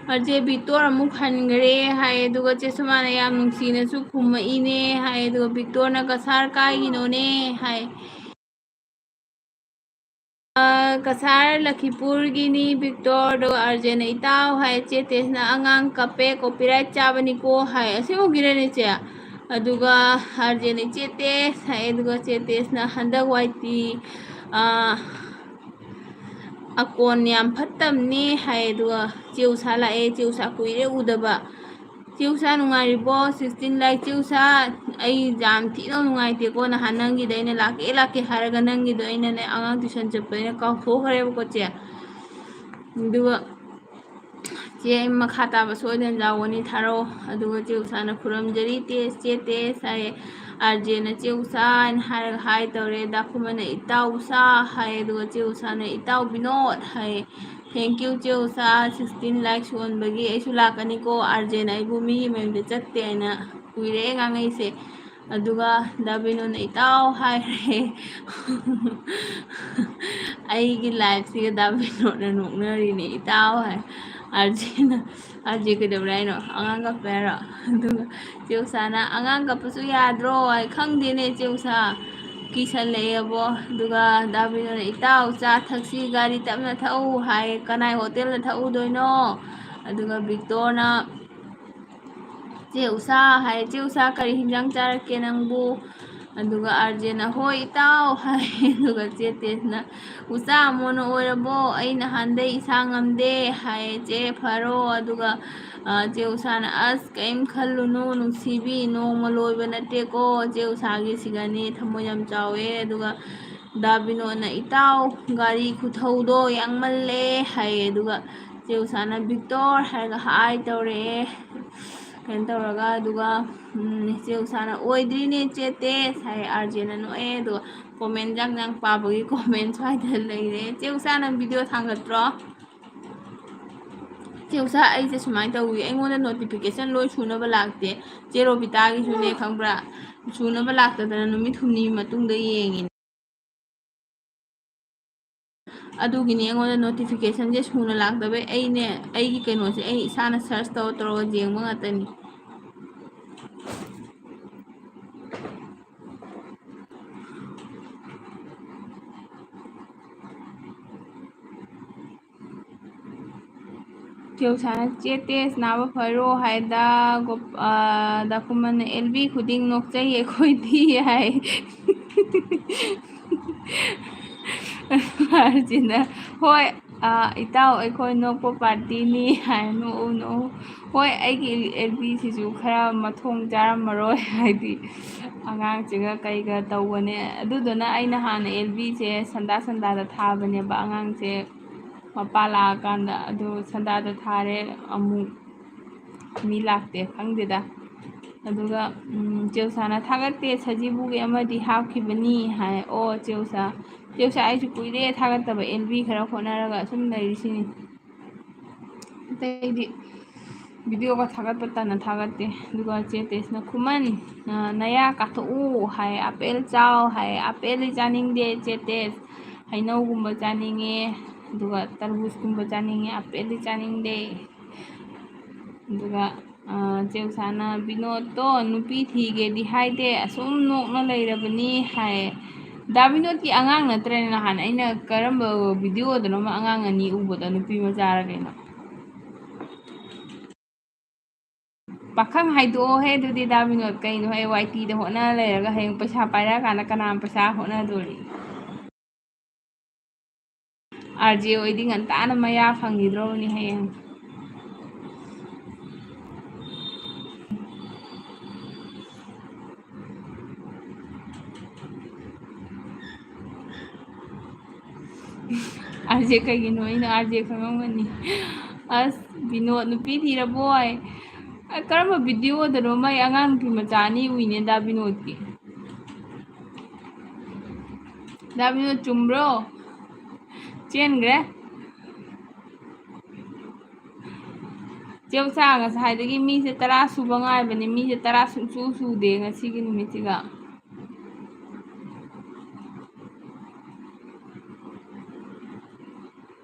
ꯑꯥꯔ ꯖꯦ ꯕꯤꯛꯇꯣꯔ ꯑꯃꯨꯛ ꯍꯟꯈ꯭ꯔꯦ ꯍꯥꯏ, ꯑꯗꯨꯒ ꯆꯦ ꯁꯣꯃꯥꯅ ꯌꯥꯝ ꯅꯨꯡꯁꯤꯅꯁꯨ ꯈꯨꯝꯃꯛꯏꯅꯦ ꯍꯥꯏ, ꯑꯗꯨꯒ ꯕꯤꯛꯇꯣꯔꯅ "ꯀꯁꯥꯔ ꯀꯥꯏꯒꯤꯅꯣꯅꯦ?" ꯍꯥꯏ꯫ ꯑ, "ꯀꯁꯥꯔ ꯂꯈꯤꯄꯨꯔꯒꯤꯅꯤ ꯕꯤꯛꯇꯣꯔ", ꯑꯗꯨꯒ ꯑꯥꯔ ꯖꯦꯅ "ꯏꯇꯥꯎ" ꯍꯥꯏ, ꯆꯦ ꯇꯦꯁꯅ "ꯑꯉꯥꯡ ꯀꯞꯄꯦ, copyright ꯆꯥꯕꯅꯤꯀꯣ" ꯍꯥꯏ꯫ ꯑꯁꯦꯡꯕꯒꯤꯔꯅꯦ ꯆꯦ? ꯑꯗꯨꯒ ꯑꯥꯔ ꯖꯦꯅ "ꯏꯆꯦ ꯇꯦꯁ" ꯍꯥꯏ, ꯑꯗꯨꯒ ꯆꯦ ꯇꯦꯁꯅ "ꯍꯟꯗꯛ ꯋꯥꯏ ꯇꯤ, ꯑ, ꯑꯀꯣꯟ ꯌꯥꯝ ꯐꯠꯇꯕꯅꯤ" ꯍꯥꯏ꯫ ꯑꯗꯨꯒ ꯆꯦ ꯎꯁꯥ ꯂꯥꯛꯑꯦ, ꯆꯦ ꯎꯁꯥ ꯀꯨꯏꯔꯦ ꯎꯗꯕ꯫ "ꯆꯦ ꯎꯁꯥ ꯅꯨꯡꯉꯥꯏꯔꯤꯕꯣ?" Sixteen like, "ꯆꯦ ꯎꯁꯥ, ꯑꯩ ꯌꯥꯝ ꯊꯤꯅ ꯅꯨꯡꯉꯥꯏꯇꯦꯀꯣ, ꯅꯍꯥꯟ ꯅꯪꯒꯤꯗ ꯑꯩꯅ ꯂꯥꯛꯀꯦ ꯂꯥꯛꯀꯦ ꯍꯥꯏꯔꯒ ꯅꯪꯒꯤꯗꯣ ꯑꯩꯅꯅꯦ ꯑꯉꯥꯡ tuition ꯆꯠꯄꯅꯤꯅ ꯀꯥꯎꯊꯣꯛꯈ꯭ꯔꯦꯕꯀꯣ ꯆꯦ꯫ ꯑꯗꯨꯒ ꯆꯦ, ꯑꯩ ꯃꯈꯥ ꯇꯥꯕ ꯁꯣꯏꯗꯅ ꯌꯥꯎꯒꯅꯤ, ꯊꯥꯔꯛꯑꯣ"꯫ ꯑꯗꯨꯒ ꯆꯦ ꯎꯁꯥꯅ "ꯈꯨꯔꯨꯝꯖꯔꯤ ꯇꯦꯁ, ꯆꯦ ꯇꯦꯁ" ꯍꯥꯏꯌꯦ꯫ ꯑꯥꯔ ꯖꯦꯅ "ꯆꯦ ꯎꯁꯥ" ꯍꯥꯏꯅ ꯍꯥꯏꯔꯒ hi ꯇꯧꯔꯦ꯫ ꯗꯥ ꯈꯨꯃꯟꯅ "ꯏꯇꯥꯎ ꯎꯁꯥ" ꯍꯥꯏꯌꯦ꯫ ꯑꯗꯨꯒ ꯆꯦ ꯎꯁꯥꯅ "ꯏꯇꯥꯎ ꯕꯤꯅꯣꯗ" ꯍꯥꯏꯌꯦ꯫ "Thank you ꯆꯦ ꯎꯁꯥ, sixteen like ꯁꯨꯍꯟꯕꯒꯤ꯫ ꯑꯩꯁꯨ ꯂꯥꯛꯀꯅꯤꯀꯣ, ꯑꯥꯔ ꯖꯦꯅ ꯑꯩꯕꯨ ꯃꯤꯒꯤ ꯃꯌꯨꯝꯗ ꯆꯠꯇꯦ ꯍꯥꯏꯅ ꯀꯨꯏꯔꯦ ꯉꯥꯡꯉꯛꯏꯁꯦ"꯫ ꯑꯗꯨꯒ ꯗꯥ ꯕꯤꯅꯣꯗꯅ "ꯏꯇꯥꯎ" ꯍꯥꯏꯔꯦ꯫ ꯑꯩꯒꯤ live ꯁꯤꯒ ꯗꯥ ꯕꯤꯅꯣꯗꯅ ꯅꯣꯛꯅꯔꯤꯅꯦ, "ꯏꯇꯥꯎ" ꯍꯥꯏ꯫ ꯑꯥꯔ ꯖꯦꯅ, "ꯑꯥꯔ ꯖꯦ ꯀꯩꯗꯧꯔꯦ ꯍꯥꯏꯅꯣ? ꯑꯉꯥꯡ ꯀꯞꯄꯦ ꯍꯥꯏꯔꯣ?" ꯑꯗꯨꯒ ꯆꯦ ꯎꯁꯥꯅ "ꯑꯉꯥꯡ ꯀꯞꯄꯁꯨ ꯌꯥꯗ꯭ꯔꯣ?" ꯍꯥꯏ꯫ "ꯈꯪꯗꯦꯅꯦ ꯆꯦ ꯎꯁꯥ, ꯀꯤꯁꯜꯂꯛꯑꯦꯕꯣ"꯫ ꯑꯗꯨꯒ ꯗꯥ ꯕꯤꯅꯣꯗꯅ "ꯏꯇꯥꯎ, ꯆꯥ ꯊꯛꯁꯤ, ꯒꯥꯔꯤ ꯇꯞꯅ ꯊꯧ" ꯍꯥꯏ꯫ "ꯀꯅꯥꯏ ꯍꯣꯇꯦꯜꯗ ꯊꯛꯎꯗꯣꯏꯅꯣ?" ꯑꯗꯨꯒ ꯕꯤꯛꯇꯣꯔꯅ "ꯆꯦ ꯎꯁꯥ" ꯍꯥꯏ꯫ "ꯆꯦ ꯎꯁꯥ, ꯀꯔꯤ ꯍꯤꯟꯖꯥꯡ ꯆꯥꯔꯛꯀꯦ ꯅꯪꯕꯨ?" ꯑꯗꯨꯒ ꯑꯥꯔ ꯖꯦꯅ "ꯍꯣꯏ ꯏꯇꯥꯎ" ꯍꯥꯏ꯫ ꯑꯗꯨꯒ ꯆꯦ ꯇꯦꯁꯅ "ꯎꯆꯥ ꯑꯃꯣꯟ ꯑꯣꯏꯔꯕꯣ? ꯑꯩ ꯅꯍꯥꯟꯗꯩ ꯏꯁꯥ ꯉꯝꯗꯦ" ꯍꯥꯏ꯫ "ꯆꯦ ꯐꯔꯣ"꯫ ꯑꯗꯨꯒ, ꯑ, ꯆꯦ ꯎꯁꯥꯅ "ꯑꯁ, ꯀꯩꯝ ꯈꯜꯂꯨꯅꯨ ꯅꯨꯡꯁꯤꯕꯤ, ꯅꯣꯡꯃ ꯂꯣꯏꯕ ꯅꯠꯇꯦꯀꯣ"꯫ ꯆꯦ ꯎꯁꯥꯒꯤ ꯁꯤꯒꯅꯤ ꯊꯃꯣꯏ ꯌꯥꯝ ꯆꯥꯎꯋꯦ꯫ ꯑꯗꯨꯒ ꯗꯥ ꯕꯤꯅꯣꯗꯅ "ꯏꯇꯥꯎ, ꯒꯥꯔꯤ ꯈꯨꯊꯧꯗꯣ ꯌꯥꯡꯃꯜꯂꯦ" ꯍꯥꯏꯌꯦ꯫ ꯑꯗꯨꯒ ꯆꯦ ꯎꯁꯥꯅ "ꯕꯤꯛꯇꯣꯔ" ꯍꯥꯏꯔꯒ hi ꯇꯧꯔꯛꯑꯦ꯫ ꯀꯩꯅꯣ ꯇꯧꯔꯒ, ꯑꯗꯨꯒ, ꯎꯝ, ꯆꯦ ꯎꯁꯥꯅ "ꯑꯣꯏꯗ꯭ꯔꯤꯅꯦ ꯆꯦ ꯇꯦꯁ" ꯍꯥꯏꯌꯦ꯫ ꯑꯥꯔ ꯖꯦꯅ ꯅꯣꯛꯑꯦ꯫ ꯑꯗꯨꯒ comment ꯌꯥꯡ ꯌꯥꯡ ꯄꯥꯕꯒꯤ comment ꯁ꯭ꯋꯥꯏꯗ ꯂꯩꯔꯦ꯫ ꯆꯦ ꯎꯁꯥ, ꯅꯪ video ꯊꯥꯡꯒꯠꯇ꯭ꯔꯣ? ꯆꯦ ꯎꯁꯥ, ꯑꯩꯁꯦ ꯁꯨꯃꯥꯏꯅ ꯇꯧꯋꯤ, ꯑꯩꯉꯣꯟꯗ notification ꯂꯣꯏ ꯁꯨꯅꯕ ꯂꯥꯛꯇꯦ꯫ ꯆꯦ ꯔꯣꯕꯤꯇꯥꯒꯤꯁꯨꯅꯦ, ꯈꯪꯕ꯭ꯔꯥ, ꯁꯨꯅꯕ ꯂꯥꯛꯇꯗꯅ ꯅꯨꯃꯤꯠ ꯍꯨꯝꯅꯤ ꯃꯇꯨꯡꯗ ꯌꯦꯡꯉꯤꯅꯦ꯫ ꯑꯗꯨꯒꯤꯅꯤ ꯑꯩꯉꯣꯟꯗ ꯅꯣꯇꯤꯐꯤꯀꯦꯁꯟꯁꯦ ꯁꯨꯅ ꯂꯥꯛꯇꯕꯩ꯫ ꯑꯩꯅꯦ, ꯑꯩꯒꯤ ꯀꯩꯅꯣꯁꯦ ꯑꯩ ꯏꯁꯥꯅ ꯁꯔꯁ ꯇꯧꯔ ꯇꯧꯔꯒ ꯌꯦꯡꯕ ꯉꯥꯛꯇꯅꯤ꯫ ꯆꯦ ꯎꯁꯥꯅ, "ꯆꯦ ꯇꯦꯁ ꯅꯥꯕ ꯐꯔꯣ" ꯍꯥꯏꯗ, ꯒꯣꯞ-, ꯑ, ꯗꯥꯀꯨꯃꯟꯅ, "ꯑꯦꯜ ꯕꯤ ꯈꯨꯗꯤꯡ ꯅꯣꯛꯆꯩ ꯑꯩꯈꯣꯏꯗꯤ" ꯍꯥꯏ꯫ ꯑꯥꯔꯖꯤꯅ, "ꯍꯣꯏ, ꯑ, ꯏꯇꯥꯎ, ꯑꯩꯈꯣꯏ ꯅꯣꯛꯄ ꯄꯥꯔꯇꯤꯅꯤ" ꯍꯥꯏ, ꯅꯣꯛꯎ, ꯅꯣꯛꯎ꯫ ꯍꯣꯏ, ꯑꯩꯒꯤ ꯑꯦꯜ ꯕꯤꯁꯤꯁꯨ ꯈꯔ ꯃꯊꯣꯡ ꯆꯥꯔꯝꯃꯔꯣꯏ, ꯍꯥꯏꯗꯤ ꯑꯉꯥꯡꯁꯤꯒ ꯀꯩꯒ ꯇꯧꯕꯅꯦ꯫ ꯑꯗꯨꯗꯨꯅ ꯑꯩꯅ ꯍꯥꯟꯅ ꯑꯦꯜ ꯕꯤꯁꯦ ꯁꯟꯗꯥ ꯁꯟꯗꯥꯗ ꯊꯥꯕꯅꯦꯕ, ꯑꯉꯥꯡꯁꯦ ꯃꯄꯥ ꯂꯥꯛꯑꯀꯥꯟꯗ꯫ ꯑꯗꯨ ꯁꯟꯗꯥꯗ ꯊꯥꯔꯦ, ꯑꯃꯨꯛ ꯃꯤ ꯂꯥꯛꯇꯦ, ꯈꯪꯗꯦꯗ꯫ ꯑꯗꯨꯒ, ꯎꯝ, ꯆꯦ ꯎꯁꯥꯅ, "ꯊꯥꯒꯠꯇꯦ, ꯁꯖꯤꯕꯨꯒꯤ ꯑꯃꯗꯤ ꯍꯥꯞꯈꯤꯕꯅꯤ" ꯍꯥꯏ꯫ ꯑꯣ, ꯆꯦ ꯎꯁꯥ, ꯆꯦ ꯎꯁꯥ, ꯑꯩꯁꯨ ꯀꯨꯏꯔꯦ ꯊꯥꯒꯠꯇꯕ, ꯑꯦꯜ ꯕꯤ ꯈꯔ ꯍꯣꯠꯅꯔꯒ ꯑꯁꯨꯝ ꯂꯩꯔꯤꯁꯤꯅꯤ꯫ ꯑꯇꯩꯗꯤ ꯚꯤꯗꯤꯑꯣꯒ ꯊꯥꯒꯠꯄ ꯇꯟꯅ ꯊꯥꯒꯠꯇꯦ꯫ ꯑꯗꯨꯒ ꯆꯦ ꯇꯦꯁꯅ, "ꯈꯨꯃꯟ, ꯑ, ꯅꯌꯥ ꯀꯥꯊꯣꯛꯎ" ꯍꯥꯏ, "ꯑꯥꯄꯦꯜ ꯆꯥꯎ" ꯍꯥꯏ꯫ ꯑꯥꯄꯦꯜꯗꯤ ꯆꯥꯅꯤꯡꯗꯦ ꯆꯦ ꯇꯦꯁ, ꯍꯩꯅꯧꯒꯨꯝꯕ ꯆꯥꯅꯤꯡꯉꯦ, ꯑꯗꯨꯒ ꯇꯔꯕꯨꯖꯀꯨꯝꯕ ꯆꯥꯅꯤꯡꯉꯦ, ꯑꯥꯄꯦꯜꯗꯤ ꯆꯥꯅꯤꯡꯗꯦ꯫ ꯑꯗꯨꯒ, ꯑ, ꯆꯦ ꯎꯁꯥꯅ, "ꯕꯤꯅꯣꯠꯇꯣ ꯅꯨꯄꯤ ꯊꯤꯒꯦꯗꯤ ꯍꯥꯏꯗꯦ, ꯑꯁꯨꯝ ꯅꯣꯛꯅ ꯂꯩꯔꯕꯅꯤ" ꯍꯥꯏ꯫ ꯗꯥ ꯕꯤꯅꯣꯠꯀꯤ ꯑꯉꯥꯡ ꯅꯠꯇ꯭ꯔꯅꯦ? ꯅꯍꯥꯟ ꯑꯩꯅ ꯀꯔꯝꯕ ꯚꯤꯗꯤꯑꯣꯗꯅꯣꯃ ꯑꯉꯥꯡ ꯑꯅꯤ ꯎꯕꯗ ꯅꯨꯄꯤ ꯃꯆꯥꯔ ꯀꯩꯅꯣ? ꯄꯥꯈꯪ ꯍꯥꯏꯗꯣꯛꯑꯣꯍꯦ ꯑꯗꯨꯗꯤ, ꯗꯥ ꯕꯤꯅꯣꯠ, ꯀꯩꯅꯣ ꯍꯦ, ꯋꯥꯏ ꯇꯤꯗ ꯍꯣꯠꯅ ꯂꯩꯔꯒ ꯍꯌꯦꯡ ꯄꯩꯁꯥ ꯄꯥꯏꯔꯛꯑꯀꯥꯟꯗ ꯀꯅꯥꯅ ꯄꯩꯁꯥ ꯍꯣꯠꯅꯗꯣꯔꯤ? ꯑꯥꯔ ꯖꯦ ꯑꯣꯏꯗꯤ ꯉꯟꯇꯥꯅ ꯃꯌꯥ ꯐꯪꯈꯤꯗ꯭ꯔꯣꯕꯅꯤ ꯍꯌꯦꯡ꯫ ꯑꯥꯔ ꯖꯦ ꯀꯩꯒꯤꯅꯣ? ꯑꯩꯅ ꯑꯥꯔ ꯖꯦ ꯈꯪꯉꯝꯒꯅꯤ꯫ ꯑꯁ, ꯕꯤꯅꯣꯠ ꯅꯨꯄꯤ ꯊꯤꯔꯕꯣꯏ? ꯑ, ꯀꯔꯝꯕ ꯚꯤꯗꯤꯑꯣꯗꯅꯣ ꯃꯥꯏ ꯑꯉꯥꯡ ꯅꯨꯄꯤ ꯃꯆꯥ ꯑꯅꯤ ꯎꯏꯅꯦ ꯗꯥ ꯕꯤꯅꯣꯠꯀꯤ? ꯗꯥ ꯕꯤꯅꯣꯠ, ꯆꯨꯝꯕ꯭ꯔꯣ? ꯆꯦꯟꯈ꯭ꯔꯦ꯫ ꯆꯦ ꯎꯁꯥ, ꯉꯁꯥꯏꯗꯒꯤ ꯃꯤꯁꯦ ꯇꯔꯥ ꯁꯨꯕ ꯉꯥꯏꯕꯅꯤ, ꯃꯤꯁꯦ ꯇꯔꯥ ꯁꯨꯡꯁꯨ ꯁꯨꯗꯦ ꯉꯁꯤꯒꯤ ꯅꯨꯃꯤꯠꯁꯤꯒ꯫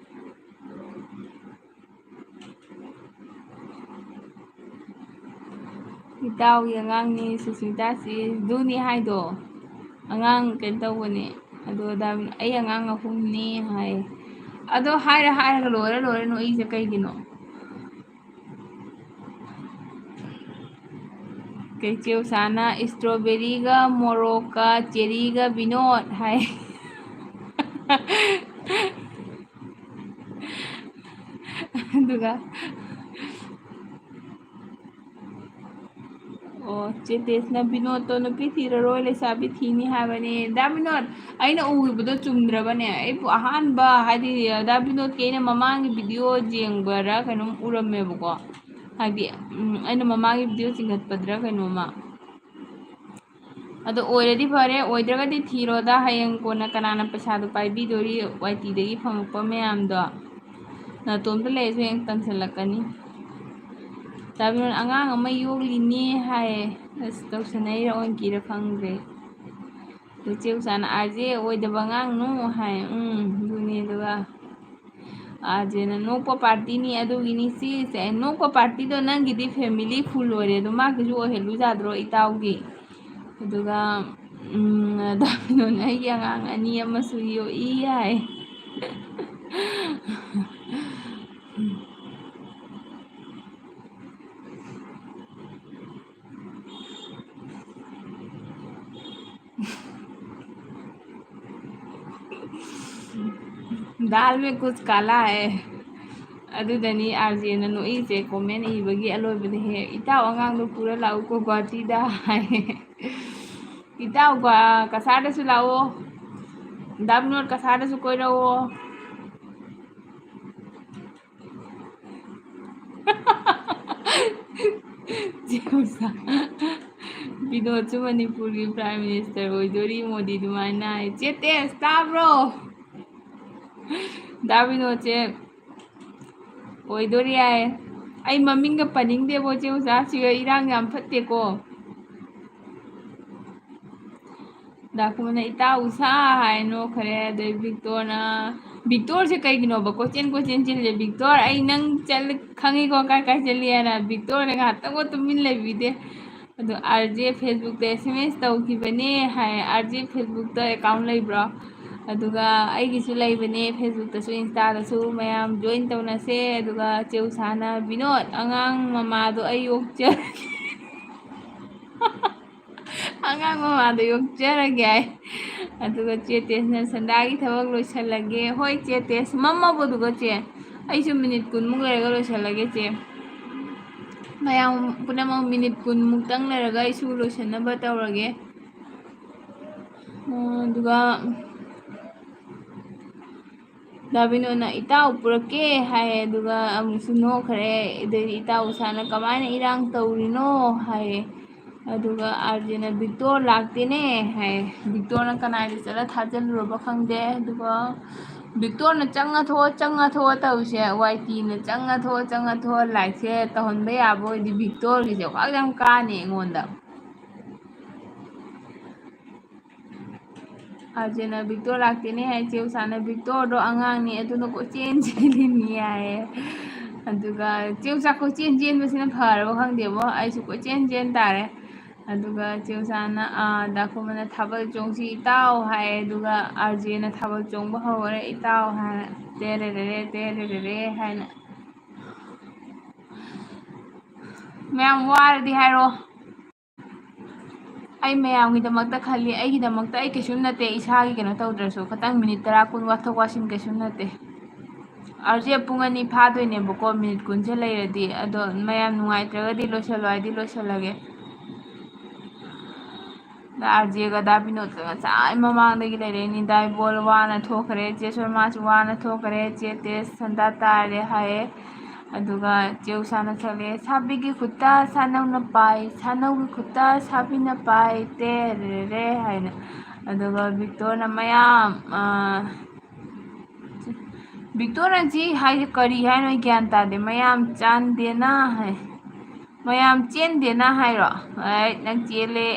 ꯏꯇꯥꯎꯒꯤ ꯑꯉꯥꯡꯅꯤ ꯁꯨꯁꯃꯤꯇꯥꯁꯤ, ꯑꯗꯨꯅꯤ ꯍꯥꯏꯗꯣ꯫ ꯑꯉꯥꯡ ꯀꯩꯅꯣ ꯇꯧꯕꯅꯦ꯫ ꯑꯗꯣ ꯗꯥ-, ꯑꯩ ꯑꯉꯥꯡ ꯑꯍꯨꯝꯅꯤ ꯍꯥꯏ꯫ ꯑꯗꯣ ꯍꯥꯏꯔ ꯍꯥꯏꯔꯒ ꯂꯣꯏꯔ ꯂꯣꯏꯔ ꯅꯣꯛꯏꯁꯦ ꯀꯩꯒꯤꯅꯣ? ꯀꯩ ꯆꯦ ꯎꯁꯥꯅ strawberryꯒ ꯃꯣꯔꯣꯛꯀ cherryꯒ ꯕꯤꯅꯣꯠ ꯍꯥꯏ꯫ ꯑꯗꯨꯒ ꯑꯣ, ꯆꯦ ꯇꯦꯁꯅ ꯕꯤꯅꯣꯠꯇꯣ ꯅꯨꯄꯤ ꯊꯤꯔꯔꯣꯏ, ꯂꯩꯁꯥꯕꯤ ꯊꯤꯅꯤ ꯍꯥꯏꯕꯅꯦ꯫ ꯗꯥ ꯕꯤꯅꯣꯠ, ꯑꯩꯅ ꯎꯈꯤꯕꯗꯣ ꯆꯨꯝꯗ꯭ꯔꯕꯅꯦ? ꯑꯩꯕꯨ ꯑꯍꯥꯟꯕ, ꯍꯥꯏꯗꯤ, ꯗꯥ ꯕꯤꯅꯣꯠꯀꯤ ꯑꯩꯅ ꯃꯃꯥꯡꯒꯤ video ꯌꯦꯡꯕꯔꯥ ꯀꯩꯅꯣꯝ ꯎꯔꯝꯃꯦꯕꯀꯣ꯫ ꯍꯥꯏꯗꯤ, ꯎꯝ, ꯑꯩꯅ ꯃꯃꯥꯡꯒꯤ video ꯆꯤꯡꯈꯠꯄꯗ꯭ꯔꯥ ꯀꯩꯅꯣꯝꯃ꯫ ꯑꯗꯣ ꯑꯣꯏꯔꯗꯤ ꯐꯔꯦ, ꯑꯣꯏꯗ꯭ꯔꯒꯗꯤ ꯊꯤꯔꯣꯗ, ꯍꯌꯦꯡ ꯀꯣꯟꯅ ꯀꯅꯥꯅ ꯄꯩꯁꯥꯗꯣ ꯄꯥꯏꯕꯤꯗꯣꯔꯤ? ꯋꯥꯏ ꯇꯤꯗꯒꯤ ꯐꯪꯉꯛꯄ ꯃꯌꯥꯝꯗꯣ ꯅꯥꯇꯣꯝꯇ ꯂꯩꯔꯁꯨ ꯍꯌꯦꯡ ꯇꯟꯁꯤꯜꯂꯛꯀꯅꯤ꯫ ꯇꯥꯕꯤꯔꯣ, ꯑꯉꯥꯡ ꯑꯃ ꯌꯣꯛꯂꯤꯅꯦ ꯍꯥꯏꯌꯦ꯫ ꯑꯁ, ꯇꯧꯁꯟꯅꯩꯔ ꯑꯣꯟꯀꯤꯔ ꯈꯪꯗ꯭ꯔꯦ꯫ ꯑꯗꯨ ꯆꯦ ꯎꯁꯥꯅ, "ꯑꯥꯔ ꯖꯦ ꯑꯣꯏꯗꯕ ꯑꯉꯥꯡꯅꯨ" ꯍꯥꯏ꯫ ꯎꯝ, ꯑꯗꯨꯅꯦ꯫ ꯑꯗꯨꯒ ꯑꯥꯔ ꯖꯦꯅ, "ꯅꯣꯛꯄ ꯄꯥꯔꯇꯤꯅꯤ, ꯑꯗꯨꯒꯤꯅꯤ ꯁꯤꯁꯦ"꯫ ꯅꯣꯛꯄ ꯄꯥꯔꯇꯤꯗꯣ ꯅꯪꯒꯤꯗꯤ family full ꯑꯣꯏꯔꯦ, ꯑꯗꯣ ꯃꯥꯒꯤꯁꯨ ꯑꯣꯏꯍꯜꯂꯨ ꯌꯥꯗ꯭ꯔꯣ ꯏꯇꯥꯎꯒꯤ? ꯑꯗꯨꯒ, ꯎꯝ, ꯗꯥ ꯕꯤꯅꯣꯠꯅ, "ꯑꯩꯒꯤ ꯑꯉꯥꯡ ꯑꯅꯤ ꯑꯃꯁꯨ ꯌꯣꯛꯏ" ꯍꯥꯏ꯫ दाल में कुछ काला है꯫ ꯑꯗꯨꯗꯅꯤ ꯑꯥꯔ ꯖꯦꯅ ꯅꯣꯛꯏꯁꯦ, comment ꯏꯕꯒꯤ ꯑꯂꯣꯏꯕꯗ ꯍꯦꯛ, "ꯏꯇꯥꯎ ꯑꯉꯥꯡꯗꯣ ꯄꯨꯔ ꯂꯥꯛꯎꯀꯣ ꯒꯨꯍꯥꯇꯤꯗ" ꯍꯥꯏ꯫ ꯏꯇꯥꯎ ꯒꯨꯍꯥ-, ꯀꯁꯥꯔꯗꯁꯨ ꯂꯥꯛꯑꯣ, ꯗꯥ ꯕꯤꯅꯣꯠ ꯀꯁꯥꯔꯗꯁꯨ ꯀꯣꯏꯔꯛꯑꯣ꯫ ꯆꯦ ꯎꯁꯥ, ꯕꯤꯅꯣꯗꯁꯨ ꯃꯅꯤꯄꯨꯔꯒꯤ Prime Minister ꯑꯣꯏꯗꯣꯔꯤ ꯃꯣꯗꯤ ꯑꯗꯨꯃꯥꯏꯅ ꯍꯥꯏ꯫ ꯆꯦ ꯇꯦꯖ, ꯇꯥꯕ꯭ꯔꯣ? ꯗꯥ ꯕꯤꯅꯣꯗꯁꯦ ꯑꯣꯏꯗꯣꯔꯤ ꯍꯥꯏ꯫ ꯑꯩ ꯃꯃꯤꯡꯒ ꯄꯟꯅꯤꯡꯗꯦꯕꯣ, ꯆꯦ ꯎꯁꯥꯁꯤꯒ ꯏꯔꯥꯡ ꯌꯥꯝ ꯐꯠꯇꯦꯀꯣ꯫ ꯗꯥ ꯀꯨꯃꯟꯅ, "ꯏꯇꯥꯎ ꯎꯁꯥ" ꯍꯥꯏ ꯅꯣꯛꯈ꯭ꯔꯦ꯫ ꯑꯗꯩ ꯕꯤꯛꯇꯣꯔꯅ, ꯕꯤꯛꯇꯣꯔꯁꯦ ꯀꯩꯒꯤꯅꯣꯕ ꯀꯣꯏꯆꯦꯟ ꯀꯣꯏꯆꯦꯟ ꯆꯦꯜꯂꯤꯁꯦ? ꯕꯤꯛꯇꯣꯔ, ꯑꯩ ꯅꯪ ꯆꯠꯂ-, ꯈꯪꯉꯤꯀꯣ ꯀꯥꯏ ꯀꯥꯏ ꯆꯠꯂꯤ ꯍꯥꯏꯅ꯫ ꯕꯤꯛꯇꯣꯔꯅ ꯉꯥꯏꯍꯥꯛꯇꯪꯕꯨ ꯇꯨꯃꯤꯟ ꯂꯩꯕꯤꯗꯦ꯫ ꯑꯗꯣ ꯑꯥꯔ ꯖꯦ Facebook-ꯇ S M S ꯇꯧꯈꯤꯕꯅꯦ ꯍꯥꯏ꯫ ꯑꯥꯔ ꯖꯦ Facebook-ꯇ account ꯂꯩꯕ꯭ꯔꯣ? ꯑꯗꯨꯒ ꯑꯩꯒꯤꯁꯨ ꯂꯩꯕꯅꯦ, Facebook-ꯇꯁꯨ Insta-ꯗꯁꯨ꯫ ꯃꯌꯥꯝ join ꯇꯧꯅꯁꯦ꯫ ꯑꯗꯨꯒ ꯆꯦ ꯎꯁꯥꯅ, "ꯕꯤꯅꯣꯗ, ꯑꯉꯥꯡ ꯃꯃꯥꯗꯣ ꯑꯩ ꯌꯣꯛꯆꯔꯒꯦ"꯫ "ꯑꯉꯥꯡ ꯃꯃꯥꯗꯣ ꯌꯣꯛꯆꯔꯒꯦ" ꯍꯥꯏ꯫ ꯑꯗꯨꯒ ꯆꯦ ꯇꯦꯁꯅ, "ꯁꯟꯗꯥꯒꯤ ꯊꯕꯛ ꯂꯣꯏꯁꯜꯂꯒꯦ"꯫ ꯍꯣꯏ ꯆꯦ ꯇꯦꯁ, ꯃꯝꯃꯕꯣ? ꯑꯗꯨꯒ ꯆꯦ, ꯑꯩꯁꯨ minute ꯀꯨꯟꯃꯨꯛ ꯂꯩꯔꯒ ꯂꯣꯏꯁꯜꯂꯒꯦ ꯆꯦ꯫ ꯃꯌꯥꯝ ꯄꯨꯝꯅꯃꯛ minute ꯀꯨꯟꯃꯨꯛꯇꯪ ꯂꯩꯔꯒ ꯑꯩꯁꯨ ꯂꯣꯏꯁꯟꯅꯕ ꯇꯧꯔꯒꯦ꯫ ꯑꯣ, ꯑꯗꯨꯒ ꯗꯥ ꯕꯤꯅꯣꯗꯅ "ꯏꯇꯥꯎ ꯄꯨꯔꯛꯀꯦ" ꯍꯥꯏ, ꯑꯗꯨꯒ ꯑꯃꯨꯛꯁꯨ ꯅꯣꯛꯈ꯭ꯔꯦ꯫ ꯑꯗꯩꯗꯤ ꯏꯇꯥꯎ ꯎꯁꯥꯅ "ꯀꯃꯥꯏꯅ ꯏꯔꯥꯡ ꯇꯧꯔꯤꯅꯣ?" ꯍꯥꯏꯌꯦ꯫ ꯑꯗꯨꯒ ꯑꯥꯔ ꯖꯦꯅ "ꯕꯤꯛꯇꯣꯔ ꯂꯥꯛꯇꯦꯅꯦ" ꯍꯥꯏ꯫ ꯕꯤꯛꯇꯣꯔꯅ ꯀꯅꯥꯏꯗ ꯆꯠꯂ ꯊꯥꯖꯤꯜꯂꯨꯔꯕ ꯈꯪꯗꯦ꯫ ꯑꯗꯨꯒ ꯕꯤꯛꯇꯣꯔꯅ "ꯆꯪꯉ ꯊꯣꯛꯑꯣ, ꯆꯪꯉ ꯊꯣꯛꯑꯣ" ꯇꯧꯔꯤꯁꯦ, ꯋꯥꯏ ꯇꯤꯅ "ꯆꯪꯉ ꯊꯣꯛꯑꯣ, ꯆꯪꯉ ꯊꯣꯛꯑꯣ", ꯂꯥꯏꯛꯁꯦ ꯇꯧꯍꯟꯕ ꯌꯥꯕ ꯑꯣꯏꯗꯤ ꯕꯤꯛꯇꯣꯔꯒꯤꯁꯦ ꯈ꯭ꯋꯥꯏ ꯌꯥꯝ ꯀꯥꯟꯅꯤ ꯑꯩꯉꯣꯟꯗ꯫ ꯑꯥꯔ ꯖꯦꯅ "ꯕꯤꯛꯇꯣꯔ ꯂꯥꯛꯇꯦꯅꯦ" ꯍꯥꯏ꯫ ꯆꯦ ꯎꯁꯥꯅ "ꯕꯤꯛꯇꯣꯔꯗꯣ ꯑꯉꯥꯡꯅꯤ, ꯑꯗꯨꯅ ꯀꯣꯏꯆꯦꯟ ꯆꯦꯜꯂꯤꯅꯤ" ꯍꯥꯏꯌꯦ꯫ ꯑꯗꯨꯒ ꯆꯦ ꯎꯁꯥ ꯀꯣꯏꯆꯦꯟ ꯆꯦꯟꯕꯁꯤꯅ ꯐꯔꯕ ꯈꯪꯗꯦꯕꯣ, ꯑꯩꯁꯨ ꯀꯣꯏꯆꯦꯟ ꯆꯦꯟ ꯇꯥꯔꯦ꯫ ꯑꯗꯨꯒ ꯆꯦ ꯎꯁꯥꯅ, ꯑꯥ, ꯗꯥ ꯈꯣꯃꯅ "ꯊꯥꯕꯜ ꯆꯣꯡꯁꯤ ꯏꯇꯥꯎ" ꯍꯥꯏ꯫ ꯑꯗꯨꯒ ꯑꯥꯔ ꯖꯦꯅ "ꯊꯥꯕꯜ ꯆꯣꯡꯕ ꯍꯧꯔꯦ ꯏꯇꯥꯎ" ꯍꯥꯏꯅ, "ꯇꯦꯔꯦꯔꯦꯔꯦ, ꯇꯦꯔꯦꯔꯦꯔꯦ" ꯍꯥꯏꯅ꯫ ꯃꯌꯥꯝ ꯋꯥꯔꯗꯤ ꯍꯥꯏꯔꯣ꯫ ꯑꯩ ꯃꯌꯥꯝꯒꯤꯗꯃꯛꯇ ꯈꯜꯂꯤ, ꯑꯩꯒꯤꯗꯃꯛꯇ ꯑꯩ ꯀꯩꯁꯨꯝ ꯅꯠꯇꯦ, ꯏꯁꯥꯒꯤ ꯀꯩꯅꯣ ꯇꯧꯗ꯭ꯔꯁꯨ ꯈꯤꯇꯪ minute ꯇꯔꯥ ꯀꯨꯟ ꯋꯥꯊꯣꯛ ꯋꯥꯁꯤꯟ ꯀꯩꯁꯨꯝ ꯅꯠꯇꯦ꯫ ꯑꯥꯔ ꯖꯦ ꯄꯨꯡ ꯑꯅꯤ ꯐꯥꯗꯣꯏꯅꯦꯕꯀꯣ, minute ꯀꯨꯟꯁꯦ ꯂꯩꯔꯗꯤ꯫ ꯑꯗꯣ ꯃꯌꯥꯝ ꯅꯨꯡꯉꯥꯏꯇ꯭ꯔꯒꯗꯤ ꯂꯣꯏꯁꯜꯂꯣ ꯍꯥꯏꯗꯤ ꯂꯣꯏꯁꯜꯂꯒꯦ꯫ ꯑꯥꯔ ꯖꯦꯒ ꯗꯥ ꯕꯤꯅꯣꯗꯀ ꯉꯁꯥꯏ ꯃꯃꯥꯡꯗꯒꯤ ꯂꯩꯔꯛꯏꯅꯤ꯫ ꯗꯥ ꯏꯕꯣꯜ ꯋꯥꯅ ꯊꯣꯛꯈ꯭ꯔꯦ, ꯆꯦ ꯁꯣꯔꯃꯥꯁꯨ ꯋꯥꯅ ꯊꯣꯛꯈ꯭ꯔꯦ, ꯆꯦ ꯇꯦꯁ ꯁꯟꯗꯥ ꯇꯥꯔꯦ ꯍꯥꯏꯌꯦ꯫ ꯑꯗꯨꯒ ꯆꯦ ꯎꯁꯥꯅ ꯁꯛꯂꯛꯑꯦ, "ꯁꯥꯕꯤꯒꯤ ꯈꯨꯠꯇ ꯁꯥꯅꯧꯅ ꯄꯥꯏ, ꯁꯥꯅꯧꯒꯤ ꯈꯨꯠꯇ ꯁꯥꯕꯤꯅ ꯄꯥꯏ, ꯇꯦꯔꯦꯔꯦ" ꯍꯥꯏꯅ꯫ ꯑꯗꯨꯒ ꯕꯤꯛꯇꯣꯔꯅ ꯃꯌꯥꯝ, ꯑꯥ, ꯕꯤꯛꯇꯣꯔꯅ ꯁꯤ ꯍꯥꯏꯁꯦ ꯀꯔꯤ ꯍꯥꯏꯅꯣ ꯑꯩ ꯒ꯭ꯌꯥꯟ ꯇꯥꯗꯦ꯫ "ꯃꯌꯥꯝ ꯆꯥꯟꯗꯦꯅ" ꯍꯥꯏ꯫ "ꯃꯌꯥꯝ ꯆꯦꯟꯗꯦꯅ" ꯍꯥꯏꯔꯣ? ꯑꯩ ꯅꯪ ꯆꯦꯜꯂꯦ꯫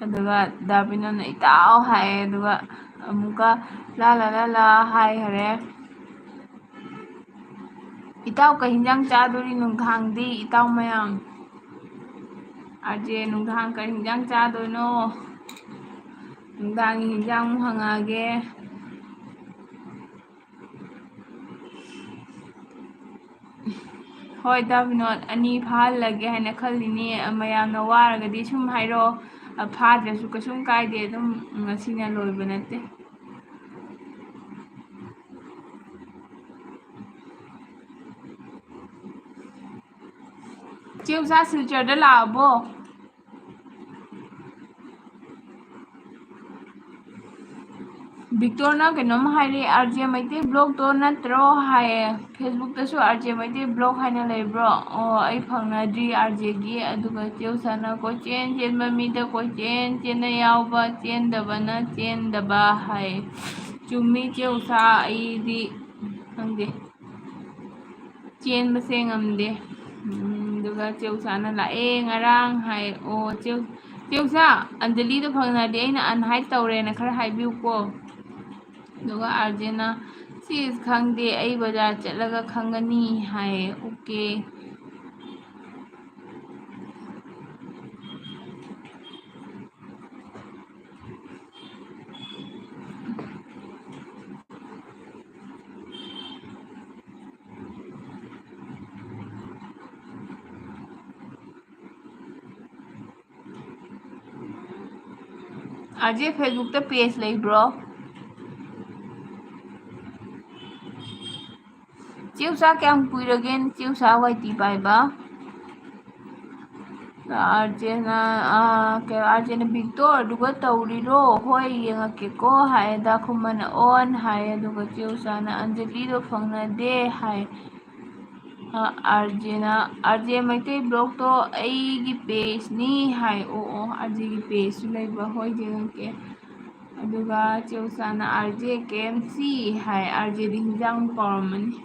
ꯑꯗꯨꯒ ꯗꯥ ꯕꯤꯅꯣꯗꯅ "ꯏꯇꯥꯎ" ꯍꯥꯏꯌꯦ꯫ ꯑꯗꯨꯒ ꯑꯃꯨꯛꯀ ꯂꯥ ꯂꯥ ꯂꯥ ꯂꯥ ꯍꯥꯏꯈꯔꯦ꯫ ꯏꯇꯥꯎ, ꯀꯩ ꯍꯤꯟꯖꯥꯡ ꯆꯥꯗꯣꯔꯤ ꯅꯨꯡꯗꯥꯡꯗꯤ, ꯏꯇꯥꯎ ꯃꯌꯥꯝ? ꯑꯥꯔ ꯖꯦ, ꯅꯨꯡꯗꯥꯡ ꯀꯔꯤ ꯍꯤꯟꯖꯥꯡ ꯆꯥꯗꯣꯏꯅꯣ? ꯅꯨꯡꯗꯥꯡꯒꯤ ꯍꯤꯟꯖꯥꯡ ꯑꯃꯨꯛ ꯍꯪꯉꯛꯑꯒꯦ꯫ ꯍꯣꯏ, ꯗꯥ ꯕꯤꯅꯣꯗ, ꯑꯅꯤ ꯐꯥꯍꯜꯂꯒꯦ ꯍꯥꯏꯅ ꯈꯜꯂꯤꯅꯦ꯫ ꯃꯌꯥꯝꯅ ꯋꯥꯔꯒꯗꯤ ꯁꯨꯝ ꯍꯥꯏꯔꯛꯑꯣ꯫ ꯐꯥꯗ꯭ꯔꯁꯨ ꯀꯩꯁꯨꯝ ꯀꯥꯏꯗꯦ, ꯑꯗꯨꯝ ꯉꯁꯤꯅ ꯂꯣꯏꯕ ꯅꯠꯇꯦ꯫ ꯆꯦ ꯎꯁꯥ ꯁꯤꯜꯆꯔꯗ ꯂꯥꯛꯑꯕꯣ? ꯕꯤꯛꯇꯣꯔꯅ ꯀꯩꯅꯣꯝ ꯍꯥꯏꯔꯦ, "ꯑꯥꯔ ꯖꯦ ꯃꯩꯇꯩ ꯕ꯭ꯂꯣꯛꯇꯣ ꯅꯠꯇ꯭ꯔꯣ?" ꯍꯥꯏꯌꯦ꯫ "ꯐꯦꯁꯕꯨꯛꯇꯁꯨ ꯑꯥꯔ ꯖꯦ ꯃꯩꯇꯩ ꯕ꯭ꯂꯣꯛ ꯍꯥꯏꯅ ꯂꯩꯕ꯭ꯔꯣ?" ꯑꯣ, ꯑꯩ ꯐꯪꯅꯗ꯭ꯔꯤ ꯑꯥꯔ ꯖꯦꯒꯤ꯫ ꯑꯗꯨꯒ ꯆꯦ ꯎꯁꯥꯅ "ꯀꯣꯏꯆꯦꯟ ꯆꯦꯟꯕ ꯃꯤꯗ ꯀꯣꯏꯆꯦꯟ ꯆꯦꯟꯅ ꯌꯥꯎꯕ, ꯆꯦꯟꯗꯕꯅ ꯆꯦꯟꯗꯕ" ꯍꯥꯏꯌꯦ꯫ ꯆꯨꯝꯃꯤ ꯆꯦ ꯎꯁꯥ, ꯑꯩꯗꯤ ꯈꯪꯗꯦ꯫ ꯆꯦꯟꯕꯁꯦ ꯉꯝꯗꯦ꯫ ꯎꯝ, ꯑꯗꯨꯒ ꯆꯦ ꯎꯁꯥꯅ ꯂꯥꯛꯑꯦ ꯉꯔꯥꯡ ꯍꯥꯏ꯫ ꯑꯣ, ꯆꯦ ꯎ-, ꯆꯦ ꯎꯁꯥ, ꯑꯟꯖꯂꯤꯗꯣ ꯐꯪꯅꯗꯦ, ꯑꯩꯅ unhide ꯇꯧꯔꯦꯅ ꯈꯔ ꯍꯥꯏꯕꯤꯌꯨꯀꯣ꯫ ꯑꯗꯨꯒ ꯑꯥꯔ ꯖꯦꯅ, "ꯁꯤꯁ ꯈꯪꯗꯦ, ꯑꯩ ꯕꯖꯥꯔ ꯆꯠꯂꯒ ꯈꯪꯒꯅꯤ" ꯍꯥꯏꯌꯦ꯫ ꯑꯣꯀꯦ꯫ ꯑꯥꯔ ꯖꯦ, ꯐꯦꯁꯕꯨꯛꯇ ꯄꯦꯖ ꯂꯩꯕ꯭ꯔꯣ? ꯆꯦ ꯎꯁꯥ, ꯀꯌꯥꯝ ꯀꯨꯏꯔꯒꯦ ꯆꯦ ꯎꯁꯥ ꯋꯥꯏ ꯇꯤ ꯄꯥꯏꯕ? ꯑꯥꯔ ꯖꯦꯅ, ꯑꯥ, ꯀꯩ, ꯑꯥꯔ ꯖꯦꯅ, "ꯕꯤꯛꯇꯣꯔ, ꯑꯗꯨꯒ ꯇꯧꯔꯤꯔꯣ?" "ꯍꯣꯏ, ꯌꯦꯡꯉꯛꯀꯦꯀꯣ" ꯍꯥꯏ꯫ ꯗꯥ ꯈꯨꯃꯟꯅ "ꯑꯣꯟ" ꯍꯥꯏ꯫ ꯑꯗꯨꯒ ꯆꯦ ꯎꯁꯥꯅ "ꯑꯟꯖꯂꯤꯗꯣ ꯐꯪꯅꯗꯦ" ꯍꯥꯏ꯫ ꯑꯥꯔ ꯖꯦꯅ, "ꯑꯥꯔ ꯖꯦ ꯃꯩꯇꯩ ꯕ꯭ꯂꯣꯛꯇꯣ ꯑꯩꯒꯤ ꯄꯦꯖꯅꯤ" ꯍꯥꯏ꯫ "ꯑꯣ, ꯑꯣ, ꯑꯥꯔ ꯖꯦꯒꯤ ꯄꯦꯖꯁꯨ ꯂꯩꯕ꯭ꯔꯥ? ꯍꯣꯏ, ꯌꯦꯡꯉꯛꯀꯦ"꯫ ꯑꯗꯨꯒ ꯆꯦ ꯎꯁꯥꯅ "R J K M C" ꯍꯥꯏ꯫ ꯑꯥꯔ ꯖꯦꯗꯤ ꯍꯤꯟꯖꯥꯡꯕꯨ ꯀꯥꯎꯔꯝꯃꯅꯤ꯫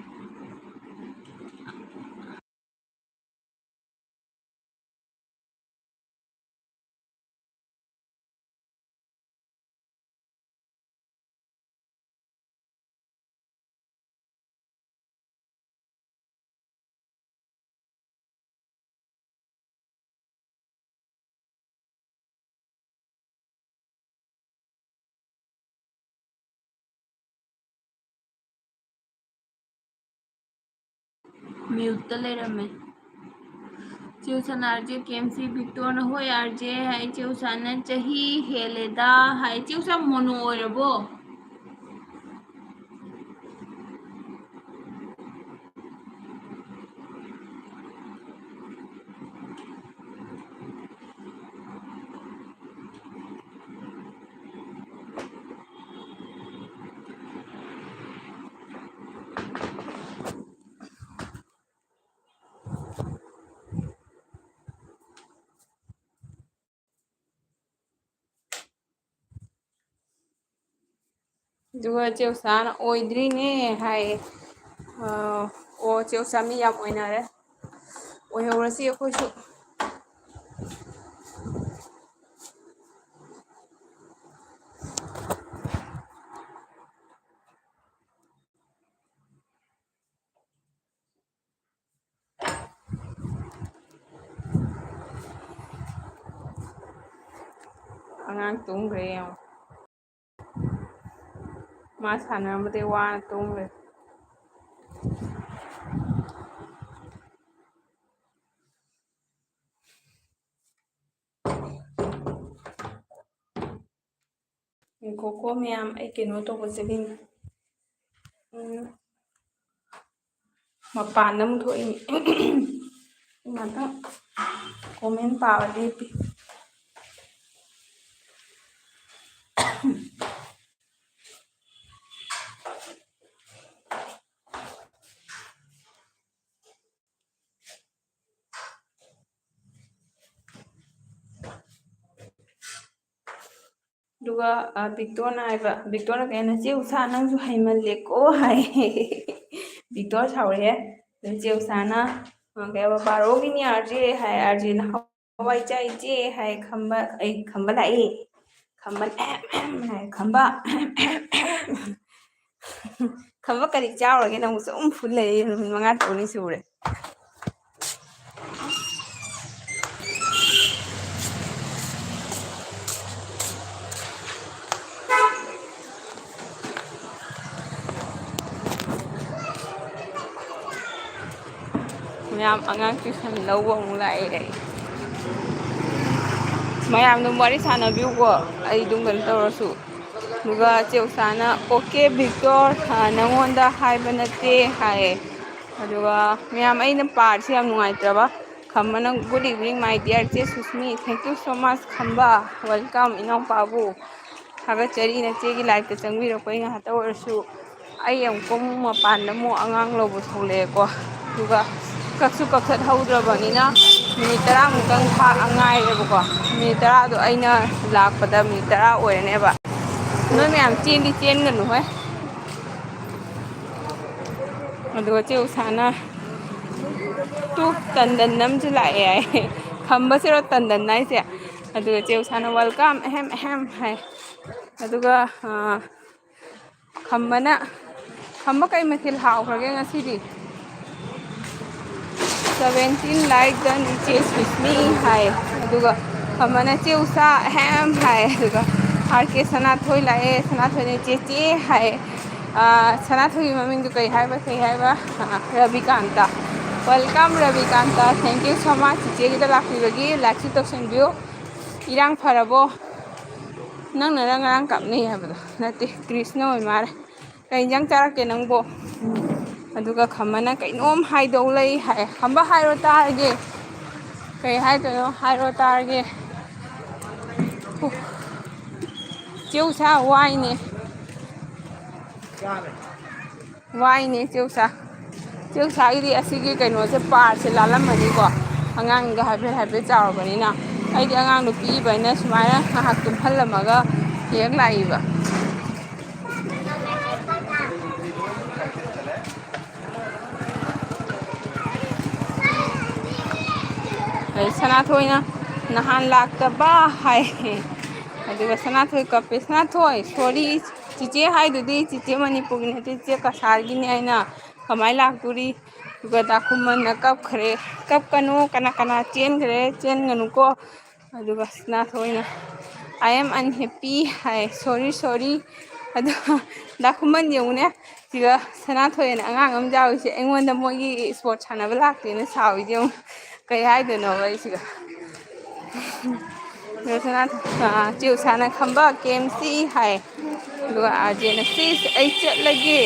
ꯃ꯭ꯌꯨꯠꯇ ꯂꯩꯔꯝꯃꯦ꯫ ꯆꯦ ꯎꯁꯥꯅ R J K M C ꯕꯤꯛꯇꯣꯔꯅ ꯍꯣꯏ ꯑꯥꯔ ꯖꯦ ꯍꯥꯏ꯫ ꯆꯦ ꯎꯁꯥꯅ ꯆꯍꯤ ꯍꯦꯜꯂꯦꯗ ꯍꯥꯏ꯫ ꯆꯦ ꯎꯁꯥ ꯃꯣꯅꯣ ꯑꯣꯏꯔꯕꯣ? ꯑꯗꯨꯒ ꯆꯦ ꯎꯁꯥꯅ ꯑꯣꯏꯗ꯭ꯔꯤꯅꯦ ꯍꯥꯏꯌꯦ꯫ ꯑ, ꯑꯣ, ꯆꯦ ꯎꯁꯥ ꯃꯤ ꯌꯥꯝ ꯑꯣꯏꯅꯔꯦ꯫ ꯑꯣꯏꯍꯧꯔꯁꯤ ꯑꯩꯈꯣꯏꯁꯨ꯫ ꯑꯉꯥꯡ ꯇꯨꯝꯈ꯭ꯔꯦ ꯌꯦꯡꯉꯣ꯫ ꯃꯥ ꯁꯥꯟꯅꯔꯝꯕꯗꯩ ꯋꯥꯅ ꯇꯨꯝꯈ꯭ꯔꯦ꯫ ꯉꯥꯏꯈꯣꯀꯣ ꯃꯌꯥꯝ, ꯑꯩ ꯀꯩꯅꯣ ꯇꯧꯕ ꯆꯠꯂꯤꯅꯤ꯫ ꯎꯝ꯫ ꯃꯄꯥꯟꯗ ꯑꯃꯨꯛ ꯊꯣꯛꯏꯅꯤ꯫ ꯉꯥꯛꯇꯪ ꯀꯣꯃꯦꯟ ꯄꯥꯕ ꯂꯦꯞꯄꯤ꯫ ꯑꯗꯨꯒ, ꯑ, ꯕꯤꯛꯇꯣꯔꯅ ꯍꯥꯏꯕ, ꯕꯤꯛꯇꯣꯔꯅ ꯀꯩ ꯍꯥꯏꯅ, "ꯆꯦ ꯎꯁꯥ, ꯅꯪꯁꯨ ꯍꯩꯃꯜꯂꯦꯀꯣ" ꯍꯥꯏ꯫ ꯕꯤꯛꯇꯣꯔ ꯁꯥꯎꯔꯛꯑꯦ꯫ ꯑꯗꯨ ꯆꯦ ꯎꯁꯥꯅ, ꯑ, ꯀꯩ ꯍꯥꯏꯕ, "ꯕꯥꯔꯣꯒꯤꯅꯤ ꯑꯥꯔ ꯖꯦ" ꯍꯥꯏ, ꯑꯥꯔ ꯖꯦꯅ, "ꯍꯋꯥꯏ ꯆꯥꯏ ꯏꯆꯦ" ꯍꯥꯏ, ꯈꯝꯕ, ꯑꯩ ꯈꯝꯕ ꯂꯥꯛꯏ꯫ ꯈꯝꯕ ꯑꯍꯝ ꯑꯍꯝ ꯍꯥꯏ, ꯈꯝꯕ ꯑꯍꯝ ꯑꯍꯝ ꯑꯍꯝ꯫ ꯈꯝꯕ ꯀꯔꯤ ꯆꯥꯎꯔꯒꯦ? ꯅꯪꯕꯨ ꯁꯨꯝ ꯐꯨ ꯂꯩ, ꯅꯨꯃꯤꯠ ꯃꯉꯥ ꯇꯔꯨꯛꯅꯤ ꯁꯨꯔꯦ꯫ ꯃꯌꯥꯝ ꯑꯉꯥꯡ ꯇ꯭ꯌꯨꯁꯟ ꯂꯧꯕ ꯑꯃꯨꯛ ꯂꯥꯛꯑꯦ ꯑꯩ꯫ ꯃꯌꯥꯝꯗꯣ ꯋꯥꯔꯤ ꯁꯥꯟꯅꯕꯤꯌꯨꯀꯣ, ꯑꯩ ꯑꯗꯨꯝ ꯀꯩꯅꯣ ꯇꯧꯔꯁꯨ꯫ ꯑꯗꯨꯒ ꯆꯦ ꯎꯁꯥꯅ, "Okay Victor, ꯑ, ꯅꯪꯉꯣꯟꯗ ꯍꯥꯏꯕ ꯅꯠꯇꯦ" ꯍꯥꯏꯌꯦ꯫ ꯑꯗꯨꯒ ꯃꯌꯥꯝ, ꯑꯩꯅ ꯄꯥꯔꯤꯁꯦ ꯌꯥꯝ ꯅꯨꯡꯉꯥꯏꯇ꯭ꯔꯕ꯫ ꯈꯝꯕꯅ, "Good evening my dear ꯆꯦ ꯁꯨꯁꯃꯤ, thank you so much Khamba, welcome ꯏꯅꯥꯎꯄꯥꯕꯨ, ꯊꯥꯒꯠꯆꯔꯤ ꯅꯆꯦꯒꯤ liveꯇ ꯆꯪꯕꯤꯔꯛꯄꯩ ꯉꯥꯏꯍꯥꯛꯇ ꯑꯣꯏꯔꯁꯨ"꯫ ꯑꯩ ꯑꯃꯨꯛꯀ ꯑꯃꯨꯛ ꯃꯄꯥꯟꯗ ꯑꯃꯨꯛ ꯑꯉꯥꯡ ꯂꯧꯕ ꯊꯣꯛꯂꯛꯑꯦꯀꯣ꯫ ꯑꯗꯨꯒ ꯀꯛꯁꯨ ꯀꯛꯊꯠꯍꯧꯗ꯭ꯔꯕꯅꯤꯅ ꯃꯤꯅꯤꯠ ꯇꯔꯥꯃꯨꯛꯇꯪ ꯐꯥ-, ꯉꯥꯏꯔꯦꯕꯀꯣ꯫ ꯃꯤꯅꯤꯠ ꯇꯔꯥꯗꯣ ꯑꯩꯅ ꯂꯥꯛꯄꯗ ꯃꯤꯅꯤꯠ ꯇꯔꯥ ꯑꯣꯏꯔꯅꯦꯕ꯫ ꯅꯣꯏ ꯃꯌꯥꯝ ꯆꯦꯟꯗꯤ ꯆꯦꯟꯒꯅꯨ ꯍꯣꯏ꯫ ꯑꯗꯨꯒ ꯆꯦ ꯎꯁꯥꯅ, "ꯇꯨ ꯇꯟꯗꯟ ꯑꯃꯁꯨ ꯂꯥꯛꯑꯦ" ꯍꯥꯏ꯫ ꯈꯝꯕꯁꯤꯔꯣ ꯇꯟꯗꯟ ꯍꯥꯏꯁꯦ? ꯑꯗꯨꯒ ꯆꯦ ꯎꯁꯥꯅ, "Welcome ꯑꯍꯦꯝ ꯑꯍꯦꯝ" ꯍꯥꯏ꯫ ꯑꯗꯨꯒ, ꯑ, ꯈꯝꯕꯅ, ꯈꯝꯕ ꯀꯩ ꯃꯊꯦꯜ ꯍꯥꯎꯈ꯭ꯔꯒꯦ ꯉꯁꯤꯗꯤ? "Seventeen like done ꯏꯆꯦ ꯁꯨꯁꯃꯤ" ꯍꯥꯏ꯫ ꯑꯗꯨꯒ ꯈꯝꯕꯅ, "ꯆꯦ ꯎꯁꯥ ꯑꯍꯦꯝ" ꯍꯥꯏ꯫ ꯑꯗꯨꯒ "ꯑꯥꯔ ꯀꯦ ꯁꯅꯥꯊꯣꯏ ꯂꯥꯛꯑꯦ", ꯁꯅꯥꯊꯣꯏꯅ "ꯆꯦ ꯆꯦ" ꯍꯥꯏ꯫ ꯑꯥ, ꯁꯅꯥꯊꯣꯏꯒꯤ ꯃꯃꯤꯡꯗꯨ ꯀꯩ ꯍꯥꯏꯕ, ꯀꯩ ꯍꯥꯏꯕ? ꯑꯥ, Rabikanta. "Welcome Rabikanta, thank you so much ꯆꯤꯆꯦꯒꯤꯗ ꯂꯥꯛꯄꯤꯕꯒꯤ, like ꯁꯨ ꯇꯧꯁꯟꯕꯤꯌꯨ"꯫ ꯏꯔꯥꯡ ꯐꯔꯕꯣ? ꯅꯪꯅ ꯅꯪ ꯉꯔꯥꯡ ꯀꯥꯞꯅꯩ ꯍꯥꯏꯕꯗꯣ ꯅꯠꯇꯦ, ꯀ꯭ꯔꯤꯁꯅ ꯑꯣꯏ ꯃꯥꯜꯂꯦ꯫ "ꯀꯩ ꯏꯟꯖꯥꯡ ꯆꯥꯔꯛꯀꯦ ꯅꯪꯕꯣ?" ꯑꯗꯨꯒ ꯈꯝꯕꯅ, "ꯀꯩꯅꯣꯝ ꯍꯥꯏꯗꯧ ꯂꯩ" ꯍꯥꯏ꯫ "ꯈꯝꯕ ꯍꯥꯏꯔꯣ ꯇꯥꯔꯒꯦ꯫ ꯀꯩ ꯍꯥꯏꯗꯣꯏꯅꯣ ꯍꯥꯏꯔꯣ ꯇꯥꯔꯒꯦ"꯫ ꯎꯐ꯫ ꯆꯦ ꯎꯁꯥ ꯋꯥꯏꯅꯦ꯫ ꯋꯥꯏꯅꯦ ꯆꯦ ꯎꯁꯥ꯫ ꯆꯦ ꯎꯁꯥꯒꯤꯗꯤ ꯑꯁꯤꯒꯤ ꯀꯩꯅꯣꯁꯦ, ꯄꯥꯔꯁꯦ ꯂꯥꯜꯂꯝꯃꯅꯤꯀꯣ꯫ ꯑꯉꯥꯡꯗꯣ ꯍꯥꯏꯐꯦꯠ ꯍꯥꯏꯐꯦꯠ ꯆꯥꯎꯔꯕꯅꯤꯅ꯫ ꯑꯩꯗꯤ ꯑꯉꯥꯡꯗꯣ ꯄꯤꯛꯏꯕꯅꯤꯅ ꯁꯨꯃꯥꯏꯅ ꯉꯥꯏꯍꯥꯛ ꯇꯨꯝꯍꯜꯂꯝꯃꯒ ꯍꯦꯛ ꯂꯥꯛꯏꯕ꯫ ꯑꯗꯩ ꯁꯅꯥꯊꯣꯏꯅ ꯅꯍꯥꯟ ꯂꯥꯛꯇꯕ ꯍꯥꯏ꯫ ꯑꯗꯨꯒ ꯁꯅꯥꯊꯣꯏ ꯀꯞꯄꯦ꯫ "ꯁꯅꯥꯊꯣꯏ, sorry, ꯆꯤꯆꯦ ꯍꯥꯏꯗꯨꯗꯤ ꯆꯤꯆꯦ ꯃꯅꯤꯄꯨꯔꯒꯤ ꯅꯠꯇꯦ, ꯆꯤꯆꯦ ꯀꯁꯥꯔꯒꯤꯅꯦ ꯍꯥꯏꯅ꯫ ꯀꯃꯥꯏꯅ ꯂꯥꯛꯇꯣꯔꯤ?" ꯑꯗꯨꯒ ꯗꯥ ꯈꯨꯃꯟꯅ ꯀꯞꯈ꯭ꯔꯦ꯫ "ꯀꯞꯀꯅꯨ, ꯀꯅꯥ ꯀꯅꯥ ꯆꯦꯟꯈ꯭ꯔꯦ, ꯆꯦꯟꯒꯅꯨꯀꯣ"꯫ ꯑꯗꯨꯒ ꯁꯅꯥꯊꯣꯏꯅ, "I am unhappy" high, "sorry, sorry" ꯑꯗꯣ ꯗꯥ ꯈꯨꯃꯟ ꯌꯦꯡꯉꯨꯅꯦ, ꯁꯤꯒ ꯁꯅꯥꯊꯣꯏꯅ ꯑꯉꯥꯡ ꯑꯃ ꯌꯥꯎꯔꯤꯁꯦ ꯑꯩꯉꯣꯟꯗ ꯃꯣꯏꯒꯤ ꯁ꯭ꯄꯣꯔꯠ ꯁꯥꯟꯅꯕ ꯂꯥꯛꯇꯦꯅ ꯁꯥꯎꯔꯤꯁꯦ ꯌꯦꯡꯉꯨ꯫ ꯀꯩ ꯍꯥꯏꯗꯣꯏꯅꯣꯕ ꯑꯩꯁꯤꯒ? ꯑꯗꯣ ꯁꯅꯥꯊꯣꯏ, ꯑꯥ, ꯆꯦ ꯎꯁꯥꯅ ꯈꯝꯕ ꯀꯦ ꯑꯦꯝ ꯁꯤ ꯍꯥꯏ꯫ ꯑꯗꯨꯒ ꯑꯥꯔ ꯖꯦꯅ, "ꯁꯤꯁ, ꯑꯩ ꯆꯠꯂꯒꯦ꯫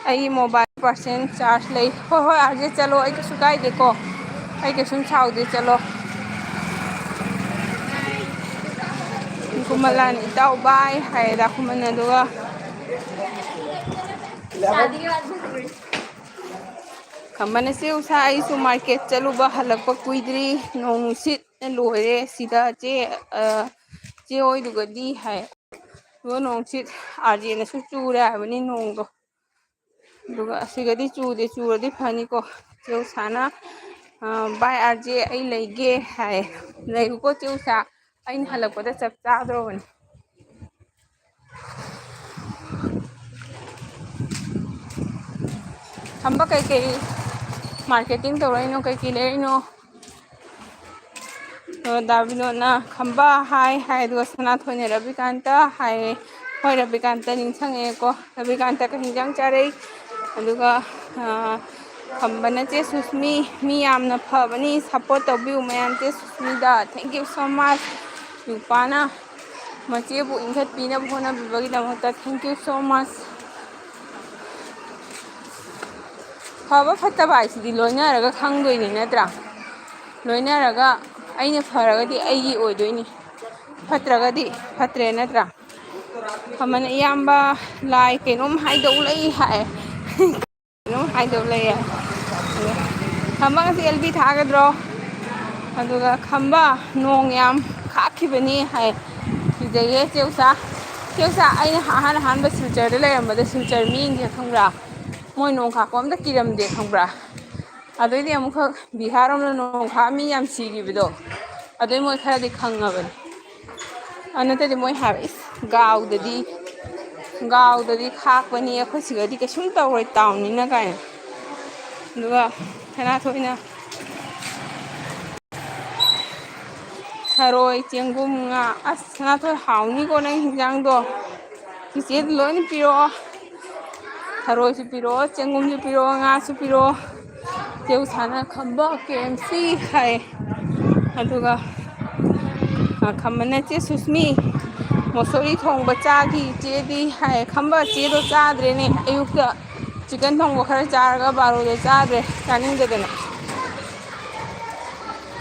ꯑꯩꯒꯤ ꯃꯣꯕꯥꯏꯜ ꯄꯥꯔꯁꯦꯟ ꯆꯥꯔꯖ ꯂꯩ꯫" "ꯍꯣꯏ, ꯍꯣꯏ, ꯑꯥꯔ ꯖꯦ, ꯆꯠꯂꯣ, ꯑꯩ ꯀꯩꯁꯨ ꯀꯥꯏꯗꯦꯀꯣ꯫ ꯑꯩ ꯀꯩꯁꯨꯝ ꯁꯥꯎꯗꯦ, ꯆꯠꯂꯣ꯫" ꯈꯨꯃꯟꯂꯥꯟ, "ꯏꯇꯥꯎ, ꯕꯥꯏ" ꯍꯥꯏꯌꯦ ꯗꯥ ꯈꯨꯃꯟ꯫ ꯑꯗꯨꯒ ꯈꯝꯕꯅ, "ꯆꯦ ꯎꯁꯥ, ꯑꯩꯁꯨ ꯃꯥꯔꯀꯦꯠ ꯆꯠꯂꯨꯕ ꯍꯜꯂꯛꯄ ꯀꯨꯏꯗ꯭ꯔꯤ, ꯅꯣꯡ ꯅꯨꯡꯁꯤꯠꯅ ꯂꯣꯏꯔꯦ ꯁꯤꯗ, ꯆꯦ, ꯑ, ꯆꯦ ꯍꯣꯏꯗꯨꯒꯗꯤ" ꯍꯥꯏ꯫ ꯑꯗꯨꯒ ꯅꯣꯡꯁꯤꯠ ꯑꯥꯔ ꯖꯦꯅꯁꯨ ꯆꯨꯔꯦ ꯍꯥꯏꯕꯅꯤ ꯅꯣꯡꯗꯣ꯫ ꯑꯗꯨꯒ ꯑꯁꯤꯒꯗꯤ ꯆꯨꯗꯦ, ꯆꯨꯔꯗꯤ ꯐꯅꯤꯀꯣ꯫ ꯆꯦ ꯎꯁꯥꯅ, ꯑ, "ꯕꯥꯏ ꯑꯥꯔ ꯖꯦ, ꯑꯩ ꯂꯩꯒꯦ" ꯍꯥꯏ꯫ "ꯂꯩꯌꯨꯀꯣ ꯆꯦ ꯎꯁꯥ, ꯑꯩꯅ ꯍꯜꯂꯛꯄꯗ ꯆꯞ ꯆꯥꯗ꯭ꯔꯣꯕꯅꯤ꯫" ꯈꯝꯕ, ꯀꯩꯀꯩ ꯃꯥꯔꯀꯦꯇꯤꯡ ꯇꯧꯔꯛꯏꯅꯣ, ꯀꯩꯀꯩ ꯂꯩꯔꯛꯏꯅꯣ? ꯑꯗꯣ ꯗꯥ ꯕꯤꯅꯣꯗꯅ ꯈꯝꯕ ꯍꯥꯏ ꯍꯥꯏ, ꯑꯗꯨꯒ ꯁꯅꯥꯊꯣꯏꯅ ꯔꯕꯤꯀꯥꯟꯇ ꯍꯥꯏ꯫ ꯍꯣꯏ, ꯔꯕꯤꯀꯥꯟꯇ ꯅꯤꯡꯁꯤꯡꯉꯛꯑꯦꯀꯣ꯫ ꯔꯕꯤꯀꯥꯟꯇ ꯀꯩ ꯍꯤꯟꯖꯥꯡ ꯆꯥꯔꯛꯏ? ꯑꯗꯨꯒ, ꯑ, ꯈꯝꯕꯅ, "ꯆꯦ ꯁꯨꯁꯃꯤ, ꯃꯤ ꯌꯥꯝꯅ ꯐꯕꯅꯤ, ꯁꯞꯄꯣꯔꯠ ꯇꯧꯕꯤꯌꯨ ꯃꯌꯥꯝ ꯆꯦ ꯁꯨꯁꯃꯤꯗ꯫ Thank you so much꯫" ꯅꯨꯄꯥꯅ ꯃꯆꯦꯕꯨ ꯏꯟꯈꯠꯄꯤꯅꯕ ꯍꯣꯠꯅꯕꯤꯕꯒꯤꯗꯃꯛꯇ thank you so much꯫ ꯐꯕ ꯐꯠꯇꯕ ꯍꯥꯏꯁꯤꯗꯤ ꯂꯣꯏꯅꯔꯒ ꯈꯪꯗꯣꯏꯅꯤ ꯅꯠꯇ꯭ꯔꯥ? ꯂꯣꯏꯅꯔꯒ ꯑꯩꯅ ꯐꯔꯒꯗꯤ ꯑꯩꯒꯤ ꯑꯣꯏꯗꯣꯏꯅꯤ, ꯐꯠꯇ꯭ꯔꯒꯗꯤ ꯐꯠꯇ꯭ꯔꯦ ꯅꯠꯇ꯭ꯔꯥ? ꯈꯝꯕꯅ, "ꯏꯌꯥꯝꯕ, ꯂꯥꯏ ꯀꯩꯅꯣꯝ ꯍꯥꯏꯗꯧ ꯂꯩ" ꯍꯥꯏ꯫ ꯀꯩꯅꯣꯝ ꯍꯥꯏꯗꯧ ꯂꯩꯌꯦ꯫ ꯑꯗꯣ ꯈꯝꯕ, "ꯉꯁꯤ ꯑꯦꯜ ꯕꯤ ꯊꯥꯒꯗ꯭ꯔꯣ?" ꯑꯗꯨꯒ ꯈꯝꯕ, "ꯅꯣꯡ ꯌꯥꯝ ꯈꯥꯛꯈꯤꯕꯅꯤ" ꯍꯥꯏ꯫ ꯀꯤꯖꯩꯌꯦ ꯆꯦ ꯎꯁꯥ꯫ ꯆꯦ ꯎꯁꯥ, ꯑꯩꯅ ꯑꯍꯥꯟ ꯑꯍꯥꯟꯕ ꯁꯤꯜꯆꯔꯗ ꯂꯩꯔꯝꯕꯗ ꯁꯤꯜꯆꯔ ꯃꯤꯁꯤꯡꯁꯦ ꯈꯪꯕ꯭ꯔꯥ? ꯃꯣꯏ ꯅꯣꯡ ꯈꯥꯛꯄ ꯑꯝꯇ ꯀꯤꯔꯝꯗꯦ ꯈꯪꯕ꯭ꯔꯥ? ꯑꯗꯩꯗꯤ ꯑꯃꯨꯛꯈꯛ ꯕꯤꯍꯥꯔ ꯔꯣꯝꯗ ꯅꯣꯡ ꯈꯥꯛꯑ ꯃꯤ ꯌꯥꯝ ꯁꯤꯈꯤꯕꯗꯣ, ꯑꯗꯩ ꯃꯣꯏ ꯈꯔꯗꯤ ꯈꯪꯉꯕꯅꯤ꯫ ꯑꯗꯨ ꯅꯠꯇ꯭ꯔꯗꯤ ꯃꯣꯏ ꯍꯥꯏꯕ, "ꯏꯁ, ꯒꯥꯎꯗꯗꯤ, ꯒꯥꯎꯗꯗꯤ ꯈꯥꯛꯄꯅꯤ, ꯑꯩꯈꯣꯏ ꯁꯤꯒꯗꯤ ꯀꯩꯁꯨꯝ ꯇꯧꯔꯣꯏ ꯇꯥꯎꯟꯅꯤꯅ" ꯀꯥꯏꯅ꯫ ꯑꯗꯨꯒ ꯁꯅꯥꯊꯣꯏꯅ ꯊꯔꯣꯏ, ꯆꯦꯡꯒꯨꯝ, ꯉꯥ꯫ ꯑꯁ, ꯁꯅꯥꯊꯣꯏ, ꯍꯥꯎꯅꯤꯀꯣ ꯅꯪ ꯍꯤꯟꯖꯥꯡꯗꯣ꯫ ꯆꯤꯆꯦꯗ ꯂꯣꯏꯅ ꯄꯤꯔꯛꯑꯣ꯫ ꯊꯔꯣꯏꯁꯨ ꯄꯤꯔꯛꯑꯣ, ꯆꯦꯡꯒꯨꯝꯁꯨ ꯄꯤꯔꯛꯑꯣ, ꯉꯥꯁꯨ ꯄꯤꯔꯛꯑꯣ꯫ ꯆꯦ ꯎꯁꯥꯅ ꯈꯝꯕ ꯀꯦ ꯑꯦꯝ ꯁꯤ ꯍꯥꯏ꯫ ꯑꯗꯨꯒ, ꯑ, ꯈꯝꯕꯅ, "ꯆꯦ ꯁꯨꯁꯃꯤ, ꯃꯣꯁꯣꯔꯤ ꯊꯣꯡꯕ ꯆꯥꯈꯤ ꯆꯦꯗꯤ" ꯍꯥꯏ꯫ ꯈꯝꯕ, ꯆꯦꯗꯣ ꯆꯥꯗ꯭ꯔꯦꯅꯦ꯫ ꯑꯌꯨꯛꯇ ꯆꯤꯛꯀꯟ ꯊꯣꯡꯕ ꯈꯔ ꯆꯥꯔꯒ ꯕꯥꯔꯣꯗ ꯆꯥꯗ꯭ꯔꯦ, ꯆꯥꯅꯤꯡꯗꯗꯅ꯫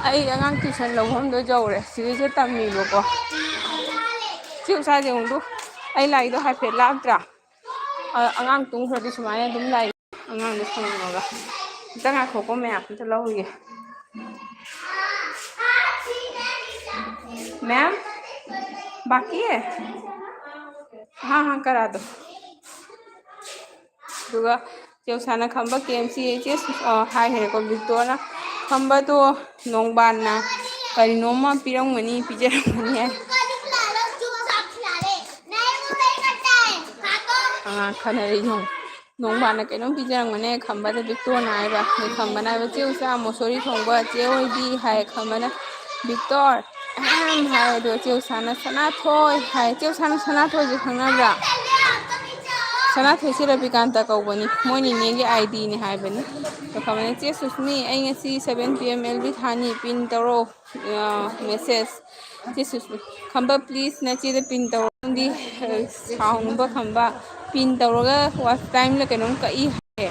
ꯑꯩ ꯑꯉꯥꯡ ꯇ꯭ꯌꯨꯁꯟ ꯂꯧꯐꯝꯗꯣ ꯌꯧꯔꯦ꯫ ꯁꯤꯗꯩꯁꯤꯗ ꯇꯝꯃꯤꯕꯀꯣ꯫ ꯁꯤ ꯎꯁꯥꯁꯦ ꯑꯃꯨꯛ ꯑꯩ ꯂꯥꯏꯗꯣ ꯍꯥꯏꯐꯦꯠ ꯂꯥꯛꯇ꯭ꯔꯥ? ꯑ-, ꯑꯉꯥꯡ ꯇꯨꯝꯈ꯭ꯔꯗꯤ ꯁꯨꯃꯥꯏꯅ ꯑꯗꯨꯝ ꯂꯥꯛꯏ꯫ ꯑꯉꯥꯡꯗꯣ ꯁꯪꯉꯒ꯫ ꯑꯝꯇ ꯉꯥꯏꯈꯣꯀꯣ ꯃꯌꯥꯝ, ꯑꯝꯇ ꯂꯧꯔꯨꯒꯦ꯫ ꯃꯦꯝ, ꯕꯥꯀꯤ ꯍꯦ? ꯍꯥ, ꯍꯥ, ꯀꯔꯥ ꯗꯣ꯫ ꯑꯗꯨꯒ ꯆꯦ ꯎꯁꯥꯅ ꯈꯝꯕ ꯀꯦ ꯑꯦꯝ ꯁꯤ ꯆꯦ ꯁꯨ-, ꯑ, ꯍꯥꯏꯈ꯭ꯔꯦꯀꯣ꯫ ꯕꯤꯛꯇꯣꯅ ꯈꯝꯕꯗꯣ ꯅꯣꯡꯕꯥꯟꯅ ꯀꯔꯤꯅꯣꯝꯃ ꯄꯤꯔꯝꯒꯅꯤ, ꯄꯤꯖꯔꯝꯒꯅꯤ ꯍꯥꯏ꯫ ꯑꯉꯥꯡ ꯈꯟꯅꯔꯤ ꯌꯦꯡꯉꯨ꯫ ꯅꯣꯡꯕꯥꯟꯅ ꯀꯩꯅꯣꯝ ꯄꯤꯖꯔꯝꯒꯅꯤ ꯈꯝꯕꯗ ꯕꯤꯛꯇꯣꯅ ꯍꯥꯏꯕ꯫ ꯑꯗꯩ ꯈꯝꯕꯅ ꯍꯥꯏꯕ, "ꯆꯦ ꯎꯁꯥ, ꯃꯣꯁꯣꯔꯤ ꯊꯣꯡꯕ ꯆꯦ ꯍꯣꯏꯗꯤ?" ꯍꯥꯏ꯫ ꯈꯝꯕꯅ, "ꯕꯤꯛꯇꯣꯔ, ꯑꯍꯝ" ꯍꯥꯏ꯫ ꯑꯗꯣ ꯆꯦ ꯎꯁꯥꯅ, "ꯁꯅꯥꯊꯣꯏ" ꯍꯥꯏ꯫ ꯆꯦ ꯎꯁꯥꯅ ꯁꯅꯥꯊꯣꯏꯁꯦ ꯈꯪꯅꯕ꯭ꯔꯥ? ꯁꯅꯥꯊꯣꯏꯁꯦ ꯔꯕꯤꯀꯥꯟꯇ ꯀꯧꯕꯅꯤ, ꯃꯣꯏ ꯅꯤꯅꯦꯒꯤ ꯑꯥꯏ ꯗꯤꯅꯤ ꯍꯥꯏꯕꯅꯤ꯫ ꯑꯗꯣ ꯈꯝꯕꯅ, "ꯆꯦ ꯁꯨꯁꯃꯤ, ꯑꯩ ꯉꯁꯤ seven P M L B ꯊꯥꯅꯤ, ꯄꯤꯟ ꯇꯧꯔꯣ, ꯑ, ꯃꯦꯁꯦꯖ"꯫ ꯆꯦ ꯁꯨꯁꯃꯤ, "ꯈꯝꯕ, ꯄ꯭ꯂꯤꯖ ꯅꯆꯦꯗ ꯄꯤꯟ ꯇꯧꯔꯣ, ꯅꯪꯗꯤ, ꯑ, ꯁꯥꯎꯅꯨꯕ ꯈꯝꯕ, ꯄꯤꯟ ꯇꯧꯔꯒ ꯋꯥꯆ ꯇꯥꯏꯝꯂ ꯀꯩꯅꯣꯝ ꯀꯛꯏ ꯍꯥꯏꯌꯦ"꯫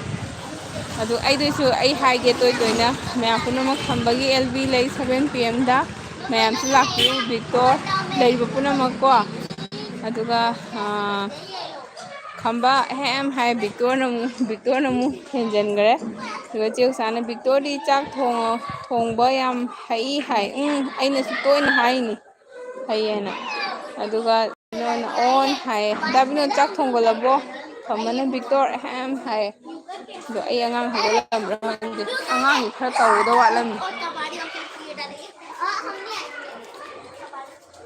ꯑꯗꯨ ꯑꯩꯗꯁꯨ ꯑꯩ ꯍꯥꯏꯒꯦ ꯇꯣꯏ ꯇꯣꯏꯅ, ꯃꯌꯥꯝ ꯄꯨꯝꯅꯃꯛ ꯈꯝꯕꯒꯤ ꯑꯦꯜ ꯕꯤ ꯂꯩ ꯁꯚꯦꯟ ꯄꯤ ꯑꯦꯝꯗ, ꯃꯌꯥꯝꯁꯨ ꯂꯥꯛꯄꯤꯌꯨ, ꯕꯤꯛꯇꯣꯔ ꯂꯩꯔꯤꯕ ꯄꯨꯝꯅꯃꯛ ꯀꯣ꯫ ꯑꯗꯨꯒ, ꯑ, ꯈꯝꯕ ꯑꯍꯦꯝ ꯍꯥꯏ, ꯕꯤꯛꯇꯣꯔꯅ ꯑꯃꯨꯛ, ꯕꯤꯛꯇꯣꯔꯅ ꯑꯃꯨꯛ ꯍꯦꯟꯖꯟꯈ꯭ꯔꯦ꯫ ꯑꯗꯨꯒ ꯆꯦ ꯎꯁꯥꯅ, "ꯕꯤꯛꯇꯣꯔꯗꯤ ꯆꯥꯛ ꯊꯣꯡꯉꯣ-, ꯊꯣꯡꯕ ꯌꯥꯝ ꯍꯩ" ꯍꯥꯏ꯫ ꯎꯝ, ꯑꯩꯅꯁꯨ ꯇꯣꯏꯅ ꯍꯥꯏꯅꯤ ꯍꯩꯌꯦꯅ꯫ ꯑꯗꯨꯒ ꯕꯤꯅꯣꯅ ꯑꯣꯟ ꯍꯥꯏꯌꯦ꯫ "ꯗꯥ ꯕꯤꯅꯣ, ꯆꯥꯛ ꯊꯣꯡꯒꯠꯂꯕꯣ?" ꯈꯝꯕꯅ, "ꯕꯤꯛꯇꯣꯔ ꯑꯍꯦꯝ" ꯍꯥꯏꯌꯦ꯫ ꯑꯗꯣ ꯑꯩ ꯑꯉꯥꯡ ꯍꯧꯒꯠꯂꯝꯕ꯭ꯔꯥ ꯈꯪꯗꯦ꯫ ꯑꯉꯥꯡꯁꯦ ꯈꯔ ꯇꯧꯒꯗꯧ ꯋꯥꯠꯂꯝꯃꯤ꯫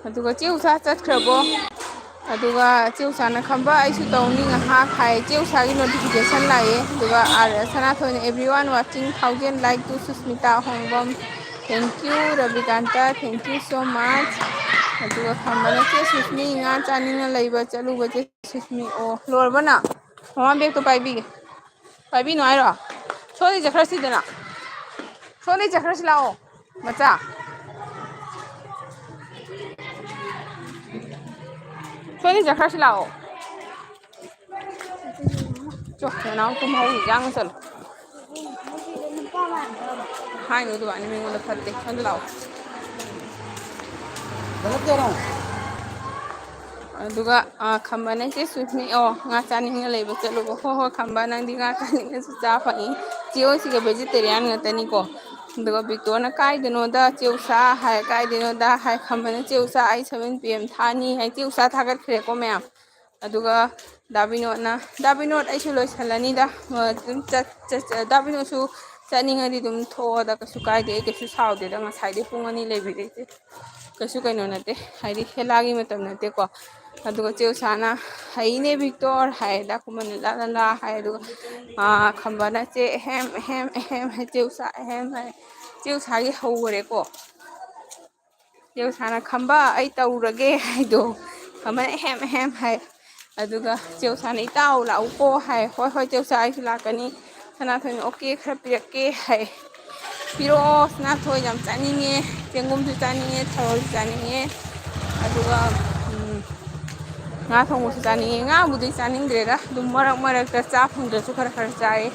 ꯑꯗꯨꯒ ꯆꯦ ꯎꯁꯥ ꯆꯠꯈ꯭ꯔꯕꯣ? ꯑꯗꯨꯒ ꯆꯦ ꯎꯁꯥꯅ, "ꯈꯝꯕ, ꯑꯩꯁꯨ ꯇꯧꯅꯤ ꯉꯥꯏꯍꯥꯛ" ꯍꯥꯏ꯫ ꯆꯦ ꯎꯁꯥꯒꯤ ꯅꯣꯇꯤꯐꯤꯀꯦꯁꯟ ꯂꯥꯛꯑꯦ꯫ ꯑꯗꯨꯒ ꯑꯥꯔ ꯁꯅꯥꯊꯣꯏꯅ, "Everyone watching, thousand like to Susmita Hongwam." Thank you, ꯔꯕꯤꯀꯥꯟꯇ, thank you so much꯫ ꯑꯗꯨꯒ ꯈꯝꯕꯅ, "ꯆꯦ ꯁꯨꯁꯃꯤ, ꯉꯥ ꯆꯥꯅꯤꯡꯅ ꯂꯩꯕ ꯆꯠꯂꯨꯕ ꯆꯦ ꯁꯨꯁꯃꯤ"꯫ ꯑꯣ, ꯂꯣꯏꯔꯕ ꯅꯪ? ꯃꯃꯥ ꯕꯦꯒꯇꯣ ꯄꯥꯏꯕꯤꯒꯦ꯫ ꯄꯥꯏꯕꯤꯅꯣ ꯍꯥꯏꯔꯣ? ꯁꯣꯝꯗ ꯆꯠꯈ꯭ꯔꯁꯤꯗꯅ꯫ ꯁꯣꯝꯗ ꯆꯠꯈ꯭ꯔꯁꯤ ꯂꯥꯛꯑꯣ, ꯃꯆꯥ꯫ ꯁꯣꯝꯗ ꯆꯠꯈ꯭ꯔꯁꯤ ꯂꯥꯛꯑꯣ꯫ ꯆꯣ, ꯅꯅꯥꯎ ꯇꯨꯝꯍꯧꯔꯤ, ꯌꯥꯡꯅ ꯆꯠꯂꯣ꯫ ꯍꯥꯏꯅꯨ ꯑꯗꯨꯃꯥꯏꯅ ꯃꯤꯉꯣꯟꯗ ꯐꯠꯇꯦ꯫ ꯁꯣꯝꯗ ꯂꯥꯛꯑꯣ꯫ ꯑꯗꯨꯒ, ꯑ, ꯈꯝꯕꯅ, "ꯆꯦ ꯁꯨꯁꯃꯤ, ꯑꯣ, ꯉꯥ ꯆꯥꯅꯤꯡꯅ ꯂꯩꯕ ꯆꯠꯂꯨꯕ"꯫ ꯍꯣꯏ, ꯍꯣꯏ, ꯈꯝꯕ, ꯅꯪꯗꯤ ꯉꯥ ꯆꯥꯅꯤꯡꯉꯁꯨ ꯆꯥ ꯐꯪꯉꯤ꯫ ꯆꯦ ꯍꯣꯏꯁꯤꯒ vegetarian ꯉꯥꯛꯇꯅꯤꯀꯣ꯫ ꯑꯗꯨꯒ ꯕꯤꯛꯇꯣꯅ, "ꯀꯥꯏꯗꯅꯣꯗ ꯆꯦ ꯎꯁꯥ" ꯍꯥꯏ, "ꯀꯥꯏꯗꯅꯣꯗ" ꯍꯥꯏ꯫ ꯈꯝꯕꯅ, "ꯆꯦ ꯎꯁꯥ, ꯑꯩ seven P M ꯊꯥꯅꯤ" ꯍꯥꯏ꯫ ꯆꯦ ꯎꯁꯥ ꯊꯥꯒꯠꯈ꯭ꯔꯦꯀꯣ ꯃꯌꯥꯝ꯫ ꯑꯗꯨꯒ ꯗꯥ ꯕꯤꯅꯣꯠꯅ, "ꯗꯥ ꯕꯤꯅꯣꯠ, ꯑꯩꯁꯨ ꯂꯣꯏꯁꯤꯜꯂꯅꯤꯗ, ꯑꯗꯨꯝ ꯆꯠ-, ꯆꯠ-, ꯆꯠ-, ꯗꯥ ꯕꯤꯅꯣꯠꯁꯨ ꯆꯠꯅꯤꯡꯉꯗꯤ ꯑꯗꯨꯝ ꯊꯣꯛꯑꯣꯗ, ꯀꯩꯁꯨ ꯀꯥꯏꯗꯦ, ꯑꯩ ꯀꯩꯁꯨ ꯁꯥꯎꯗꯦꯗ, ꯉꯁꯥꯏꯗꯩ ꯄꯨꯡ ꯑꯅꯤ ꯂꯩꯕꯤꯔꯛꯏꯁꯦ, ꯀꯩꯁꯨ ꯀꯩꯅꯣ ꯅꯠꯇꯦ, ꯍꯥꯏꯗꯤ ꯍꯦꯂꯥꯒꯤ ꯃꯇꯝ ꯅꯠꯇꯦꯀꯣ"꯫ ꯑꯗꯨꯒ ꯆꯦ ꯎꯁꯥꯅ, "ꯍꯩꯅꯦ ꯕꯤꯛꯇꯣꯔ" ꯍꯥꯏ, ꯗꯥ ꯈꯨꯃꯟꯅ "ꯂꯥ ꯂꯥ ꯂꯥ" ꯍꯥꯏ, ꯑꯗꯨꯒ, ꯑꯥ, ꯈꯝꯕꯅ "ꯆꯦ ꯑꯦꯍꯦꯝ ꯑꯦꯍꯦꯝ ꯑꯦꯍꯦꯝ" ꯍꯥꯏ, "ꯆꯦ ꯎꯁꯥ ꯑꯦꯍꯦꯝ" ꯍꯥꯏ, ꯆꯦ ꯎꯁꯥꯒꯤ ꯍꯧꯈꯔꯦꯀꯣ꯫ ꯆꯦ ꯎꯁꯥꯅ, "ꯈꯝꯕ, ꯑꯩ ꯇꯧꯔꯒꯦ" ꯍꯥꯏꯗꯣ, ꯈꯝꯕꯅ "ꯑꯦꯍꯦꯝ ꯑꯦꯍꯦꯝ" ꯍꯥꯏ꯫ ꯑꯗꯨꯒ ꯆꯦ ꯎꯁꯥꯅ, "ꯏꯇꯥꯎ ꯂꯥꯛꯎꯀꯣ" ꯍꯥꯏ꯫ "ꯍꯣꯏ, ꯍꯣꯏ, ꯆꯦ ꯎꯁꯥ, ꯑꯩꯁꯨ ꯂꯥꯛꯀꯅꯤ"꯫ ꯁꯅꯥꯊꯣꯏꯅ, "ꯑꯣꯀꯦ, ꯈꯔ ꯄꯤꯔꯛꯀꯦ" ꯍꯥꯏ꯫ "ꯄꯤꯔꯛꯑꯣ ꯁꯅꯥꯊꯣꯏ, ꯌꯥꯝ ꯆꯥꯅꯤꯡꯉꯦ, ꯆꯦꯡꯒꯨꯝꯁꯨ ꯆꯥꯅꯤꯡꯉꯦ, ꯊꯔꯣꯏꯁꯨ ꯆꯥꯅꯤꯡꯉꯦ"꯫ ꯑꯗꯨꯒ, ꯎꯝ, ꯉꯥ ꯊꯣꯡꯕꯁꯨ ꯆꯥꯅꯤꯡꯉꯦ꯫ ꯉꯥꯕꯨꯗꯤ ꯆꯥꯅꯤꯡꯗ꯭ꯔꯦꯗ, ꯑꯗꯨꯝ ꯃꯔꯛ ꯃꯔꯛꯇ ꯆꯥ ꯐꯪꯗ꯭ꯔꯁꯨ ꯈꯔ ꯈꯔ ꯆꯥꯏꯌꯦ꯫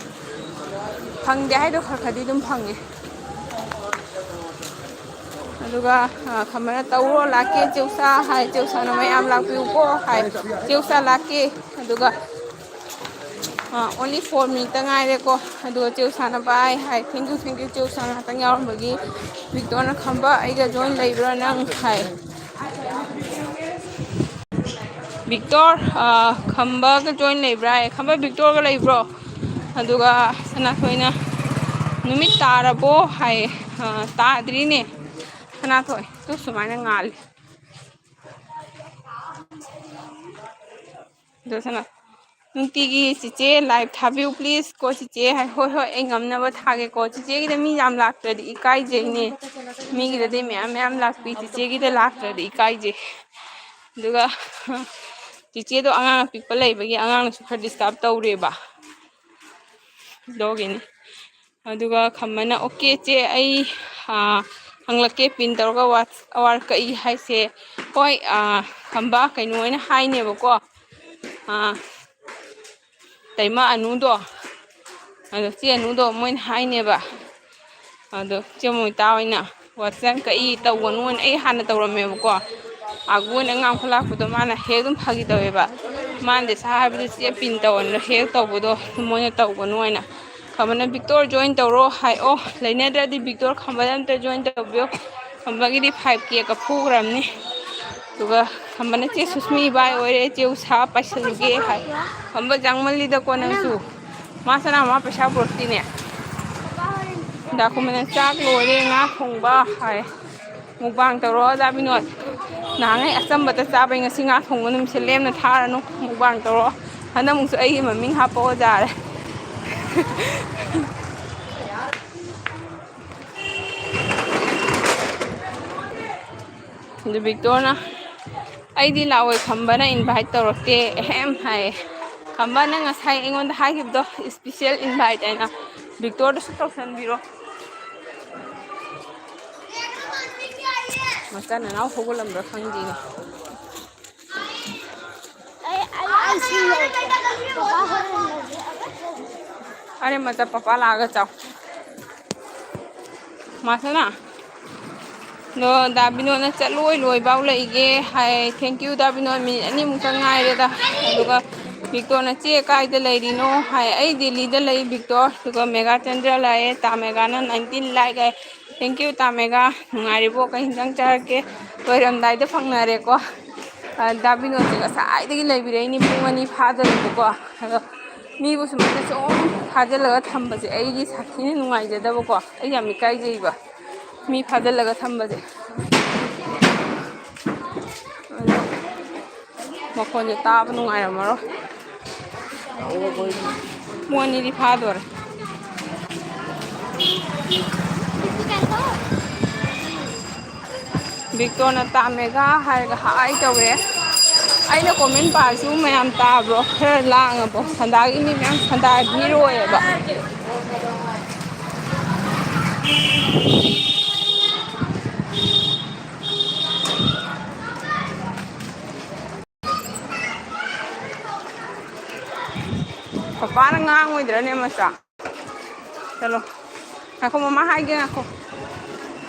ꯐꯪꯗꯦ ꯍꯥꯏꯗꯣ ꯈꯔ ꯈꯔꯗꯤ ꯑꯗꯨꯝ ꯐꯪꯉꯦ꯫ ꯑꯗꯨꯒ, ꯑ, ꯈꯝꯕꯅ, "ꯇꯧꯔꯣ, ꯂꯥꯛꯀꯦ ꯆꯦ ꯎꯁꯥ" ꯍꯥꯏ, ꯆꯦ ꯎꯁꯥꯅ, "ꯃꯌꯥꯝ ꯂꯥꯛꯄꯤꯌꯨꯀꯣ" ꯍꯥꯏ, ꯆꯦ ꯎꯁꯥ ꯂꯥꯛꯀꯦ꯫ ꯑꯗꯨꯒ, ꯑ, "Only four minute ꯉꯥꯏꯔꯦꯀꯣ"꯫ ꯑꯗꯨꯒ ꯆꯦ ꯎꯁꯥꯅ, "Bye" high, "Thank you, thank you, ꯆꯦ ꯎꯁꯥ ꯉꯥꯛꯇꯪ ꯌꯥꯎꯔꯝꯕꯒꯤ"꯫ ꯕꯤꯛꯇꯣꯅ, "ꯈꯝꯕ, ꯑꯩꯒ join ꯂꯩꯕ꯭ꯔꯥ ꯅꯪ?" ꯍꯥꯏ꯫ ꯕꯤꯛꯇꯣꯔ, ꯑ, ꯈꯝꯕꯒ join ꯂꯩꯕ꯭ꯔꯥ ꯍꯥꯏ꯫ "ꯈꯝꯕ, ꯕꯤꯛꯇꯣꯔꯒ ꯂꯩꯕ꯭ꯔꯣ?" ꯑꯗꯨꯒ ꯁꯅꯥꯊꯣꯏꯅ, "ꯅꯨꯃꯤꯠ ꯇꯥꯔꯕꯣ?" ꯍꯥꯏꯌꯦ꯫ "ꯑ, ꯇꯥꯗ꯭ꯔꯤꯅꯦ ꯁꯅꯥꯊꯣꯏ, ꯇꯨ ꯁꯨꯃꯥꯏꯅ ꯉꯥꯜꯂꯤ"꯫ ꯑꯗꯣ ꯁꯅꯥ-, ꯅꯨꯡꯇꯤꯒꯤ "ꯆꯤꯆꯦ, live ꯊꯥꯕꯤꯌꯨ please" ꯀꯣ ꯆꯤꯆꯦ ꯍꯥꯏ꯫ "ꯍꯣꯏ, ꯍꯣꯏ, ꯑꯩ ꯉꯝꯅꯕ ꯊꯥꯒꯦꯀꯣ꯫ ꯆꯤꯆꯦꯒꯤꯗ ꯃꯤ ꯌꯥꯝ ꯂꯥꯛꯇ꯭ꯔꯗꯤ ꯏꯀꯥꯏꯖꯩꯅꯦ꯫ ꯃꯤꯒꯤꯗꯗꯤ ꯃꯌꯥꯝ ꯃꯌꯥꯝ ꯂꯥꯛꯄꯤ, ꯆꯤꯆꯦꯒꯤꯗ ꯂꯥꯛꯇ꯭ꯔꯗꯤ ꯏꯀꯥꯏꯖꯩ"꯫ ꯑꯗꯨꯒ ꯆꯤꯆꯦꯗꯣ ꯑꯉꯥꯡ ꯑꯄꯤꯛꯄ ꯂꯩꯕꯒꯤ ꯑꯉꯥꯡꯅꯁꯨ ꯈꯔ disturb ꯇꯧꯔꯦꯕ꯫ ꯑꯗꯨꯒꯤꯅꯤ꯫ ꯑꯗꯨꯒ ꯈꯝꯕꯅ, "Okay ꯆꯦ, ꯑꯩ, ꯑꯥ, ꯍꯪꯂꯛꯀꯦ pin ꯇꯧꯔꯒ watch hour ꯀꯛꯏ ꯍꯥꯏꯁꯦ"꯫ ꯍꯣꯏ, ꯑꯥ, ꯈꯝꯕ ꯀꯩꯅꯣ ꯑꯣꯏꯅ ꯍꯥꯏꯅꯦꯕꯀꯣ꯫ ꯑꯥ, ꯇꯩꯃ ꯑꯅꯨꯗꯣ, ꯑꯗꯣ ꯆꯦ ꯑꯅꯨꯗꯣ ꯃꯣꯏꯅ ꯍꯥꯏꯅꯦꯕ꯫ ꯑꯗꯣ ꯆꯦ ꯃꯣꯏꯇꯥ ꯍꯣꯏꯅ "Watch time ꯀꯛꯏ ꯇꯧꯒꯅꯨꯅ" ꯑꯩ ꯍꯥꯟꯅ ꯇꯧꯔꯝꯃꯦꯕꯀꯣ꯫ ꯑꯥꯒꯨ ꯑꯣꯏꯅ ꯉꯥꯡꯈꯠꯂꯛꯄꯗꯣ ꯃꯥꯅ ꯍꯦꯛ ꯑꯗꯨꯝ ꯐꯥꯒꯤ ꯇꯧꯋꯦꯕ꯫ ꯃꯥꯅꯗꯤ ꯁꯥ ꯍꯥꯏꯕꯗꯤ ꯆꯦ pin ꯇꯧꯑꯣꯅ ꯍꯦꯛ ꯇꯧꯕꯗꯣ ꯃꯣꯏꯅ ꯇꯧꯒꯅꯨ ꯍꯥꯏꯅ꯫ ꯈꯝꯕꯅ "Victor join ꯇꯧꯔꯣ" ꯍꯥꯏ꯫ ꯑꯣ, ꯂꯩꯅꯗ꯭ꯔꯗꯤ Victor ꯈꯝꯕꯗ ꯑꯝꯇ join ꯇꯧꯕꯤꯌꯣ꯫ ꯈꯝꯕꯒꯤꯗꯤ five K ꯀ ꯐꯨꯈ꯭ꯔꯕꯅꯤ꯫ ꯑꯗꯨꯒ ꯈꯝꯕꯅ "ꯆꯦ ꯁꯨꯁꯃꯤ ꯏꯕꯥꯏ ꯑꯣꯏꯔꯦ, ꯆꯦ ꯎꯁꯥ ꯄꯥꯏꯁꯜꯂꯨꯒꯦ" ꯍꯥꯏ꯫ ꯈꯝꯕ ꯆꯪꯃꯜꯂꯤꯗꯀꯣ ꯅꯪꯁꯨ꯫ ꯃꯥ ꯁꯅꯥ ꯃꯥ ꯄꯩꯁꯥ ꯄꯨꯔꯛꯇꯤꯅꯦ꯫ ꯗꯥꯀꯨꯝꯕꯅ "ꯆꯥꯛ ꯂꯣꯏꯔꯦ, ꯉꯥ ꯊꯣꯡꯕ" ꯍꯥꯏ꯫ "Mukbang ꯇꯧꯔꯣ ꯗꯥ ꯕꯤꯅꯣꯠ꯫ ꯅꯍꯥꯟꯉꯩ ꯑꯆꯝꯕꯇ ꯆꯥꯕꯩ ꯉꯁꯤ ꯉꯥ ꯊꯣꯡꯕ ꯅꯨꯃꯤꯠꯁꯦ ꯂꯦꯝꯅ ꯊꯥꯔꯅꯨ꯫ Mukbang ꯇꯧꯔꯣ꯫ ꯍꯟꯗꯛꯃꯨꯛꯁꯨ ꯑꯩꯒꯤ ꯃꯃꯤꯡ ꯍꯥꯞꯄꯛꯑꯣ ꯌꯥꯔꯦ"꯫ ꯑꯗꯨ ꯕꯤꯛꯇꯣꯔꯅ "ꯑꯩꯗꯤ ꯂꯥꯛꯑꯣꯏ, ꯈꯝꯕꯅ invite ꯇꯧꯔꯛꯇꯦ ꯑꯍꯦꯝ" ꯍꯥꯏꯌꯦ꯫ ꯈꯝꯕ, ꯅꯪ ꯉꯁꯥꯏ ꯑꯩꯉꯣꯟꯗ ꯍꯥꯏꯈꯤꯕꯗꯣ special invite ꯍꯥꯏꯅ, ꯕꯤꯛꯇꯣꯔꯗꯁꯨ ꯇꯧꯁꯟꯕꯤꯔꯣ꯫ ꯃꯆꯥ ꯅꯅꯥꯎ ꯍꯧꯒꯠꯂꯝꯕ꯭ꯔꯥ ꯈꯪꯗꯦꯅꯦ꯫ ꯑꯩ, ꯑꯩ, ꯑꯩ ꯁꯤ ꯂꯧꯒꯦ꯫ ꯄꯄꯥ ꯍꯣꯔꯦꯟ ꯂꯧꯒꯦ꯫ ꯑꯔꯦ ꯃꯆꯥ, ꯄꯄꯥ ꯂꯥꯛꯑꯒ ꯆꯥꯎ꯫ ꯃꯥꯁꯅꯥ꯫ ꯑꯗꯣ ꯗꯥ ꯕꯤꯅꯣꯗꯅ "ꯆꯠꯂꯣꯏ, ꯂꯣꯏꯕꯥꯎ ꯂꯩꯒꯦ" ꯍꯥꯏ꯫ Thank you ꯗꯥ ꯕꯤꯅꯣꯗ, ꯃꯤꯅꯤꯠ ꯑꯅꯤꯃꯨꯛꯇ ꯉꯥꯏꯔꯦꯗ꯫ ꯑꯗꯨꯒ ꯕꯤꯛꯇꯣꯔꯅ "ꯆꯦ, ꯀꯥꯏꯗ ꯂꯩꯔꯤꯅꯣ?" ꯍꯥꯏ꯫ "ꯑꯩ ꯗꯦꯜꯂꯤꯗ ꯂꯩ ꯕꯤꯛꯇꯣꯔ"꯫ ꯑꯗꯨꯒ ꯃꯦꯒꯥ ꯆꯟꯗ꯭ꯔ ꯂꯥꯛꯑꯦ, ꯇꯥ ꯃꯦꯒꯥꯅ nineteen like ꯍꯥꯏ꯫ Thank you ꯇꯥ ꯃꯦꯒꯥ, ꯅꯨꯡꯉꯥꯏꯔꯤꯕꯣ? ꯀꯩ ꯍꯤꯟꯖꯥꯡ ꯆꯥꯔꯛꯀꯦ? ꯂꯣꯏꯔꯝꯗꯥꯏꯗ ꯐꯪꯅꯔꯦꯀꯣ꯫ ꯑ, ꯗꯥ ꯕꯤꯅꯣꯗꯁꯦ ꯉꯁꯥꯏꯗꯒꯤ ꯂꯩꯕꯤꯔꯛꯏꯅꯤ, ꯄꯨꯡ ꯑꯅꯤ ꯐꯥꯗꯣꯔꯦꯕꯀꯣ꯫ ꯑꯗꯣ ꯃꯤꯕꯨ ꯁꯨꯃꯥꯏꯅ ꯁꯨꯝ ꯐꯥꯖꯤꯜꯂꯒ ꯊꯝꯕꯁꯦ ꯑꯩꯒꯤ ꯁꯥꯊꯤꯅ ꯅꯨꯡꯉꯥꯏꯖꯗꯕꯀꯣ꯫ ꯑꯩ ꯌꯥꯝ ꯏꯀꯥꯏꯖꯩꯕ ꯃꯤ ꯐꯥꯖꯤꯜꯂꯒ ꯊꯝꯕꯁꯦ꯫ ꯑꯗꯣ ꯃꯈꯣꯟꯁꯦ ꯇꯥꯕ ꯅꯨꯡꯉꯥꯏꯔꯝꯃꯔꯣꯏ꯫ ꯃꯣꯏ ꯑꯅꯤꯗꯤ ꯐꯥꯗꯣꯔꯦ꯫ ꯕꯤꯛꯇꯣꯅ ꯇꯥꯃꯦꯒꯥ ꯍꯥꯏꯔꯒ ꯍꯥꯏ ꯇꯧꯔꯦ꯫ ꯑꯩꯅ ꯀꯣꯃꯦꯟ ꯄꯥꯔꯁꯨ ꯃꯌꯥꯝ ꯇꯥꯕ꯭ꯔꯣ? ꯈꯔ ꯂꯥꯡꯉꯕꯣ? ꯁꯟꯗꯥꯒꯤ ꯃꯤ ꯃꯌꯥꯝ ꯁꯟꯗꯥ ꯍꯤꯔꯣꯏꯑꯕ꯫ ꯄꯄꯥꯅ ꯉꯥꯡꯉꯣꯏꯗ꯭ꯔꯅꯦ ꯃꯆꯥ? ꯆꯠꯂꯣ꯫ ꯉꯥꯏꯈꯣ, ꯃꯃꯥ ꯍꯥꯏꯒꯦ, ꯉꯥꯏꯈꯣ꯫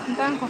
ꯑꯝꯇ ꯉꯥꯏꯈꯣ꯫